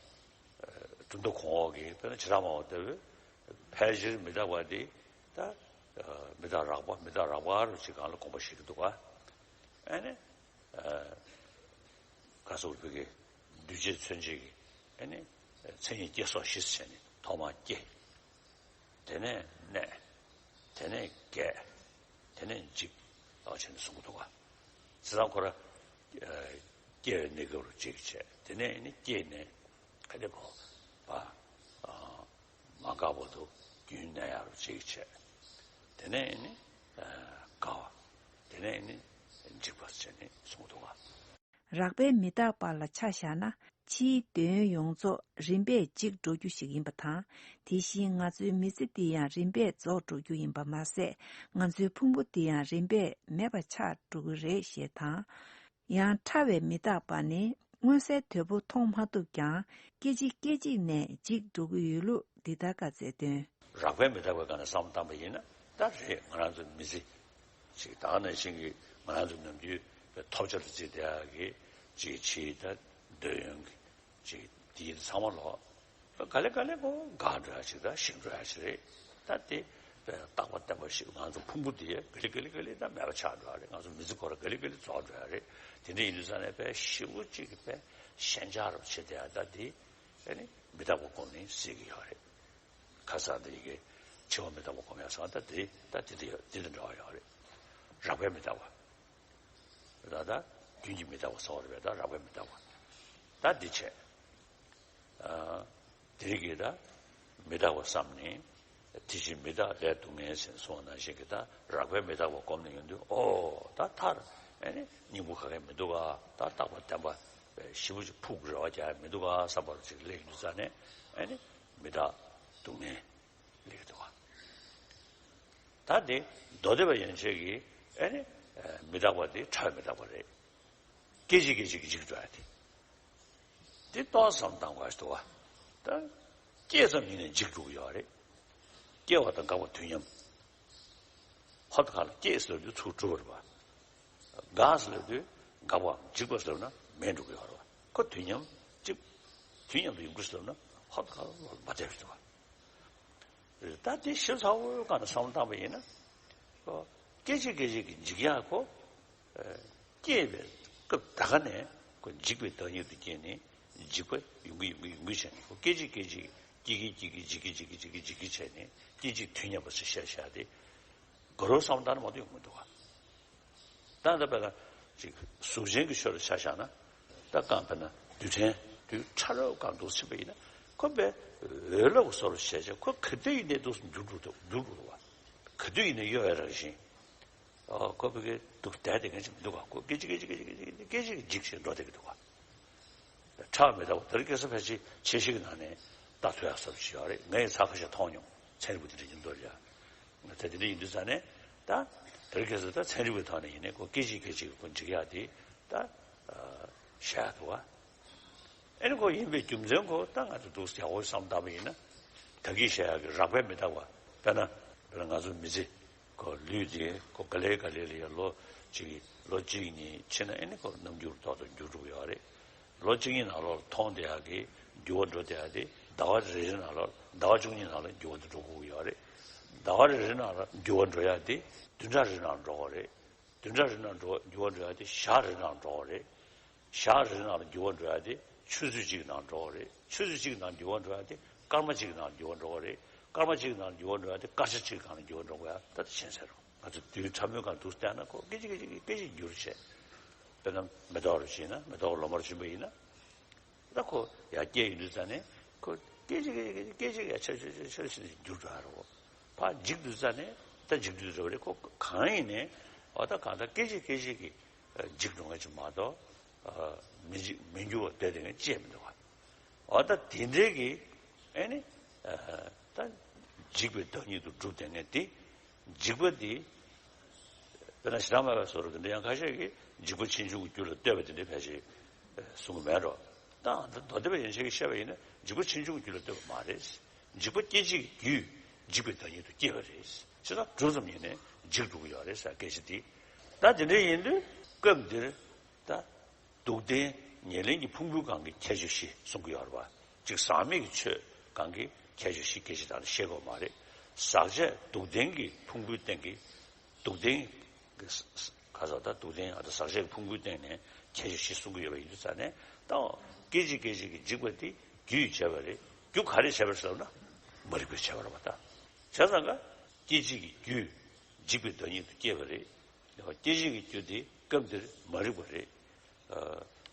གྲུབ་མཐའ་གོང་འོག་གི་དཔེར་ན་བྱེ་བྲག་སྨྲ་བ་ལྟ་བུས་ཕལ་ཆེར་མི་རྟག་པ་འདི་ད། ཨ། མི་རྟག་རགས་པ། མི་རྟག་རགས་པ་རུ་ཅིག་སྒང་ལ་དགོངས་པ་བཞེས་ཀྱི་འདུག་ག་ཨ་ནི། ཨ། ག་སོགས་བོད་ཀྱི་འདུས་བྱས་མཚོན་བྱེད་ཀྱི་ཨ་ནི་མཚན་ཉིད་སྐྱེ་སོགས་བཞི་ཟེར་ནས་ཐོག་མར་སྐྱེ། དེ་ནས་གནས། དེ་ནས་རྒས། དེ་ནས་འཇིག་ཨ་བྱས་ནས་གསུང་གི་འདུག་ག་བྱས་ཙང་ཁོ་ར། ཨ། སྐྱེ་བའི་གནས་སྐབས་རུ་འཇིག་བྱས། དེ་ནས་ནི་སྐྱེས་ནས་ག་དེ་གོ། ཨ། མ་འགགས་བར་དུ་རྒྱུན་གནས་ཡ་རུ་འཇིག་བྱས། དེ་ནས་ནི། ཨ། རྒ་བ། དེ་ནས་ནི་འཇིག་པ་བྱས་ནས་གསུང་གི་འདུག་ག་རགས་པའི་མི་རྟག་པ་ལ་ཆ་བཞག་ན། ཕྱིའི་འདོད་ཡོན་ཡོངས་རྫོགས་རིམ་པས་འཇིག་འགྲོ་རྒྱུ་ཞིག་ཡིན་པ་དང་། དེ་བཞིན་ང་ཚོའི་མི་ཚེ་འདི་ཡང་རིམ་པས་རྫོགས་འགྲོ་རྒྱུ་ཡིན་པ་མ་ཟད། ང་ཚོའི་ཕུང་པོ་འདི་ཡང་རིམ་པས་མེད་པ་ཆགས་འགྲོ་གི་རེད་ཞེས་དང་། ཡང་ཕྲ་བའི་མི་རྟག་པ་ནི་མངོན་གསལ་དོད་པོ་མཐོང་མ་ཐུབ་ཀྱང་། སྐད་ཅིག་སྐད་ཅིག་ནས་འཇིག་འགྲོ་གི་ཡོད་ལུགས་འདི་ལྟར་བཀའ་སྩལ་དོན། རགས་པའི་མི་རྟག་པའི་སྒང་ནས་བསམ་བློ་བཏང་པ་ཡིན་ན། ད་རེད། ང་རང་ཚོ་མི་ཚེ་ཅིག་ད་ག་ནང་བཞིན་གྱི་ང་རང་ཚོ་ནམ་རྒྱུན་ཐོབ་བྱ་དང་བརྩིས་བསྡད་ཡག་གི་ཅིག་ཕྱིའི་ད་འདོད་ཡོན་གྱི་ཅིག་དེ་ཚང་མ་ལོག་ག་ལེ་ག་ལེ་ཁོ་འགག་འགྲོ་ཡ་ཞིག་དང་ཞིག་འགྲོ་ཡ་ཞིག་རེད། ད་དེ་རྟག་པ་བརྟན་པ་ཞིག་ང་ཚོ་ཕུང་པོ་དེ་ག་ལེ་ག་ལེ་ག་ལེ་ད་མེད་པ་ཆགས་འགྲོ་ཡ་རེད། ང་ཚོ་མི་ཚེ་ཁོ་ར་ག་ལེ་ག་ལེ་རྫོགས་འགྲོ་ཡ་རེད། དེ་འདྲ་ཡིན་དུས་ཙང་ནས་དཔེ་ཞེ་པོ་ཅིག་གི་དཔེ་ཞེན་ཆགས་རུ་བྱེད་བསྡད་ཡ་ད་དེ་ཨ་ནི་མི་རྟག་པ་སྒོམ་ནས་སེལ་གྱི་ཡོད་རེད། ཁ་སང་དེ་ཡི་གེ་འཆི་བ་མི་རྟག་པ་སྒོམ་ཡ་སོང་ད་དེ་ད་དེ་དེ་དེ་དང་འདྲ་བ་ཡོད་རེད། རགས་པའི་མི་རྟག་པ། ད་ལྟ་རྒྱུན་གྱི་མི་རྟག་པ་ཚོར་བ་རེད་པས། ད་རགས་པའི་མི་རྟག་པ། ད་འདི་བྱས། ཨ། དེ་རིགས་ཀྱིས་ད་མི་རྟག་པ་བསམ་ནས། དེ་བཞིན་མི་རྟག་ལས་སྡུག་བསྔལ་ཟེར་གསུངས་པ་ནང་བཞིན་གྱི་ད་རགས་པའི་མི་རྟག་པ་སྒོམ་ནས་ཡོང་དུས། ཨོ་ད་མཐར་ཨ་ནི་སྙིང་པོ་ག་གེ་མི་འདུག་ག་ད་རྟག་པ་བརྟན་པ་ཞེ་པོ་ཅིག་ཕུགས་རེ་བ་རྒྱག་ཡ་མི་འདུག་ག་བསམ་པ་རུ་ཅིག་སླེབས་ཡོང་དུས་ཙང་ནས། ཨ་ནི་མི་རྟག་སྡུག་བསྔལ་སླེབས་ཀྱི་འདུག་ག་ད་དེ་མདོ་སྡེ་པ་ཡན་ཆད་ཀྱིས་ཨ་ནི་མི་རྟག་པ་དེ་ཕྲ་བའི་མི་རྟག་པ་རེད། སྐད་ཅིག་སྐད་ཅིག་གིས་འཇིག་འགྲོ་ཡ་དེ། དེ་ཏོག་ཙམ་བསམ་བཏང་དགོས་ཤིག་འདུག་ག་ད་སྐྱེས་ཙམ་ཉིད་ནས་འཇིག་འགྲོ་གི་ཡོད་རེད། སྐྱེ་བ་དང་འགག་པ་དུས་མཉམ། ཧོབ་ཏེ་ཁ་ལ་སྐྱེས་ཟེར་དུས་ཚུར་འགྲོ་བ་རེད་པ། འགག་ཟེར་དུས་འགག་པའམ་འཇིག་པ་ཟེར་ན་མེད་འགྲོ་གི་ཡོད་རེད་པ། ཁོ་དུས་མཉམ་གཅིག་དུས་མཉམ་དུ་ཡོང་གི་ཟེར་ན་ཧོབ་ཏེ་ཁ་ལ་མ་བསྡད་པ་རེད་པ། ད་དེ་ཞིབ་ཚགས་པོའི་སྒང་ནས་བསམ་བློ་བཏང་པ་ཡིན་ན། ཁོ་སྐད་ཅིག་སྐད་ཅིག་གིས་འཇིག་ཡག་ཁོ། ཨ། སྐྱེས་པའི་སྐབས་ད་ག་ནས་ཁོ་འཇིག་པའི་བདག་ཉིད་དུ་སྐྱེས་ནས་འཇིག་པ་ཡོང་གི་ཡོང་གི་ཡོང་གི་བྱས་ནས། ཁོ་སྐད་ཅིག་སྐད་ཅིག་སྐྱེ་གི་སྐྱེ་གི་འཇིག་གི་འཇིག་གི་འཇིག་གི་འཇིག་གི་བྱས་ནས་སྐད་ཅིག་དུས་མཉམ་པ་ཞིག་བཤད་བཞག་སྟེ། དགའ་རབ་བསམ་བློ་བཏང་ན་མ་གཏོགས་ཡོང་མི་འདུག་ག་ད་ལྟ་དཔེར་ན་ཅིག་གཟུགས་ཅན་གྱི་ཆོས་ལ་ཆ་བཞག་ན། ད་རྐང་དཔེར་ན་རྡུལ་ཕྲན་རྡུལ་ཕྲ་རབ་རྐང་འདུག་ཕྱིན་པ་ཡིན་ན། ཁོ་དཔེ་འོད་རླབས་ཀྱི་བཟོ་འདྲ་བྱས་བྱས་ཁོ་ག་དུས་ཡིན་ནའི་འདུག་སེ་འགྱུར་འགྲོ་འདུག་འགྱུར་འགྲོ་འདུག་ག་ག་དུས་ཡིན་ནའི་གཡོ་བའི་རང་བཞིན། ཨོ་ཁོ་བོད་སྐད་འདུག་བསྡད་དེ་མཁན་ཅིག་མི་འདུག་ག་ཁོ་སྐད་ཅིག་སྐད་ཅིག་སྐད་ཅིག་སྐད་ཅིག་སྐད་ཅིག་འཇིག་བྱས་འགྲོ་བསྡད་ཀྱི་འདུག་ག་ཁྲག་མི་ལྟ་བུ་དེ་རིང་ཁ་སང་ཕལ་ཆེར་ཆེ་ཤོས་ཀྱི་ནང་ནས་ལྟ་ཐུབ་ཡག་ས་ཞིག་ཡོད་རེད། ངས་ཚ་ཁ་ཤས་མཐོང་མྱོང་། ཚན་རིག་པ་དེ་འདྲ་ཡིན་མདོག་ལ། ད་དེ་འདྲ་ཡིན་དུས་ཙང་ནས་ད་དེ་རིང་ཁ་སང་ད་ཚན་རིག་པའི་ཐོག་ནས་ཡིན་ནའི་ཁོ་སྐད་ཅིག་སྐད་ཅིག་ཁོ་འཇིག་ཡག་དེ་ད་བཤད་ཡག་འདུག་ག་ཨེ་ནི་ཁོ་ཡིན་པའི་རྒྱུ་མཚན་ཁོ་ད་ང་ཚོ་འདུག་ཡག་པོ་བསམ་བཏང་བ་ཡིན་ན། ད་གིན་བཤད་ཡག་གི་རགས་པས་མི་འདག་པ། དཔེར་ན་དཔེར་ན་ང་ཚོ་མི་ཚེ་ཁོ་ལུས་དེ་ཁོ་ག་ལེ་ག་ལེ་ལ་ཡ་ལོ་གཅིག་ལོ་གཅིག་གཉིས་ཕྱིན་ན་ཨེ་ནི་ཁོ་རྣམ་འགྱུར་ཏོག་ཏོག་འགྱུར་འགྲོ་གི་ཡོད་རེད། ལོ་གཅིག་གཉིས་ནང་ལོགས་མཐོང་བསྡད་ཡག་གི་འགྱུར་བ་འགྲོ་བསྡད་ཡག་དེ་ཟླ་བ་རེ་རེ་ནང་ལོགས་ཟླ་བ་བཅུ་གཉིས་ནང་ལ་འགྱུར་བ་དེ་འགྲོ་དགོས་ཀྱི་ཡོད་རེད། ཟླ་བ་རེ་རེ་ནང་ལ་འགྱུར་བ་འགྲོ་ཡག་དེ་བདུན་ཕྲག་རེ་ནང་འགྲོ་དགོས་རེད། བདུན་ཕྲག་རེ་ནང་འགྲོ་འགྱུར་བ་འགྲོ་ཡག་དེ་ཞག་རེ་ནང་འགྲོ་དགོས་རེད། ཞག་རེ་ནང་ལ་འགྱུར་བ་འགྲོ་ཡག་དེ་ཆུ་ཚོད་གཅིག་ནང་འགྲོ་དགོས་རེད། ཆུ་ཚོད་གཅིག་ནང་འགྱུར་བ་འགྲོ་ཡག་དེ་སྐར་མ་གཅིག་ནང་འགྱུར་བ་འགྲོ་དགོས་རེད། སྐར་མ་གཅིག་ནང་འགྱུར་བ་འགྲོ་ཡག་དེ་སྐར་ཆ་གཅིག་སྒང་ལ་འགྱུར་བ་འགྲོ་དགོས་ཡག་ད་ལྟ་ཕྱིན་ཚར་རོ། ང་ཚོ་དུས་ཕྲ་མོའི་སྒང་འདུག་བལྟས་ན་ཁོ་སྐད་ཅིག་སྐད་ཅིག་སྐད་ཅིག་འགྱུར་བྱས། དཔེར་ན་མེ་ཏོག་རུ་ཕྱིན་ན་མེ་ཏོག་ལོ་མ་རུ་ཕྱིན་པ་ཡིན་ན། ད་ཁོ་ཡར་སྐྱེས་ཡོང་དུས་ཙང་ནས་ཁོ་སྐད་ཅིག་སྐད་ཅིག་སྐད་ཅིག་ཡར་ཆེར་ཆེར་ཆེར་ཆེར་འགྱུར་འགྲོ་ཡག་རེད། ཕར་འཇིག་དུས་ཙང་ནས་ད་འཇིག་དུས་རེད་པ་རེད། ཁོ་གང་ཡིན་ནའི་འོ་ད་གང་ལྟར་སྐད་ཅིག་སྐད་ཅིག་གིས་འཇིག་འགྲོ་མཁན་ཅིག་མ་གཏོགས་མི་འཇིག་མི་འགྱུར་བ་སྡོད་བསྡད་མཁན་ཅིག་མི་འདུག་ག་འོ་ད་དེ་འདྲའི་གི་ཨེ་ནི་ད་འཇིག་པའི་བདག་ཉིད་དུ་གྲུབ་བསྡད་མཁན་དེ། འཇིག་པ་འདི། དཔེར་ན་ཞེ་སྡང་མེད་པའི་བཟོ་འདྲ་དེ་འདྲ་ཡང་ཁ་ཤས་ཀྱིས་འཇིག་པ་ཕྱིན་ཆད་ཀྱི་རྒྱུ་ལ་ལྟོས་པ་དེ་འདྲ་ཕལ་ཆེར་གསུང་གི་མེད་འགྲོ། ད་མདོ་སྡེ་པ་ཡན་ཆད་ཀྱིས་བཤད་པ་ཡིན་ན་འཇིག་པ་ཕྱིན་ཆད་ཀྱི་རྒྱུ་ལ་ལྟོས་པ་མ་རེད། འཇིག་པ་སྐྱེད་བྱེད་ཀྱི་རྒྱུས་འཇིག་པའི་བདག་ཉིད་དུ་སྐྱེས་པ་རེད། བྱས་ཙང་གྲུབ་ཙམ་ཡིན་ནའི་འཇིག་འགྲོ་གི་ཡོད་རེད་ཟེར་སྐད་ཆ་དེ། ད་དེ་འདྲ་ཡིན་དུས་སྐབས་འདིར་ད། སྡུག་བདེན་ཉེར་ལེན་གྱི་ཕུང་པོའི་སྒང་གི་ཁྱད་ཆོས་བཞི་གསུང་གི་ཡོད་རེད་པ། གཅིག་ཟག་མེད་ཀྱི་ཆོས་སྒང་གི་ཁྱད་ཆོས་བཞི་སྐད་ཆ་དག་ལ་བཤད་དགོས་མ་རེད། ཟག་བཅས་སྡུག་བདེན་གྱི་ཕུང་པོའི་སྟེང་གི་སྡུག་བདེན་གྱི་ཁ་ས་ད་སྡུག་བདེན་ཨ་ད་ཟག་བཅས་ཀྱི་ཕུང་པོའི་སྟེང་ནས་ཁྱད་ཆོས་བཞི་གསུང་གི་ཡོད་པ་ཡིན་དུས་ཙང་ནས་ད་སྐད་ཅིག་སྐད་ཅིག་གིས་འཇིག་པ་དེ་རྒྱུས་བྱས་པ་རེད། རྒྱུ་ག་རེ་བྱས་པ་རེད་ཟེར་ན་མ་རིག་པས་བྱས་པ་རེད་པ་ད། བྱས་ཙང་ཀ་སྐད་ཅིག་གི་རྒྱུས་འཇིག་པའི་བདག་ཉིད་དུ་སྐྱེས་པ་རེད། སྐྱེད་བྱེད་ཀྱི་རྒྱུ་དེ་སྐབས་འདིར་མ་རིག་པ་རེད།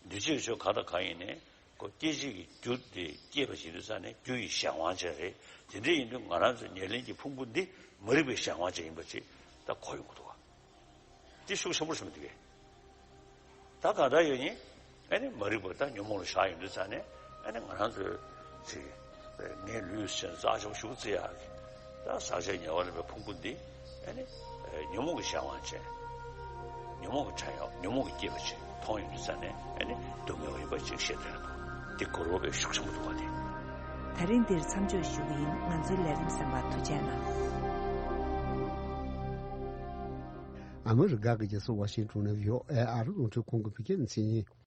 འདུས་བྱས་ཀྱི་ཆོས་གང་དང་གང་ཡིན་ནའི་ཁོ་སྐྱེད་བྱེད་ཀྱི་རྒྱུ་དེ་སྐྱེས་པ་ཞིག་ཡིན་དུས་ཙང་ནས་རྒྱུ་ཡི་གཞན་དབང་ཅན་རེད། དེ་འདྲ་ཡིན་དུས་ང་རང་ཚོའི་ཉེར་ལེན་གྱི་ཕུང་པོ་འདི་མ་རིག་པའི་གཞན་དབང་ཅན་ཡིན་པ་ཅིག་ད་གོ་ཡོང་གི་འདུག་ག་དེ་ཤུགས་ཆེན་པོ་རེད་བསམ་གྱི་འདུག་གས། ད་གང་ལྟར་ཡོད་ཉིད་ཨ་ནི་མ་རིག་པ་ད་ཉོན་མོངས་ལ་བཞག་ཡོང་དུས་ཙང་ནས་ཨ་ནི་ང་རང་ཚོའི་ཚིག་ངའི་ལུས་ཟེར་རྩ་ཆེན་པོ་ཞུགས་བརྩི་ཡག་གི་ད་ཟག་བཅས་ཉེ་བར་ལེན་པའི་ཕུང་པོ་འདི་ཨ་ནི་ཉོན་མོངས་ཀྱི་གཞན་དབང་ཅན། ཉོན་མོངས་ཀྱི་བྲན་གཡོག་ཉོན་མོངས་ཀྱིས་བསྐྱེད་པ་ཅིག་མཐོང་ཡོང་དུས་ཙང་ནས་ཨ་ནི་སྡུག་བསྔལ་བ་ཡིན་པ་ཅིག་ཤེས་འདོད་འདུག་འདི་གོ་རོགས་པའི་ཤུགས་ཆེན་པོ་འདུག་བ་དེ། ད་རིང་འདིར་མཚམས་འཇོག་ཞུ་གི་ཡིན། ང་ཚོའི་ལས་རིམ་གསན་པར་ཐུགས་རྗེ་གནང་། ཨ་མི་རི་ཀ་གི་རྒྱལ་ས་ཝ་ཤིང་ཏོན་ནས་བྷི་ཨོ་ཨེ་ཨ་རི་རླུང་འཕྲིན་ཁང་གི་བོད་སྐད་སྡེ་ཚན་ཡིན།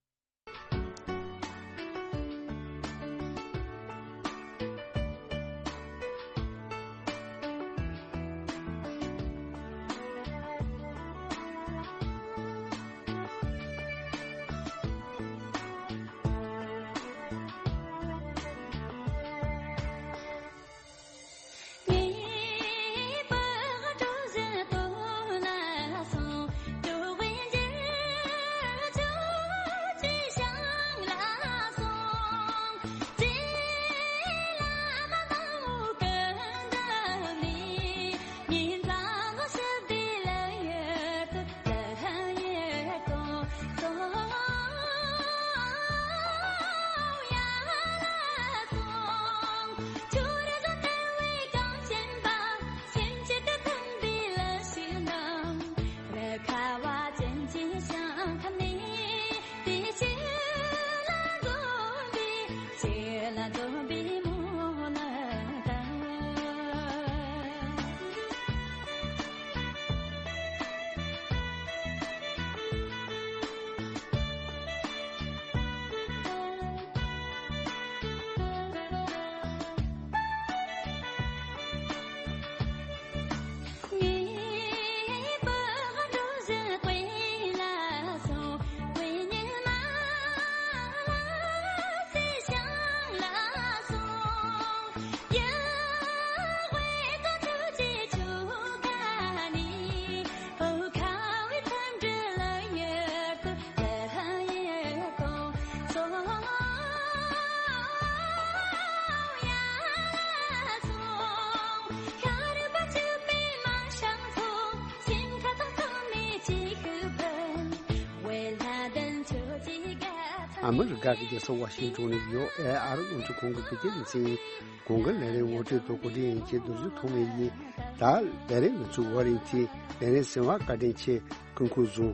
ཨ་མི་རི་ཀ་གི་རྒྱལ་ས་ཝ་ཤིང་ཏོན་ནས་ཡོ་ཨེ་ཨར་རླུང་འཕྲིན་ཁང་གི་བོད་སྐད་སྡེ་ཚན་ཡིན། གོང་གི་ལས་རིམ་ངོ་སྤྲོད་དང་གོ་སྒྲིག་ཡིན་གྱི་རྡོ་རྗེ་ཐོགས་མེད་ཡིན། ད་ལས་རིམ་མི་ཚུགས་བར་ཡིན་གྱི་ལས་རིམ་གསན་པར་བཀའ་དྲིན་ཆེ། སྐུ་ཁམས་བཟང་།